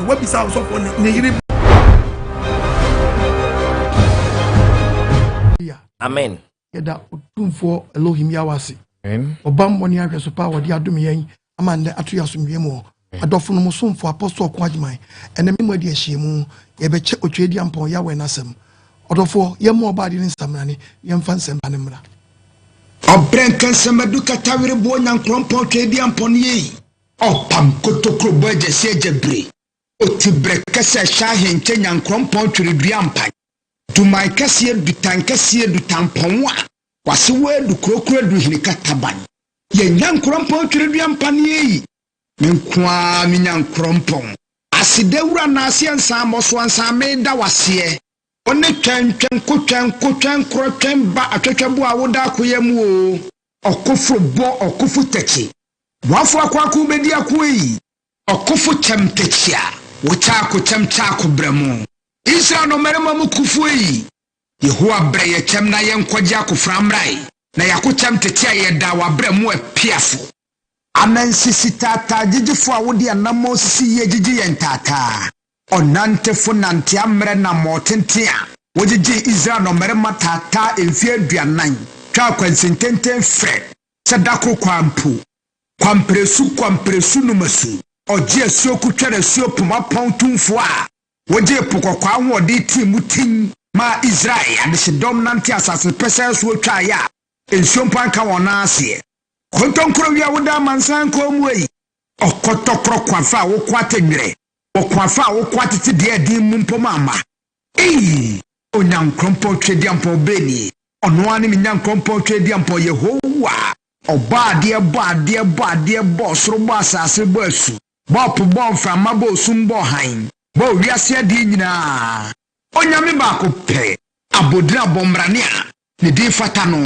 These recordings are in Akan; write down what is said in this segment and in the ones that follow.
Wabisa ɔsɔfoɔ ne yere. Amen. Yɛda Otumfoɔ Elohim Yahweh ase. Ɔbammɔ ne ahwɛso pa a wɔde adom yɛn ama nnɛ ato yɛ asomdwoe mu hɔ. Adɔfo no mo somfo Apostle Ɔko Agyeman, ɛnɛ me mu adi ahyiamu, yɛbɛkyɛ Otweaduampɔn Yahweh n'asɛm. Ɔdɔfoɔ, yɛmmɔ Ɔbɔadeɛ no nsamrane na yɛmfa nsɛmpa no mmra. Ɔbrɛ nkansɛmadu katawere boɔ nyankorɔmpɔn tweaduampɔn yei. Ɔpam kotokuro bɔ agyasi agyabire. Oti brɛ kɛsɛ hyɛ ahenkyɛ nyankorɔmpɔn tweredua mpan. Duman kɛseɛ dutan kɛseɛ dutampɔn a wase wɔ adu kurokuro adu hene kataban. Yɛ nyankorɔmpɔn tweredua mpan yei. Me nko ara me nyankorɔmpɔn. Aseda wura naaseɛ nsan mmɔso ansa meda waseɛ. Wo ne twɛn twɛn ko twɛn ko twɛn korɔ twɛn ba atwɛtwɛ bo a woda akoya mu o. Ɔkoforo bɔ ɔkofo tɛkye. Boafo akoako bɛdi ako ei. Ɔkofo kyɛm tɛkyi a wokyɛ ako kyɛm kyɛ ako brɛ mo. Israel nnɔmmarima mu kofo ei. Yehowa brɛ yɛ kyɛm na yɛnkɔgye akofra mmra ei. Na yɛako kyɛm tete a yɛda wabrɛ mo apiafo. Anansisi taataa gyigyifo a wode anammɔn sisi yie gyigye yɛn taataa. Ɔnantefo nante ammerɛ nammɔɔ tenten a wogyegyee Israel nnɔmmarima taataa mfeɛ 40 twaa kwansintenten frɛ sɛ da koro kwaa mpo. Kwamperesu kwamperesu numasu ɔgye asuo kotware asuo poma pɔn tumfoɔ a wogyee po kɔkɔɔ ahoɔden tii mu tin maa Israel adehyedɔm nante asase pɛsɛɛ soɔ twaeɛ a nsuo mpo anka wɔn nan aseɛ. Kontonkoro wia woda amansan kɔn mu ei. Ɔkɔtɔkorɔ kwafa a woko atɛnwerɛ wɔ kwafa a woko atete deɛ ɛden mu mpo ma ama. Ei! Onyankorɔmpɔn Tweaduampɔn bɛnie. Ɔno ara ne me Nyankorɔmpɔn Tweaduampɔn Yehowa. Ɔbɔ adeɛ bɔ adeɛ bɔ adeɛ bɔ ɔsoro bɔ asase bɔ asu bɔ po bɔ mframa bɔ osum bɔ hann bɔ wiase adeɛ nyinaa. Onyame baako pɛ, abodin abɔmmrane a ne din fata no,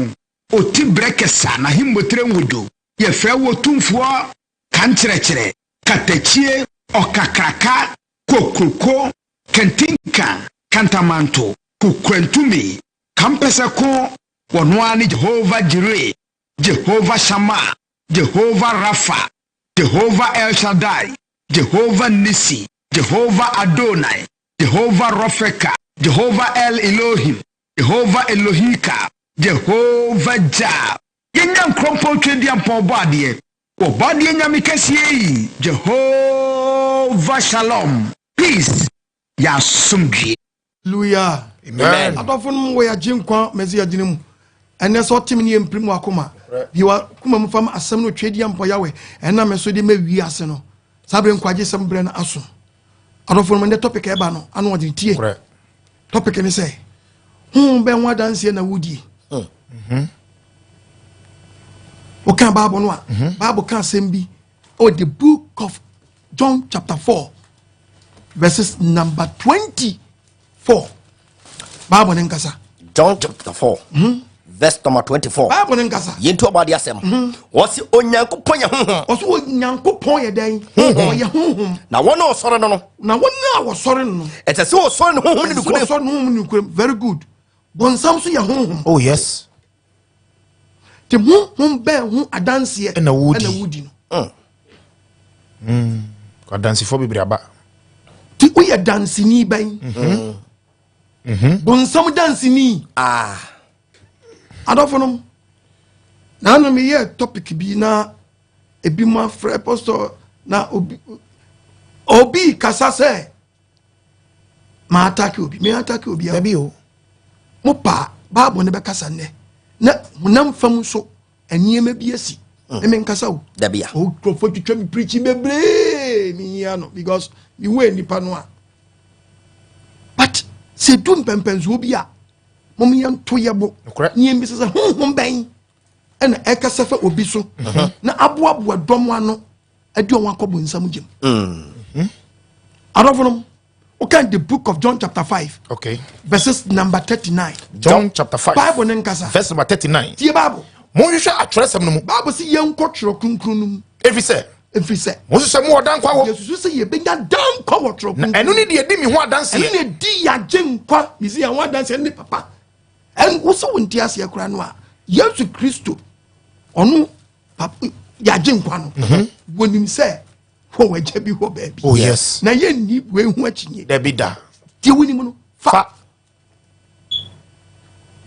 ɔti berɛ kɛsa n'ahemmotire nwodo. Yɛfrɛ wo Otumfoɔ, Kankyerɛkyerɛ, Katakyie, Ɔkakraka, Kokroko, Kantinka, Kantamanto, Kokurantumi, Kampɛsɛko, wɔno ara ne Jehovah Jireh, Jehovah Shammah, Jehovah Rapha, Jehovah El Shaddai, Jehovah Nissi, Jehovah Adonai, Jehovah Rofeka, Jehovah El Elohim, Jehovah Elohika, Jehovah Jah. Yɛn Nyankorɔmpɔn Tweaduampɔn bɔ adeɛ. Wɔbɔ adeɛ Nyame kɛseɛ yi, Jehovah Shalom, peace, yɛ asomdwie. Hallelujah. Amen. Adɔfo no wɔ yɛagye nkwa Mesia gyina mu. Ɛnɛ sɛ ɔtem ne yɛmpirim wakoma. Bi wakoma mu fam asɛm no Tweaduampɔn Yahweh ɛna me so de ma wiase no. Saa bere nkwagye sɛm berɛ no aso. Adɔfo no ndɛ topic ɛba no ano ɔde tie. Topic ne sɛ honhom bɛn ho adanseɛ na wodie. Woka Bible no a, Bible ka asɛm bi ɛwɔ the book of John chapter 4 verses number 24. Bible ne nkasa. John chapter 4 verse number 24. Bible ne nkasa. Yɛntu ɔbɔ adeɛ asɛm. Wɔsi Onyankopɔn yɛ honhom. Ɔso Onyankopɔn yɛ dɛn? Ɔyɛ honhom. Na wɔn a wɔsɔre no no. Na wɔn a wɔsɔre no no. Ɛsɛ sɛ wɔsɔre no honhom ne Ɛsɛ sɛ nokorɛ. wɔsɔre no honhom ne nokorɛ. Very good. Bɔnsam so yɛ honhom. Oh yes. Te honhom bɛn ho adanseɛ Ɛna wodi. ɛna wodi no. Adansifoɔ bebree aba. Ti woyɛ danseni bɛn? Bɔnsam danseni. Ah. Adɔfo nom. Naanu meyɛ topic bi na ebi mu afrɛ pastor na obi kasa sɛ ma attack obi, me attack obi a. Dabi o. Mo pa Bible ne bɛkasa nnɛ na honam fam nso nneɛma bi asi. Ɛmɛ nkasa o. Dabi a. O nkurɔfoɔ twitwa mi preaching bebree mi yia no because mi hu nipa no a. But sɛ du mpɛmpɛnsoɔ bi a mo yɛn nto yɛ bo. Nokorɛ. Ne yɛn bisa sɛ honhom bɛn ɛna ɛkasa fa obi so na aboaboa dɔm ano ɛde wɔn akɔ bonsam gyem. Adɔfo nom, wokan the book of John chapter 5. Okay. Verses number 39. John chapter 5. Bible ne nkasa. Verse number 39. Tie Bible. Monhwehwɛ atwerɛsɛm no mu. Bible sɛ yɛnkɔ twerɛ kronkron no mu. Ɛfiri sɛ. Ɛfiri sɛ. Monhwehwɛ mo wɔ dan nkwa wɔ. Yɛsusu sɛ yɛbɛnya dan nkwa wɔ twerɛ Na kronkron. ɛno ne deɛ ɛdi me ho adanseɛ. Ɛno ne ɛdi yɛagye nkwa. Mesi yɛn ho adanseɛ ne papa. Ɛn wo sɛ wo nte aseɛ koraa no a, Yesu Kristo ɔno papa yɛagye nkwa no. Wɔnim sɛ Wɔ wagya bi hɔ baabi. Oh yes. Na yɛnni wei ho akyinnye. Dabi da. Deɛ wonim no fa. Fa.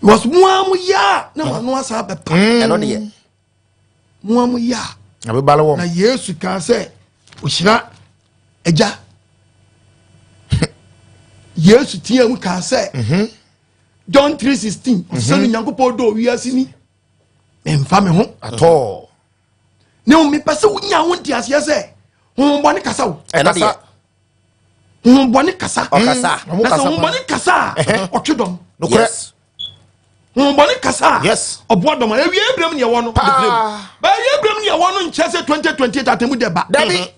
Because mo ara mo yɛ a na mo ano asa abɛpa. Ɛno deɛ. Mo ara mo yɛ a. Abɛbale wɔm. Na Yesu kaa sɛ ɔhyira agya. Yesu teɛ mu kaa sɛ John 3:16 ɔsɛ no Nyankopɔn dɔ wiase ni memfa me ho. At all. Ne wo mepɛ sɛ wonya ho nteaseɛ sɛ honhommɔne kasa o. Ɛno deɛ. Honhommɔne kasa. Ɔkasa. Ɔmo Na sɛ kasa paa. honhommɔne kasa a ɔtwe dɔm. Nokorɛ. Yes. Honhommɔne kasa a Yes. ɔboa dɔm a awie berɛm ne ɛwɔ no. Paa. Ba awie berɛm ne ɛwɔ no nkyerɛ sɛ 2028 atemu dɛ ba. Dabi.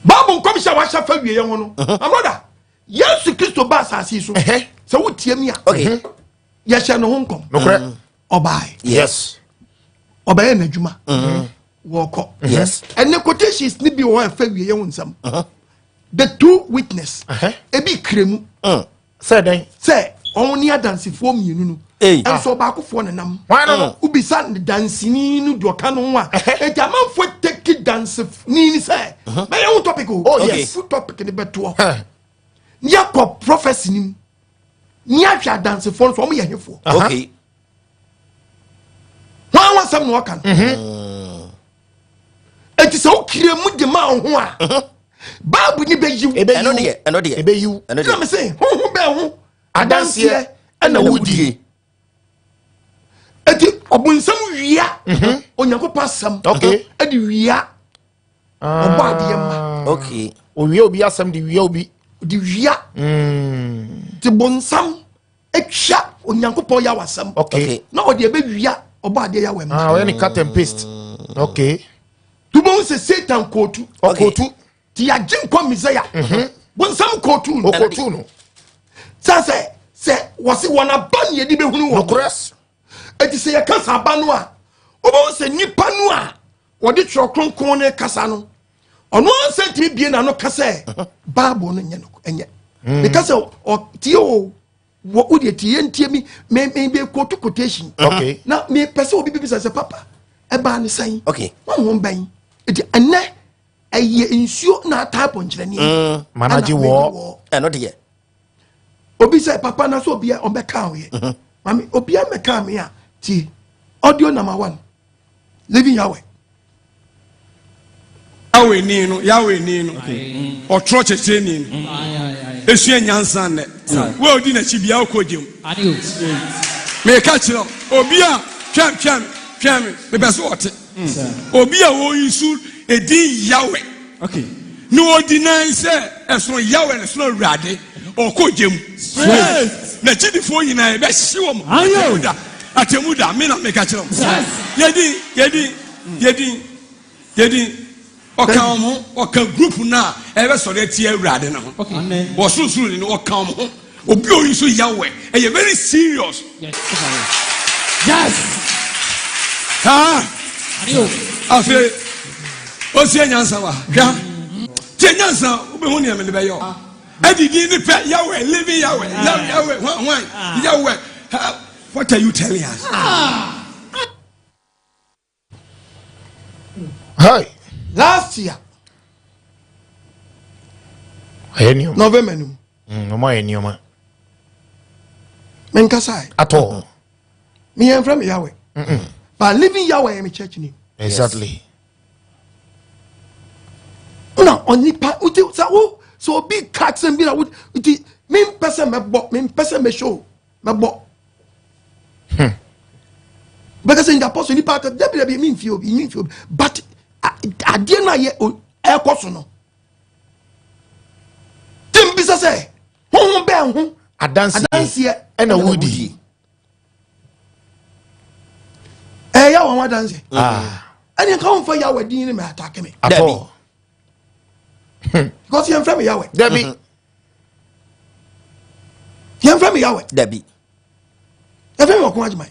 Bible nkɔmhyɛ a wahyɛ fa wieɛ ho no. My brother, Yesu Kristo ba asase yi so. Ɛhɛ. Sɛ wotie mi a, Okay. yɛhyɛ ne ho nkɔm. Nokorɛ. Ɔbae. Yes. Ɔbɛyɛ n'adwuma. Wɔkɔ. Yes. Ɛnɛ quotations ni bi wɔ hɔ a ɛfa wieɛ ho nsɛm. The two witness. Ebi kire mu. Sɛ dɛn? Sɛ ɔmo ne adansifoɔ mmienu no. Ei. Ɛnso ɔbaakofoɔ ne nam. Hwan no no? Wobisa ne dansini no deɛ ɔka no ho a. Eti amanfoɔ teki dansini ni sɛ. Bɛyɛ ho topic o. Oh, yes. Full topic ni bɛtoɔ. Huh. Ní akɔ prophecy ni mu. Ní ahwɛ adansifoɔ no so ɔmo yɛ hefoɔ. Okay. Wɔn a wɔasɛm na ɔka no. Eti sɛ wokire mu de ma wo ho a. Baabu ni bɛyiw. Ɛno deɛ. Ɛno deɛ. Ɛbɛyiw. Ɛno Ɛna deɛ. me se honhom bɛn ho Adanseɛ ɛna wodie. Eti ɔbonsam wia Onyankopɔn asɛm. Okay. Ɛde wia ɔbɔ adeɛ ma. Okay. Owia obi asɛm de wia obi. De wia. Te bonsam atwa Onyankopɔn yaw asɛm. Okay. Na ɔde ɛbɛwia ɔbɔ adeɛ yaw ɛma. Ah, ɔyɛ ne cut and paste. Okay. Tubɔn sɛ Satan kootu. Ɔkootu. Ti yagye nkɔ Messiah. Bonsam kootu no. Ɔkootu no. Sɛ sɛ sɛ wɔsi wɔn aba ne yɛde bɛhunu wɔn. Nokorɛ. Eti sɛ yɛka sɛ aba no a, wobɛhu sɛ nipa no a wɔde twerɛ kronkron ne kasa no, ɔno ansa ntumi bie n'ano ka sɛ Bible no nyɛ no ɛnyɛ. Meka sɛ ɔtie o, wɔ wo deɛ tie ntie mi me me be quote quotation. Okay. Na mepɛ sɛ obi bibisa sɛ papa ɛbaa ne sɛn. Okay. Wɔn ho bɛn. Eti ɛnɛ ɛyɛ nsuo na ataa pɔnkyerɛni. Managye wɔ. Ɛno deɛ. Obi sɛ papa na so obi a ɔbɛka wo yɛ. Mami obi a mɛka me a tie audio number 1 Living Yahweh. Yahweh ni no, Yahweh ni no. Ɔtwerɛ kyerɛkyerɛ ni no. Esua nyansa nnɛ. Wo a odi n'akyi bia wokɔ gyem. Meka kyerɛ obi a twɛn twɛn twɛn me mepɛ so ɔte. Obi a wɔyi so edin Yahweh. Na ɔdi nan sɛ ɛsono Yahweh na ɛsono Awurade ɔkɔ gyem. Na gyidifoɔ nyinaa yɛbɛhye wɔn atemu da atemu da me na meka kyerɛ wɔn. Yɛdin yɛdin yɛdin yɛdin ɔka wɔn ho ɔka group no a ɛbɛsɔre atia Awurade no ho. Wɔsorosoro ni no ɔka wɔn ho. Obi a oyi so Yahweh ɛyɛ very serious. Yes. Ah. Afei osie nyansa wa hwɛ tie nyansa wobɛhu nea mede bɛyɛ o. Ɛdidi ne pɛ Yahweh living Yahweh Yahweh hwan hwan Yahweh. What are you telling us? Hey. Last year. Ayɛ nneɛma. November no mu. Ɔmo ayɛ nneɛma. Menkasa. At all. Me yɛn frɛ me Yahweh. But living Yahweh yɛ me church name. Exactly. Na onipa uti sɛ wo sɛ obi ka asɛm bi na wo nti mempɛ sɛ mɛbɔ mempɛ sɛ mɛhyɛ mɛbɔ. Bɛka sɛ nti apostle nipa aka dabi dabi memfie obi memfie obi but adeɛ no a yɛ ɛkɔ so no. Tim bisa sɛ honhom bɛn ho adanseɛ ɛna wodi. Ɛyɛ wɔn adanseɛ. Ɛne nka wɔn fa Yahweh din ne mɛ atake me. At all. Because yɛn fɛ mi Yahweh. Dabi. Yɛn fɛ mi Yahweh. Dabi. Yɛn fɛ mi Ɔko Agyeman.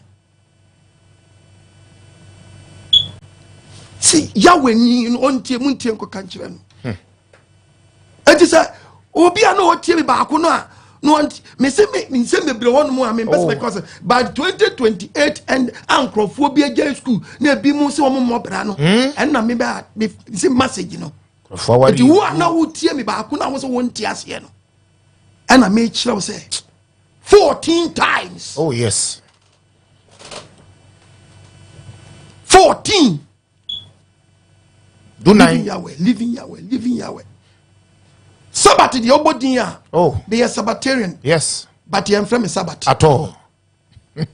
Si Yahweh ni no ɔntie mu ntie nkɔka nkyerɛ no. Eti sɛ obi a na ɔtie mi baako no a No one me se me nsɛm bebree hɔ nom a me mpɛ sɛ mɛka sɛ by 2028 and a nkurɔfoɔ bi agya school na ebi mu sɛ wɔn mmɔ bra no, ɛnna me bɛ me se message no. Nkurɔfoɔ aware. Nti wo a na wotie me baako na wo sɛ wonte aseɛ no, ɛna mekyerɛ wo sɛ 14 times. Oh yes. 14. Dunan. Living Yahweh, living Yahweh, living Yahweh. Sabbath deɛ ɔbɔ din a. Oh. Meyɛ Sabbatarian. Yes. But yɛmfrɛ me Sabbath. At all. Ɔbɔ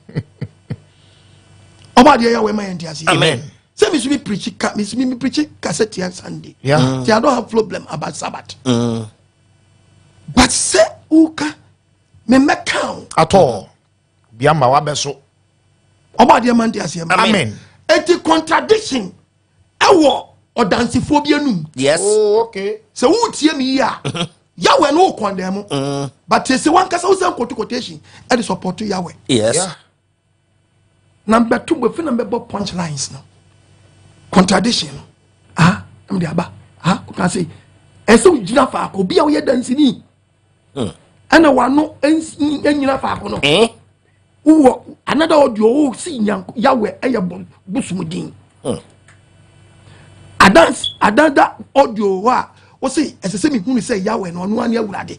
adeɛ Yahweh ma yɛn te aseɛ. Amen. Sɛ mi so mi preach ka mi so mi preach kasa tia Sunday. Yeah. Ti I don't have problem about Sabbath. But sɛ woka me mɛka o. At all. Bi ama wabɛ so. Ɔbɔ adeɛ ma n te aseɛ ma. Amen. Eti contradiction ɛwɔ ɔdansifoɔ bi anum. Yes. Oh, okay. Sɛ wotie mi yi a, Yahweh no wo condemn. But sɛ wankasa wo sɛ nkoto quotation ɛde support Yahweh. Yes. Yeah. Na mbɛto bɛfi na mbɛbɔ punch lines no, contradiction no, ah, na mede aba ah, woka sɛ ɛsɛ wogyina faako bi a woyɛ dansini ɛna wano ɛnyina faako no. Eh? Wowɔ another audio wo si nyanko Yahweh ɛyɛ bosom din. Adans another audio hɔ a wo se ɛsɛ sɛ mehunu sɛ Yahweh no ɔno ane Awurade.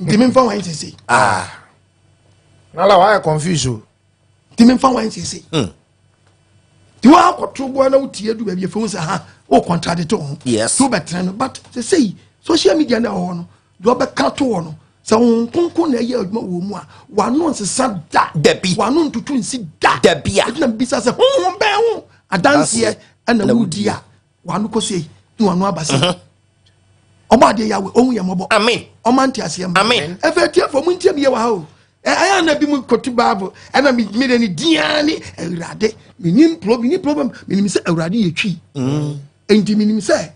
Nti memfa wan sese. Ah. Nala wayɛ confused o. Nti memfa wan sese. Nti woakɔto boa na wotie du baabi afei wo sɛ ha wo contradict wo ho. Yes. Nti wobɛtena no, but sesei social media no ɛwɔ hɔ no, deɛ ɔbɛka to hɔ no sɛ wo nkonko na ɛyɛ adwuma wɔ mu a, wano nsesa da. Dabi. Wano ntutu nsi da. Dabi a. Ɛnti na mbisa sɛ honhom bɛn ho adanseɛ ɛna wodi a wano kɔ sei na wano aba sei. Ɔbɔ adeɛ Yahweh ɔhu yɛ mmɔbɔ. Amen. Ɔma nte aseɛ mma. Amen. Ɛfɛ tiɛfoɔ mu ntie mi yɛ wɔ ha o. Ɛyɛ ana bi mu kɔtu Bible ɛna mi mi de ne diaa ne Awurade. Menim problem, menim sɛ Awurade yɛ twi. Enti menim sɛ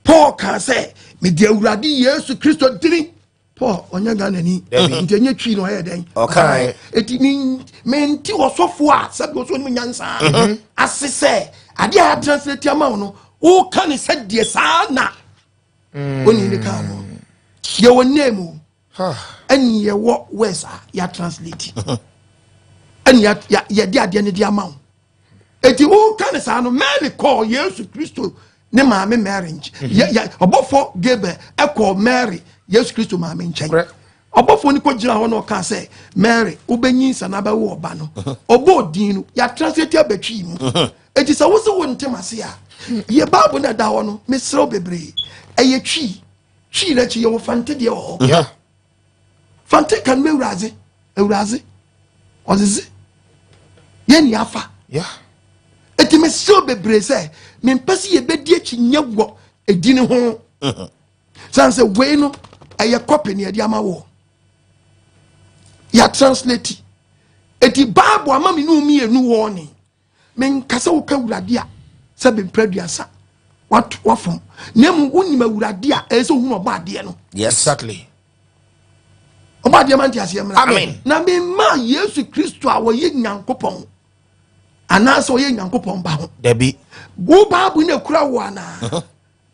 Paul kaa sɛ mede Awurade Yesu Kristo dini. Paul ɔnyɛ Ghana ni. Nti ɛnyɛ twi na ɔyɛ dɛn? Ɔkae. Eti menti ɔsɔfo a sɛbi ɔsɔ onim nyansa ase sɛ adeɛ a translate ama wo no, woka ne sɛ deɛ saa na oni ne kaa no. Yɛwɔ name o, ɛne yɛwɔ words a yɛ translate, ɛne yɛde adeɛ no de ama wo. Eti woka ne saa no, Mary kɔɔ Yesu Kristo ne maame Mary nkyɛn. Ɔbɔfo Gabriel ɛkɔɔ Mary Yesu Kristo maame nkyɛn. Ɔbɔfo no kɔ gyina hɔ na ɔka sɛ Mary wobɛnyinsɛn na abɛwo ɔba no. Ɔbɔ odin no yɛatranslate abɛtwi mu. Eti sɛ wosɛ wo ntem ase a, yɛ Bible no ɛda hɔ no, mesrɛ wo bebree, ɛyɛ twi. Twi n'akyi yɛwɔ Fante deɛ wɔ hɔ. Fante kan mu Awurade, Awurade ɔzeze yɛn ni afa. Eti mesrɛ wo bebree sɛ mempɛ sɛ yɛbɛdi akyi nyɛ wɔ edi ne ho. San sɛ wei no ɛyɛ kɔpi ne yɛde ama wɔ. Yɛ translate. Eti Bible ama me ne mmienu wɔ ne. Menka sɛ woka Awurade a sɛ bempere 30 wafom. Na emu wonim Awurade a ɛyɛ sɛ ohunu ɔbɔ adeɛ no. Yes. Exactly. Ɔbɔ adeɛ ma nte aseɛ mmra. Amen. Na mema Yesu Kristo a wɔyɛ Nyankopɔn anaasɛ ɔyɛ Nyankopɔn ba ho. Dabi. Wo Bible na ekura wo anaa?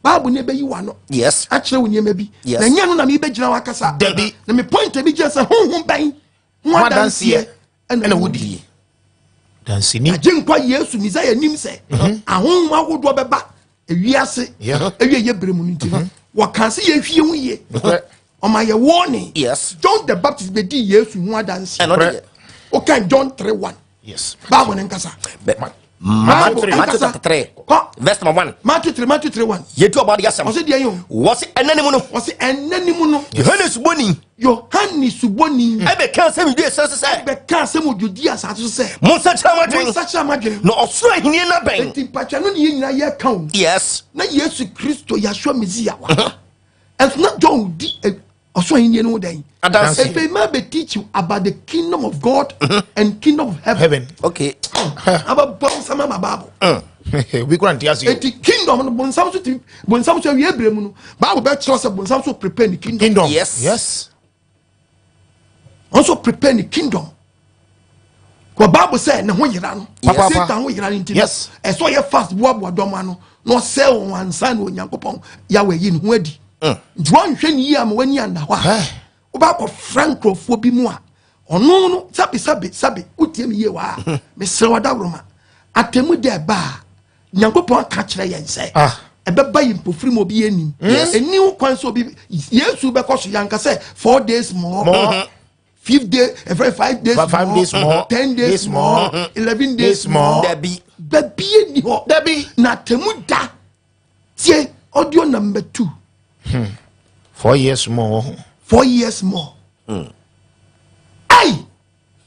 Bible na ebeyi w'ano. Yes. Akyerɛ wo nneɛma bi. Yes. Na nyɛ no na mebɛgyina w'akasa. Dabi. Na me point bi gyina sɛ honhom bɛn ho adanseɛ ɛna wodi. Dansini. Agye nkwa Yesu Messiah nim sɛ ahonhom ahodoɔ bɛba ewiase ewie yɛ bere mu no nti no wɔka sɛ yɛhwie ho yie. Ɔma yɛ warning. Yes. John the Baptist bɛdi Yesu ho adanseɛ. Ɛno deɛ. Wokan John 3:1. Yes. Bible ne nkasa. Matthew chapter 3. Kɔ. Verse number 1. Matthew 3, Matthew 3:1. Yɛtu ɔbɔ adeɛ asɛm. Ɔsɛ deɛ yi o. Wɔsi ɛnɛ ne mu no. Ɔsɛ ɛnɛ ne mu no. Yohane Suboni. Yohane Suboni. Ɛbɛka asɛm Judea asase so sɛ. Ɛbɛka asɛm wɔ Judea asase so sɛ. Monsakyera mo adwene. Monsakyera mo adwene. Na ɔsoro ahenni no abɛn. Enti mpatwa no ne yɛn nyinaa yɛka o. Yes. Na Yesu Kristo Yahshua Mesia wa. Ɛnso na John di ɔsoro ahenni no ho dɛn? Adanse. Efe ma bɛ teach you about the kingdom of God and kingdom of heaven. Heaven. Okay. Aba bɔnsam ama Bible. Obi kura nte ase o. Eti kingdom no bonsam so ti bonsam so awie ebere mu no, Bible bɛ kyerɛ sɛ bonsam so prepare ne kingdom. Kingdom. Yes. Yes. Also prepare ne kingdom. Kɔ Bible sɛ ne ho yera no. Yes. Satan ho yera no nti no. Yes. Ɛsɛ ɔyɛ fast boaboa dɔm ano na ɔsɛe wɔn ansa na Onyankopɔn Yahweh yi ne ho adi. Nti wɔnhwɛ ne yie ama w'ani anda hɔ a. Wobɛakɔfra nkurɔfoɔ bi mu a ɔno no sabi sabi sabi, wotie me yie wɔ a, mesrɛ wadaworoma atemu dɛ ɛba a, Nyankopɔn aka kyerɛ yɛn sɛ ɛbɛba yi mpofiri mu, obi anim ɛni ho kwan sɛ obi Yesu bɛkɔ so yɛnka sɛ 4 days more, fifth day, ɛfɛ 5 days 5 days more, 10 days days more, more, 11 days days more. more. Dabi. Baabi ni hɔ. Dabi. Na atemu da, tie audio number 2. 4 years more wɔ ho. 4 years more. Ayi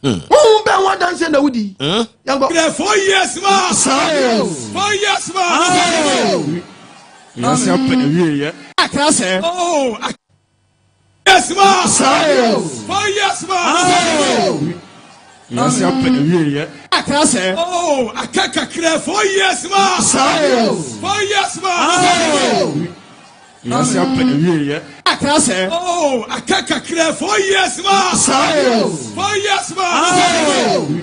huhu bɛn ho adanseɛ na wodi yankɔ? Kra 4 years more. 4 years more. Wiase apɛ awieeɛ. Akra sɛ. Oh, years more. 4 years more. Wiase apɛ awieeɛ. Akra sɛ. Oh, aka kakra, 4 years more. 4 years more. Wiase apɛ awieeɛ. Akra sɛ. Oh, aka kakra, 4 years more. 4 years more.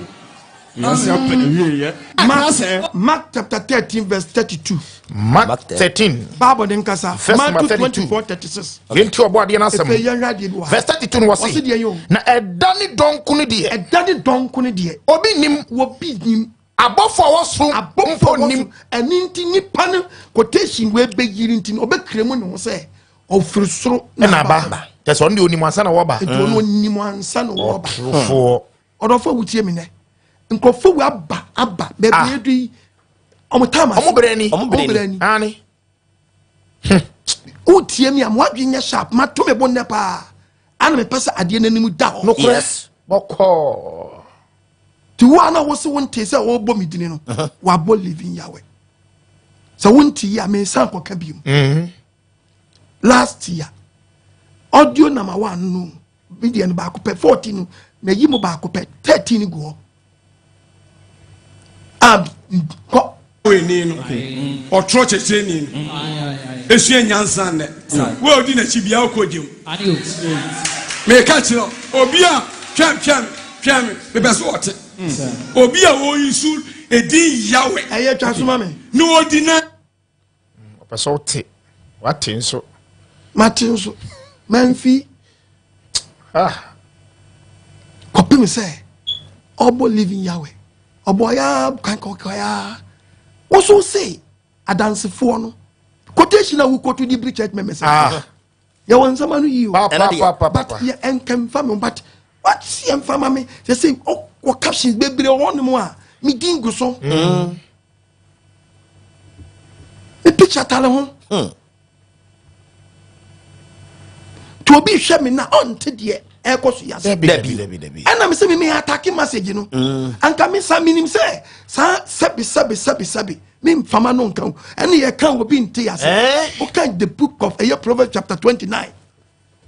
Wiase apɛ awieeɛ. Akra sɛ. Mark chapter 13 verse 32. Mark Mark 13. Bible ne nkasa. Verse number Matthew 32. 24 36. Yɛnti ɔbɔ adeɛ no asɛm. Efe yɛn hwɛ adeɛ bi wɔ ha. Verse 32 no wɔ Wɔse se deɛ yɛ o. na ɛda ne dɔnko no deɛ, ɛda ne dɔnko no deɛ, obi nim, wɔbi nim, abɔfo a wɔsoro abɔfo mpo a wɔso nim. Ɛne nti nipa no quotation wei bɛyiri nti no, ɔbɛkira mu ne ho sɛ ɔfiri soro. Ɛna aba kyɛ sɛ ɔno deɛ onim ansa na wɔba. Nti ɔno onim ansa na wɔba. Ɔtorofoɔ. Ɔdɔfo a wotie mi nɛ, nkurɔfo wo aba aba baabi edu yi, ɔmo tam ase. Ɔmo brɛ ni. Ɔmo ɔmo brɛ ni. Ane. Wotie mi a, mo adwene nyɛ sharp. Ma to me bo nnɛ paa ana mepɛ sɛ adeɛ n'anim da hɔ. Nokorɛ. Yes. Bɔkɔɔ. Nti wo a na wo se wonte sɛ wɔrebɔ me dini no, wabɔ Living Yahweh sɛ wonte yi a, mensan kɔka biom. Last year audio number 1 no, me deɛ no baako pɛ, 14 no na yi mu baako pɛ, 13 gu hɔ a kɔ. Ni no ɔtwerɛ kyerɛkyerɛni no esua nyansa nnɛ, wo a odi n'akyi bia wokɔ gyem. Meka kyerɛ obi a twɛm twɛm twɛm, mepɛ so ɔte obi a wɔyi so edin Yahweh Ɛyɛ twa soma me. Na odi na Ɔpɛ sɛ wote, wate nso. Mate nso mamfi. Ah. Kɔpem sɛ ɔbɔ Living Yahweh, ɔbɔ ya kankɔkɔ ya, woso se adansefoɔ no quotation a wokɔto de biri church members. Yɛwɔ nsɛm ano yie o. Pa pa Ɛno deɛ. pa pa But pa. yɛ ɛnkɛmfa me ho, but wati ɛmfa ma me sɛ ɔwɔ captions bebree wɔ hɔnom a me din gu so, me picture tale ho. Nti obi hwɛ me na ɔnte deɛ ɛkɔ so yase. Dabi dabi dabi dabi. Ɛna me sɛ me attack message no, anka me sa menim sɛ saa sɛbi sɛbi sɛbi sɛbi me mfama no nka ho, ɛne yɛka obi nte ase. Eh? Woka the book of ɛyɛ Proverbs chapter 29,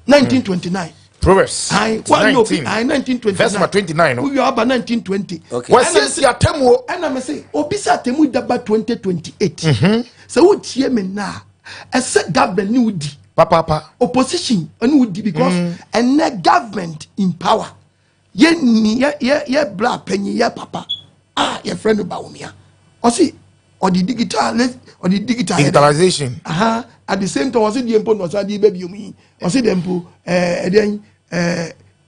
1929. Proverbs Ayi, wanyɛ obi 19. ayi 1929. Verse number 29 no. Wowie aba 1920. Okay. Wɔasiesie atemmuo. Ɛna me sɛ obi sɛ atemu daba 2028 sɛ wotie me nna a, ɛsɛ government ne wodi Papaapa. opposition ɛne wodi, because ɛnɛ government in power, yɛni yɛ yɛ yɛ bra panyin, yɛ papa a yɛfrɛ no Bawumia, ɔsi ɔde digital, ɔde digital yɛ dɛ. Digitalization. Aha, at the same time ɔsi deɛ mpo na ɔsan de bɛ bi omu yi, ɔsi deɛ mpo ɛdeɛn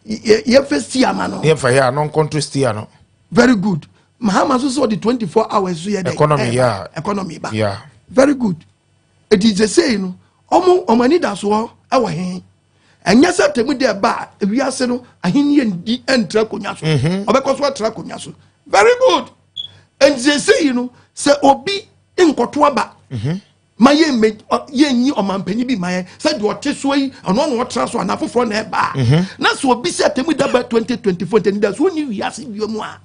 yɛ yɛfɛ si ama no. Yɛmfa yɛ a non control steer no. Very good. Mahama nso sɛ ɔde 24 hours so yɛ dɛ. Economy, yeah. Economy ba. Very good. Eti sesei no, ɔmo ani da soɔ ɛwɔ he? Ɛnyɛ sɛ tɛmu deɛ ba a, ewiase no ahenni ndi ɛntra akonnwa so, ɔbɛkɔ so atra akonnwa so. Very good. Eti sesei no, sɛ obi nkɔto aba ma yɛn mɛ yɛn nyi ɔmanpanyin bi ma yɛn sɛ deɛ ɔte so yi, ɔno na ɔtena so anaa foforɔ na ɛba a, na sɛ obi sɛ tɛmu daba 2024 ntɛni da so wonni wiase bio mu a,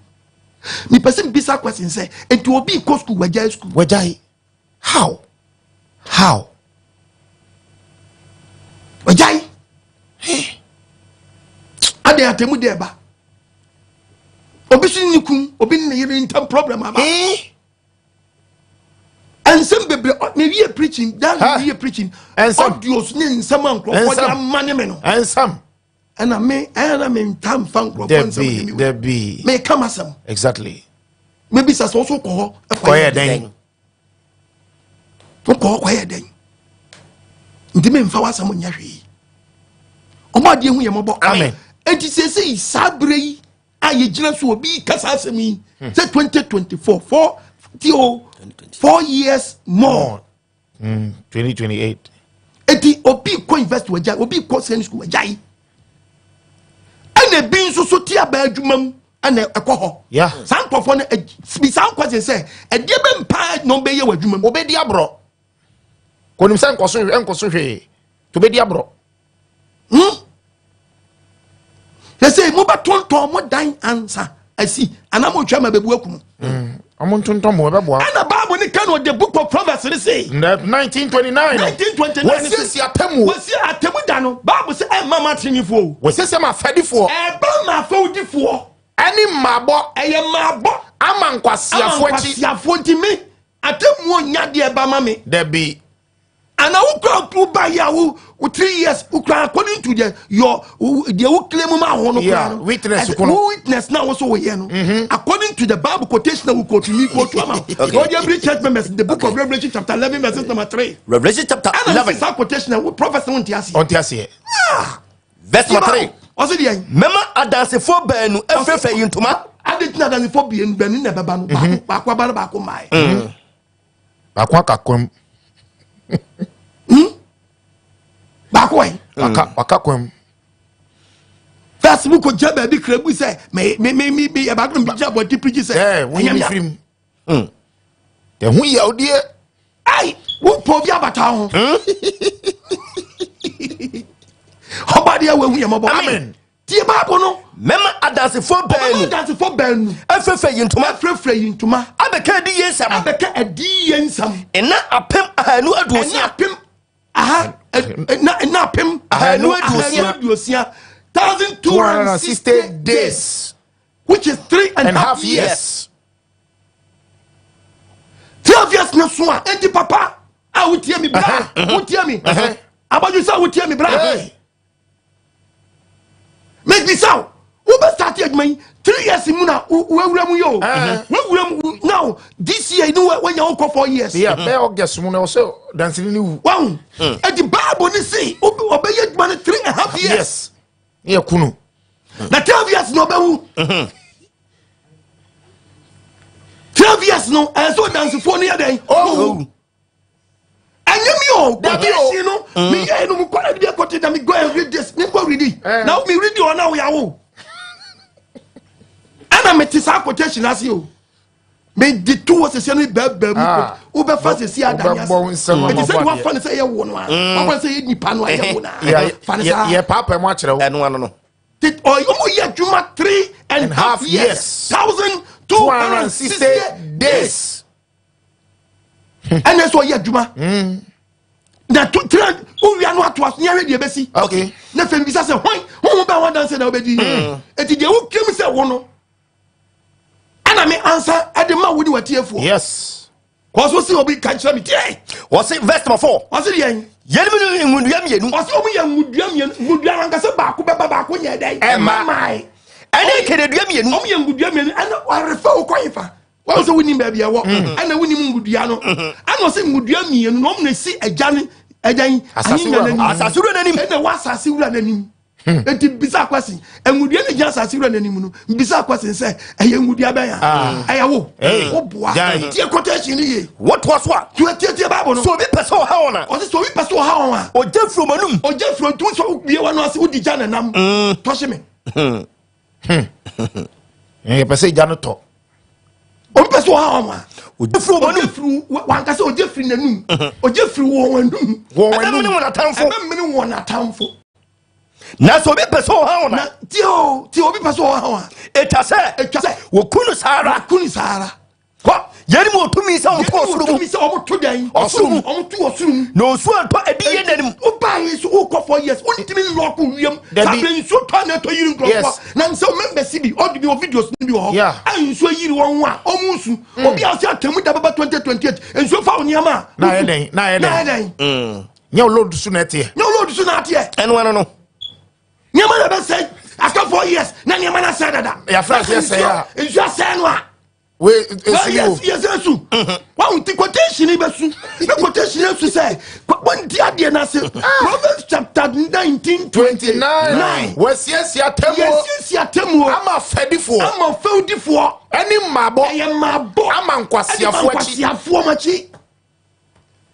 mepɛ sɛ mbisa question sɛ, nti obi kɔ school, wagyae school? Wagyae. How? How? Wagyae adan atɛmu deɛ ɛba, obi so ne kun, obi ne ne yere ntam problem aba. Eh? Nsɛm bebree. Mewie preaching dan, Ha. mewie preaching, Nsɛm. audios ne nsɛm a nkurɔfoɔ de Nsɛm. ama ne me no, Ɛnsam. ɛna me ɛna me nta nfa nkurɔfoɔ nsɛm ne Dabi me dabi. meka m'asɛm. Mebisa sɛ wo so kɔ hɔ? Kɔyɛ dɛn? Wokɔ hɔ kɔyɛ dɛn? Nti memfa w'asɛm nyɛ hwee. Ɔmo adeɛ hu yɛ mɔbɔ. Amen. Eti sese saa bere yi a yɛgyina so obi kasa asɛm yi sɛ 2024 four ti o 4 years more. 2028. Eti obi kɔ university wagya, obi kɔ secondary school wagya yi, ɛna ebi nso so ti aba adwuma mu ɛna ɛkɔ hɔ. Saa nkurɔfoɔ no bi saa nkɔsɛ sɛ ɛdeɛ bɛ mpa na ɔbɛyɛ wɔ adwuma mu. Obɛdi aborɔ kɔnim sɛ nkɔso nkɔso hwee nti obɛdi aborɔ. Yɛsɛ mo bɛ tontɔn mo dan ansa asi anaa mo twɛ ma bɛbu akum. Ɔmo ntontɔn mo ɛbɛboa. Ɛna Bible ni ka no, the Book of Proverbs ni se. 1929 no. 1929. Wɔsiesie atamuo. Wɔsie atemu da no, Bible sɛ ɛmma ma atenyifoɔ o. Wɔsiesie ma afɛdifoɔ. Ɛba ma afɛwodifoɔ. Ɛne mmaabɔ. Ɛyɛ mmaabɔ. Ama nkwasiafoɔ ama akyi. Nkwasiafoɔ nti me atemmuo nya deɛ ɛba ma me. Dabi. Ana wo kura wo ba yi a wo 3 years wo kura, according to the your deɛ wo claim ma ho no kura no. Witness ɛsɛ- ko no. Wo witness na wo so wo yɛ no, according to the Bible quotation na wo quote mi quote ama wo every church members, the Book of Revelation chapter 11 verse number 3. Revelation chapter ɛna 11. mi saa quotation na wo prophet wo nti ase. Ɔnte aseɛ. Verse number 3. Ɔsi deɛ. Mɛma adansefoɔ baanu afirafira yi ntoma. Adi tina adansefoɔ bienu baanu na ɛbɛba no, baako baako aba na baako maa yɛ. Baako aka kwam. Baako wɔ yi. Waka kwam. First mu ko gya baabi kura bu sɛ me me me me me ɛbaako na mi gya abɔnten pirikyi sɛ ɛɛ wonyi ɛnyɛ mi mea. firi mu. Ɛho yawdeɛ. Ai, wo pɔ obi abata ho. Ɔba deɛ wahu yɛ mɔbɔ. Amen. Tie Bible no. Mɛma adansefoɔ ɔbɛma baanu adansefoɔ baanu afirafira yi ntoma afirafira yi ntoma abɛka adi yie nsɛm abɛka adi yɛ nsɛm. Ɛna apem ahanu ɛna aduosia. Apem aha ɛna apem 260. Ahanu aduosia, 1,260 260 days days which is three and and half half years. Years. 12 years ne so a, enti papa a wotie mi bra, wotie mi abadwo sɛ wotie mi bra, mebisa wo, wobɛ start adwuma yi 3 years mu na wawura mu yi o, wawura mu now this year ni wanya wokɔ 4 years. Yeah, bɛɛ August mu na ɔsɛ dansini ni wu. Wahu enti Bible ne se ɔbɛyɛ adwuma no 3½ years. Yes, ne yɛ kunu. Na 12 years na ɔbɛwu. 12 years no, ɛyɛ sɛ ɔdansefoɔ no yɛ dɛn? Oh. Ɛnyɛ mi o. Dabi o. Quotation no mi yɛ no mu kɔla bi akɔte na mi go and read this, mi go read it. Na mi read it ɔna wo yawo ɛna mi ti saa quotation ase o, mi di tu wɔ sisi no bɛɛbɛɛ mu. Ah. Wo bɛ fa sisi adani ase. Wobɛbɔ wo nsɛm ama Eti sɛ bɔ wa adeɛ. fa ne sɛ yɛ wo no a, wa fa ne sɛ yɛ nipa no a yɛ wo na fa ne saa. Yɛ paapa mu akyerɛ wo. Ɛno ano no. Ɔyɛ ɔmo yɛ adwuma three and half half years, years. 1,260 260 days. Days. Ɛna sɛ ɔyɛ adwuma na to three wowia no atoa so nyɛhwɛ deɛ ɛbɛsi. Na fɛn bisa sɛ hwan honhom bɛn wadanse na wobɛdi? Enti deɛ wokiam sɛ wo no ɛna me ansa ɛde ma wo ne watiefoɔ. Kɔ so si obi ka kyerɛ me tie. Wɔse verse number 4. Ɔse deɛ. Yɛnom ne ngudua mmienu. Ɔse ɔmo yɛ ngudua mmienu, ngudua no ankasa baako bɛba, baako nyɛ dɛn? Ɛmma. Ɛmmae. Ɛne nkededua mmienu. Ɔmo yɛ ngudua mmienu ɛna ɔrefa wo kɔ yifa wɔn sɛ wonim baabi ɛwɔ ɛna wonim ngudua no, ɛna ɔsɛ ngudua mmienu na ɔmo na esi agya ne agya yi Asase ahengua wura no. n'anim. Asase wura n'anim. Ɛna ɛwɔ asase wura n'anim. Eti bisa kwasi, ngudua no gyina asase wura n'anim no, bisa kwasi sɛ ɛyɛ ngudua bɛn a ɛyɛ wo? Hey. Wo boa. Gyae. Tie quotation ni yie. Wɔtoa so a. Tie, tie, tie Bible no. Sɛ obi pɛ sɛ ɔha wɔn a, ɔsɛ sɛ obi pɛ sɛ ɔha wɔn a, ɔgya firi wɔn anum. Ɔgya firi ntum sɛ wobie wa no ase wodi gya nenam tɔhye me. Yɛpɛ sɛ gya no tɔ. Obi pɛ sɛ ɔha wɔn a, ɔgya firi wɔn ɔgya anum. firi wankasa, ɔgya firi n'anum, ɔgya firi wɔn anum. Wɔn ɛbɛmene anum. wɔn atamfo. Ɛbɛmene wɔn atamfo. Na sɛ obi pɛ sɛ ɔha wɔn Na a, tie o, tie, obi pɛ sɛ ɔha wɔn a, ɛtwa sɛ ɛtwa sɛ wɔku no saa ara. Wɔku no saa ara. Kɔ yɛne mu ɔtumi sɛ ɔmto ɔsoro mu. Tumi sɛ ɔmo to dɛn? Ɔsoro mu. Ɔmo to ɔsoro mu. Na osu antɔ ɛdi yɛ n'anim. Wobaa yi so wokɔ 4 years wontumi nlɔko wiem. Dabi. Saa berɛ nsuo tɔ na ɛtɔ yiri nkurɔfoɔ. Na nsɛ members bi ɔde bi wɔ videos no bi wɔ hɔ a nsuo yiri wɔn ho a ɔmo nsu. Obi a ɔsɛ atɛmu da bɛba 2028 nsuo fa wo nneɛma a Na ayɛ dɛn? Na ayɛ na ayɛ dɛn? dɛn? Nyɛ wo load so na ɛteɛ. Nyɛ wo load so na ateɛ. Ɛno ano no. Nneɛma na ɛbɛsɛe aka 4 years na nneɛma no asɛe dada. Yɛafra aseɛ sɛe a. Nsuo asɛe no a. Wei esi o. Yɛsɛ su. Wɔn ti quotation yi bɛ su. Ne quotation yɛ su sɛ wɔn di adeɛ n'ase. Proverbs chapter 19 29. Wɔasiesie atemmuo. Yɛsiesie atemmuo. Ama fɛdifoɔ. Ama fɛdifoɔ. Ɛne mmaabɔ. Ɛyɛ mmaabɔ. Ama nkwasiafoɔ akyi. Ɛne nkwasiafoɔ akyi.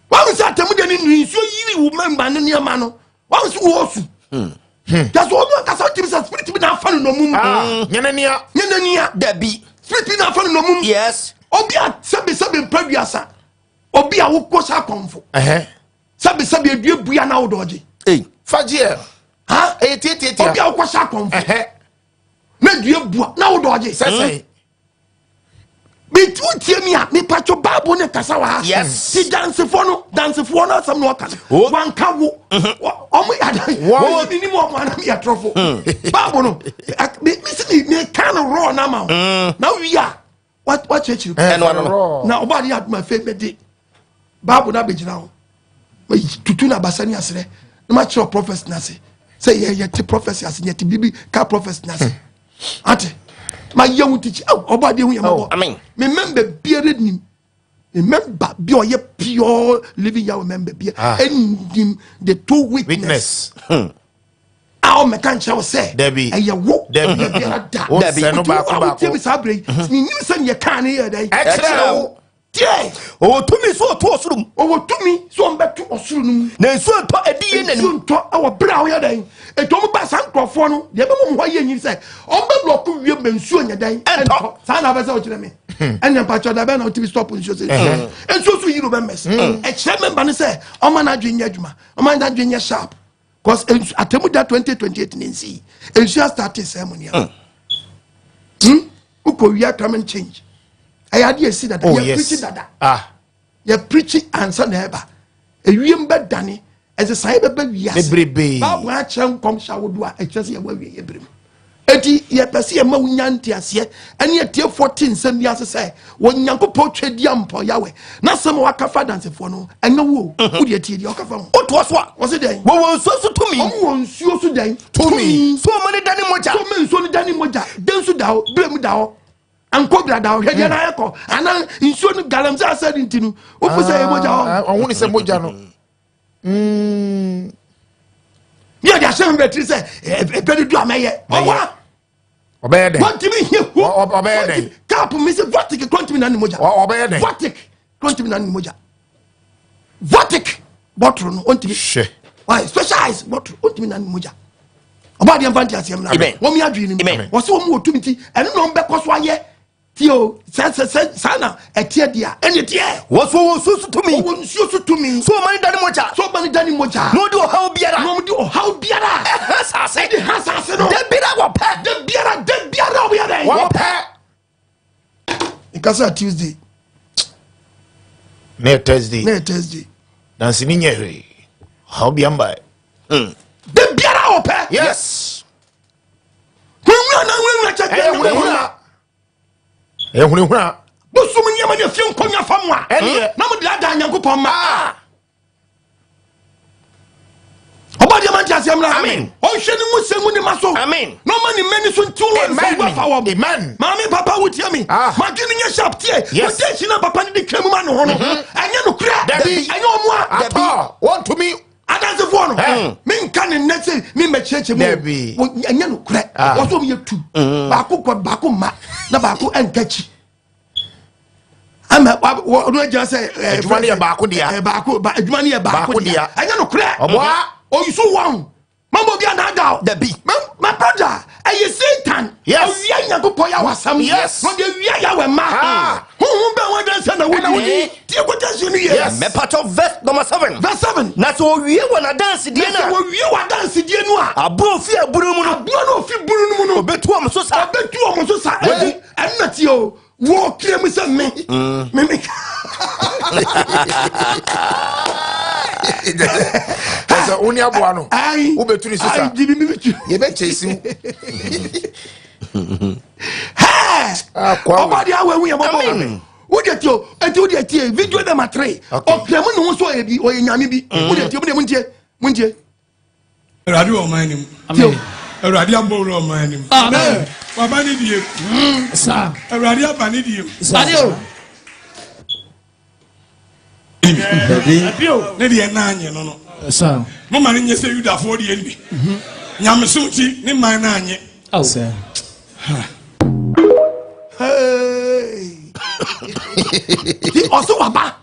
Wɔn sɛ atɛmu deɛ ne nnu nsuo yiri wo mɛmba ne nneɛma no. Wɔn sɛ wɔɔ su. Yasɛ ɔno ankasa ɔtumi sɛ spirit bi na afa no nɔmum. Nyenenia. Nyenenia. Dabi. Spirit bi na afa no nɔmum. Yes. Obi a sɛbi sɛbi mpa wiasa. Obi a wokɔ sɛ akɔnfo. Sɛbi sɛbi edua bua na wodɔgye. Ei. Fagyeɛ. Ha? Ɛyɛ tietietia. Obi a wokɔ sɛ akɔnfo. Na dua bua na wodɔgye. Sɛsɛn. Meti wotie mi a mepatwo Bible ne kasa wɔ ha. Yes. Ti dansefoɔ no dansefoɔ no asɛm na ɔka no. Wanka wo. Ɔmo yɛ adan. Wɔn mi ni mu ɔmo anam yɛ torofo. Bible no mi si mi mi ka no rɔɔ na ma o. Na wi a wakyerɛkyerɛ. Ɛno ano no. Na ɔbaa de aduma fɛ mɛ de Bible na abɛgyina hɔ. Tutu na abasa ni aserɛ na ma kyerɛ prophecy na ase sɛ yɛ yɛ te prophecy ase yɛ te bibi ka prophecy na ase. Ate ma yɛ wo tikyi aw ɔbɔ adeɛ hu yɛ mɔbɔ. Amen. Me member biara nim me member bi a ɔyɛ pure living Yahweh member bi Ah. ɛnim the two witness Witness. a ɔmɛka nkyerɛ wo sɛ Dabi. ɛyɛ wo Dabi. biara da Wo nsɛ no Nti wo baako a wotie baako. me saa berɛ yi menim sɛ neɛ kaa ne yɛ dɛn Ɛkyerɛ wo. tie Ɔwɔ tumi sɛ ɔto ɔsoro mu. ɔwɔ tumi sɛ ɔmbɛto ɔsoro no mu Na nsuo ntɔ ɛdi yie nsuo n'anim. ntɔ ɛwɔ berɛ a woyɛ dɛn ɛti ɔmo ba saa nkurɔfoɔ no deɛ ɛbɛma mo hɔ yɛ nyini sɛ ɔmbɛblɔko wie ma nsuo nyɛ dɛn Ɛntɔ. saa na abɛsɛ wokyerɛ me ɛnɛ mpakyɛ da bɛn na wotumi stop nsuo sɛ nsuo nsuo so yiri bɛmmɛs ɛkyerɛ memba no sɛ ɔma no adwene nyɛ adwuma ɔma no adwene nyɛ sharp cause nsu atemu da 2028 ne nsi nsuo astarte sɛ mu nneɛma wokɔ wia climate change ɛyɛ adeɛ ɛsi dada Oh yɛ yes. preach dada Ah. yɛ preach ansa na ɛba ewiem bɛdane ɛsesaeɛ bɛba wiase Bebrebe. baabu akyerɛ nkɔmhyɛ ahodoɔ a ɛkyerɛ sɛ yɛwɔ awie yɛ bere mu eti yɛpɛ sɛ yɛma wo nya nteaseɛ ɛne atiefoɔ te nsɛm bi ase sɛ Onyankopɔn twɛ di ampɔ Yahweh na asɛm a waka fa adansefoɔ no ɛnyɛ wo o wo deɛ tie deɛ ɔka fa ho Wotoa so a. wɔse dɛn Wɔwɔ nsuo so tumi. ɔmo wɔ nsuo so dɛn Tumi. So ɔmo ne dane mogya. so ɔmo nsuo no dane mogya den so da hɔ bere mu da hɔ ankɔbira da hɔ hwɛ deɛ n'ayɛ kɔ ana nsuo no galamsey asɛ ne nti no wofu sɛ ɛyɛ mogya hɔ Ɔho ne sɛ mogya no. ní ọjà sẹ́yìn bẹ̀rẹ̀ tiri sẹ́ ẹ̀bẹ̀ ni du àmẹ́yẹ ọwọ́ Ɔbɛyɛ dɛn? wọ́n ti mi hie hu Ɔbɛyɛ dɛn? káàpù mi sẹ́ vortic kúrò ntumi nani mogya Ɔbɛyɛ dɛn? vortic kúrò ntumi nani mogya vortic bọ́tùrù no ntumi Hwɛ. why special ice bọ́tùrù ntumi nani mogya ọba adeɛ nfa nti aseɛ mu na Amen. wɔn mi adwene mu Amen. wɔsi wɔn mu wɔ tumi ti ɛno na wɔn bɛ kɔ so ayɛ tie o sɛ sɛ sɛ saa na ɛteɛ di a ɛne teɛ Wɔso wɔ nsuo so tumi. ɔwɔ nsuo so tumi So ɔmo ne dane mogya. so ɔba ne dane mogya Na ɔde ɔhaw biara. na wɔn de ɔhaw biara Ɛha asase. ɛde ha asase no Da biara wɔpɛ. da biara da biara ɔbɛyɛ dɛn Wɔpɛ. nkasa Tuesday Ne yɛ Thursday. na yɛ Thursday Dansini nyɛ hwee. Ɔhaw bi amba. da biara ɔpɛ Yes. hunhuna na hunhuna kyɛ Ɛyɛ hunahuna. Ɛyɛ hunahuna. bosom nneɛma ne afie nkonnwa fa mu a Ɛneɛ. na mo de ada Nyankopɔn ma ɔba deɛ ma nte aseɛ mmra Amen. ɔnhwɛ ne mu sɛ mu ne ma so Amen. na ɔma ne mmani so ntiw wɔ Amen. nsɛm afa wɔm Amen. maame papa wotie me Ah. madwene nyɛ sharp tie Yes. wɔde akyi na papa no de twa mu ma ne ho no ɛnyɛ nokorɛ Dabi. ɛnyɛ ɔmo a Atɔ. Wɔntumi. adansefoɔ no Eh. menka ne nnɛ sɛ memmɛkyerɛkyerɛ mu Dabi. ɛnyɛ nokorɛ Ah. wɔ so ɔmyɛ tu baako kɔ baako mma na baako ɛnka akyi ama ɔno agyina sɛ Adwuma no yɛ baako dea. baako adwuma no yɛ baako Baako dea dea. ɛnyɛ nokorɛ Ɔboa. ɔyiso wɔn mama obi anaada o Dabi. my brother ɛyɛ Satan Yes. ɔwia Nyankopɔn yɛ awasɛm Yes. na ɔde awia yɛ awɛ ma Ah. honhom bɛn wɔn dansa na wodi tie kɔtɛ si no yɛ Yes. Mɛpatɔ verse number 7. verse 7 Na sɛ ɔwie wɔ n'adansedie na sɛ no a. wɔwie wɔ adansedie no a Aboa ofi abunu mu no. aboa no ofi bunu no mu no Ɔbɛtu wɔn so sa. ɔbɛtu wɔn so sa ɛdi ɛno na tie o wɔ kira mu sɛ me me me Sɛ wo ne aboa no. ayi Wobɛtu ne so sa. ayi jibi mi bi tu Yɛbɛkyɛ esi mu. hɛɛ Ah, kwa ɔba de awɔ ehu yɛ mɔbɔ Amen. wo de tie o eti wo de tie video number 3 Okay. ɔkira mu ne ho so ɔyɛ bi ɔyɛ nyame bi wo de tie mu de mu ntie mu ntie Awurade wɔ ɔman no mu. tie o. Awurade abɔ wura ɔman anim. Amen. Waba ne die. Saa. Awurade aba ne die. Saa. Ne deɛ na anye no no. Saa. Moma no nyɛ sɛ Yudafoɔ deɛ no bi. Nyamesom ti ne man no anye. Saa. Hey. Ti ɔsɛ waba.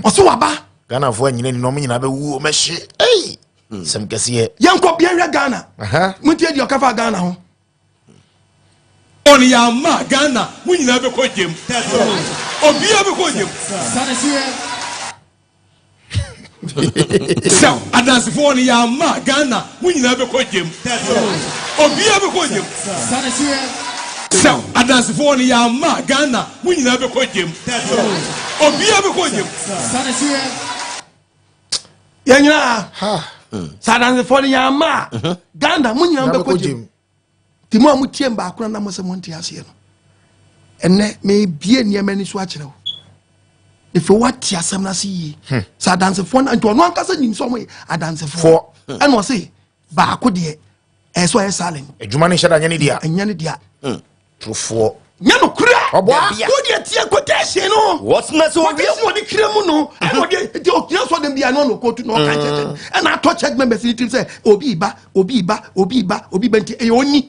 Ɔsɛ waba. Ghanafoɔ anyina ni na ɔmo nyinaa bɛwu ɔmo ahye. Ei! Sɛm kɛseɛ. Yɛnkɔ biahwɛ Ghana. Aha. Montie deɛ ɔka fa Ghana ho. Ɔne yɛ ama Ghana mo nyinaa bɛkɔ gyem. Obiara bɛkɔ gyem. Sɛ adansefoɔ no yɛ ama Ghana mo nyinaa bɛkɔ gyem. Obiara bɛkɔ gyem. Sɛ adansefoɔ no yɛ ama Ghana mo nyinaa bɛkɔ gyem. Obiara bɛkɔ gyem. Yɛn nyinaa. Sɛ adansefoɔ no yɛ ama a Ghana mo nyinaa bɛkɔ gyem. Nti mo a motie m baako na na mo sɛ monte aseɛ no, ɛnɛ mebie nneɛma ani so akyerɛ wo. Ɛfiri woate asɛm no ase yie. Sɛ adansefoɔ no, nti ɔno ankasa nim sɛ ɔmo yɛ adansefoɔ. Ɛna ɔse baako deɛ ɛyɛ sɛ ɔyɛ silent. Adwuma no nhyɛ da nyɛ ne dea. Ɛnyɛ ne dea. Torofoɔ. Nyɛ no kura. Ɔboa. Wo deɛ tie quotation no. Wɔtena sɛ owie. Quotation ɔde kira mu no. Ɛna ɔde nti ɔgyina so ɔde bia no ɔna ɔkɔtu na ɔka kyerɛ. Ɛna atɔ church members ne tirim sɛ obi ba obi ba obi ba obi ba nti ɛyɛ ɔni.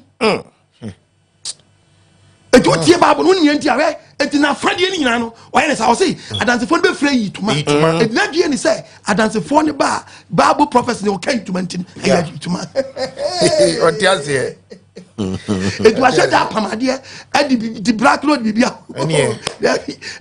Eti o tie Bible no nea nti awɛ eti na afadeɛ no nyinaa no ɔyɛ ne sa ɔse adansefoɔ no bɛfira yi tuma. Eti na dua ne sɛ adansefoɔ no ba Bible prophecy ne ɔka yi tuma nti ɛyɛ yi tuma. Ɔte aseɛ. Eti wahyɛ da apam adeɛ ɛde di black road biribi a.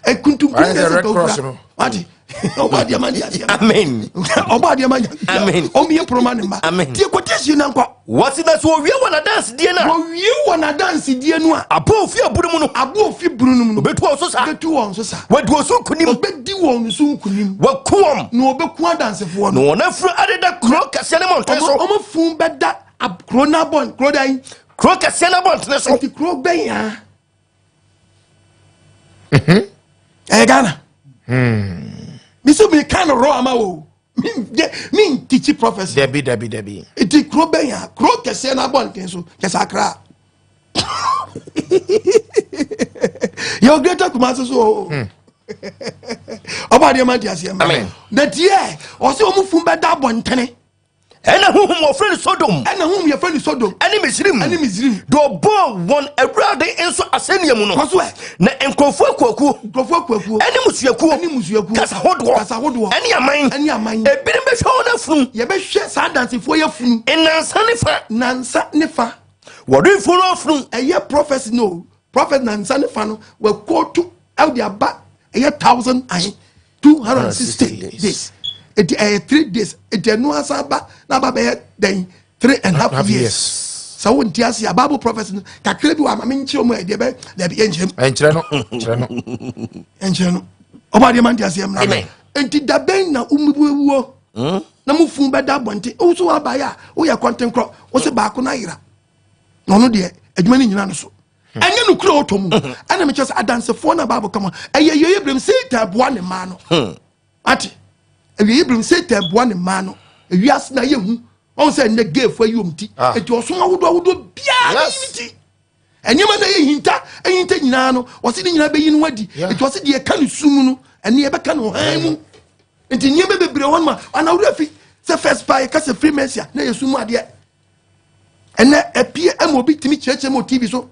Ekuntunkun Ayɛ sɛ Red Cross no. Wate ɔbɔ adeɛ ma ne aseɛ. Amen. Ɔbɔ adeɛ ma nya. Amen. Ɔmie poroma ne mma. Amen. Tie quotation na nkɔ. Wɔsi na so owie wɔ n'adansedie no a. Wɔwie wɔ n'adansedie no a. Abo ofi abunu mu no. Abo ofi bunu no mu no. Obetu wɔn so sa. Obetu wɔn so sa. Wɔadi wɔn so nkunim. Obedi wɔn so nkunim. Wɔaku wɔn. Na obeku adansefoɔ no. Na wɔn afunu adeda kuro kɛseɛ no mmɔntene so. Wɔn afunu bɛda kuro no abɔn kuro dan. Kuro kɛseɛ no abɔntene so. Nti kuro bɛn a. Ɛyɛ Ghana. Misi mi kan rɔ ama wo. Mi ntikyi prophecy. Dabi dabi dabi. Nti kuro bɛn a kuro kɛseɛ no abɔnten so kɛsɛ Accra. Yɛ Greater Kumasi so o. Ɔbɔ adeɛ ma nti aseɛ ma. Na deɛ ɔsɛ wɔn fun bɛda abɔntene. Ɛna honhom wɔfrɛ no Sodom. Ɛna honhom yɛfrɛ no Sodom. Ɛne Misrim. Ɛne Misrim. De ɔbɔɔ wɔn Awurade nso asɛnnua mu no. Kɔ so ɛ. Na nkurɔfoɔ akuakuo. Nkurɔfoɔ akuakuo. Ɛne mmusuakuo. Ɛne mmusuakuo. Kasa hodoɔ. Kasa hodoɔ. Ɛne aman. Ɛne aman. Ebinom bɛhwɛ wɔn afunu. Yɛbɛhwɛ saa adansefoɔ yi afunu. Nnansa ne fa. Nnansa ne fa. Wɔde funu afunu. Ɛyɛ prophecy no. Prophet nnansa ne fa no. Wɔkɔɔtu ɛde aba ɛyɛ 1260 days. Eti ɛyɛ 3 days. Eti ɛnu asa aba na aba bɛyɛ dɛn 3.5 years. Sɛ wo nti ase a Bible prophecy no kakra bi wɔ ama me nkyerɛ mu ɛdeɛ bɛ dɛbi ɛnkyerɛ mu. Ɛnkyerɛ no kyerɛ no. Ɛnkyerɛ no. Ɔbɔ adeɛ ma nti aseɛ mra. Nti dabɛn na umubuewuo na mo fun bɛda abɔnten. Woso abayɛ a woyɛ kɔntenkorɔ wosɛ baako na ayera. Na ɔno deɛ adwuma no nyina no so. Ɛnyɛ no kura ɔtɔ mu. Ɛna mekyerɛ sɛ adansefoɔ na Bible kama ɛyɛ yɛyɛ brem Satan boa ne mmaa no. Ate ɛyɛ brem Satan boa ne mmaa no. Ewiase na yɛ hu. Ɔn sɛ ɛnɛ gayfoɔ ayi wɔn ti. Eti ɔsom ahodoɔ ahodoɔ biara na yi ne ti. Nneɛma na ɛyɛ hinta ɛhinta nyinaa no wɔsi ne nyinaa bɛyi no adi. Eti wɔsi deɛ ɛka ne sum no ɛne ɛbɛka no hann mu. Nti nneɛma bebree hɔ no ma anawura fi sɛ first pa yɛka sɛ Freemason na yɛ sum mu adeɛ. Ɛnɛ ɛpie ɛma obi tumi kyerɛkyerɛ mu wɔ TV so.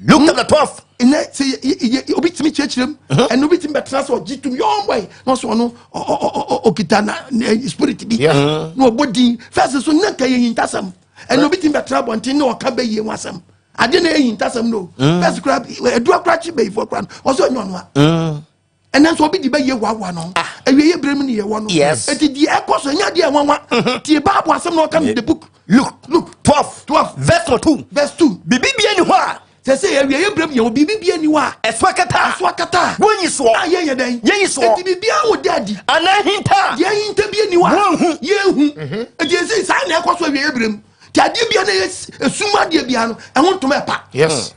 Luke chapter 12. Ɛnɛ sɛ yɛ obi tumi kyerɛkyerɛ mu ɛnɛ obi tumi bɛtena sɛ ɔgye tum yɔn bɔyi na ɔsɛ ɔno ɔkita na spirit bi na ɔbɔ din fɛs so ne nka yɛ hintasɛm ɛnɛ obi tumi bɛtena abɔnten na ɔka bɛyie ho asɛm adeɛ na yɛ hintasɛm no fɛs kura adura kura kye bɛyifoɔ kura no ɔsɛ ɔnyɛ ɔno a ɛnɛ nso obi di bɛyie hoahoa no awie yɛ berɛ mu ne yɛwɔ no eti deɛ ɛkɔ so ɛnyɛ adeɛ ɛnwanwa tie Bible asɛm na ɔka no the book Luke Luke 12 12 verse 2 verse 2 Bibi bia ni hɔ a sɛ sɛ awie yɛ berɛ mu yɛwɔ biribi bia ni hɔ a ɛso akata ɛso akata wɔnyi soɔ a yɛnyɛ dɛn yɛnyi soɔ eti biribiara wɔ da adi anaa hinta deɛ hinta bia ni hɔ a wɔnhu yɛnhu eti ɛsɛ saa na ɛkɔ so awie yɛ berɛ mu ti adeɛ bia na yɛ esum adeɛ bia no ɛho ntoma ɛpa Yes.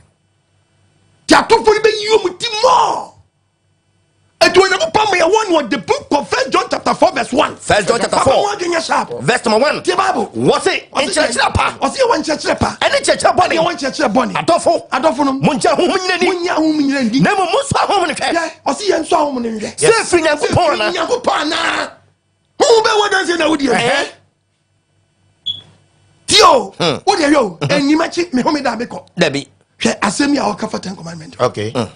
Ti atofo no bɛyi wɔn ti mɔɔ. Eti Onyankopɔn ma yɛwɔ no wɔ the book of First John chapter 4 verse 1. First John chapter Papa 4. mo adwene nyɛ sharp. Verse number 1. Tie Bible. Wɔse Ɔse nkyerɛkyerɛ pa. Ɔse yɛwɔ nkyerɛkyerɛ pa. Ɛne nkyerɛkyerɛ bɔne. Yɛwɔ nkyerɛkyerɛ bɔne. Adɔfo. Adɔfo no. Monkyɛ honhom nyina ni. Monyɛ ahom nyina ndi. Na mmom monsɔ ahonhom no hwɛ. Hwɛ, ɔse yɛn nsɔ ahom no nhwɛ. Sɛ ɛfiri Nyankopɔn Sɛ anaa. ɛfiri Nyankopɔn anaa. Honhom bɛwɔ danseɛ na wodie. Ɛhɛ. Tio, wo deɛ hwɛ o, ɛnni m'akyi, me home da mekɔ. Dabi. Hwɛ asɛm yi a ɔka fa Ten Commandment. Okay. Hwɛ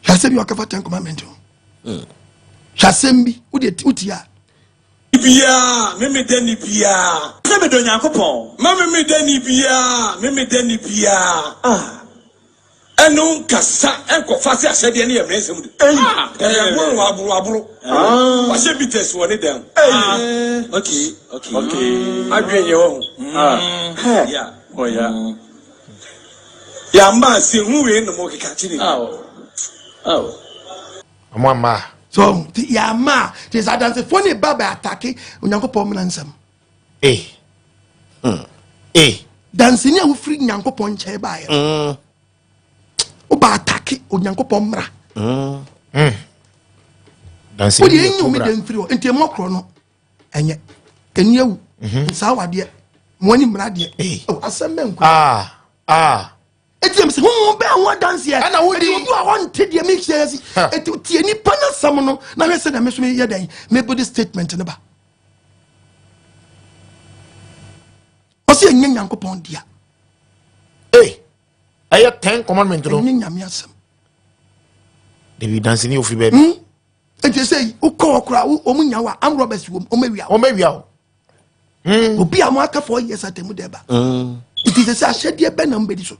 asɛm yi a ɔka fa Ten Commandment ho. Hwɛ asɛm bi, wo deɛ wotie a. Biara, me me dani biara. Sɛ medɔ Nyankopɔn. Ma me me dani biara, me me dani biara. Ah. Ɛne wo nkasa nkɔfa sɛ ahyɛdeɛ no yɛ mmara nsɛm du. Ah, ɛyɛ boro waboro aboro. Ah. Wahyɛ bitters wɔ ne dan mu. Ah. Okay, okay. Okay. Adwene yɛ wɔ ho. Ah. Yeah, oh yeah. Yɛama ase hu wei nom keka kyerɛ. Oh. Ɔmo ama. So nti yɛama a nti sɛ adansefoɔ ne ba bɛ atake Onyankopɔn mmara nsɛm. Ee. Ee. Danseni a wofiri Nyankopɔn nkyɛn baeɛ no. Woba atake Onyankopɔn mmara. Danseni Wode yɛ ɛnyi omi kobra. dɛ mfiri hɔ nti ɛmmɔ korɔ no ɛnyɛ ɛni awu nsaa wadeɛ mo ani mmara deɛ Ee. Oh, asɛm bɛ nko. Ah. Ah. Eti ɛm sɛ honhom bɛn ho adanseɛ. Ɛna wodi. Eti obi a ɔnte deɛ mehyia asi. Ha. Eti tie nipa no asɛm no na hwɛ sɛ deɛ me so meyɛ dɛn mebode statement no ba. Ɔsɛ ɛnyɛ Nyankopɔn dea. Ee. Ɛyɛ Ten Commandment no. Ɛnyɛ Nyame asɛm. Dabi danseni ofiri baabi. Eti sɛ wokɔ hɔ koraa wɔn nya wa armed robbers wɔm wɔn awia. Wɔn awia o. Obi a mo aka 4 years atemu dɛ ba. Nti sɛ ahyɛdeɛ bɛ na mo bɛdi so.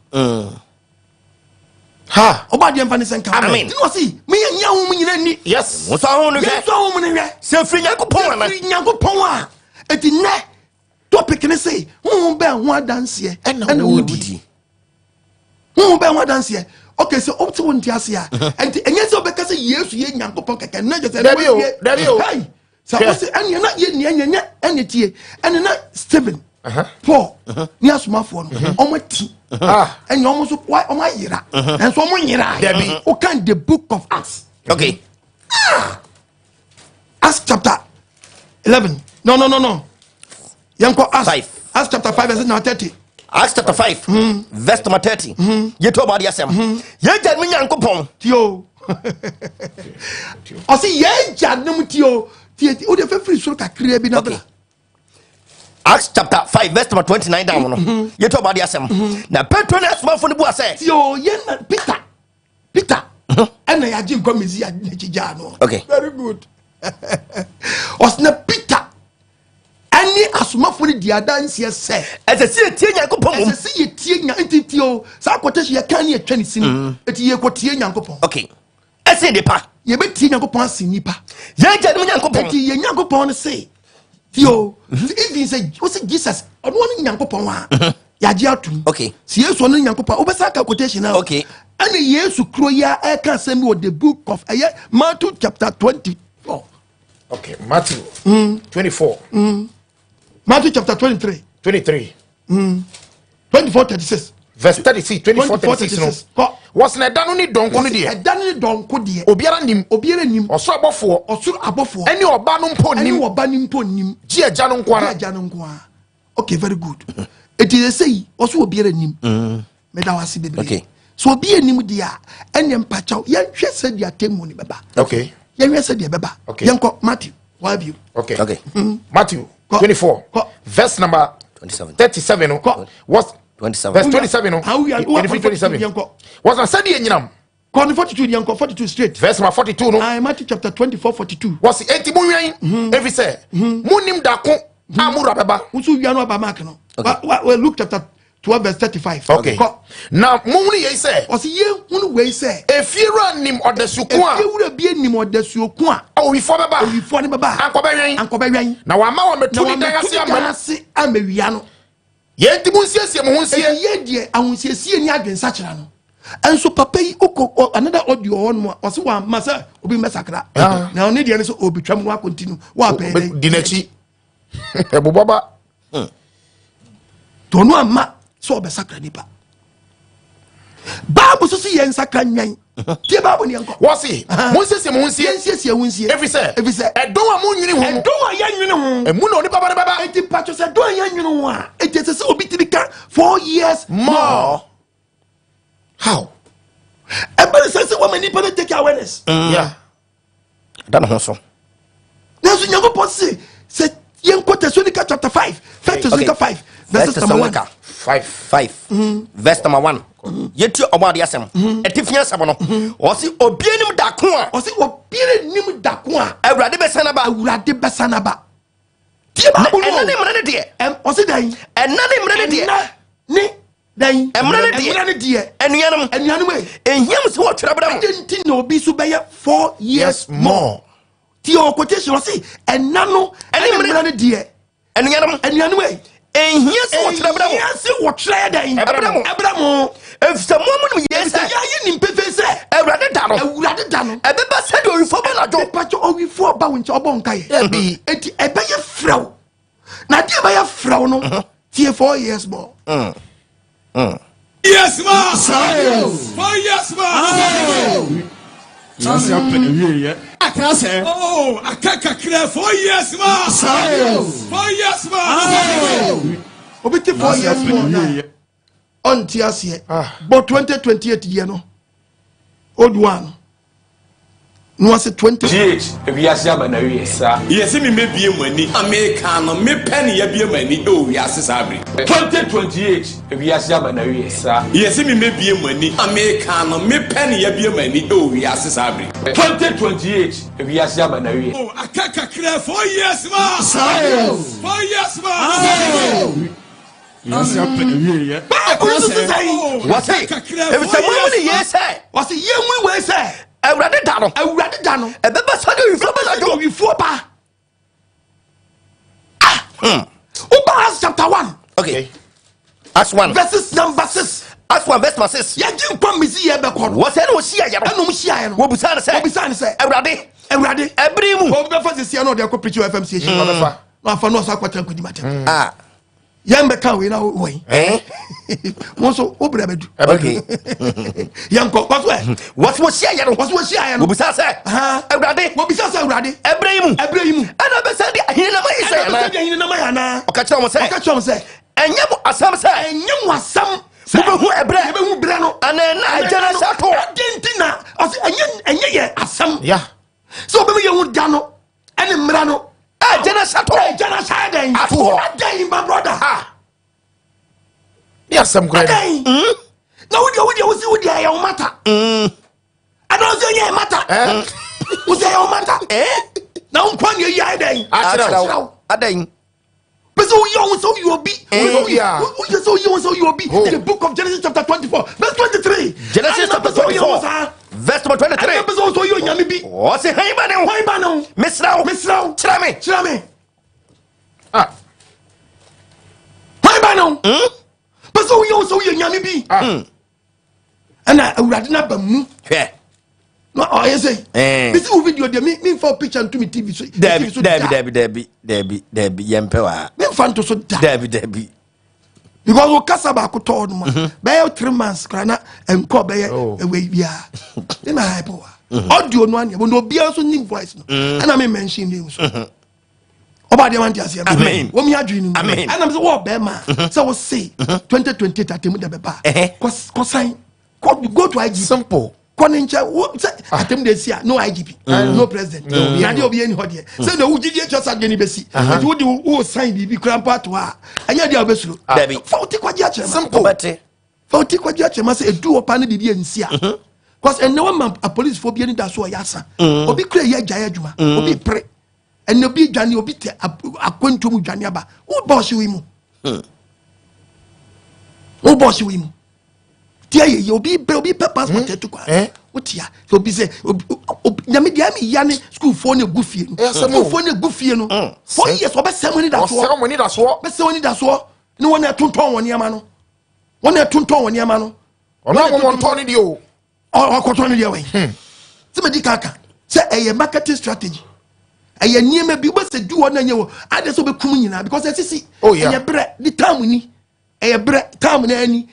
Ha. Ɔba adeɛ nfa ne sɛ nka. Amen. Nti na ɔsi meyɛ nyɛ ahom nyina ni. Yes. Monsɔ ahonhom no hwɛ. Yɛn sɔ ahom no hwɛ. Sɛ ɛfiri Nyankopɔn anaa. Ɛfiri Nyankopɔn a. Eti nnɛ topic ne se honhom bɛn ho adanseɛ Ɛna wodi. Honhom bɛn ho adanseɛ. Okay, sɛ wote wo nte ase a ɛnti ɛnyɛ sɛ wobɛka sɛ Yesu yɛ Nyankopɔn kɛkɛ na kyerɛ sɛ Dabi o, dabi o. Hey, sɛ Hwɛ. wo se ɛneɛ na yɛ nea nyɛ nyɛ ɛne tie ɛne na Stephen Paul ne asomafoɔ no ɔmo ati Ah. ɛne ɔmo nso ɔmo ayera ɛnso ɔmo nyera. Dabi. Wokan the book of Acts. Okay. Acts chapter 11. No, no, no, no. Yɛnkɔ Acts. Five. Acts chapter 5 verse number 30. Acts chapter 5, verse number 30. Yɛtu ɔbɔ adeɛ asɛm. Yɛn gya no Nyankopɔn. Tie o. Ɔse yɛn gya nom tie o. Tie tie. Wode fɛfiri soro kakraa bi na bra. Acts chapter 5 verse number 29 down no. Yɛtu ɔbɔ adeɛ asɛm. Na Petro ne asomafoɔ no bua sɛ. Tie o yɛn na Peter. Peter. Ɛna yɛagye nkwa Mesia n'akyi gyaa no. Okay. Very good. Ɔse na Peter ɛne asomafoɔ no di adanseɛ sɛ. Ɛsɛ sɛ yɛtie Nyankopɔn mmom. Ɛsɛ sɛ yɛtie nya nti tie o saa quotation yɛka ne yɛtwa ne sini. Eti yɛkɔtie Nyankopɔn. Okay. Ɛsen nipa. Yɛbɛtie Nyankopɔn asen nipa. Yɛn gya no Nyankopɔn. Eti yɛ Nyankopɔn no se tie o even sɛ wosi Jesus ɔno ɔne Nyankopɔn a yɛagye atom. Okay. Si Yesu ɔno Nyankopɔn a wobɛsa aka quotation na. Okay. Ɛne Yesu kuro yi a ɛka asɛm bi wɔ the book of ɛyɛ Matthew chapter 24. Okay. Matthew 24. Matthew chapter 23. 23. 24 36. Verse 36, 24, 36 no. Kɔ. Wɔsena ɛda no ne dɔnko no deɛ. Ɛda no ne dɔnko deɛ. Obiara nim. Obiara nim. Ɔsoro abɔfoɔ. Ɔsoro abɔfoɔ. Ɛne ɔba no mpo Ɛne nim. ɔba no mpo nim. Gye agya no nko ara. Gye agya no nko ara. Okay, very good. Eti sɛ yi ɔso obiara nim. Meda wo ase bebree. Okay. So obi anim deɛ a ɛne mpakyɛw yɛnhwɛ sɛdeɛ atemmu no bɛba. Okay. Yɛnhwɛ sɛdeɛ ɛbɛba. Okay. Yɛnkɔ Matthew. Why have you? Okay. Okay. Matthew Kɔ. 24. Kɔ. Verse number 27. 37 no. Kɔ. Was 27. verse 27 no. Ah, we are 27. Yɛnkɔ. Was na sɛdeɛ nyinam. Kɔ ne 42 yɛnkɔ 42 straight. Verse number 42 no. Ah, Matthew chapter 24 42. Wɔsi enti monwɛn ɛfiri sɛ monnim da ko a mo wura bɛba. Nso wia no aba mark no. Okay. Luke chapter 12 verse 35. Okay. Kɔ. Na monhunu yei sɛ Ɔsi yɛnhunu wei sɛ. efiewura nim ɔdasuko a Efiewura bi nim ɔdasuoko a. owifoɔ bɛba Owifoɔ no bɛba. ankɔbɛwɛn Ankɔbɛwɛn. na wama Na wɔmɛto ne dan wɔamɛto ase ne dan ama ase amawia no. yɛn nti monsiesie mo ho nsie. Eti yɛ deɛ ahosiesie ni adwensakyera no. Ɛnso papa yi okɔ another audio hɔ nom a ɔsi wa ma sɛ obi mbɛsakra. Na ɔne deɛ no sɛ obi twam no akɔntinu wa pɛɛ dɛ. Di n'akyi ɛbobɔ ba. Tɔnu ama sɛ ɔbɛsakra nipa. Bible so si yɛn nsakra nwɛn. Tie Bible ni yɛnkɔ. Wɔsi monsiesie mo ho nsie. Yɛnsiesie ho nsie. Efisɛ. Efisɛ. Ɛdɔn a monnwene ho. Ɛdɔn a yɛnnwene ho. Emu na onipa ba no bɛba. Eti patro sɛ ɛdɔn a yɛnnwene ho a, eti ɛsɛ sɛ obi tumi ka 4 years more. How? Ɛbɛrɛ sɛ wɔma nipa no take awareness. Da ne ho so. Nanso Nyankopɔn se sɛ yɛnkɔ Thessalonica chapter 5, First Thessalonica 5 verses number 1. 5. 5 verse number 1. Yɛtie ɔbɔ adeɛ asɛm ɛtifi asɛm no. Ɔse obia nim dako a Ɔse obiara nim dako a Awurade bɛsan aba. Awurade bɛsan aba. Tie Bible no. Ɛna ne mmerɛ ne deɛ. Ɔse dɛn? Ɛna ne mmerɛ ne deɛ. Ɛna ne dɛn? Mmerɛ ne deɛ. Mmerɛ ne deɛ. Anuanom. Anuanom e. Ɛhia m sɛ wɔtwerɛ berɛ mo. Ade nti na obi so bɛyɛ 4 years Yes more. Tie ɔ quotation, ɔse ɛna no ɛne ɛne mmerɛ ne deɛ. Anuanom. Anuanom e. Ɛhia sɛ wɔtwerɛ berɛ mo. Ɛhia sɛ wɔtwerɛ dɛn? Ɛberɛ mo. Ɛberɛ mo. Ɛfisɛ mo mu nim yei sɛ sɛ yɛayɛ nim pefee sɛ Awurade da no Awurade da no ɛbɛba sɛdeɛ owifoɔ ba nadwo. Mepakyɛ, ɔwifoɔ ba wo nkyɛn, ɔbɔ nkaeɛ. Dabi. Enti ɛbɛyɛ frɛw na adeɛ ɛbɛyɛ frɛw no, tie, 4 years more. Yes ma. 4 years ma. Wiase apɛ awieeɛ. Akra sɛ. Oh, aka kakra, 4 years ma. 4 years ma. Obi te four Wiase years apɛ more na awieeɛ. ɔnte aseɛ. Bɔ 2028 yɛ no, old one no na wɔse 20 GH, ewiase aba na wie saa. Yɛsɛ mi mebie mu ani a meka no mepɛ ne yɛbie mu ani ɛwɔ wiase saa bere. 2028, ewiase aba na wie saa. Yɛsɛ mi mebie mu ani a meka no mepɛ ne yɛbie mu ani ɛwɔ wiase saa bere. 2028, ewiase aba na wie. Oh, aka kakra, 4 years ma. 4 years ma. Wiase apɛ awieeɛ. Bible no so sɛ Wɔse ɛfisɛ mo mu ne yei sɛ wɔse yɛnwuri wei sɛ Awurade da no Awurade da no ɛbɛba sɛdeɛ owifoɔ ba sɛdeɛ nadwo. ɔwifoɔ ba. Ah, woba Acts chapter 1 Okay, Acts 1 verses number 6. Acts 1 verse number 6. Yɛgye nkwa mesi yɛ bɛkɔ no. Wɔsɛ ne wɔhyiaeɛ no ɛna ɔmo hyiaeɛ no wɔbusaa no sɛ wɔbisaa no sɛ Awurade, Awurade, ɛbere mu obi bɛfa sesia na ɔde akɔ preach wɔ FM station. Ɔbɛfa. Na afa na ɔsa akɔtena nkɔdi matɛm. Ah. Yɛn bɛka wei na wɔyi Eh? mo nso wo brɛ bɛdu. Okay. Yɛnkɔ kɔ so ɛ. Wɔsɛ wɔhyiaeɛ no wɔsɛ wɔhyiaeɛ no wɔbusaa sɛ Aha. Awurade, Wɔbisa sɛ Awurade, ɛberɛ yi mu ɛberɛ yi mu ɛna bɛsɛ de ahene nama Israel ɛna anaa? bɛsɛ de ahene nama yɛ anaa? Ɔka kyerɛ wɔn sɛ Ɔka kyerɛ wɔn sɛ ɛnyɛ mo asɛm sɛ ɛnyɛ mo asɛm sɛ mobɛhu ɛberɛ yɛbɛhu berɛ no anaa ɛna agya no ahyɛ ato. Ade nti na ɔsɛ ɛnyɛ yɛ asɛm Ya. sɛ ɔbɛma yɛhu da no ɛne mmara no. Agya no ahyɛ ato. Agya no ahyɛ dɛn? Ato hɔ. Adɛn, my brother? Ne asɛm koraa ni. Adɛn na wodeɛ wosi wodeɛ ɛyɛ wo matter ɛna wo sɛ ɛnyɛ yɛ matter? Eh? Wo sɛ ɛyɛ wo matter na wo nkwa ne ayi ayɛ dɛn? Akyerɛ wo. Akyerɛ wo. Adɛn? Pɛ sɛ woyɛ wo sɛ woyɛ obi. Yeah. Woyɛ sɛ woyɛ wo sɛ woyɛ obi. Oh. The book of Genesis chapter 24 verse 23. Genesis Ɛna chapter pɛ sɛ woyɛ wo 24 saa. verse number Ɛna 23. pɛ sɛ wo sɛ woyɛ onyame bi. Ɔse han ba ne ho? Hwan ba ne ho? Mesrɛ wo, Mesrɛ wo, kyerɛ me. Kyerɛ me. Ah. Hwan ba ne ho? Pɛ sɛ woyɛ wo sɛ woyɛ nyame bi. Ah. Ɛna Awurade no aba mu Hwɛ. na ɔyɛ sɛ Eh. mesi wo video deɛ memfa wo picture nto me TV so. Dabi. TV so Dabi. da. Dabi, dabi, dabi, dabi, yɛmpɛ wɔ ha. Memfa nto so da. Dabi, dabi. Because wo kasa baako tɔɔ no mu a bɛyɛ 3 months kora na nkɔ bɛyɛ Oh. ɛwɛ biara ne ma hype wa audio no aneɛ wɔn obiara nso nim voice no. Ɛna me mention name so ɔba adeɛ wante aseɛ. Amen. Wɔn mi adwene no mu. Amen. Ɛna mi sɛ wɔɔ bɛrima sɛ wɔse 2028 atemu dɛ bɛba, kɔsan kɔ go to IGP. Simple. Kɔ ne nkyɛn wo sɛ atemu de esi a, no IGP, no president, na adeɛ obi ɛni hɔ deɛ sɛ na owu gyidie kyerɛ sɛ adeɛ ni bɛsi nti wo de wo sign biribi kura mpo ato hɔ a, ɛnyɛ deɛ a wobɛsuro. Dabi. Fa wo ti kɔgye akyerɛ ma. Simple. Wobɛte. Fa wo ti kɔgye akyerɛ ma sɛ edu hɔ pa ne biribi ansi a, cause ɛnɛ wɔma apolisifoɔ bi ani da so ɔyɛ asa, obi kura yɛ agyae adwuma, obi pere ɛnɛ, obi dwane, obi te akwantuo mu dwane aba. Wo bɔɔse yi mu, wo bɔɔse yi mu tia yɛ yɛ obi pɛ, obi pɛ passport ɛtu kwan. Wotia sɛ obi sɛ nyame deɛ ɛmi ya ne sukuufoɔ ne egu fie no. Ɛyɛ asɛm o. Sukuufoɔ ne egu fie no 4 years, ɔbɛsɛm ani da soɔ. Ɔsɛm ani da soɔ. Bɛsɛm ani da soɔ ne wɔn a ɛtontɔn wɔn nneɛma no, wɔn a ɛtontɔn wɔn nneɛma no. Ɔno a wɔn ntɔn ne deɛ o. Ɔkɔtɔn ne deɛ wɔn sɛ mɛ di kaka sɛ ɛyɛ marketing strategy, ɛyɛ nneɛma bi wobɛsɛ du hɔ na nyɛ wɔ ade sɛ wobɛkum nyinaa because ɛsisi. Oh, yeah. Ɛyɛ berɛ ne time ni, ɛyɛ berɛ time na ani.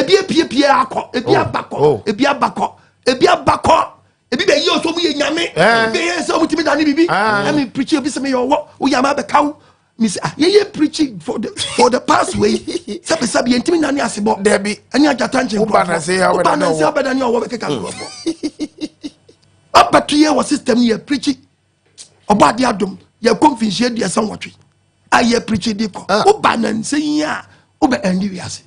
Ebi apiepie akɔ, ebi Oh, aba kɔ, oh. ebi aba kɔ, ebi aba kɔ. Ebi bɛ yi ɔsɔ mu yɛ nyame. Eh. Ebi yɛ sɛ ɔmo timi dani bibi. Ah. Ɛmi pirikyi obi sɛ mi yɛ ɔwɔ, oyɛ ama abɛka wo. Mi sɛ ah yɛyɛ pirikyi for the past way. Sɛbi sɛbi yɛn timi nani ase bɔ. Dabi. Ɛni agyata nkyɛn Woba na se abɛda Woba ne na se ɔwɔ. abɛda ne ɔwɔ bɛkeka nkurɔfoɔ. Abɛto yɛ wɔ system yɛ pirikyi. Ɔbɔ ade adom yɛ kɔ mfinhyia 38 a yɛ pirikyi di kɔ. Ah. Woba na nse yi a wobɛ ɛndi wiase.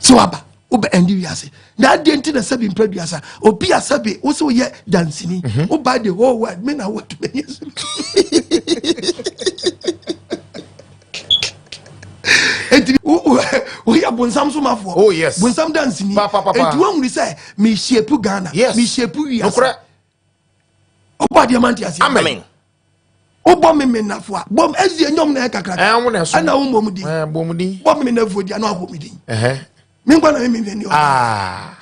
Sɛ waba wobɛ ɛndi wiase. Na adeɛ nti na sɛbi mpɛ duasa obi a sɛbi wo sɛ woyɛ dansini woba the whole world me na wɔtumi yɛ so. Enti woyɛ bonsam somafoɔ. Oh, yes. Bonsam dansini. Pa, pa, pa, pa. Enti woahunu sɛ mehyepu Ghana. Yes. Mehyepu wiase. Nokorɛ. Ɔbɔ adeɛ ma nte aseɛ. Amen. Wobɔ me menafo a bɔ ɛzi enyɔm na ɛyɛ kakraka. Ɛn wo na ɛso. Ɛna wo mmom din. Ɛn bɔ mu din. Bɔ me menafo di ano abɔ me din. Ɛhɛ. Me nkwa na me me ni ɔ. Ah.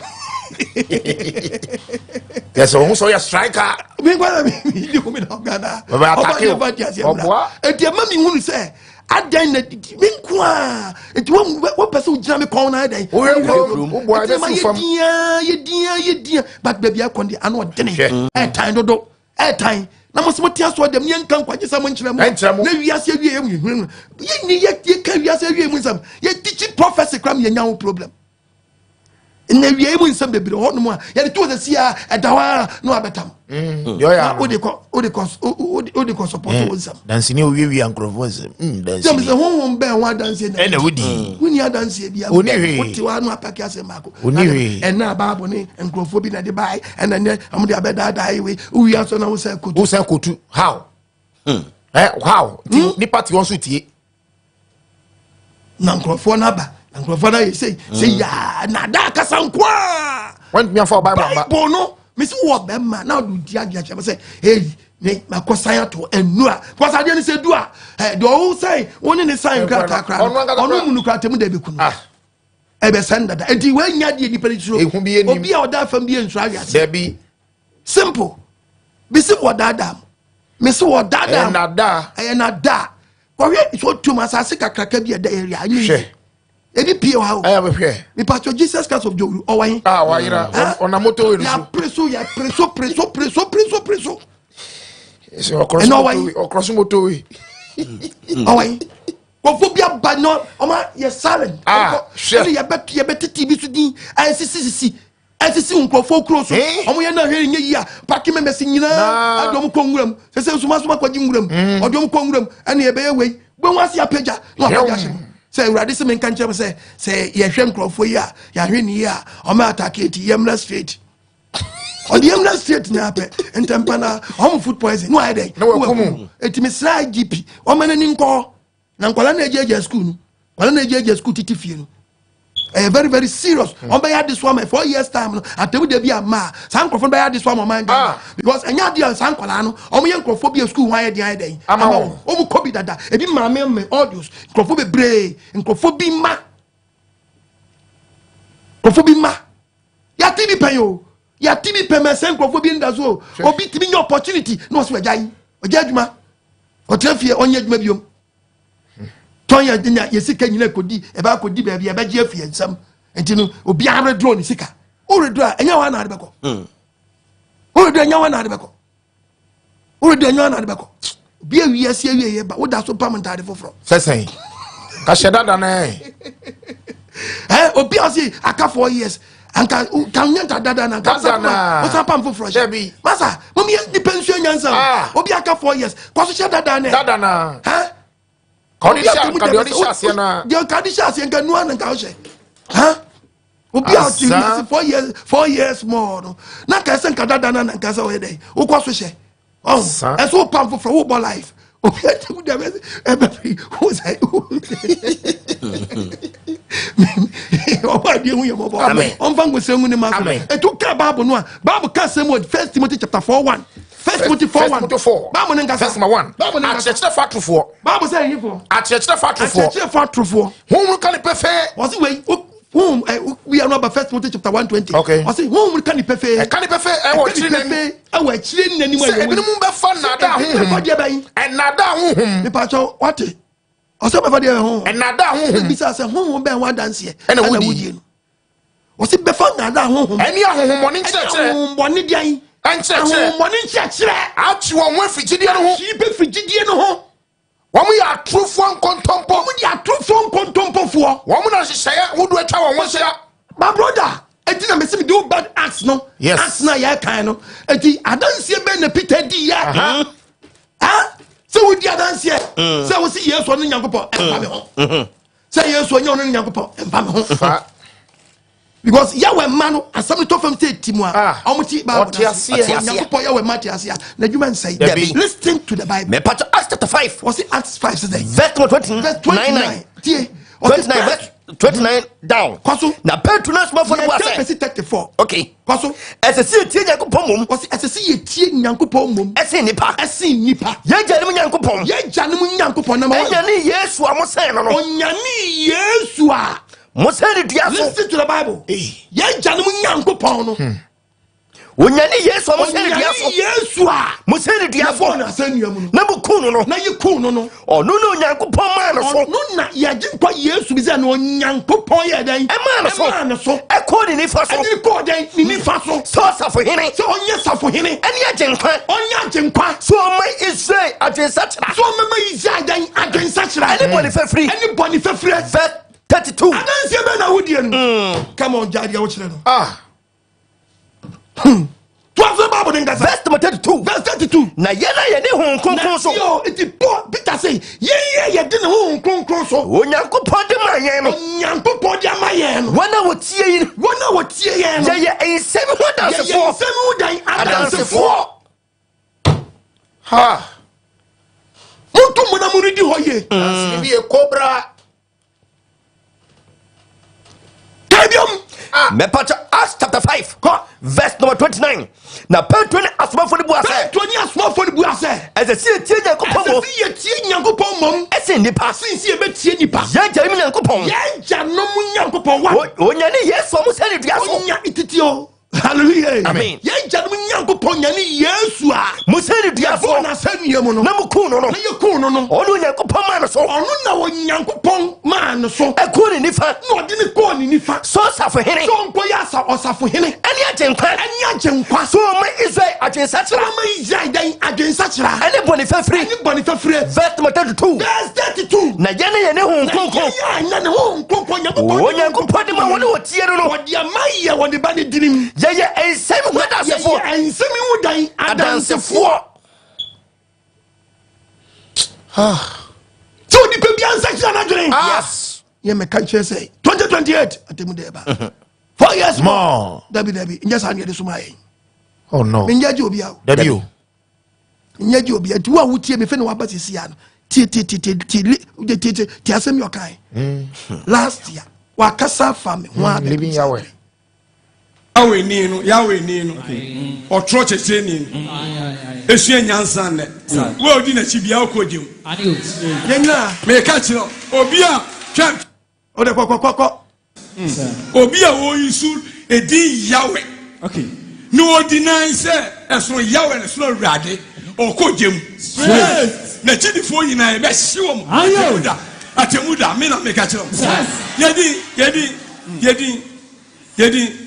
Yɛ sɛ ohun sɛ ɔyɛ striker. Me nkwa na me me di me na Ghana. Ɔbɛ Ɔbɔ atake adeɛ o. ma nte aseɛ bra. Ɔboa. Eti ɛma mi hunu sɛ adan na didi me nko a eti wɔn wɔpɛ sɛ ogyina me kɔn na ayɛ dɛn. Wohwɛ kurom. Woboa Eti ɛma ɛbɛsi yɛ fam. dia yɛ dia yɛ dia but baabi akɔn deɛ ano ɔdene Hwɛ. ɛɛtan dodo ɛɛtan na mo sɛ mo te aso dɛm yɛn nka nkwagye sɛ mo nkyerɛ mo Ɛnkyerɛ mo. na wiase awie yɛ mu yɛ yɛ ni yɛ yɛ ka wiase awie mu nsɛm yɛ teaching prophecy kora mi yɛ nya ho problem na wie mu nsɛm bebree hɔ nom a yɛde to sɛ si a ɛda hɔ a na wabɛtam Deɛ ɔyɛ na ano. wode kɔ wode kɔ wode kɔ support wo nsɛm Dansini owiawia nkurɔfoɔ nsɛm. sɛ Dansini. sɛ honhom bɛn ho adanseɛ na Ɛna wodi. wonni adanseɛ bia Onni hwee. wote hɔ ano apake asɛm baako Onni hwee. ɛna baabo ne nkurɔfoɔ bi na de bae ɛna nɛ ɔmo de abɛdaadaa yi wei wowie asɔ na wo sɛ kotu Wosan kotu. How? How? Ti nipa ti wɔn so tie. Na nkurɔfoɔ no aba na nkurɔfoɔ no ayɛ sei sɛ yaa na ada akasa nkoaa. Wɔn ntumi afa Bible amba. Bible no mesi wɔ bɛma na ɔde di adeɛ akyerɛ me sɛ ei ne makɔ san ato ɛnu a because adeɛ no sɛ du a ɛ deɛ ɔwo san wo ne ne san nkrataa koraa no Ɔno ankasa ɔno koraa. mu no koraa tɛmu da ɛbɛku no Ah. ɛbɛsɛn dada enti wɔanya deɛ nipa no suro Ehu bi anim. obi a ɔda fam bi nsuro awiase. Dabi. Simple bisi wɔ daadaa mu mesi wɔ daadaa mu Ɛyɛ nada. Ɛyɛ nada kɔhwɛ so tum asase kakraka bi ɛda area anyi Hwɛ. Ebi pie wɔ ha o. Ɛyɛ bɛhwɛ. Mipatɔ Jesus Christ of Jowuru ɔwɔ he. Ah wayera. Ɔnam motorway no so. Yà pere so yà pere so pere so pere so pere so pere so. Sɛ ɔkɔrɔ so Ɛna ɔwɔ motorway. Ɔkɔrɔ so motorway. Ɔwɔ he kɔfo bi aba na ɔma yɛ silent. Ah, hwɛ. Ɛna yɛbɛ yɛbɛ tete bi so din ɛsisi sisi ɛsisi nkurɔfoɔ kuro so. Eh? Ɔmo yɛ na ahwɛ nyɛ yie a parking members nyinaa Na- ɛde ɔmo kɔ nwura mu sɛsɛ nsomasoma kɔgye nwura mu ɔde ɔmo kɔ nwura mu ɛna yɛbɛyɛ wei gbɛn ase apagya na wapagya hyɛ mu sɛ awurade sɛ menka nkyerɛ mo sɛ sɛ yɛhwɛ nkurɔfoɔ yi a yɛahwɛ ne yie a ɔmo atake eti yɛmmra straight ɔde yɛmmra straight na apɛ ntɛmpa na ɔmo food poison na wayɛ dɛ Na waku mu. Eti mesra IGP ɔmo n'ani nkɔ na nkwadaa na egyagya school no nkwadaa na egyagya school titi fie no ɛyɛ very very serious. Ɔmo bɛyɛ ade so ama 4 years time no atɛmu de bi ama a saa nkurɔfoɔ no bɛyɛ ade so ama ɔman Ghana Ah. because ɛnyɛ adeɛ a saa nkwadaa no ɔmo yɛ nkurɔfoɔ bi a school ho ayɛ den ayɛ den Ama wɔn. Ɔmo kɔ bi dada ebi maame me audios nkurɔfoɔ bebree nkurɔfoɔ bi ma nkurɔfoɔ bi ma yate bi pɛn o yate bi pɛn mɛ sɛ nkurɔfoɔ bi nda so o obi tumi nye opportunity na ɔsɛ ɔgya yi ɔgya adwuma ɔtena fie ɔnyɛ adwuma biom tɔn yɛ nya yɛ sika nyina kɔdi ɛbɛ akɔdi baabi ɛbɛgye afi yɛn nsam nti no obiara reduro ne sika woreduro a ɛnyɛ wɔn na ade bɛkɔ woreduro ɛnyɛ wɔn na ade bɛkɔ woreduro ɛnyɛ wɔn na ade bɛkɔ obi awie asi awie yɛ ba woda so pam ntaade foforɔ. Sɛsɛn. Kahyɛ dada na ɛ. Ɛ obi a ɔsi aka 4 years anka kan nyɛ ntaade dada na nka Dada na. wosan pam foforɔ hyɛ. Dabi. Masa mo mi yɛ nipa nsuo nyansa Ah. o obi aka 4 years kɔso hyɛ dada nɛ. Dada na. Hɛn. Ka ɔde hyɛ ka deɛ ɔde hyɛ aseɛ na. Deɛ ɔka de hyɛ aseɛ nka nua na nka ɔhyɛ hɛn obi a ɔte Asa. wiase 4 years 4 years more no na nka ɛsɛ nka dada na na nka sɛ ɔyɛ dɛ wokɔ so hyɛ ɔn Sa. ɛsɛ wopam foforɔ wobɔ life obi a te mu dɛm ɛbɛ fi wo sɛ ɔbɔ adeɛ hu yɛ mɔbɔ. Amen. Ɔmfa nkosɛ ngu ne ma so. Amen. Ɛtu ka Bible no a Bible ka sɛm wɔ First Timothy chapter 4:1, First Timothy 4 First 1. Timothy 4. Bible ne nkasa. Verse number 1. Bible ne nkasa. Akyerɛkyerɛfo atorofoɔ. Bible sɛ ɛyifoɔ. Akyerɛkyerɛfo atorofoɔ. Akyerɛkyerɛfo atorofoɔ. Honhom ka ne pɛfɛɛ. Wɔsi wei honhom ɛ wia no aba First Timothy chapter 1:20. Okay. Ɔsi honhom ka ni pɛfɛɛ. Ɛka ne pɛfɛɛ ɛwɔ Ɛka ni akyire n'anim. pɛfɛɛ ɛwɔ akyire n'anim. Sɛ ebinom bɛfa nnaadaa honhom. Ɛdeɛ bɛyi. Ɛnnaadaa honhom. Nipakyɛw wate. Ɔsɛ bɛfa deɛ ho. Ɛnaadaa honhom. Bisa sɛ honhom bɛn ho adanseɛ ɛna wodie no. Wɔsi bɛfa nnaadaa honhom. Ɛne ahohommɔne nkyerɛkyerɛ. Ɛne ahohommɔne deɛn? Nkyerɛkyerɛ. Ahohommɔne nkyerɛkyerɛ. Atwe wɔn ho afiri gyidie no ho. Atwe bɛfiri gyidie no ho. Wɔn yɛ atorofoɔ nkontompo. Wɔn yɛ atorofoɔ nkontompofoɔ. Wɔn na nhyehyɛeɛ ahodoɔ atwa wɔn ho ahyia. My brother, eti na mesi mi de wo bad acts no. Yes. Acts na yɛ kan no. Eti adanseɛ bɛn na Peter di yɛ. Ah, sɛ wodi adanseɛ. Sɛ wosi Yesu ɔno Nyankopɔn ɛmfa mi ho. Sɛ Yesu ɔnyɛ ɔno Nyankopɔn ɛmfa mi ho. Because Yahweh mma no asɛm no tɔ fam sɛ ti mu a Ah, ɔmo ti Bible ɔte aseɛ. Nyankopɔn Yahweh mma te aseɛ a n'adwuma nsɛe. Dabi. Listen to the Bible. Mepatɔ Acts chapter 5 Wɔsi Acts 5 sɛ dɛn? verse number 29. Verse 29. Tie. Ɔsi 29 verse 29 down. Kɔ so. Na Petro ne asomafoɔ no bua Yɛtɛ sɛ. bɛsi 34. Okay. Kɔ so. Ɛsɛ sɛ yɛtie Nyankopɔn mmom. Wɔsi ɛsɛ sɛ yɛtie Nyankopɔn mmom. Ɛsen nnipa. Ɛsen nnipa. Yɛn agyanom Nyankopɔn. Yɛn agyanom Nyankopɔn na ma wɔn. Ɛnyane Yesu a mosɛn no no. Ɔnyane Yesu a. Mosɛn no dua so. Listen to the Bible. Yɛn agyanom Nyankopɔn no. Onyane Yesu a mosɛn no dua so. Onyane Yesu a. Mosɛn no dua so. Yɛbɔɔ no asɛnnua mu no. Na mokuu no no. Na yɛkuu no no. Ɔno na Onyankopɔn maa no so. Ɔno na yɛgye nkwa Yesu bi sɛ na Onyankopɔn yɛ dɛn? Ɛmaa no so. Ɛmaa no so. Ɛkɔɔ ne nifa so. Ɛde kɔɔ dɛn? Ne nifa so. Sɛ ɔsafohene. Sɛ ɔnyɛ safohene. Ɛne agyenkwa. Ɔnyɛ agyenkwa. Sɛ ɔma Israel adwensakyera. Sɛ ɔmɛma Israel dɛn? Adwensakyera. Ɛne bɔne fafiri. Ɛne bɔne fafiri. Verse 32. Adanseɛ bɛn na wodie no? Come on, gyae deɛ wokyerɛ no. Ah. Tuaso Bible ne nkasa. Verse number 32. Verse 32. Na yɛn a yɛde Honhom Kronkron so. Na yo, eti Paul Peter say, yɛn yɛ yɛde ne Honhom Kronkron so. Onyankopɔn de maa yɛn no. Onyankopɔn de ama yɛn no. Wɔn a wɔtie yi. Wɔn a wɔtie yɛn no. Yɛyɛ nsɛm ho adansefoɔ. Yɛyɛ nsɛm ho dan adansefoɔ. Ha. Monto mo na mo redi hɔ yie. Danseni bi yɛ kobra. Kabiom. Mɛpatɔ Acts chapter 5 Kɔ. verse number 29. Na Petro ne asomafoɔ no bua sɛ. Petro ne asomafoɔ no bua sɛ. Ɛsɛ sɛ yɛtie Nyankopɔn mmom. Ɛsɛ sɛ yɛtie Nyankopɔn mmom. Ɛsen nnipa. Ɛsen sɛ yɛbɛtie nnipa. Yɛn agyanom Nyankopɔn. Yɛn agyanom Nyankopɔn wa. Onyane Yesu a mosɛn no dua so. Onya titi o. Hallelujah. Amen. Yɛn agyanom Nyankopɔn nyane Yesu a. Mosɛn no dua so. Yɛbɔɔ no asɛnnua mu no. Na mokuu no no. Na yɛkuu no no. Ɔno Onyankopɔn maa no so. Ɔno na Onyankopɔn maa no so. Ɛkɔɔ ne nifa. Na ɔde ne kɔɔ ne nifa. Sɛ ɔsafohene. Sɛ ɔnkɔyɛ asa ɔsafohene. Ɛne agyenkwa. Ɛne agyenkwa. Sɛ ɔma Israel adwensakyera. Sɛ ɔma Israel dɛn adwensakyera. Ɛne bɔne fafiri. Ɛne bɔne fafiri. Verse number 32. Verse 32. Na yɛn ne yɛne Honhom Kronkron. Na yɛn a ne Honhom Kronkron Nyankopɔn. Onyankopɔn de ma wɔn a wɔtie no no. Ɔde ama yɛ wɔ ne ba ne dinim. Yɛyɛ nsɛm ho adansefoɔ. Yɛyɛ nsɛm ho dan adansefoɔ. Sɛ onipa bi ansakyera n'adwene. Yes. Yɛ mɛka nkyerɛ sɛ 2028 atemu dɛ ba. 4 years more. Dabi dabi nyɛ saa ne yɛde soma yɛn. Oh no. Menyɛ gye obi a. Dabi o. Nyɛ gye obi a. Nti wo a wotie me fɛ ne waba sisi ya no. Tie tie tie tie tie tie tie tie tie asɛm yɛ ɔkae. Last year wakasa afa me ho a. Living Yahweh. Yahweh ni no, Yahweh ni no, ɔtorɔ kyerɛkyerɛni no, esua nyansa nnɛ. Wo a odi n'akyi bia wokɔ gye mu. Yɛn nyinaa. Meka kyerɛ obi a hwɛ. Ɔde kɔkɔkɔkɔ. Obi a wɔyi so edin Yahweh. Na ɔdi nan sɛ ɛsono Yahweh na ɛsono Awurade ɔkɔ gye mu. N'akyidifoɔ nyinaa yɛbɛhye wɔn atemu da atemu da me na meka kyerɛ wɔn. Yɛdin yɛdin yɛdin. Yɛdi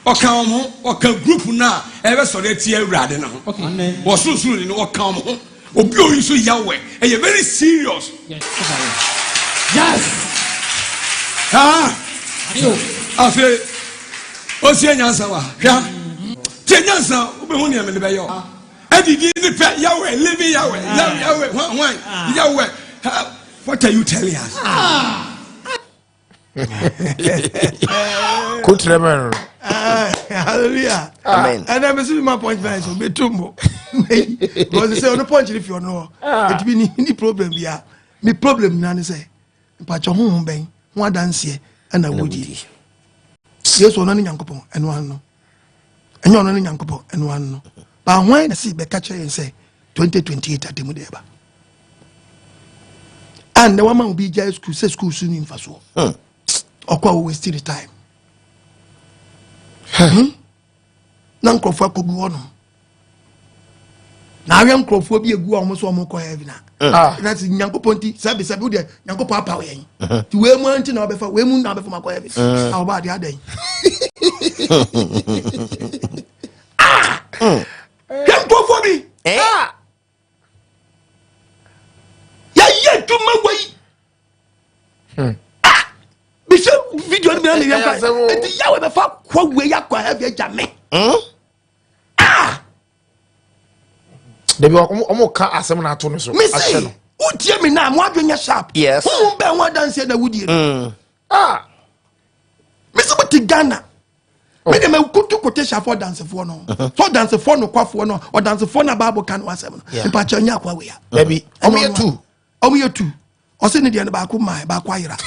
ɔka wɔn ho, ɔka group no a ɛbɛsɔre atia Awurade no ho. Wɔ sorosoro ni no, ɔka wɔn ho. Obi a oyi so Yahweh, ɛyɛ very serious. Yes. Ah, afei osie nyansa wa hwɛ tie nyansa wobɛhu nea mede bɛyɛ o. Ɛdidi ne pɛ Yahweh, living Yahweh, Yahweh, hwan hwan, Yahweh. What are you telling us? Ah. Kutrɛ mɛ no. Hallelujah. Amen. Ɛnna mi si mi ma punch line so mi tu mo. Because sɛ ɔno punch ni fi ɔno hɔ. Etumi ni ni problem bi a. Mi problem nyinaa ni sɛ mpatsɔ huhun bɛn ho adanseɛ ɛna wodi. Yesu ɔno ne Nyankopɔn ɛno ano. Ɛnyɛ ɔno ne Nyankopɔn ɛno ano. Ba hwan na si bɛka kyerɛ yɛn sɛ 2028 atemu de ɛba. A nnɛ wama obi gyae sukuu sɛ sukuu so ni mfasoɔ. Ɔkɔ a wɔwaste ne time. Na nkurɔfoɔ akɔgu hɔ nom. Na ahwɛ nkurɔfoɔ bi egu a wɔn so wɔn kɔ heaven a. Ah. Na sɛ Nyankopɔn ti sɛbi sɛbi wo deɛ Nyankopɔn apaw yɛn. Ti wei mu nti na ɔbɛfa wei mu na ɔbɛfa mu akɔ heaven. A ɔba adeɛ adɛn. Ah! Hwɛ nkurɔfoɔ bi. Eh? Ah. Yɛyɛ adwuma wɔ yi. Ah! Bihwɛ video no bi na ne yɛn Ɛyɛ asɛm o. kɔ. Eti Yahweh bɛfa kɔ wei akɔ heaven agya me. Ah! Dabi ɔmo ka asɛm na ato no so. Me Ahyɛ se no. wotie me na mo adwene nyɛ sharp. Yes. Honhom bɛn ho adanseɛ na wodie no. Ah. Me se mote Ghana. Me de mekutu quotation for ɔdansefoɔ no. So ɔdansefoɔ nokwafoɔ no, ɔdansefoɔ na Bible ka no asɛm no. Mpakyɛ nyɛ akoa wei a. Dabi ɔmo yɛ tu. Ɔmo yɛ tu. Ɔse ne deɛ no baako maa baako ayera.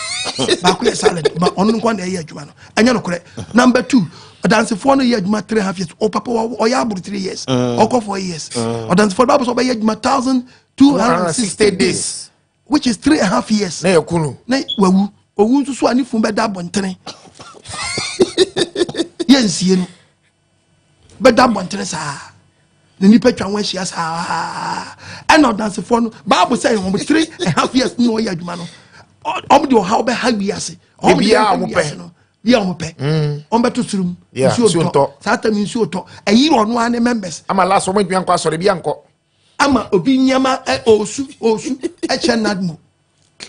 Baako yɛ silent. Ma ɔno nko na ɛyɛ adwuma no. Ɛnyɛ nokorɛ. Number 2, ɔdansefoɔ no yɛ adwuma 3.5 years. O papa ɔyɛ aboro 3 years. Ɔkɔ 4 years. Ɔdansefoɔ Bible sɛ ɔbɛyɛ adwuma 1260 days, which is 3.5 years. Na yɛ kunu. Na wawu. Owu nso so a ne fun bɛda abɔntene. Yɛnsie no. Bɛda abɔntene saa. Na nipa twa ho ahyia saa. Ɛna ɔdansefoɔ no, Bible sɛ wɔn 3.5 years na ɔyɛ adwuma no. Wɔn de ɔhaw bɛha wiase. Wɔn de Ebiara bɛha wɔn pɛ. wiase no. Bia wɔn pɛ. Wɔn bɛto soro mu. Yeah, Nsuo nsuo ntɔ. ntɔ. Saa tam nsuo tɔ. Ɛyi ɔno ara ne members. Ama last wɔn ntumi ankɔ asɔre bi ankɔ. Ama obi nneɛma ɛ osu osu ɛkyɛ nadmo.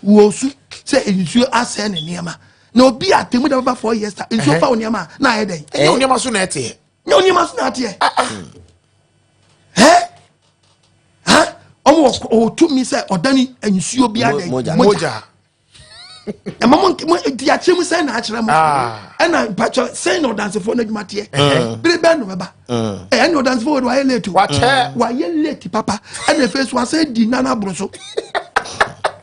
Wosu sɛ nsuo asɛe ne nneɛma. Na obi a temu da bɛba 4 years ta nsuo fa wo nneɛma a na ayɛ dɛn? Ɛnyɛ wo nneɛma so na ɛteɛ. Nyɛ wo nneɛma so na ateɛ. Ɛ? Ha? Ɔmo wɔ ɔwɔ tumi sɛ ɔdane nsuo bi adɛn? Mogya. Mogya. Ɛma mo mo di akyerɛ mu sɛn na akyerɛ mo. Ah. Ɛna mpakyɛ sɛn na ɔdansefoɔ no adwuma teɛ. Bere bɛn na ɔbɛba. Ɛna ɔdansefoɔ wɔ de wayɛ late o. Wakyɛ. Wayɛ late papa. Ɛna efe so asɛn di nana aboro so.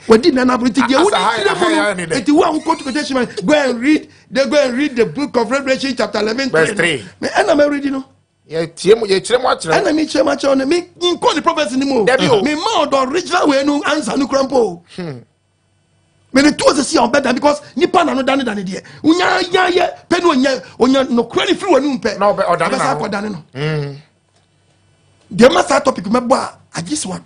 Wadi nana aboro nti deɛ wodi Asa ha- kyerɛ ha- ha- mu ne no. dɛ. Nti wo a wokɔ to quotation man go and read they go and read the book of Revelation chapter 11. Verse 3. Ɛna mɛ read no. Yɛtie mu yɛkyerɛ mu akyerɛ. Ɛna mi kyerɛ mu akyerɛ no mi nkɔ ne prophecy ni mu o. Dabi o. Mi ma ɔdɔ original wei no answer no kura mpo o. Me de to sisi a ɔbɛda because nipa na no dane dane deɛ. Onya nya yɛ pɛ no onya onya no kura ne firi w'anum pɛ. Na ɔbɛ ɔdane Ɔbɛsa na ho. akɔdane no. Deɛ ma saa topic mɛbɔ a agye sɛ wa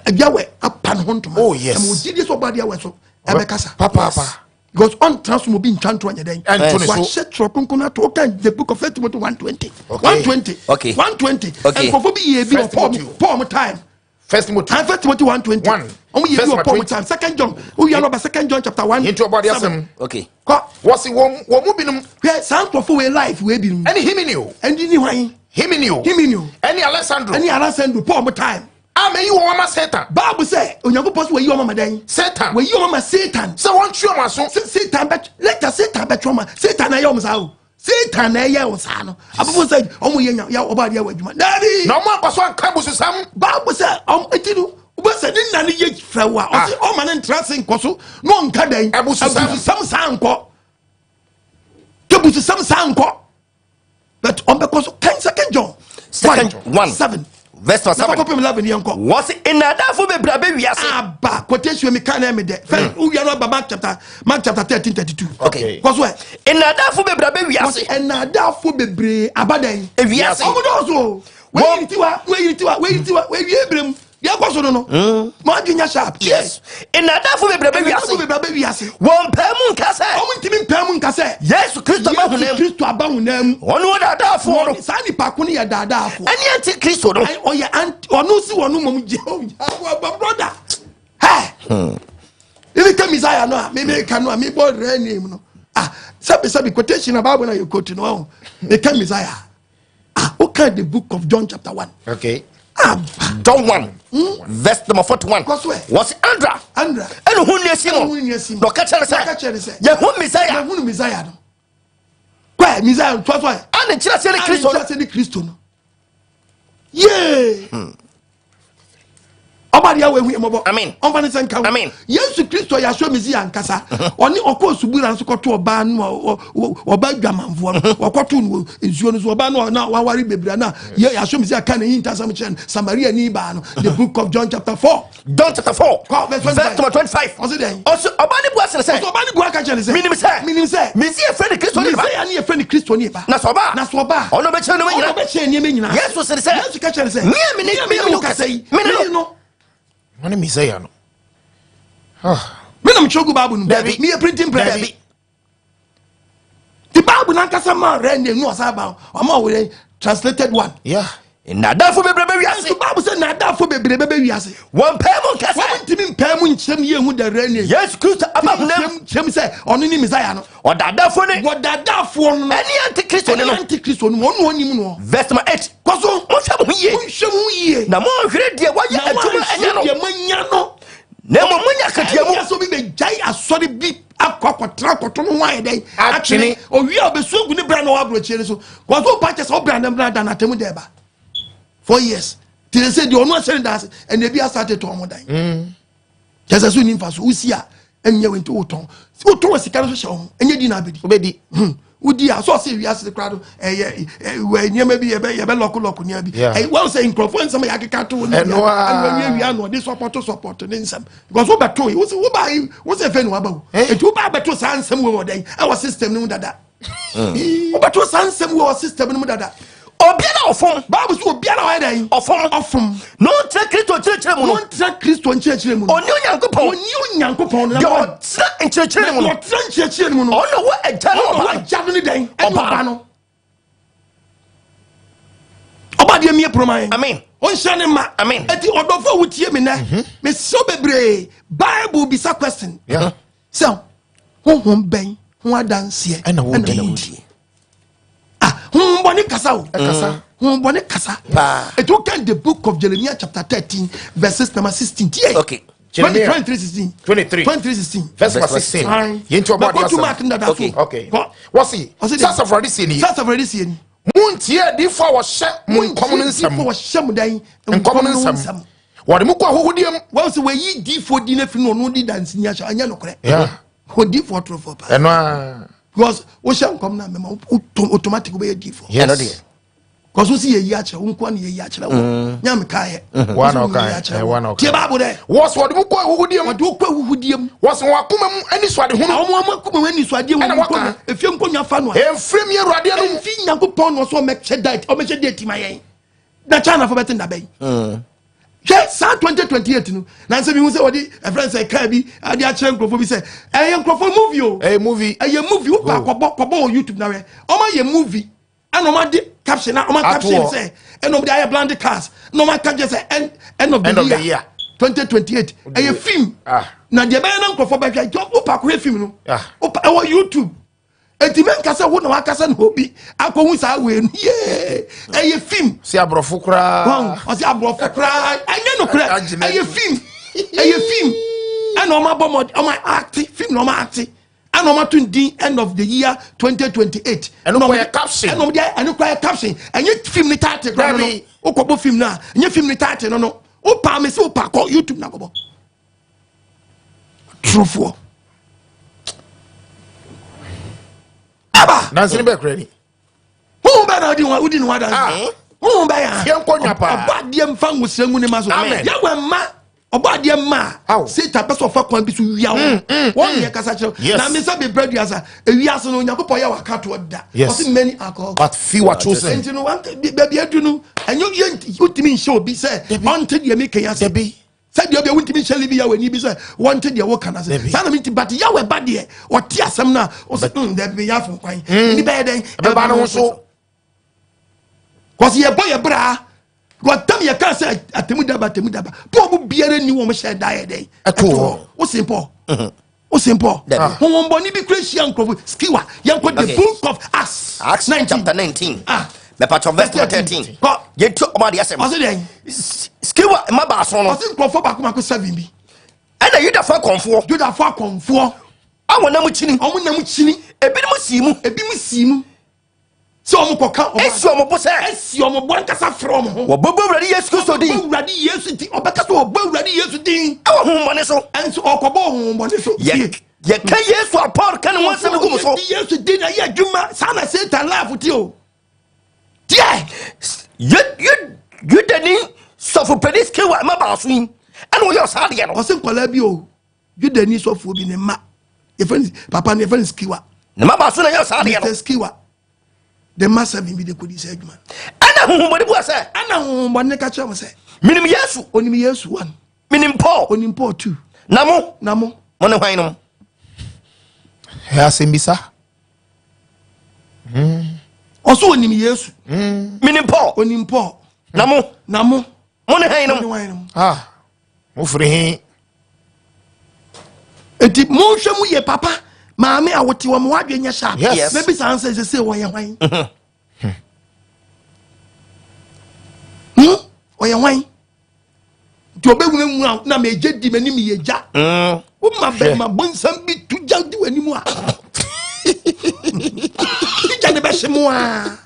Yahweh apa ne ho ntoma. Oh, yes. Ɛma ogyidie sɛ ɔbɔ adeɛ wɔ so ɛbɛkasa. Papaapa. Because ɔntra so ma obi ntwa ntorɔ nyɛ dɛn. Ɛnto ne so. Wahyɛ twerɛ kronkron ato ɔka the book of First Timothy 1:20. Okay. 1:20. Okay. 1:20. Okay. Nkurɔfoɔ bi yɛ bi wɔ First Paul Timothy. Paul time. First Timothy. And First Timothy 1:20. One. Ɔmo yɛ bi First wɔ Paul 20. time. Second John. Woyɛ no ba Second John chapter 1. Yɛnti ɔbɔ adeɛ asɛm. Okay. Kɔ. Wɔsi wɔn wɔn mu binom. Hwɛ saa nkurɔfoɔ wei life wei binom. Ɛne Himeneo. Ɛne ni hwan? Himeneo. Himeneo. Ɛne Alessandro. Ɛne Alessandro Paul mo time. A mɛ yi wɔn ama Satan. Bible sɛ Onyankopɔn sɛ wɔyi wɔn ama dɛn? Satan. Wɔyi wɔn ama Satan. Sɛ wɔn twe wɔn aso. Sɛ Satan bɛ later Satan bɛ twe wɔn Satan na ɛyɛ wɔn saa o. Satan na ɛyɛ wɔn saa no. Abofo sɛ wɔn yɛ nya yɛ ɔbɔ adeɛ wɔ adwuma. Dabi. Na wɔn ankɔ so anka abususam. Bible sɛ wɔn eti no wobɛ sɛ ne nna no yɛ fɛ wa ɔsi ɔma ne ntra se nkɔ so na ɔnka dɛn. Abususam. Abususam saa nkɔ. Abususam saa nkɔ. But ɔmbɛkɔ so kan Second John. Second 1. 7. Verse Na 7. kɔpem 11 yɛn kɔ. Wɔsi nnadaafo bebree abɛ wiase. Aba quotation mi kan na mi dɛ. Fɛn wia no aba Mark chapter Mark chapter 13 32. Okay. Kɔ so ɛ. Nnadaafo bebree abɛ wiase. Wɔsi nnadaafo bebree aba dɛn. Ewiase. Ɔmo dɔɔso o. Wei yiri tiwa wei yiri tiwa wei yiri tiwa wei wie ebire mu. Deɛ ɛkɔ so no no. Mo adwene nya sharp. Yes. Nnadaafo bebree abɛ Nnadaafo wiase. bebree abɛ wiase. Wɔn pɛɛ mu nka sɛ. Ɔmo ntumi mpɛɛ mu nka sɛ. Yesu Kristo aba Yesu honam. Kristo aba honam mu. Wɔn wɔ daadaafoɔ no. Saa nipa ko no yɛ daadaafoɔ. Ɛne anti Kristo no. Ɔyɛ anti ɔno si wɔn mom gye ɔbɔ brother. Hɛ. Ebi ka Messiah no a mi mi ka no a mi bɔ rare name no. Ah sɛbi sɛbi quotation na Bible na yɛ quote no ɔho. Mi ka Messiah. Ah o ka the book of John chapter 1. Okay. Aba. John 1 verse number 41. Kɔ so ɛ. Wɔsi Andra. Andra. Ɛna ohun ni esi Ɛna ohun ni esi mu. mu. Na ɔka kyerɛ ne Na ɔka kyerɛ ne sɛ. sɛ. Yɛhu Messiah. Yɛhunu Messiah no. Kɔ ɛ Messiah to so ɛ. A ne nkyerɛ sɛ ne Kristo no. A ne nkyerɛ sɛ ne Kristo no. Yee. Ɔba deɛ wɔahu yɛ mmɔbɔ. Amen. Ɔmfa ne sɛ nka ho. Amen. Yesu Kristo yɛ aso Mesia ankasa. Ɔne ɔkɔɔ subura nso kɔto ɔbaa no a ɔbaa dwamanfoɔ no. Ɔkɔto no wɔ nsuo no so. Ɔbaa no a na waware bebree na yɛ aso Mesia ka ne hintasɛm kyerɛ no. Samaria ni baa no. The book of John chapter 4. John chapter 4. Kɔ verse Verse 25. number 25. Ɔse dɛn? Ɔse ɔbaa ne bua sene sɛ. Ɔse ɔbaa ne bua ka kyerɛ ne sɛ. Menim sɛ. Menim sɛ. Mesia yɛfrɛ no Kristo ne ba. Mesia ne yɛfrɛ no Kristo ne ba. Na sɛ ɔba. Na sɛ ɔba. Ɔno bɛkyerɛ nneɛma nyinaa. Ɔno bɛkyerɛ nneɛma nyinaa. Yesu sene sɛ. Yesu ka kyerɛ ne sɛ. Me a me ne wo kasa yi. Me ne no. Ɔne Mesia no. Me na metwerɛ gu Bible no mu. Dabi. Meyɛ printing press. Dabi. The Bible nankasa maa rɛ ne enu ɔsan ba ɔma wɔ translated one. Yeah. Nnadaafo bebree bɛ wiase. Nso Bible sɛ nnadaafo bebree bɛbɛ wiase. Wɔn mpɛɛ mu nka sɛ. Wɔn ntumi mpɛɛ mu nkyɛm yie hu the rɛ ne. Yesu Kristo aba hunam. Nkyɛm sɛ ɔno ne Messiah no. Ɔdaadaafoɔ ne. Wɔdaadaafoɔ no. Ɛne antikristo ne no. Ɛne antikristo no wɔn na wɔn nim no. Verse number 8. Kɔ so. Monhwɛ mo ho yie. Monhwɛ mo ho yie. Na monhwere deɛ wɔayɛ adwuma anya no. Na monhwere deɛ moanya no. Na mmom monya akatua mu. Ɛnyɛ sɛ obi bɛgyae asɔre bi akɔ akɔtena akɔto no ho ayɛ dɛn atwene. Owie a ɔbɛsu agu ne bra na ɔwɔ aburokyire no so. Kɔ so pa kyɛ sɛ ɔbra ne bra da n'atɛmu dɛ ba. 4 years. Te sɛ deɛ ɔno ahyɛ ne da ase ɛna ebi asate tɔn mo dan. Kyɛ sɛ so ni nfa so wosi a ɛnyɛ wei nti wotɔn. Wotɔn wɔ sika no so hyɛ wɔn ɛnyɛ di na abɛdi. Wobɛdi. Wodi a sɛ ɔsɛ wiase koraa no ɛyɛ wɔ nneɛma bi yɛbɛ yɛbɛ lɔko lɔko nneɛma bi. Ɛyɛ wɔn sɛ nkurɔfoɔ nsɛm yɛ akeka to wɔn Ɛno a. ɛna wɔn wia na ɔde sɔpɔto sɔpɔto ne nsɛm because wobɛto yi wosɛ woba yi wosɛ fɛ ne waba o eti woba abɛto saa nsɛm wɔ wɔ dɛn ɛwɔ system no mu dada. Wobɛto saa nsɛm wɔ system no mu dada. Obiara ɔfom. Bible sɛ obiara ɔyɛ dɛn? Ɔfom. Ɔfom. Na ɔnkyerɛ Kristo nkyerɛkyerɛ mu no. Na ɔnkyerɛ Kristo nkyerɛkyerɛ mu no. Ɔnni Onyankopɔn. Ɔnni Onyankopɔn no. Deɛ ɔtena nkyerɛkyerɛ mu no. Deɛ ɔtena nkyerɛkyerɛ mu no. Ɔno wɔ agya no ɔba. Ɔno wɔ agya no ne dɛn? Ɛne ɔba no. Ɔba deɛ mie pono ma yɛn. Amen. Ɔnhyɛ ne ma. Amen. Eti ɔdɔfo a wotie mi nɛ. Mesrɛ bebree. Bible bisa question. Sɛ honhom bɛn ho adanseɛ ɛna wodie. Ah, honhom bɔne kasa o. Ɛkasa. Honhom bɔne kasa. Paa. Etu kan the book of Jeremiah chapter 13 verses number 16. Tie. Okay. Jeremiah 23 16. 23. 23 16. Verse number 16. Yɛnti ɔbɔ adeɛ asɛm. Mark ndada so. Okay. Okay. Kɔ. Wɔsi. Ɔsi Sɛ asafo Awurade sie ni. Sɛ asafo Awurade sie ni. Muntie adiifo a wɔhyɛ mo nkɔm no nsɛm. Muntie adiifo a wɔhyɛ mo dan. Nkɔm no nsɛm. Wɔde mo kɔ ahohodeɛ mu. Wɔn sɛ wɔyi diifo di n'afiri na ɔno di dansini ahyɛ ɛnyɛ nokorɛ. Yeah. Odiifo ɔtorofoɔ paa. Ɛno a. Because wohyɛ nkɔm na mɛma automatic wobɛyɛ diifo. Yes. Ɛno deɛ. Because wosi yɛ yi akyerɛ wo nkoa na yɛ yi akyerɛ wo. Nyame ka yɛ. Wa na ɔka yɛ. Wa na ɔka. Tie baabu dɛ. Wɔsi wɔde mo kɔ ahohodeɛ mu. Wɔde wo kɔ ahuhudeɛ mu. Wɔsi wɔn akoma mu ani so ade hunu. Wɔn wɔn akoma mu ani so adeɛ Ɛna wɔn wɔka. nkɔnya efie nkɔnya fa no a. Emfiri mi Awurade anum. Emfi Nyankopɔn na ɔsɛ ɔmɛhyɛ diet ɔmɛhyɛ date ma yɛn. Na China fo bɛte ndabɛn. Hwɛ saa 2028 no na nsɛm ihu sɛ wɔde ɛfrɛ sɛ kaa bi ade akyerɛ nkurɔfoɔ bi sɛ ɛyɛ nkurɔfoɔ movie o. Ɛyɛ movie. Ɛyɛ movie wo pa kɔbɔ kɔbɔ wɔ YouTube na hwɛ ɔmo ayɛ movie ɛna ɔmo ade caption na ɔmo caption sɛ ɛna ɔmo de ayɛ blind cars na ɔmo aka kyerɛ sɛ end end of the End of the year year. 2028 ɛyɛ film Ah. na deɛ ɛbɛyɛ na nkurɔfoɔ bɛhwɛ nti wo pa kɔhwɛ film no Ah. wo pa ɛwɔ YouTube eti mɛ nkasa wo na wakasa na obi akɔhu saa wei no yee ɛyɛ film Si aborɔfo koraa. wɔn ɔsi aborɔfo koraa ɛnyɛ nokorɛ Agyina ɛyɛ film ɛyɛ film ɛna ɔmo abɔ mɔ ɔmo act film na ɔmo act ɛna ɔmo ato din end of the year 2028. Ɛno kɔ yɛ caption. Ɛna ɔmo de ɛno kɔ yɛ caption ɛnyɛ film ni title koraa no no Dabi. wokɔbɔ film no a ɛnyɛ film ni title no no wopa me sɛ wopa kɔ YouTube na kɔbɔ torofoɔ aba Nansi ni bɛɛ kura ni. honhom bɛɛ na wodi ho wodi ne ho adanse Ah. honhom bɛɛ ya Yɛn kɔ nwa paa. ɔbɔ adeɛ mfa nwosira ngu ne ma so Amen. yɛwɔ mma ɔbɔ adeɛ mma a Aw. Satan pɛ sɛ ɔfa kwan bi so wia wo wɔn yɛ kasa kyerɛ Yes. na me nsa bebrɛ duasa ewiase no Onyankopɔn yɛ wakatoɔ da Yes. ɔse many are called But few are chosen. nti no baabi adu no ɛnyɛ yɛ wotumi nhyɛ obi sɛ ɔnte deɛ meka yi ase Dabi. Sɛdeɛ ɔbɛ wontumi nhyɛ libi yawɛ ni bi sɛ wɔnte deɛ woka no ase Dabi. saa na menti but yawɛ ba deɛ ɔte asɛm no a ɔsɛ dabi meyɛ afom kwan ni bɛyɛ dɛn Ɛbɛba ne ho so. Kɔsi yɛbɔ yɛ bra wɔtam yɛ kaa sɛ atemu daba atemu daba paul mu biara ni wɔn hyɛ da yɛ dɛn Ɛto hɔ. Wosen paul wosen paul Dabi. honhombɔne bi kura hyia nkurɔfo skiwa yɛnkɔ the Okay. book of Acts Acts 19. chapter 19. Ah. Mɛpatɔ verse number 13. Kɔ. Yɛnti ɔmo adeɛ asɛm. Ɔse dɛn? Skiwa mma baason no. Ɔse nkurɔfoɔ baako baako seven bi. Ɛna Yudafoɔ akɔmfoɔ. Yudafoɔ akɔmfoɔ. A wɔn nam kyini. Wɔn nam kyini. Ebinom sii mu. Ebinom sii mu. Sɛ wɔn kɔka ɔba. Esi wɔn bo sɛ. Esi wɔn bo ankasa frɛ wɔn ho. Wɔbɛbɔ Awurade Yesu Kristo din. Wɔbɛbɔ Awurade Yesu din. Ɔbɛka sɛ wɔbɔ Awurade Yesu din. Ɛwɔ honhommɔne so. Ɛnso ɔkɔbɔ honhommɔne so. Yɛ yɛka Yesu a Paul ka ne ho asɛm gu mo so. Yesu din na yɛ adwuma saa na Satan life ti o. Tiɛ. Yɛ yɛ Yudani sɔfo panin Skewa mma baaso yi ɛna wɔyɛ ɔsaa adeɛ no. Ɔse nkwadaa bi o. Yudani sɔfoɔ bi ne mma yɛfrɛ no papa no yɛfrɛ no Skiwa. Ne mma baaso na yɛ ɔsaa adeɛ no. Mr Skiwa de mma sɛbi bi de kɔdi sɛ adwuma. Ɛna honhommɔne bua sɛ. Ɛna honhommɔne ka kyerɛ mo sɛ. Menim Yesu. Onim Yesu one. Menim Paul. Onim Paul two. Na mo. Na mo. Mo ne hwan nom? Ɛ asɛmbisa. Ɔso onim Yesu. Menim Paul. Onim Paul. Na mo. Na mo. Mo ne hwan nom? Mo ne hwan nom? Ah, mo firi he? Eti monhwɛ mu yɛ papa maame a wote wɔn wadwe nyɛ sharp. Yes. Mebisa ansɛ sɛ sɛ wɔyɛ hwan? Ɔyɛ hwan? Nti ɔbɛwunawuna na megye di m'anim yɛ gya. Woma bɛma bonsam bi tu gya di w'anim a. Gya ne bɛhye mu a.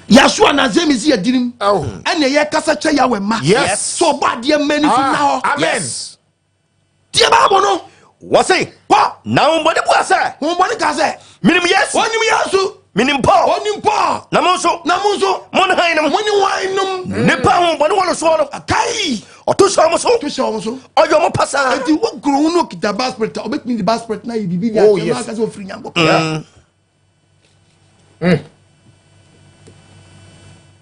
Yasua na zemi si yɛdirim. Ɛna ɛyɛ kasa kyɛ Yahweh ma. Yes. Sɛ ɔbɔ adeɛ mma ani so na hɔ. Amen. Tie Bible no. Wɔse. Kɔ. Na honhommɔne bua sɛ. Honhommɔne ka sɛ. Menim Yesu. Onim Yesu. Menim Paul. Onim Paul. Na mo nso. Na mo nso. Mo ne hwan nom? Mo ne hwan nom? Nipa honhommɔne wɔ no soɔ no. Kai. Ɔto hyɛ wɔn so. To hyɛ wɔn so. Ɔyɛ wɔn pasaa. Eti wo kuro wo no kita bad spirit a ɔbɛtumi de bad spirit na yɛ biribi de Oh, akyerɛ yes. no aka sɛ ofiri Nyankopɔn.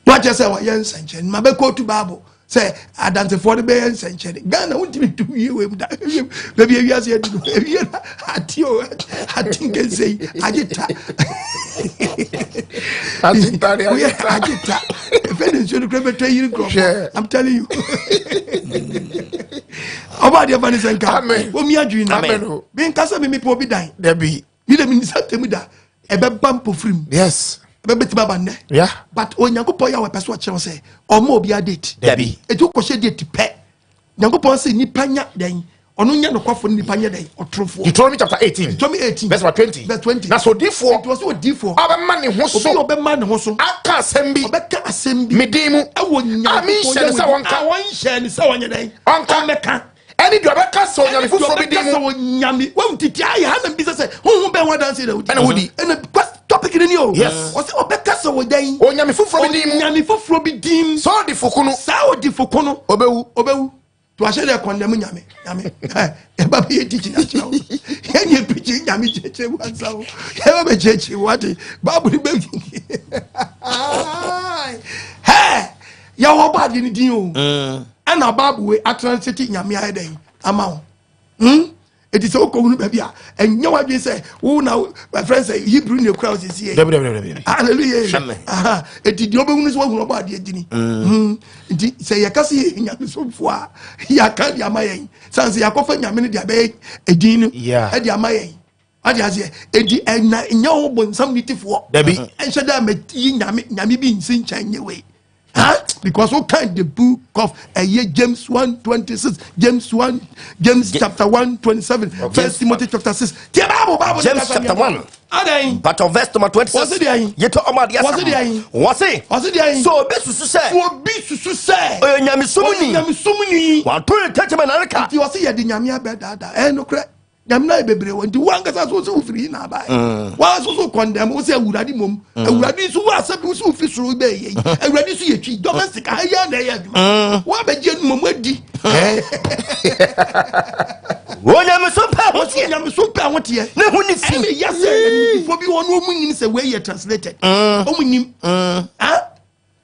Wakyɛ sɛ wɔyɛ nsɛnkyerɛnne ma bɛkɔ tu Bible sɛ adansefoɔ no bɛyɛ nsɛnkyerɛnne. Ghana wontumi ntu wie wei mu da. Baabi ewiase adu no ewie na ate o ate nkɛnsɛ yi agye ta. Agye ta de, agye Woyɛ ta. agye ta. Efe ne nsuo no kura bɛtɔ yiri nkurɔfoɔ. Hwɛ. I'm telling you. Ɔba adeɛ fa ne sɛ nka. Amen. Wɔn mi adwene na. Amen o. Mi nkasa mi mi pɛ obi dan. Dabi. Mi de mi nsa tɛmu da. Ɛbɛba mpofirim. Yes. Ɛbɛbɛtumi aba nnɛ. Yeah. But Onyankopɔn yɛ a wɔpɛ so ɔkyerɛ wo sɛ ɔma obi date. Dabi. Eti wokɔhyɛ date pɛ. Nyankopɔn sɛ nipa nya dɛn. Ɔno nyɛ nokwafo ne nipa nyɛ dɛn ɔtorofoɔ. Deuteronomy chapter 18. Deuteronomy 18. Verse number 20. Verse 20. Na sɛ odiyifoɔ. Enti wɔ sɛ odiyifoɔ. Ɔbɛma ne ho so. Obi a ɔbɛma ne ho so. Aka asɛm bi. Ɔbɛka asɛm bi. Me din mu. Ɛwɔ A menhyɛ no sɛ wɔnka. A wɔnhyɛ no sɛ wɔnyɛ dɛn. Ɔnka. Ɔmmɛka. Ɛne deɛ ɔbɛka sɛ onyame foforɔ bi din mu. Ɛne deɛ ɔbɛka sɛ onyame. Wɔn titi ayɛ ha na mbisa sɛ honhom bɛn ho adanse na wodi. Ɛna wodi. Ɛna topic ni o. Yes. Ɔsɛ ɔbɛka sɛ wɔ dɛn. Onyame foforɔ bi din mu. Onyame foforɔ bi din mu. Sɛ ɔdifo ko no. Saa ɔdifo ko no. Ɔbɛwu. Ɔbɛwu. To ahyɛ dɛ kɔndɛm nyame nyame ɛba bɛ yɛ tikyi akyerɛ wo yɛn yɛ pikyi nyame kyerɛkyerɛ mu ansa wo yɛn bɛ kyerɛkyerɛ mu ate baabu ni bɛ hɛ yɛ wɔ ba adi ni din o ɛna baabu wei atranslate nyame ayɛ dɛn ama wo eti sɛ wokɔ hunu baabi a ɛnyɛ wadwene sɛ wo na bɛfrɛ sɛ Hebrew ne ekura wo sisi yɛ Dabi dabi dabi dabi. Hallelujah. Amen. Eti deɛ ɔbɛhunu sɛ wahunu ɔbɔ adeɛ gyini. Nti sɛ yɛka sɛ yɛ nyamesomfoɔ a yɛaka de ama yɛn sane sɛ yɛakɔfa nyame no de abɛyɛ edin no Yeah. ɛde ama yɛn. Ade aseɛ eti ɛna nyɛ wo bonsam ne tifoɔ. Dabi. Ɛnhyɛ dɛ mɛyi nyame nyame bi nsi nkyɛn nyɛ wei. Huh? Because who kind the book of James 1:26, James 1, James chapter 1:27, First Timothy chapter 6. Tie Bible, Bible. James chapter 1. Adan. But of verse number 26. Wɔse deɛ ayi? Yɛtɔ ɔmo adeɛ Wɔse deɛ ayi? Wɔse. Wɔse deɛ ayi? Sɛ obi susu sɛ. Sɛ obi susu sɛ. Ɔyɛ nyamesom ni. Ɔyɛ nyamesom ni. Wanto ne tɛkyɛmɛ nareka. Nti wɔse yɛde nyame abɛdaadaa. Ɛyɛ nokorɛ. Nyame na yɛ bebree wɔ nti wo ankasa so sɛ wofiri yi na abae. Wa so so kɔndɛm wo sɛ awurade mmom. Awurade nso wo asɛm wo sɛ wofiri soro bɛyɛ yi. Awurade nso yɛ twi domestic ha yɛ na ɛyɛ adwuma. Wo abɛgye no mmom adi. Onyamesom pɛ ho teɛ. Onyamesom pɛ ho teɛ. Ne ho ne fi. Ɛna yɛ sɛ animdifoɔ bi wɔ no ɔmu nim sɛ wei yɛ translated. Ɔmu nim.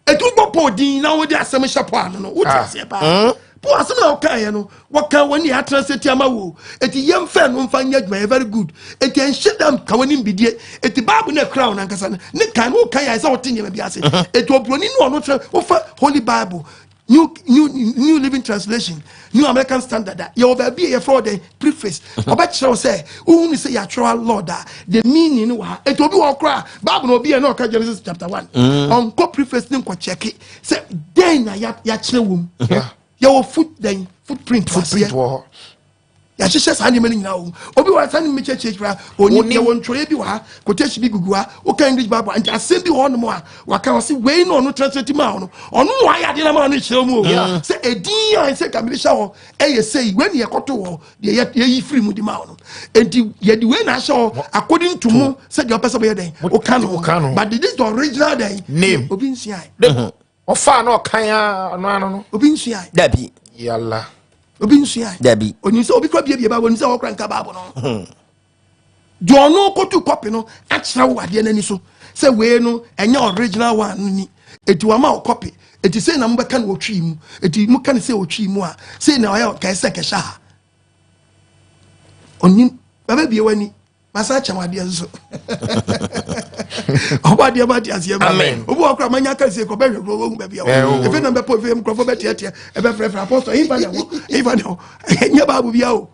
Etu bɔ Paul din na wode asɛm hyɛ Paul ano no wote aseɛ paa. Paul asɛm na ɔkaeɛ no wɔka wɔn ne atranslate ama wo. Eti yɛmfɛ no mfa nyɛ adwuma yɛ very good. Eti ɛnhyɛ dam ka w'anim bidie. Eti Bible no ɛkura wo nankasa no ne kan no wokan yɛ sɛ wote nneɛma bi ase. Eti oburoni no ɔno kyerɛ wofa Holy Bible New Living Translation, New American Standard a yɛwɔ baabi a yɛfrɛ dɛn preface. Ɔbɛkyerɛ wo sɛ wohu ne sɛ yɛatwerɛ Lord a the meaning no wɔ ha. Eti obi wɔ hɔ koraa Bible na obi yɛ na ɔka Genesis chapter 1. Ɔnkɔ preface ne nkɔ kyɛke sɛ dɛn na yɛakyerɛ wɔ mu. Yɛwɔ foot dɛn footprint wɔ Footprint aseɛ. wɔ hɔ. Yɛahyehyɛ saa nneɛma no nyinaa wɔ mu. Obi wɔ ha saa nneɛma kyerɛkyerɛ koraa ɔnim. Yɛwɔ ntwerɛeɛ bi wɔ ha, quotation bi gugu ha, woka English Bible a, nti asɛm bi wɔ hɔnom a waka ɔse wei na ɔno translate maa no, ɔno na wayɛ adeɛ no ama no kyerɛ mu o. Sɛ ɛdin a ɛsɛ ka mede hyɛ hɔ ɛyɛ sei, wei ne yɛkɔto hɔ deɛ yɛyi firi mu de maa no. Nti yɛde wei na ahyɛ hɔ according to mo sɛdeɛ ɔpɛ sɛ bɛyɛ dɛn woka no, but this is the original dɛn name. Obi nsuae. Ɔfaa na ɔkan a ɔno ano no. Obi nsuae. Dabi. Yala. Obi nsuae. Dabi. Onim sɛ obi kura biebie ba, onim sɛ ɔkura nka Bible no. Deɛ ɔno kɔtu kɔpi no akyerɛ wo adeɛ n'ani so sɛ wei no ɛnyɛ original one no ni. Eti wama wo kɔpi. Eti sei na mobɛka no wɔ twi mu. Eti moka no sɛ wɔ twi mu a, sei na ɔyɛ kɛse sɛ kɛhyɛ ha. Onim bɛbɛ bie w'ani. Masa akyɛ wo adeɛ nso. Ɔbɔ adeɛ ma ate aseɛ ma. Obi wɔ kora manya ka sie kɔ bɛhwɛ kuro wɔhu baabi a wɔ. Efe na bɛpɔ efe nkurɔfoɔ bɛteɛteɛ ɛbɛfrɛfrɛ apɔstɔ ɛyifa na ɛwɔ ɛyifa na ɛwɔ ɛnyɛ baabu bia o.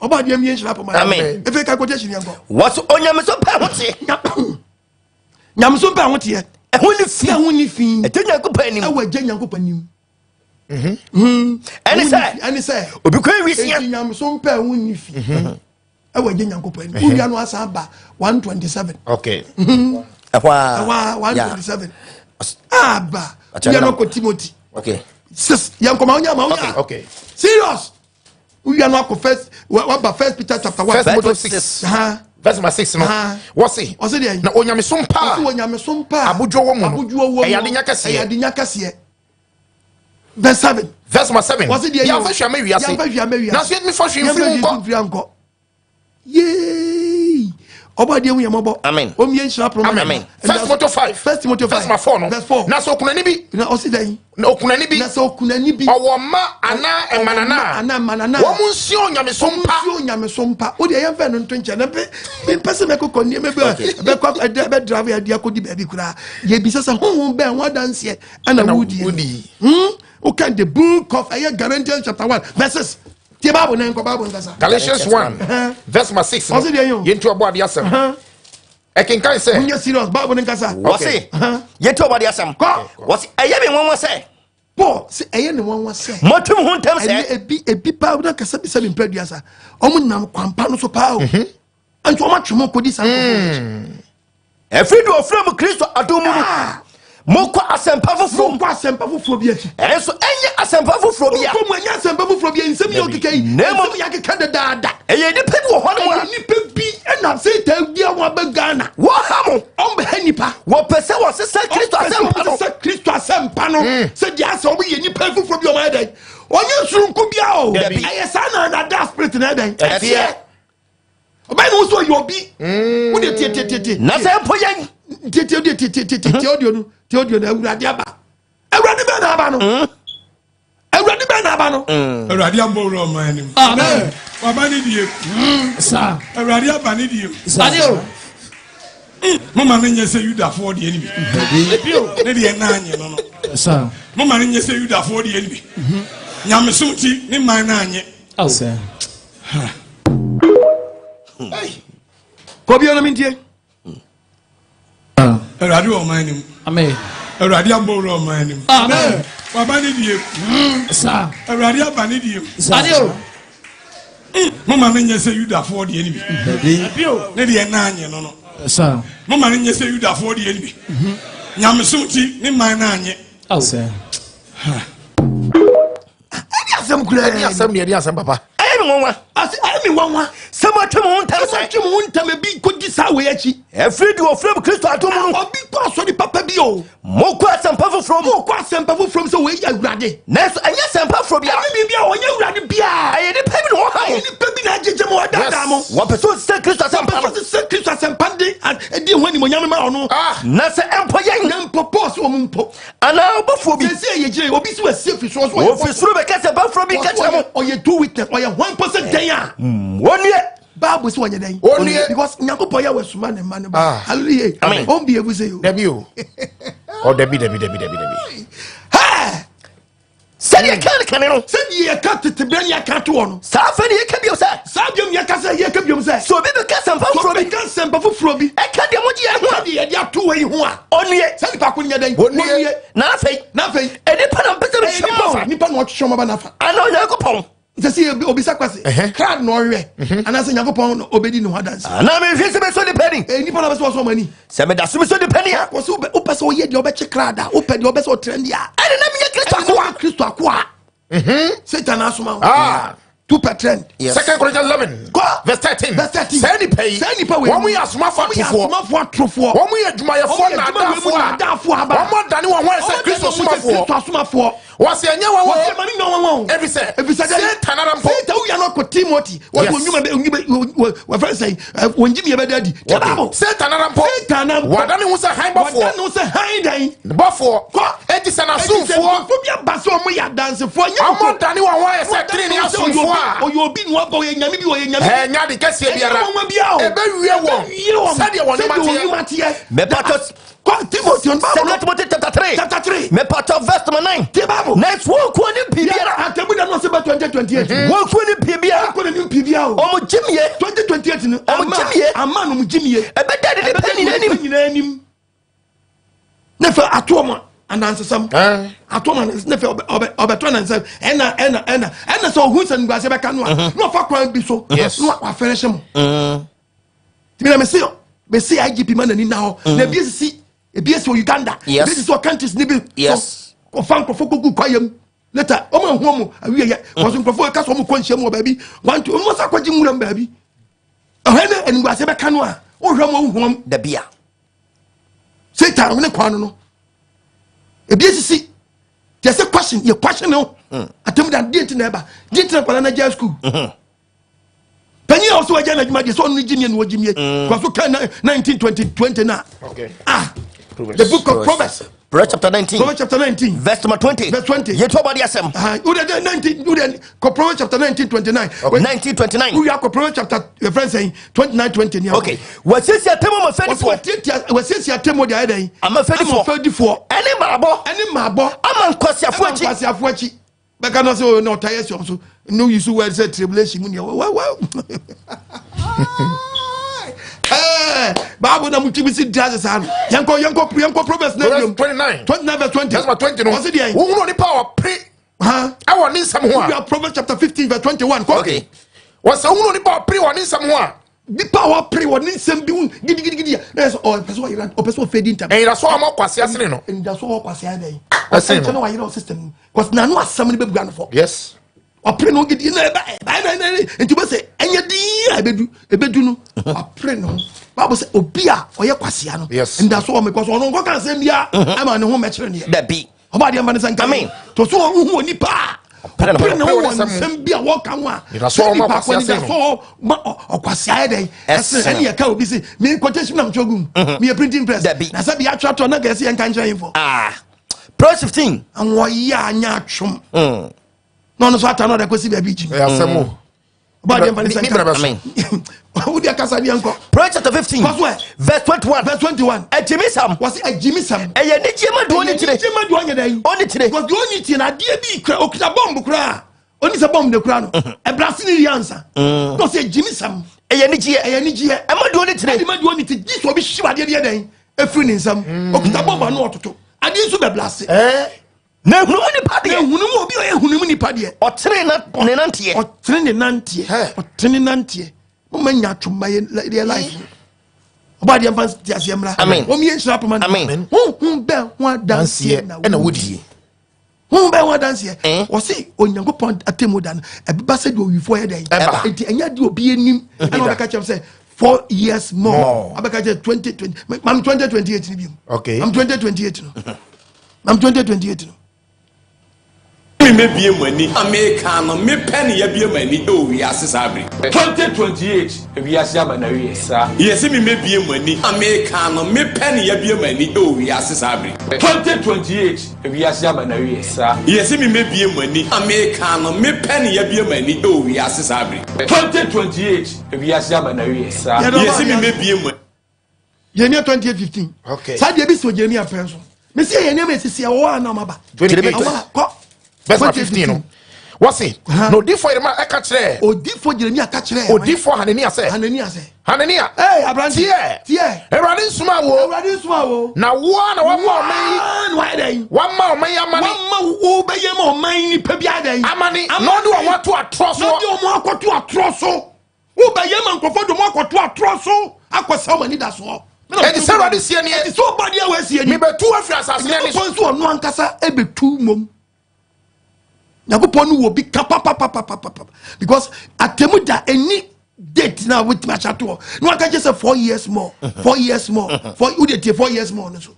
Ɔbɔ adeɛ mie nhyira pɔmɔ. Efe ka quotation yɛn kɔ. Wɔso onyamesom pɛ ho teɛ. Nyamesom pɛ ho teɛ. Ɛho ne fi. Ɛho ne fi. Ɛgye Nyankopɔn anim. Ɛwɔ ɛgye Nyankopɔn anim. Ɛne sɛ. Ɛne sɛ. Obi kɔ ewisia. Eti nyamesom pɛ ho ne fi. Ɛwɔ ɛgye Nyankopɔn anim. Wowia no asan ba 127. Okay. Ɛhɔ a. Ɛhɔ a 127. Aba. Wowia no akɔ Timothy. Okay. Sis yɛn kɔma wonya ma wonya. Okay. Serious. Wowia no akɔ first waba First Peter chapter 1. First Timothy 6. Verse number 6 no. Wɔsi. Ɔsi deɛ. Na onyamesom pa. Ɔsi onyamesom pa. Abodwo wɔ mu no. Abodwo wɔ mu. Ɛyɛ adenya kɛseɛ. Ɛyɛ adenya kɛseɛ. Verse 7. Verse number 7. Wɔsi deɛ. Yɛnfa hwɛ ama wiase. Yɛnfa hwɛ ama wiase. Nanso yɛntumi fa hwee mfiri mu nkɔ. Yɛnfa hwee mfiri nkɔ. Yee. Ɔbɔ adeɛ hu yɛn mɔbɔ. Amen. Omi yɛn nhyira pono. Amen. First Timothy 5. First Timothy 5. Verse number 4 no. Verse 4. Na sɛ okunani bi. Na ɔsi dɛn. Na okunani bi. Na sɛ okunani bi. Ɔwɔ mma anaa mmanana. Anaa mmanana. Wɔn nsuo onyamesom pa. Wɔn nsuo onyamesom pa. O deɛ yɛn fɛ no nto nkyɛn na mpɛ mpɛ sɛ mɛkɔ kɔ nneɛma bi a ɛbɛkɔ ɛdɛ bɛ drive yɛ adi akɔdi baabi koraa. Yɛ bisa sɛ honhom bɛn ho adanseɛ ɛna wudi. Hmm. O kan the book of ɛyɛ Galatians chapter 1 verses. Tie Bible na nkɔ Bible nkasa. Galatians 1 verse number 6 no. Ɔsi deɛ yɛn o. Yɛntu ɔbɔ adeɛ asɛm. Ɛkenkan sɛ. Wonyɛ serious Bible ne nkasa. Wɔsi yɛntu ɔbɔ adeɛ asɛm. Kɔ. Wɔsi ɛyɛ mi nwanwa sɛ. Paul sɛ ɛyɛ ne nwanwa sɛ. Mɔtum ho ntɛm sɛ. Ɛnɛ ebi ebi paa wɔn akasa bisa mi mpɛ duasa. Wɔn nam kwampa no so paa o. Nti wɔn atwe mu kodi saa nkɔfo wɔn. Ɛfiri de ofura mu Kristo adom mu no. Mokɔ asɛmpa foforɔ mu. Mokɔ asɛmpa foforɔ bi akyi. Ɛnso ɛnyɛ asɛmpa foforɔ bi a. Mokɔ mu ɛnyɛ asɛmpa foforɔ bi a nsɛm yɛ ɔkeka yi. Na mmom Nsɛm yɛ akeka dadaada. Ɛyɛ nipa bi wɔ hɔ nom a. Ɛyɛ nipa bi ɛna Satan bi a wɔn abɛ Ghana. Wɔha mo. Wɔn bɛ ha nipa. Wɔpɛ sɛ wɔsesa Kristo asɛmpa no. Wɔpɛ sɛ wɔsesa Kristo asɛmpa no. Sɛ deɛ asɛ wɔn yɛ nipa foforɔ bi wɔn ayɛ dɛ. Ɔnyɛ soronko bi a o. Ɛyɛ saa na na spirit na ɛdɛn. Ɛteɛ. Ɔbɛn na wosɔ yɛ obi. Wo de tie tie tie tie. Na sɛ mpo yɛn. Tie tie tie tie tie tie tie audio no tie audio no Awurade aba. Awurade bɛn na aba no. Awurade bɛn na aba no. Awurade abɔ wura ɔman anim. Amen. Waba ne die. Saa. Awurade aba ne die. Saa. Moma no nyɛ sɛ Yudafoɔ deɛ no bi. Ne deɛ naa nye no no. Saa. Moma no nyɛ sɛ Yudafoɔ deɛ no bi. Nyamesom ti ne man naa nye. Saa. Kɔ bio no mentie. Awurade wɔ ɔman anim. Amen. Awurade abɔ wura ɔman anim. Amen. Waba ne die. Saa. Awurade aba ne die. Saa. Moma no nyɛ sɛ Yudafoɔ deɛ no bi. Ne deɛ naa nye no no. Saa. Moma no nyɛ sɛ Yudafoɔ deɛ no bi. Nyamesom ti ne man naa nye. Saa. Ɛni asɛm kura. Ɛni asɛm deɛ ɛni asɛm papa. Ɛyɛ mi nwanwa. Ɔsi ɛyɛ mi nwanwa. Sɛ mo atwa mo ho ntɛm sɛ. Sɛ mo atwa mo ho ntɛm ebi kodi saa wei akyi. Ɛfiri de ofura mu Kristo adom mu no. Obi kɔ asɔre papa bi o. Mo kɔ asɛmpa foforɔ mu. Mo kɔ asɛmpa foforɔ mu sɛ wei yɛ Awurade. Nanso ɛnyɛ asɛmpa foforɔ biara. Ɛnyɛ biribi a ɔnyɛ Awurade biara. Ɛyɛ nipa bi na wɔha mo. Ɛyɛ nipa bi na agyegye mo ɔdaadaa mo. Wɔpɛ sɛ ɔsesa Kristo asɛmpa no. Wɔpɛ sɛ ɔsesa Kristo asɛmpa de ɛdi ho animonyam ma ɔno. Na sɛ ɛmpo yɛn. Na mpo Paul sɛ wɔn mpo. Anaa ɔbɔfoɔ bi. Sɛ sɛ yɛ gyina obi si wɔ sie fi soro so ɔyɛ Ofi soro bɛka sɛ bɛforɔ bi ka kyerɛ mo. Ɔyɛ two witness ɔyɛ hwan mpo sɛ dɛn a. Wɔnnue. Bible sɛ wɔnyɛ dɛn. Wɔnnue. Because Nyankopɔn yɛ wɔsoma ne mma no ba. Hallelujah. Amen. Ɔn bi ebu sɛ yo. Dabi o. Ɔ dabi dabi dabi dabi dabi. Hɛɛ. Sɛdeɛ ɛka ne kane no. Sɛdeɛ yɛka tete berɛ ne yɛka to hɔ no. Saa afei ne yɛka bio sɛ. Saa biom yɛka sɛ yɛka biom sɛ. Sɛ obi bɛka asɛmpa foforɔ bi. Sɛ obi bɛka asɛmpa foforɔ bi. Ɛka deɛ mogye yɛn ho a. Ɛka deɛ yɛde ato wɔ yi ho a. Ɔnnue. Sɛ nipa ko no nyɛ dɛn? Ɔnnue. Na afei. Na afei. Nnipa na mpɛ sɛ Ɛyɛ metwetwe nipa mo o. afa. Nipa na ɔtwetwe wɔn aba n'afa. Anaa Onyankopɔn. Sɛ sɛ obisa kwase crowd na ɔhwɛ anaasɛ Nyankopɔn na obɛdi ne ho adanse. Anaa mehwɛ sɛ mɛsɔ nipa ni. Eh, nipa na bɛsɛ wɔsɔ ɔmo ani. Sɛ meda so mesɔ nipa ni a. Wɔsɛ wopɛ sɛ ɔyɛ deɛ ɔbɛkye crowd a, wopɛ deɛ ɔbɛ sɛ ɔtrend a. Ɛne na meyɛ Kristo akoa. Kristo akoa. Satan asoma wo. Ah. 2 per trend. Yes. Second Corinthians 11. Go. Verse 13. Verse 13. Saa nipa yi. Saa nipa wei. Wɔn yɛ asomafo Wɔn yɛ atorofoɔ. asomafo atorofoɔ. Wɔn yɛ adwumayɛfoɔ Wɔn yɛ adwumayɛfoɔ nnaadaafoɔ a. nnaadaafoɔ aba. Wɔn adane wɔn ho ayɛ sɛ Wɔn Kristo adane wɔn ho sɛ somafoɔ. Kristo asomafoɔ. Wɔsi ɛnyɛ wɔn Wɔsi wɔn. ɛma ne nyɛ wɔn wɔn. Efisɛ. Efisɛ dɛ. Satan ara mpo. Satan wuya no kɔ Timothy. Wɔn Yes. wɔn nnwuma bɛ nnwuma wɔfɛn sɛ wɔn gyimi yɛ bɛ dɛ di. Tie Bible. Satan ara mpo. Satan ara mpo. Wɔadane ho sɛ hann Wɔadane bɔfoɔ. ho sɛ hann dɛn. Bɔfoɔ. Kɔ. Enti sɛ Eti sɛ n'asomfoɔ. nkurɔfoɔ bi aba sɛ wɔn yɛ adansefoɔ. Nyɛ Wɔn nkurɔfoɔ. adane wɔn ho ayɛ sɛ tenenee asomfoɔ a. Ɔyɛ obi na wabɔ ɔyɛ nyame bi ɔyɛ nyame bi. Ɛnyɛ ade kɛseɛ biara. Ɛnyɛ nwanwa biara o. Ɛbɛwie wɔn. Ɛbɛwie wɔn. Sɛdeɛ wɔn nnwuma Sɛdeɛ wɔn teɛ. nnwuma teɛ. Mepatɔ Kɔ Timothy on Bible. Second Timothy chapter 3. Chapter 3. Mepatɔ verse number 9. Tie Bible. Nanso wɔnkuo ne pii biara. Atɛmu da no ɔsɛ bɛ 2028. Wɔnkuo ne pii biara. Wɔnkuo ne pii biara o. Ɔmo gyimie. 2028 no. Ɔmo gyimie. Ama no ɔmo gyimie. Ɛbɛda de nipa nyinaa anim. Nyinaa anim. Ne fɛ ato ɔmo anansesɛm. Ato ɔmo anansesɛm ne fɛ ɔbɛtɔ anansesɛm ɛna ɛna ɛna ɛna sɛ ohun sɛ nguase bɛka no a na ɔfa kwan bi so. Yes. Na wafɛrɛ hyɛ mo. Tìmí na mese mese IGP ma n'ani na hɔ. Na ebi esisi ebi esi wɔ Uganda. Yes. Ebi esisi wɔ countries ni bi. Yes. So ɔfa nkurɔfoɔ kogu kwaeɛ mu. Later ɔmo ehu ɔmo awie yɛ. Wɔso nkurɔfoɔ kasa ɔmo kɔ nhyia mu wɔ baabi. One two ɔmo sa kɔgye nwura mu baabi. Ɔhɛ ne animguase bɛka no a wohwɛ mo wohu ɔmo. Dabi a. Satan ne kwan no no. Ebi esisi. Deɛ sɛ question yɛ question no. Atem da deɛ nti na ɛba. Deɛ nti na nkwadaa na gya school. Panyin a ɔsɛ wagya n'adwuma deɛ sɛ ɔno ne gyimie na ɔgyimie. Kɔ so kan 19 20 20 na. Okay. Ah. The book of Proverbs. Proverbs chapter 19. Proverbs chapter 19. Verse number 20. Verse 20. Yɛtu ɔbɔde asɛm. Wode de 19 wode kɔ Proverbs chapter 19 29. 19 29. Wowia kɔ Proverbs chapter your friend saying 29 20 ni. Okay. Wɔasiesie atɛmu ama fɛdifoɔ. Wɔasiesie atɛmu de ayɛ dɛn? Ama fɛdifoɔ. Ama fɛdifoɔ. Ɛne maabɔ. Ɛne maabɔ. Ama nkwasiafoɔ Ama akyi. nkwasiafoɔ akyi. Bɛka no sɛ o na ɔta yɛ sɔn so. No use word sɛ tribulation mu nea wa wa. Bible na mutumi si di ase saa no. Yɛnkɔ yɛnkɔ yɛnkɔ Proverbs na Proverbs biom. 29. 29 verse 20. Verse number 20 no. Ɔsi deɛ. Wohunu onipa a ɔpere Ha. ɛwɔ ne nsɛm ho We a. are Proverbs chapter 15 verse 21. Kɔ. Okay. Wɔsɛ wohunu onipa a ɔpere wɔ ne nsɛm ho a. Nipa a wapere wɔ ne nsɛm bi ho gidigidigidi a na yɛ sɛ ɔpɛ sɛ ɔyera ɔpɛ sɛ ɔfɛ di ntam. Ɛnyinaso a ɔma ɔkwasea sene no. Anidaso a ɔkwasea dɛn. Ɛsene no. Ɔsɛ na wayera wɔ system mu. Kɔsi n'ano asɛm no bɛbua no fɔ. Yes. Ɔpere no gidi na ɛba ɛba ɛna ɛna nti bɛ sɛ ɛnyɛ dii a ɛbɛdu ɛbɛdu no ɔpere no. Baabu sɛ obi a ɔyɛ kwasea no. Yes. Anidaso wɔ mi kɔsɔ ɔno nkɔ kan sɛm bia ɛma ne ho mɛkyerɛ ne yɛ. Dabi. Ɔba adeɛ mba ne sɛ nka. Amen. To so ɔhu wɔ nipa a Ɔpere ne ho. ɔpere ne ho wɔ Ɔpere ne nsɛm bi a wɔka ho a. Anidaso a ɔma nipa ɔkwasea kɔ sene no. anidaso ma ɔkwasea yɛ dɛn. Ɛsene. Ɛsene ɛne yɛ ka obi se mi quotation nam twɛ gum. Mi yɛ printing press. Dabi. Na sɛ bi atwerɛtwerɛ na kɛse yɛn nka nkyerɛ yɛn fɔ. Ah. Proverbs 15. Wɔyɛ anya atwom. Na ɔno nso ata na ɔde akɔsi baabi gyim. Ɛyɛ asɛm o. Ɔba adeɛ mfa ne sɛ Ne brɛ nka. bɛso. Amen. Wodi akasa deɛ nkɔ. Proverbs chapter 15. Kɔ so ɛ. Verse 21. Verse 21. Agyimisɛm. Wɔsi agyimisɛm. Ɛyɛ anigyeɛ ma deɛ ɔnni tire. Ɛyɛ anigyeɛ ma deɛ ɔnyɛ dɛn. Ɔnni tire. Because deɛ ɔnni tire na adeɛ bi kura okura bɔmbu kura. Ɔni sɛ bɔmbu de kura no. Ɛbrasi ne yia nsa. Na ɔsi agyimisɛm. Ɛyɛ anigyeɛ. Ɛyɛ anigyeɛ. Ɛma deɛ ɔnni tire. Ɛdi ma deɛ ɔnni tire. Gyi sɛ obi hyew adeɛ deɛ dɛn. Efiri ne nsam. Okura bɔmbu ano ɔtoto. Adeɛ nso bɛ blase. Na ehunu mu nipa deɛ. Ehunu mu obi a ɔyɛ ehunu mu nipa deɛ. Ɔtene na ne nanteɛ. Ɔtene ne nanteɛ. Ɔtene ne nanteɛ. Mo ma nya atwom ma yɛ yɛ life. Ɔba adeɛ nfa ti aseɛ mmra. Amen. Wɔn yɛ nhyira apoma. Amen. Huhun bɛ ho adanseɛ na ɛna wodie. Huhun bɛ ho adanseɛ. Wɔsi Onyankopɔn atemu da no ɛbɛba sɛ deɛ owifoɔ yɛ dɛ. Ɛba. Nti ɛnyɛ deɛ obi anim ɛna ɔbɛka kyerɛ sɛ 4 years more. Abɛka kyerɛ 2020 mam 2028 ni bi mu. Okay. Mam 2028 no. Mam 2028 no. Me mebie mo ani a meka no mepɛ ne yɛbie mo ani ɛwɔ wiase saa bere 2028 ewiase aba na wie saa yɛsɛ me mebie mo ani a meka no mepɛ ne yɛbie mo ani ɛwɔ wiase saa bere 2028 ewiase aba na wie saa yɛsɛ me mebie mo ani a meka no mepɛ ne yɛbie mo ani ɛwɔ wiase saa bere 2028 ewiase aba na wie saa yɛsɛ me mebie mo Jeremia 28:15. Okay. Saa deɛ bi si wɔ Jeremia pɛn so. Mesi yɛ nneɛma esisi ɛwɔ hɔ a na ɔmo aba. 28. Ɛwɔ a kɔ. Verse number 15 no. Wɔse, na odiyifoɔ Yeremia ɛka kyerɛɛ. Odiyifoɔ Yeremia ka kyerɛɛ. Odiyifoɔ Hanania sɛ. Hanania sɛ. Hanania. Ee aberante. Teɛ. Teɛ. Awurade nsomaa wo. Awurade nsomaa wo. Na wo ara na wama ɔman yi. Waa na wayɛ dɛn? Wama ɔman yi amane. Wama wo bɛyɛ ma ɔman yi nipa bi ayɛ dɛn? Amane. Na ɔde wɔn ato atorɔ soɔ. Na ɔde wɔn akɔto atorɔ so. Wobɛyɛ ma nkurɔfoɔ de wɔn akɔto atorɔ so akɔsɛ wɔn anidasoɔ. Enti sɛ Awurade seɛ nie. Enti sɛ ɔbɔdeɛ a wɔasie ni. Mebɛtu wo afiri asase no ani so. Nyankopɔn nso ɔno ankasa ɛbɛtu mmom. Nyankopɔn no wɔ bi ka papapapapapa because atemu da ɛni date na wotumi ahyɛ ato hɔ na waka kyerɛ sɛ 4 years more, 4 years more, four wode tie 4 years more no so.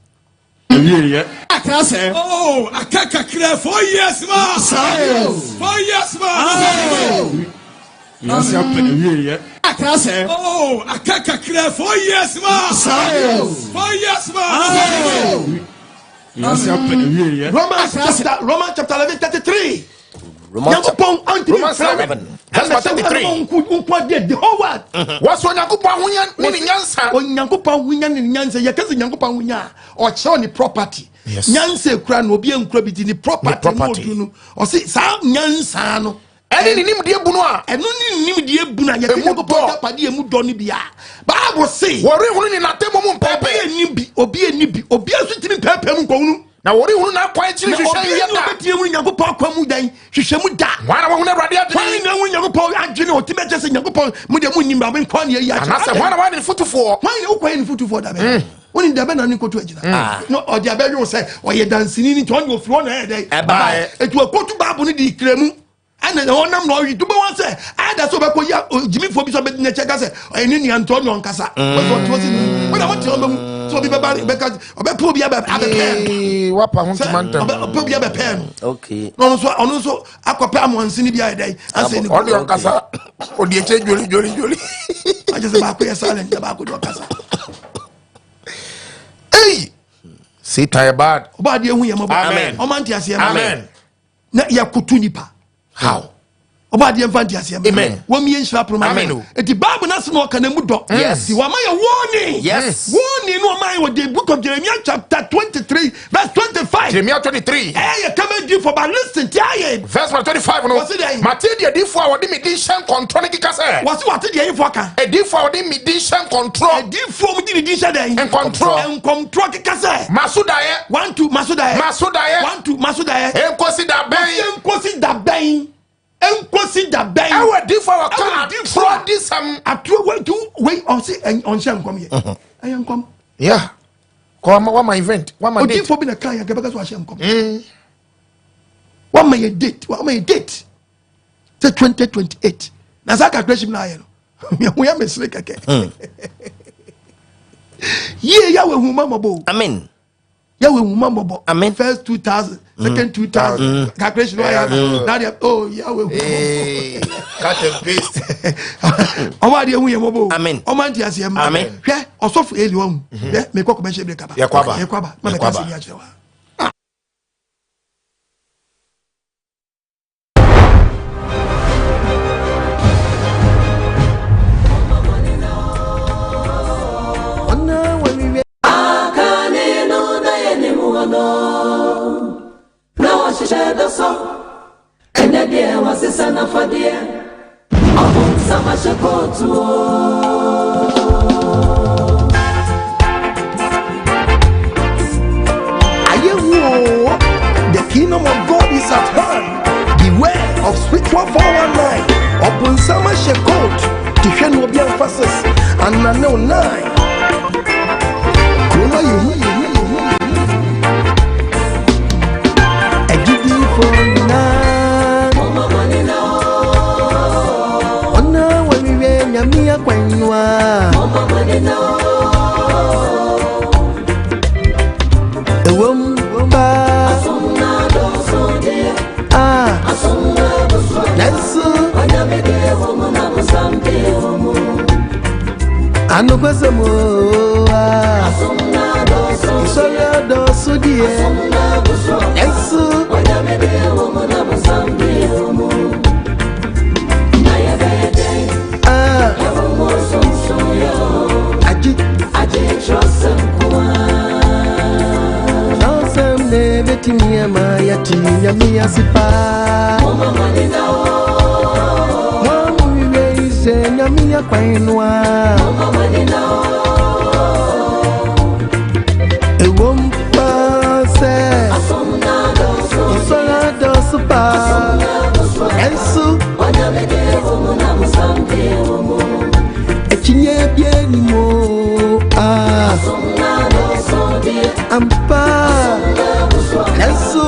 Awieeɛ. Akra sɛ. Oh, aka kakra 4 years more. 4 years more. Wiase apɛ awieeɛ. Akra sɛ. Oh, aka kakra 4 years more. 4 years more. Wiase apɛ awieeɛ. Romans chapter 11 33. Romans Nyankopɔn antumi Romans mfrɛ 11, verse number 33. nko adeɛ the whole world. Wɔsɛ Onyankopɔn ahonya ne ne nyansa. Onyankopɔn ahonya ne ne nyansa. Yɛka sɛ Nyankopɔn ahonya a, ɔkyerɛw ne property. Yes. Nyansa ekura no, obi ankura bi ti ne property Ne property. mu odu no. Ɔse saa nyansa no. Ɛne ne nimdeɛ bunu a. Ɛno ne ne nimdeɛ bunu a yɛka Emu Nyankopɔn dɔ. agyapadeɛ emu dɔ no bi a. Bible se. Wɔrehunu ne n'atemmu mu Obi mpɛɛpɛɛ. ani bi, obi ani bi, obi nso ntumi mpɛɛpɛɛ mu nkɔhunu. Na wɔrehunu n'akwan akyiri Na hwehwɛ obi yɛ ani da. obetumi ahunu Nyankopɔn akwan mu dan hwehwɛ mu da. Hwan na wahunu Awurade adwene? Hwan na ahunu Nyankopɔn adwene? Ɔtumi akyerɛ sɛ Nyankopɔn mo deɛ mo nnim ba me nkwa ne ayi akyerɛ. Anaasɛ hwan na wayɛ ne fotufoɔ? Hwan na wokɔyɛ ne fotufoɔ da bɛn? Wonim da bɛn na ne nkoto agyina? Na ɔde abɛwe wo sɛ ɔyɛ danseni no nti ɔne ofiri hɔ na ɛyɛ dɛn? Ɛbaeɛ. Eti wakotu Bible no de kura mu. Ɛna na ɔnam na ɔwe dubɛ wɔn sɛ ada sɛ ɔbɛkɔ yi gyimifoɔ bi sɛ ɔbɛdi n'akyi aka sɛ ɔyɛ ne nua nti ɔne ɔnkasa. Wɔsɛ ɔte hɔ sɛ wɔn na wɔte wɔn bɛhu sɛ obi bɛba bɛka ɔbɛpɛ obi abɛpɛɛ no. Ee, wapa ho Sɛ ntoma ntɛm. ɔbɛpɛ obi abɛpɛɛ no. Okay. Na ɔno nso akɔpɛ amoansini bi ayɛ dɛn asɛ ne Ɔde ɔnkasa. Ɔde akyire dwoli dwoli dwoli. Agye sɛ baako yɛ silent na baako de ɔkasa. Ei! Satan yɛ bad. Ɔba adeɛ hu yɛ mɔbɔ. Amen. Ɔma nte aseɛ ma. Amen. Na yɛkoto nipa. How? Ɔba adeɛ mfa nte aseɛ ma. Amen. Wɔn yɛ nhyira pono ma. Amen. Eti Bible n'asɛm a ɔka na emu dɔ. Yes. Ti wɔn ayɛ warning. Yes. Warning no ɔma ayɛ wɔ the book of Jeremiah chapter 23 verse 25. Jeremiah 23. Ɛyɛ kama di for but listen ti ayɛ. Verse number 25 no. Wɔsi dɛn? Mate deɛ adiyifoɔ a wɔde me din hyɛ nkɔntorɔ no keka sɛ. Wɔsi wɔate deɛ yifoɔ ka. Adiyifoɔ a wɔde me din hyɛ nkɔntorɔ. Adiyifoɔ mu di ne din hyɛ dɛn? Nkɔntorɔ. Nkɔntorɔ keka sɛ. Maso daeɛ. One two maso daeɛ. Maso daeɛ. One two maso daeɛ. Nkosi da bɛn. Nkosi da bɛn. Nkosi da bɛn. Ɛwɔ adiyifoɔ a wɔka Ɛwɔ adiyifoɔ atorɔ di sɛm. Atorɔ wei tu wei ɔsi ɔnhyɛ nkɔm yɛ. Ɛyɛ nkɔm. Yeah. Kɔ wama wama event wama date. Odiyifoɔ bi na kan yɛ kɛbɛka so ahyɛ nkɔm. Wama yɛ date, wama yɛ date sɛ 2028 na saa calculation na ayɛ no yɛho yɛ mesere kɛkɛ yie yɛ wɔ ehuma mɔbɔ o. Amen. Yɛ wɔ ehuma mɔbɔ. Amen. First 2000, second 2000, calculation wa yɛ na deɛ oh yɛ wɔ ehuma mɔbɔ. Cut and paste. Ɔwɔ adeɛ ehu yɛ mɔbɔ o. Amen. Ɔmo ante aseɛ mma. Amen. Hwɛ ɔsɔfo Eli wɔn. Hwɛ mekɔ kɔmɛhyɛ bi kaba. Yɛkɔ aba. Yɛkɔ aba. Ma Yɛkɔ mɛka aba. asɛm yi akyerɛ wa. Akane no na yɛne mu hɔ no na wɔhyehyɛ dɔ so ɛnɛ deɛ wɔsesa n'afadeɛ ɔbonsam ahyɛ kootu o. Ayewo, the kingdom of God is at hand. Beware of spiritual 419. Ɔbonsam ahyɛ coat. Te hwɛ no obi amfa sis. Anane wo nine. Kuro no ayɛ hu. Agyidifoɔ nyinaa. Momma mo ani na hɔ. Wɔn a wɔhwehwɛ Nyame akwan no a. Momma mo ani na hɔ. Ɛwɔ mu paa. Asom na dɔɔso deɛ. Ah. Asom na abusua. Nanso. Onyame deɛ wɔ mu na bosam deɛ wɔ mu. Anokwasɛm o. Ah. Asom na dɔɔso deɛ. Nsɔre adɔɔso deɛ. Asom na abusua. Nanso. Onyame deɛ wɔ mu na bosam deɛ wɔ mu. Na yɛbɛyɛ dɛn? Ah. Ɛwɔ mu sonson yɛ o. Agye. Agye kyerɛsɛm nko Kyerɛsɛm na ebetumi ama yɛte Nyame ase paa. Mo a mohwehwɛ yi sɛ Nyame akwan no a. Ɛwom paa sɛ nsɔre adɔɔso paa, ɛnso akyinnye biara nni mu o, ah, ampa nanso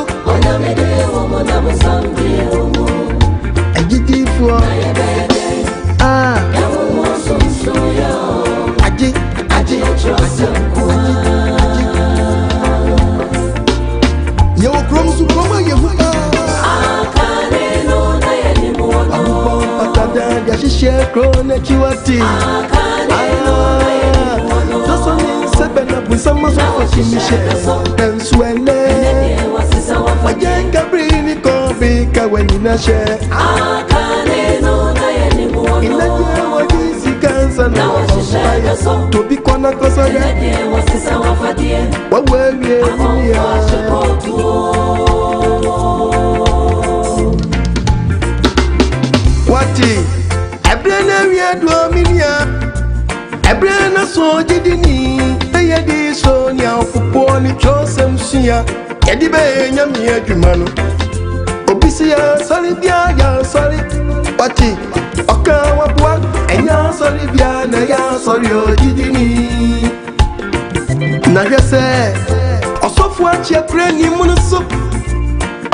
agyidifoɔ ah, agye agye agye agye agye. Yɛwɔ kurom so kurom a yɛhu paa. Abobɔ mpatadan de ahyehyɛ kuro n'akyiwati. Soso ne nsa bɛ na bunsam asɔfo tumi hyɛ. Nanso ɛnɛ, wagye nkabiri ne kɔbi ka w'anyina hyɛ. Ìlẹ́jẹ̀ wọ́n yí sika nsa na wɔbɔ mpaeɛ. Tobi kɔ na kɔsɔ dɛ, wɔwɔ awie ni ya. Wati, ɛberɛ no awie doɔ me nua. Ɛberɛ no so gyidi ni, na yɛde so nea ɔpopoɔ ne twerɛsɛm sua. Yɛde bɛyɛ Nyame adwuma no. Obi si yɛ asɔre bia yɛ asɔre. Wati, ɔka waboa, ɛnyɛ asɔre bia na ɛyɛ asɔre ogyidi ni. Na hwɛ sɛ, ɔsɔfo akyea kura anim no so.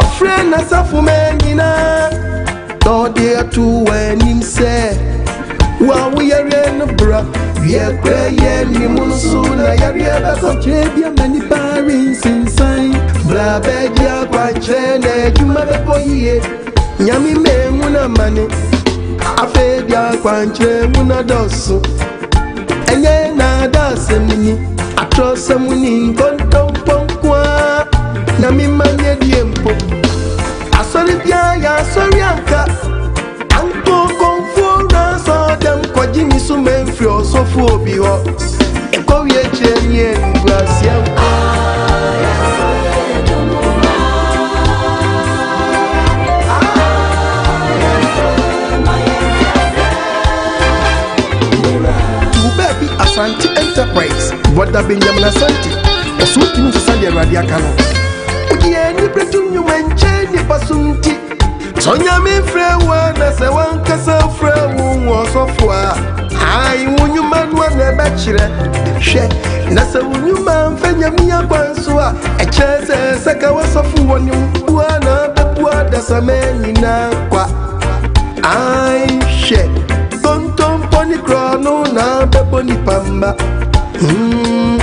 Ɔfrɛ n'asafo ma nyinaa. Na ɔde ato w'anim sɛ, wo a woyɛreɛ no bra. Wiɛ kura yɛ anim no so na yareɛ bɛkɔ. Kyerɛ bi ama nnipa rensensan. Bra bɛgye akwankyerɛ na adwuma bɛkɔ yie. Nyame mmehu no amane. Afei de akwankyerɛ mu no dɔɔso. Ɛnyɛ nnaadaasɛm ni, atorɔsɛm ni, nkontompɔ nko ara. Nyame mma nyɛ die mpo. Asɔre biara yɛ asɔre anka. Anko kɔnfuo wura sɔɔdɛm kɔgye mi so mɛmfiri ɔsɔfo obi hɔ. Nkɔwie kyerɛ ni animguaseɛ nko. Tu baabi Asante Enterprise, Bɔda Benjamin Asante, ɔso ntumi nsesa deɛ Awurade aka no. Wode ani bɛto nnwuma nkyɛn nnipa so nti. Sɛ Onyame frɛ wo a na sɛ wankasa frɛ wo wo ɔsɔfo a, ai wo nnwuma no a na ɛbɛkyerɛ. Hwɛ, na sɛ wo nnwuma mfa Nyame akwan so a, ɛkyerɛ sɛ sɛka wɔsɔfo wɔ ne wo bu a na bɛbu adasama nyinaa kwa. Ai hwɛ, kontompɔ ne korɔ no na bɛbɔ nipa mma.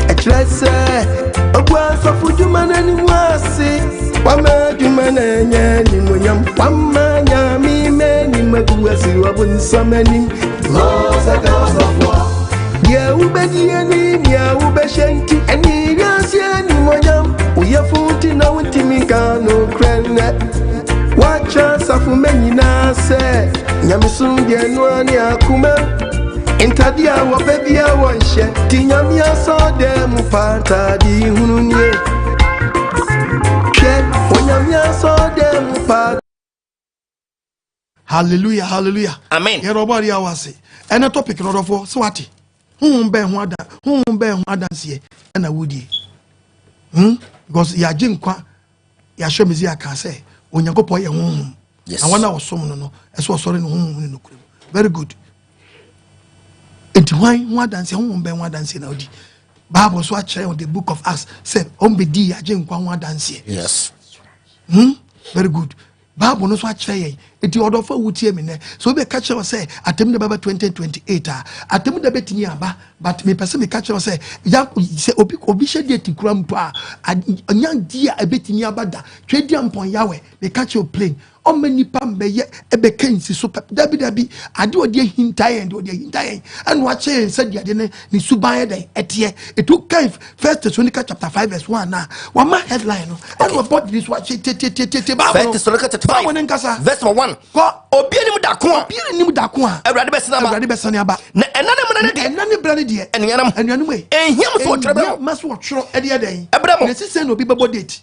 Ɛkyerɛ sɛ ogu asɔfo dwuma n'anim ase. Wama adwuma na ɛnyɛ animuonyam. Wama Nyame m'anim agu ase wɔ bonsam anim. Sɛ ka ɔsɔfo a, deɛ wobɛdi ani nea wobɛhyɛ nti, ɛne wiase animuonyam. Woyɛfo nti na wontumi nka nokorɛ nnɛ. Woakyerɛ asafo mma nyinaa sɛ nyamesom deɛ noa ne akoma. Ntade a wɔpɛ bia wɔnhyɛ nti Nyame asɔɔdan mu pa ntade hunu nie. Hwɛ, Onyame asɔɔdan mu pa. Hallelujah, hallelujah. Amen. Yɛrɛ ɔbɔ adeɛ awa ase. Ɛnɛ topic no ɔdɔfoɔ sɛ wate. Honhom bɛn ho ada, honhom bɛn ho adanseɛ ɛna wodie. Because yɛagye nkwa, yɛahyɛ Mesia ka sɛ Onyankopɔn yɛ honhom. Yes. Na wɔn a wɔsom no no, ɛsɛ ɔsɔre no honhom ne nokorɛ mu. Very good. Enti hwan ho adanseɛ, honhom bɛn ho adanseɛ na wodi? Bible so akyerɛ wɔn the book of Acts sɛ wɔn bɛdi yɛagye nkwa ho adanseɛ. Yes. Very good. Bible no so akyerɛ yɛn. Enti ɔdɔfo a wotie me nnɛ, sɛ obi ka kyerɛ wo sɛ atemmu da bɛba 2028 a, atemmu da bɛtumi aba, but mepɛ sɛ meka kyerɛ wo sɛ, ya, sɛ obi, obi hyɛ date kura mpo a, nya di a ɛbɛtumi aba da. Twɛdi ampɔn Yahweh, meka kyerɛ wo plain. Ɔmma nipa mbɛyɛ ɛbɛka nsi so pɛ. Dabi, dabi. Ade ɔde ahinta yɛn, de ɔde ahinta yɛn. Ɛna wakyerɛ yɛn sɛ deɛ ade ne, ne suban yɛ dɛn, ɛteɛ. Ɛtu kan First Thessalonica chapter 5 verse 1 na wama headline no. Ɛna ɔbɔ de so akyɛ tietietie. Bible First no. Thessalonica chapter 5 Bible ne nkasa. verse number 1. Kɔ. Obi anim da ko a. Obi anim da ko a. Awurade bɛsane aba. Awurade bɛsane aba. Na ɛna ne mena ne deɛ. Ɛna ne brɛ ne deɛ. Anuanom. Anuanom yi. Ɛnhia mo so wɔtwerɛ brɛ mo. Ɛnhia ma so wɔtwerɛ ɛdeɛ dɛn. Ɛbrɛ mo. Na ɛsi sɛ na obi bɛbɔ date.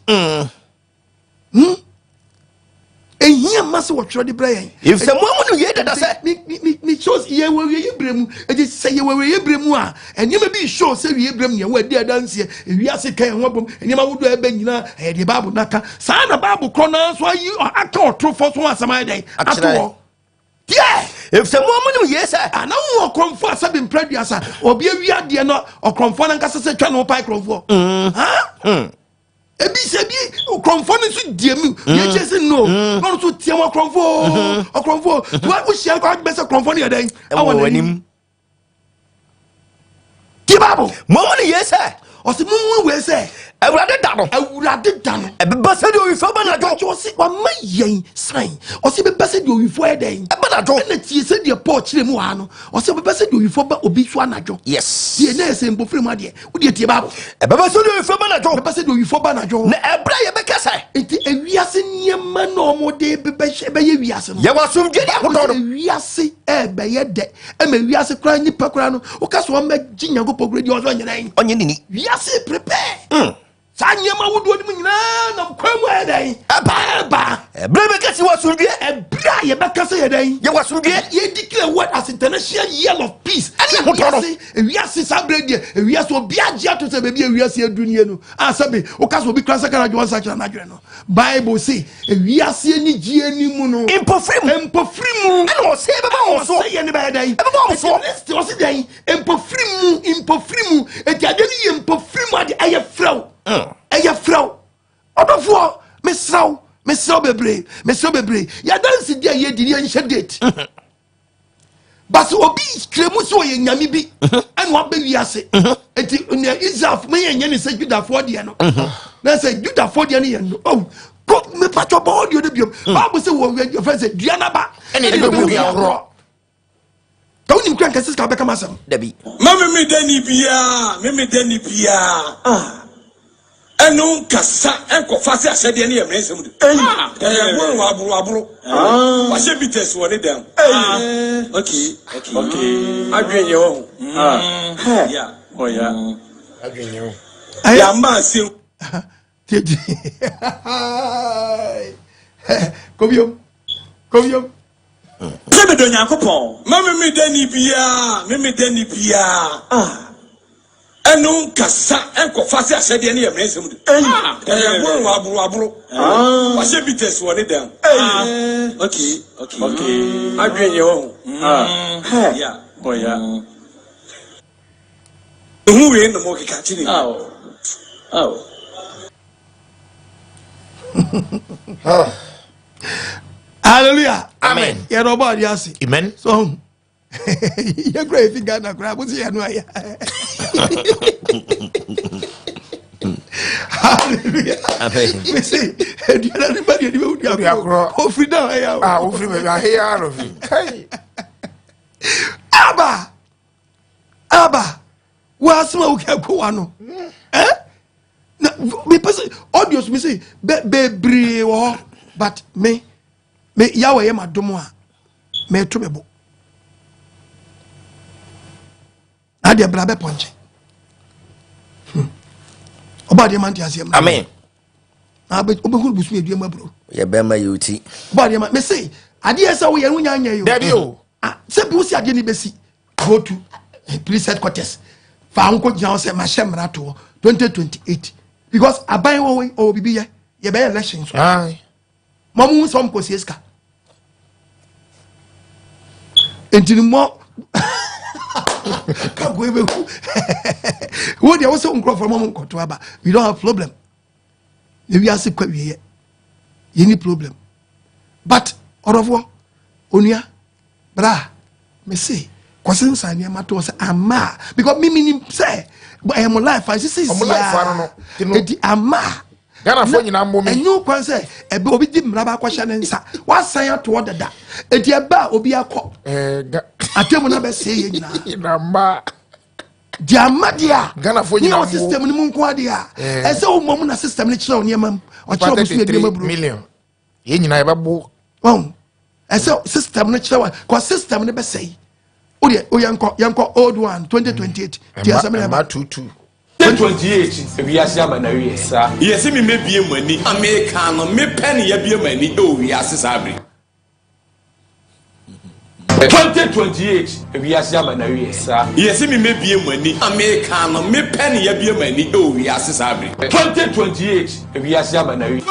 Ehia mma sɛ wɔtwerɛ de brɛ yɛn. Efisɛ mo a monim yei dada sɛ. Me me me me shows yɛ wɔ awieeɛ berɛ mu. Eti sɛ yɛ wɔ awieeɛ berɛ mu a, nneɛma bi show sɛ awieeɛ berɛ mu nea wɔadi adanseɛ, ewiase ka yɛn ho abom, nneɛma ahodoɔ a ɛbɛ nyinaa, ɛyɛ deɛ Bible no aka. Saa na Bible korɔ no ara nso ayi aka ɔtorofoɔ so ho asɛm ayɛ dɛn? Ato hɔ. Deɛ. Efisɛ mo a monim yei sɛ. Ana wo ɔkorɔmfoɔ a sɛbi mpere aduasa, obi awi adeɛ no ɔkorɔmfoɔ no ankasa sɛ twa ne ho pae korɔmfoɔ. Ha? Ebi sɛ bi ɔkorɔmfoɔ no nso die mu. Yɛ kyerɛ sɛ no. Na ɔno nso teɛ mu ɔkorɔmfoɔ. Ɔkorɔmfoɔ. Wa wohyia kɔ adwene sɛ korɔmfoɔ no yɛ dɛn? Ɛwɔ w'anim. Tie Bible. Mo mu ne yei sɛ. Ɔsɛ mo mu wei sɛ. Awurade da no. Awurade da no. Ɛbɛba sɛ deɛ owifoɔ ba n'adwo. Ɔsɛ wama yɛn sign. Ɔsɛ ɛbɛba sɛ deɛ owifoɔ yɛ dɛn? Ɛba n'adwo. Ɛna tie sɛ deɛ Paul kyerɛ mu wɔ ha no. Ɔsɛ ɛbɛba sɛ deɛ owifoɔ ba obi so anadwo. Yes. Tie na ɛsɛ mpofiri mu adeɛ. Wodeɛ tie Bible. Ɛbɛba sɛ deɛ owifoɔ ba n'adwo. Ɛbɛba sɛ deɛ owifoɔ ba n'adwo. Na ɛberɛ a yɛbɛka sɛ. Nti ewiase nneɛma na wɔde bɛhyɛ bɛyɛ wiase no. Yɛwɔ asomdwoeɛ ne ahotɔ no. Ewiase ɛbɛyɛ dɛ ɛma wiase koraa nipa koraa no woka sɛ wɔmmɛgye Nyankopɔn koraa di ɔsɛ ɔnyɛ dɛn. Ɔnyɛ ne ni. Wiase prepare. Saa nneɛma ahodoɔ no mu nyinaa nam kwan mu ayɛ dɛn? Ɛba. Ɛba. Ɛberɛ bɛka sɛ yɛwɔ asomdwoeɛ. Ɛberɛ a yɛbɛka sɛ yɛ dɛn? Yɛwɔ asomdwoeɛ. Yɛ declare world as international year of peace. Ɛne ahotɔ no. Ewiase saa berɛ deɛ ewiase obi agye ato sɛ baabi a ewiase adu nie no a sɛbe woka sɛ obi kura sakra adwene ɔnsakyera n'adwene no. Bible se ewiase anigyeɛ ni mu no. Mpofiri mu. Mpofiri mu. Ɛna ɔsɛeɛ bɛba wɔn soɔ. Ɛna ɔsɛeɛ no bɛyɛ dɛn? Ɛbɛba wɔn soɔ. Ɛti ɔse dɛn? Mpofiri mu, mpofiri mu. Eti adeɛ no yɛ mpofiri mu adeɛ ɛyɛ frɛw. Ɛyɛ frɛw. Ɔdɔfoɔ, mesrɛ wo, mesrɛ wo bebree, mesrɛ wo bebree. Yɛadansi di a yɛdi ni yɛnhyɛ date. Basi obi kyerɛ mu sɛ ɔyɛ nyame bi ɛna waba wiase. Eti nea Israel mo yɛ nyɛ ne sɛ Judafoɔ deɛ no. Na sɛ Judafoɔ deɛ no yɛ no. Oh, kɔ mepatwɔ bɔ audio no biom. Bible sɛ wɔ wɔ sɛ dua n'aba. Ɛna ɛbɛbu dua korɔ. Ka wonim kura nkɛse sika wobɛka m'asɛm. Dabi. Ma me me dani biara, me me dani biara. Ah. Ɛno nkasa nkɔfa sɛ ahyɛdeɛ no yɛ mmara nsɛm do. Ɛyɛ boro waboro aboro. Ah. Wahyɛ bitters wɔ ne dan. Ah. Okay. Okay. Adwene yɛ wɔ ho. Ah. Yeah. Oh yeah. Adwene yɛ wɔ. Yɛama asɛm. Tietie. Kɔ biom. Kɔ biom. Sɛ medɔ Nyankopɔn. Ma me me dani biara, me me dani biara. Ah. Ɛno nkasa nkɔfa sɛ ahyɛdeɛ no yɛ mmara nsɛm do. Ɛyɛ boro waboro aboro. Ah. Wahyɛ bitters wɔ ne dan. Ah. Okay. Okay. Adwene yɛ wɔ ho. Ah. Yeah. Oh yeah. Ehu wei na mo keka kyerɛ. Aw. Aw. Hallelujah. Amen. Yɛ dɔ bɔ adi ase. Amen. So yɛ kura efi Ghana kura mo si yɛ no ayɛ. Hallelujah. Amen. Mesi aduane ni ba deɛ ni bɛ wudi akorɔ. Ofiri dan ayɛ o. Ah, ofiri baabi aheya no fi. Kai. Aba. Aba. Wa asɛm a woka kɔ wa no. Eh? Na me pɛ sɛ audios me sɛ bebree wɔ hɔ but me me yawa yɛ ma dom a meto me bo. Adeɛ bra bɛ pɔnkye. Ɔba adeɛ ma nte aseɛ mu. Amen. Wobɛhunu bosom adua mu aburo. Yɛ bɛrima yɛ oti. Ɔba adeɛ ma me se adeɛ sɛ woyɛ no wonya nyɛ yo. Dabi o. Sɛ bi wo si adeɛ no bɛsi go to police headquarters fa ho kɔ gyina hɔ sɛ mahyɛ mmara toɔ 2028 because aban wɔ ɔwɔ biribi yɛ yɛbɛyɛ election so. Mo mo sɛ ɔmo kɔ sie sika. Nti ni mo kanko ebe hu wo deɛ wo sɛ nkurɔfoɔ mo nkɔto aba we don't have problem. Ewiase kɔ awieɛ yɛni problem but ɔdɔfoɔ onua bra mese kɔsensan nneɛma to sɛ ama a because mimi nim sɛ ɛyɛ mo life a sisi sia edi ama a Ghanafoɔ nyinaa mmɔ mi. Ɛnyɛ kwan sɛ ɛbɛ obi di mmara baakɔ hyɛ ne nsa wasan ato hɔ dada eti ɛbɛ a obi akɔ atemu na bɛsɛe yɛ nyinaa. Di ama deɛ a Ghanafoɔ ne nyinaa yɛ wɔ system no mu nko adeɛ a ɛsɛ wo mmom na system no kyerɛ wo nneɛma mu ɔkyerɛ wo so nneɛma buro. Million yɛn nyinaa yɛbɛbo. Wɔn ɛsɛ system no kyerɛ wa kɔ system no bɛsɛe o deɛ o yɛnkɔ yɛnkɔ old one 2028 ti asɛm na ɛba. Ɛma 22. 28 ewiase aba na wiɛ. Saa. Yɛse me mɛbie mo ani. A meka no mepɛ ne yɛbie mo ani ɛwɔ wiase saa bere. 2028 ewiase aba na wiɛ. Saa. Yɛse me mɛbie mo ani. A meka no mepɛ ne yɛbie mo ani ɛwɔ wiase saa bere. 2028 ewiase aba na wiɛ.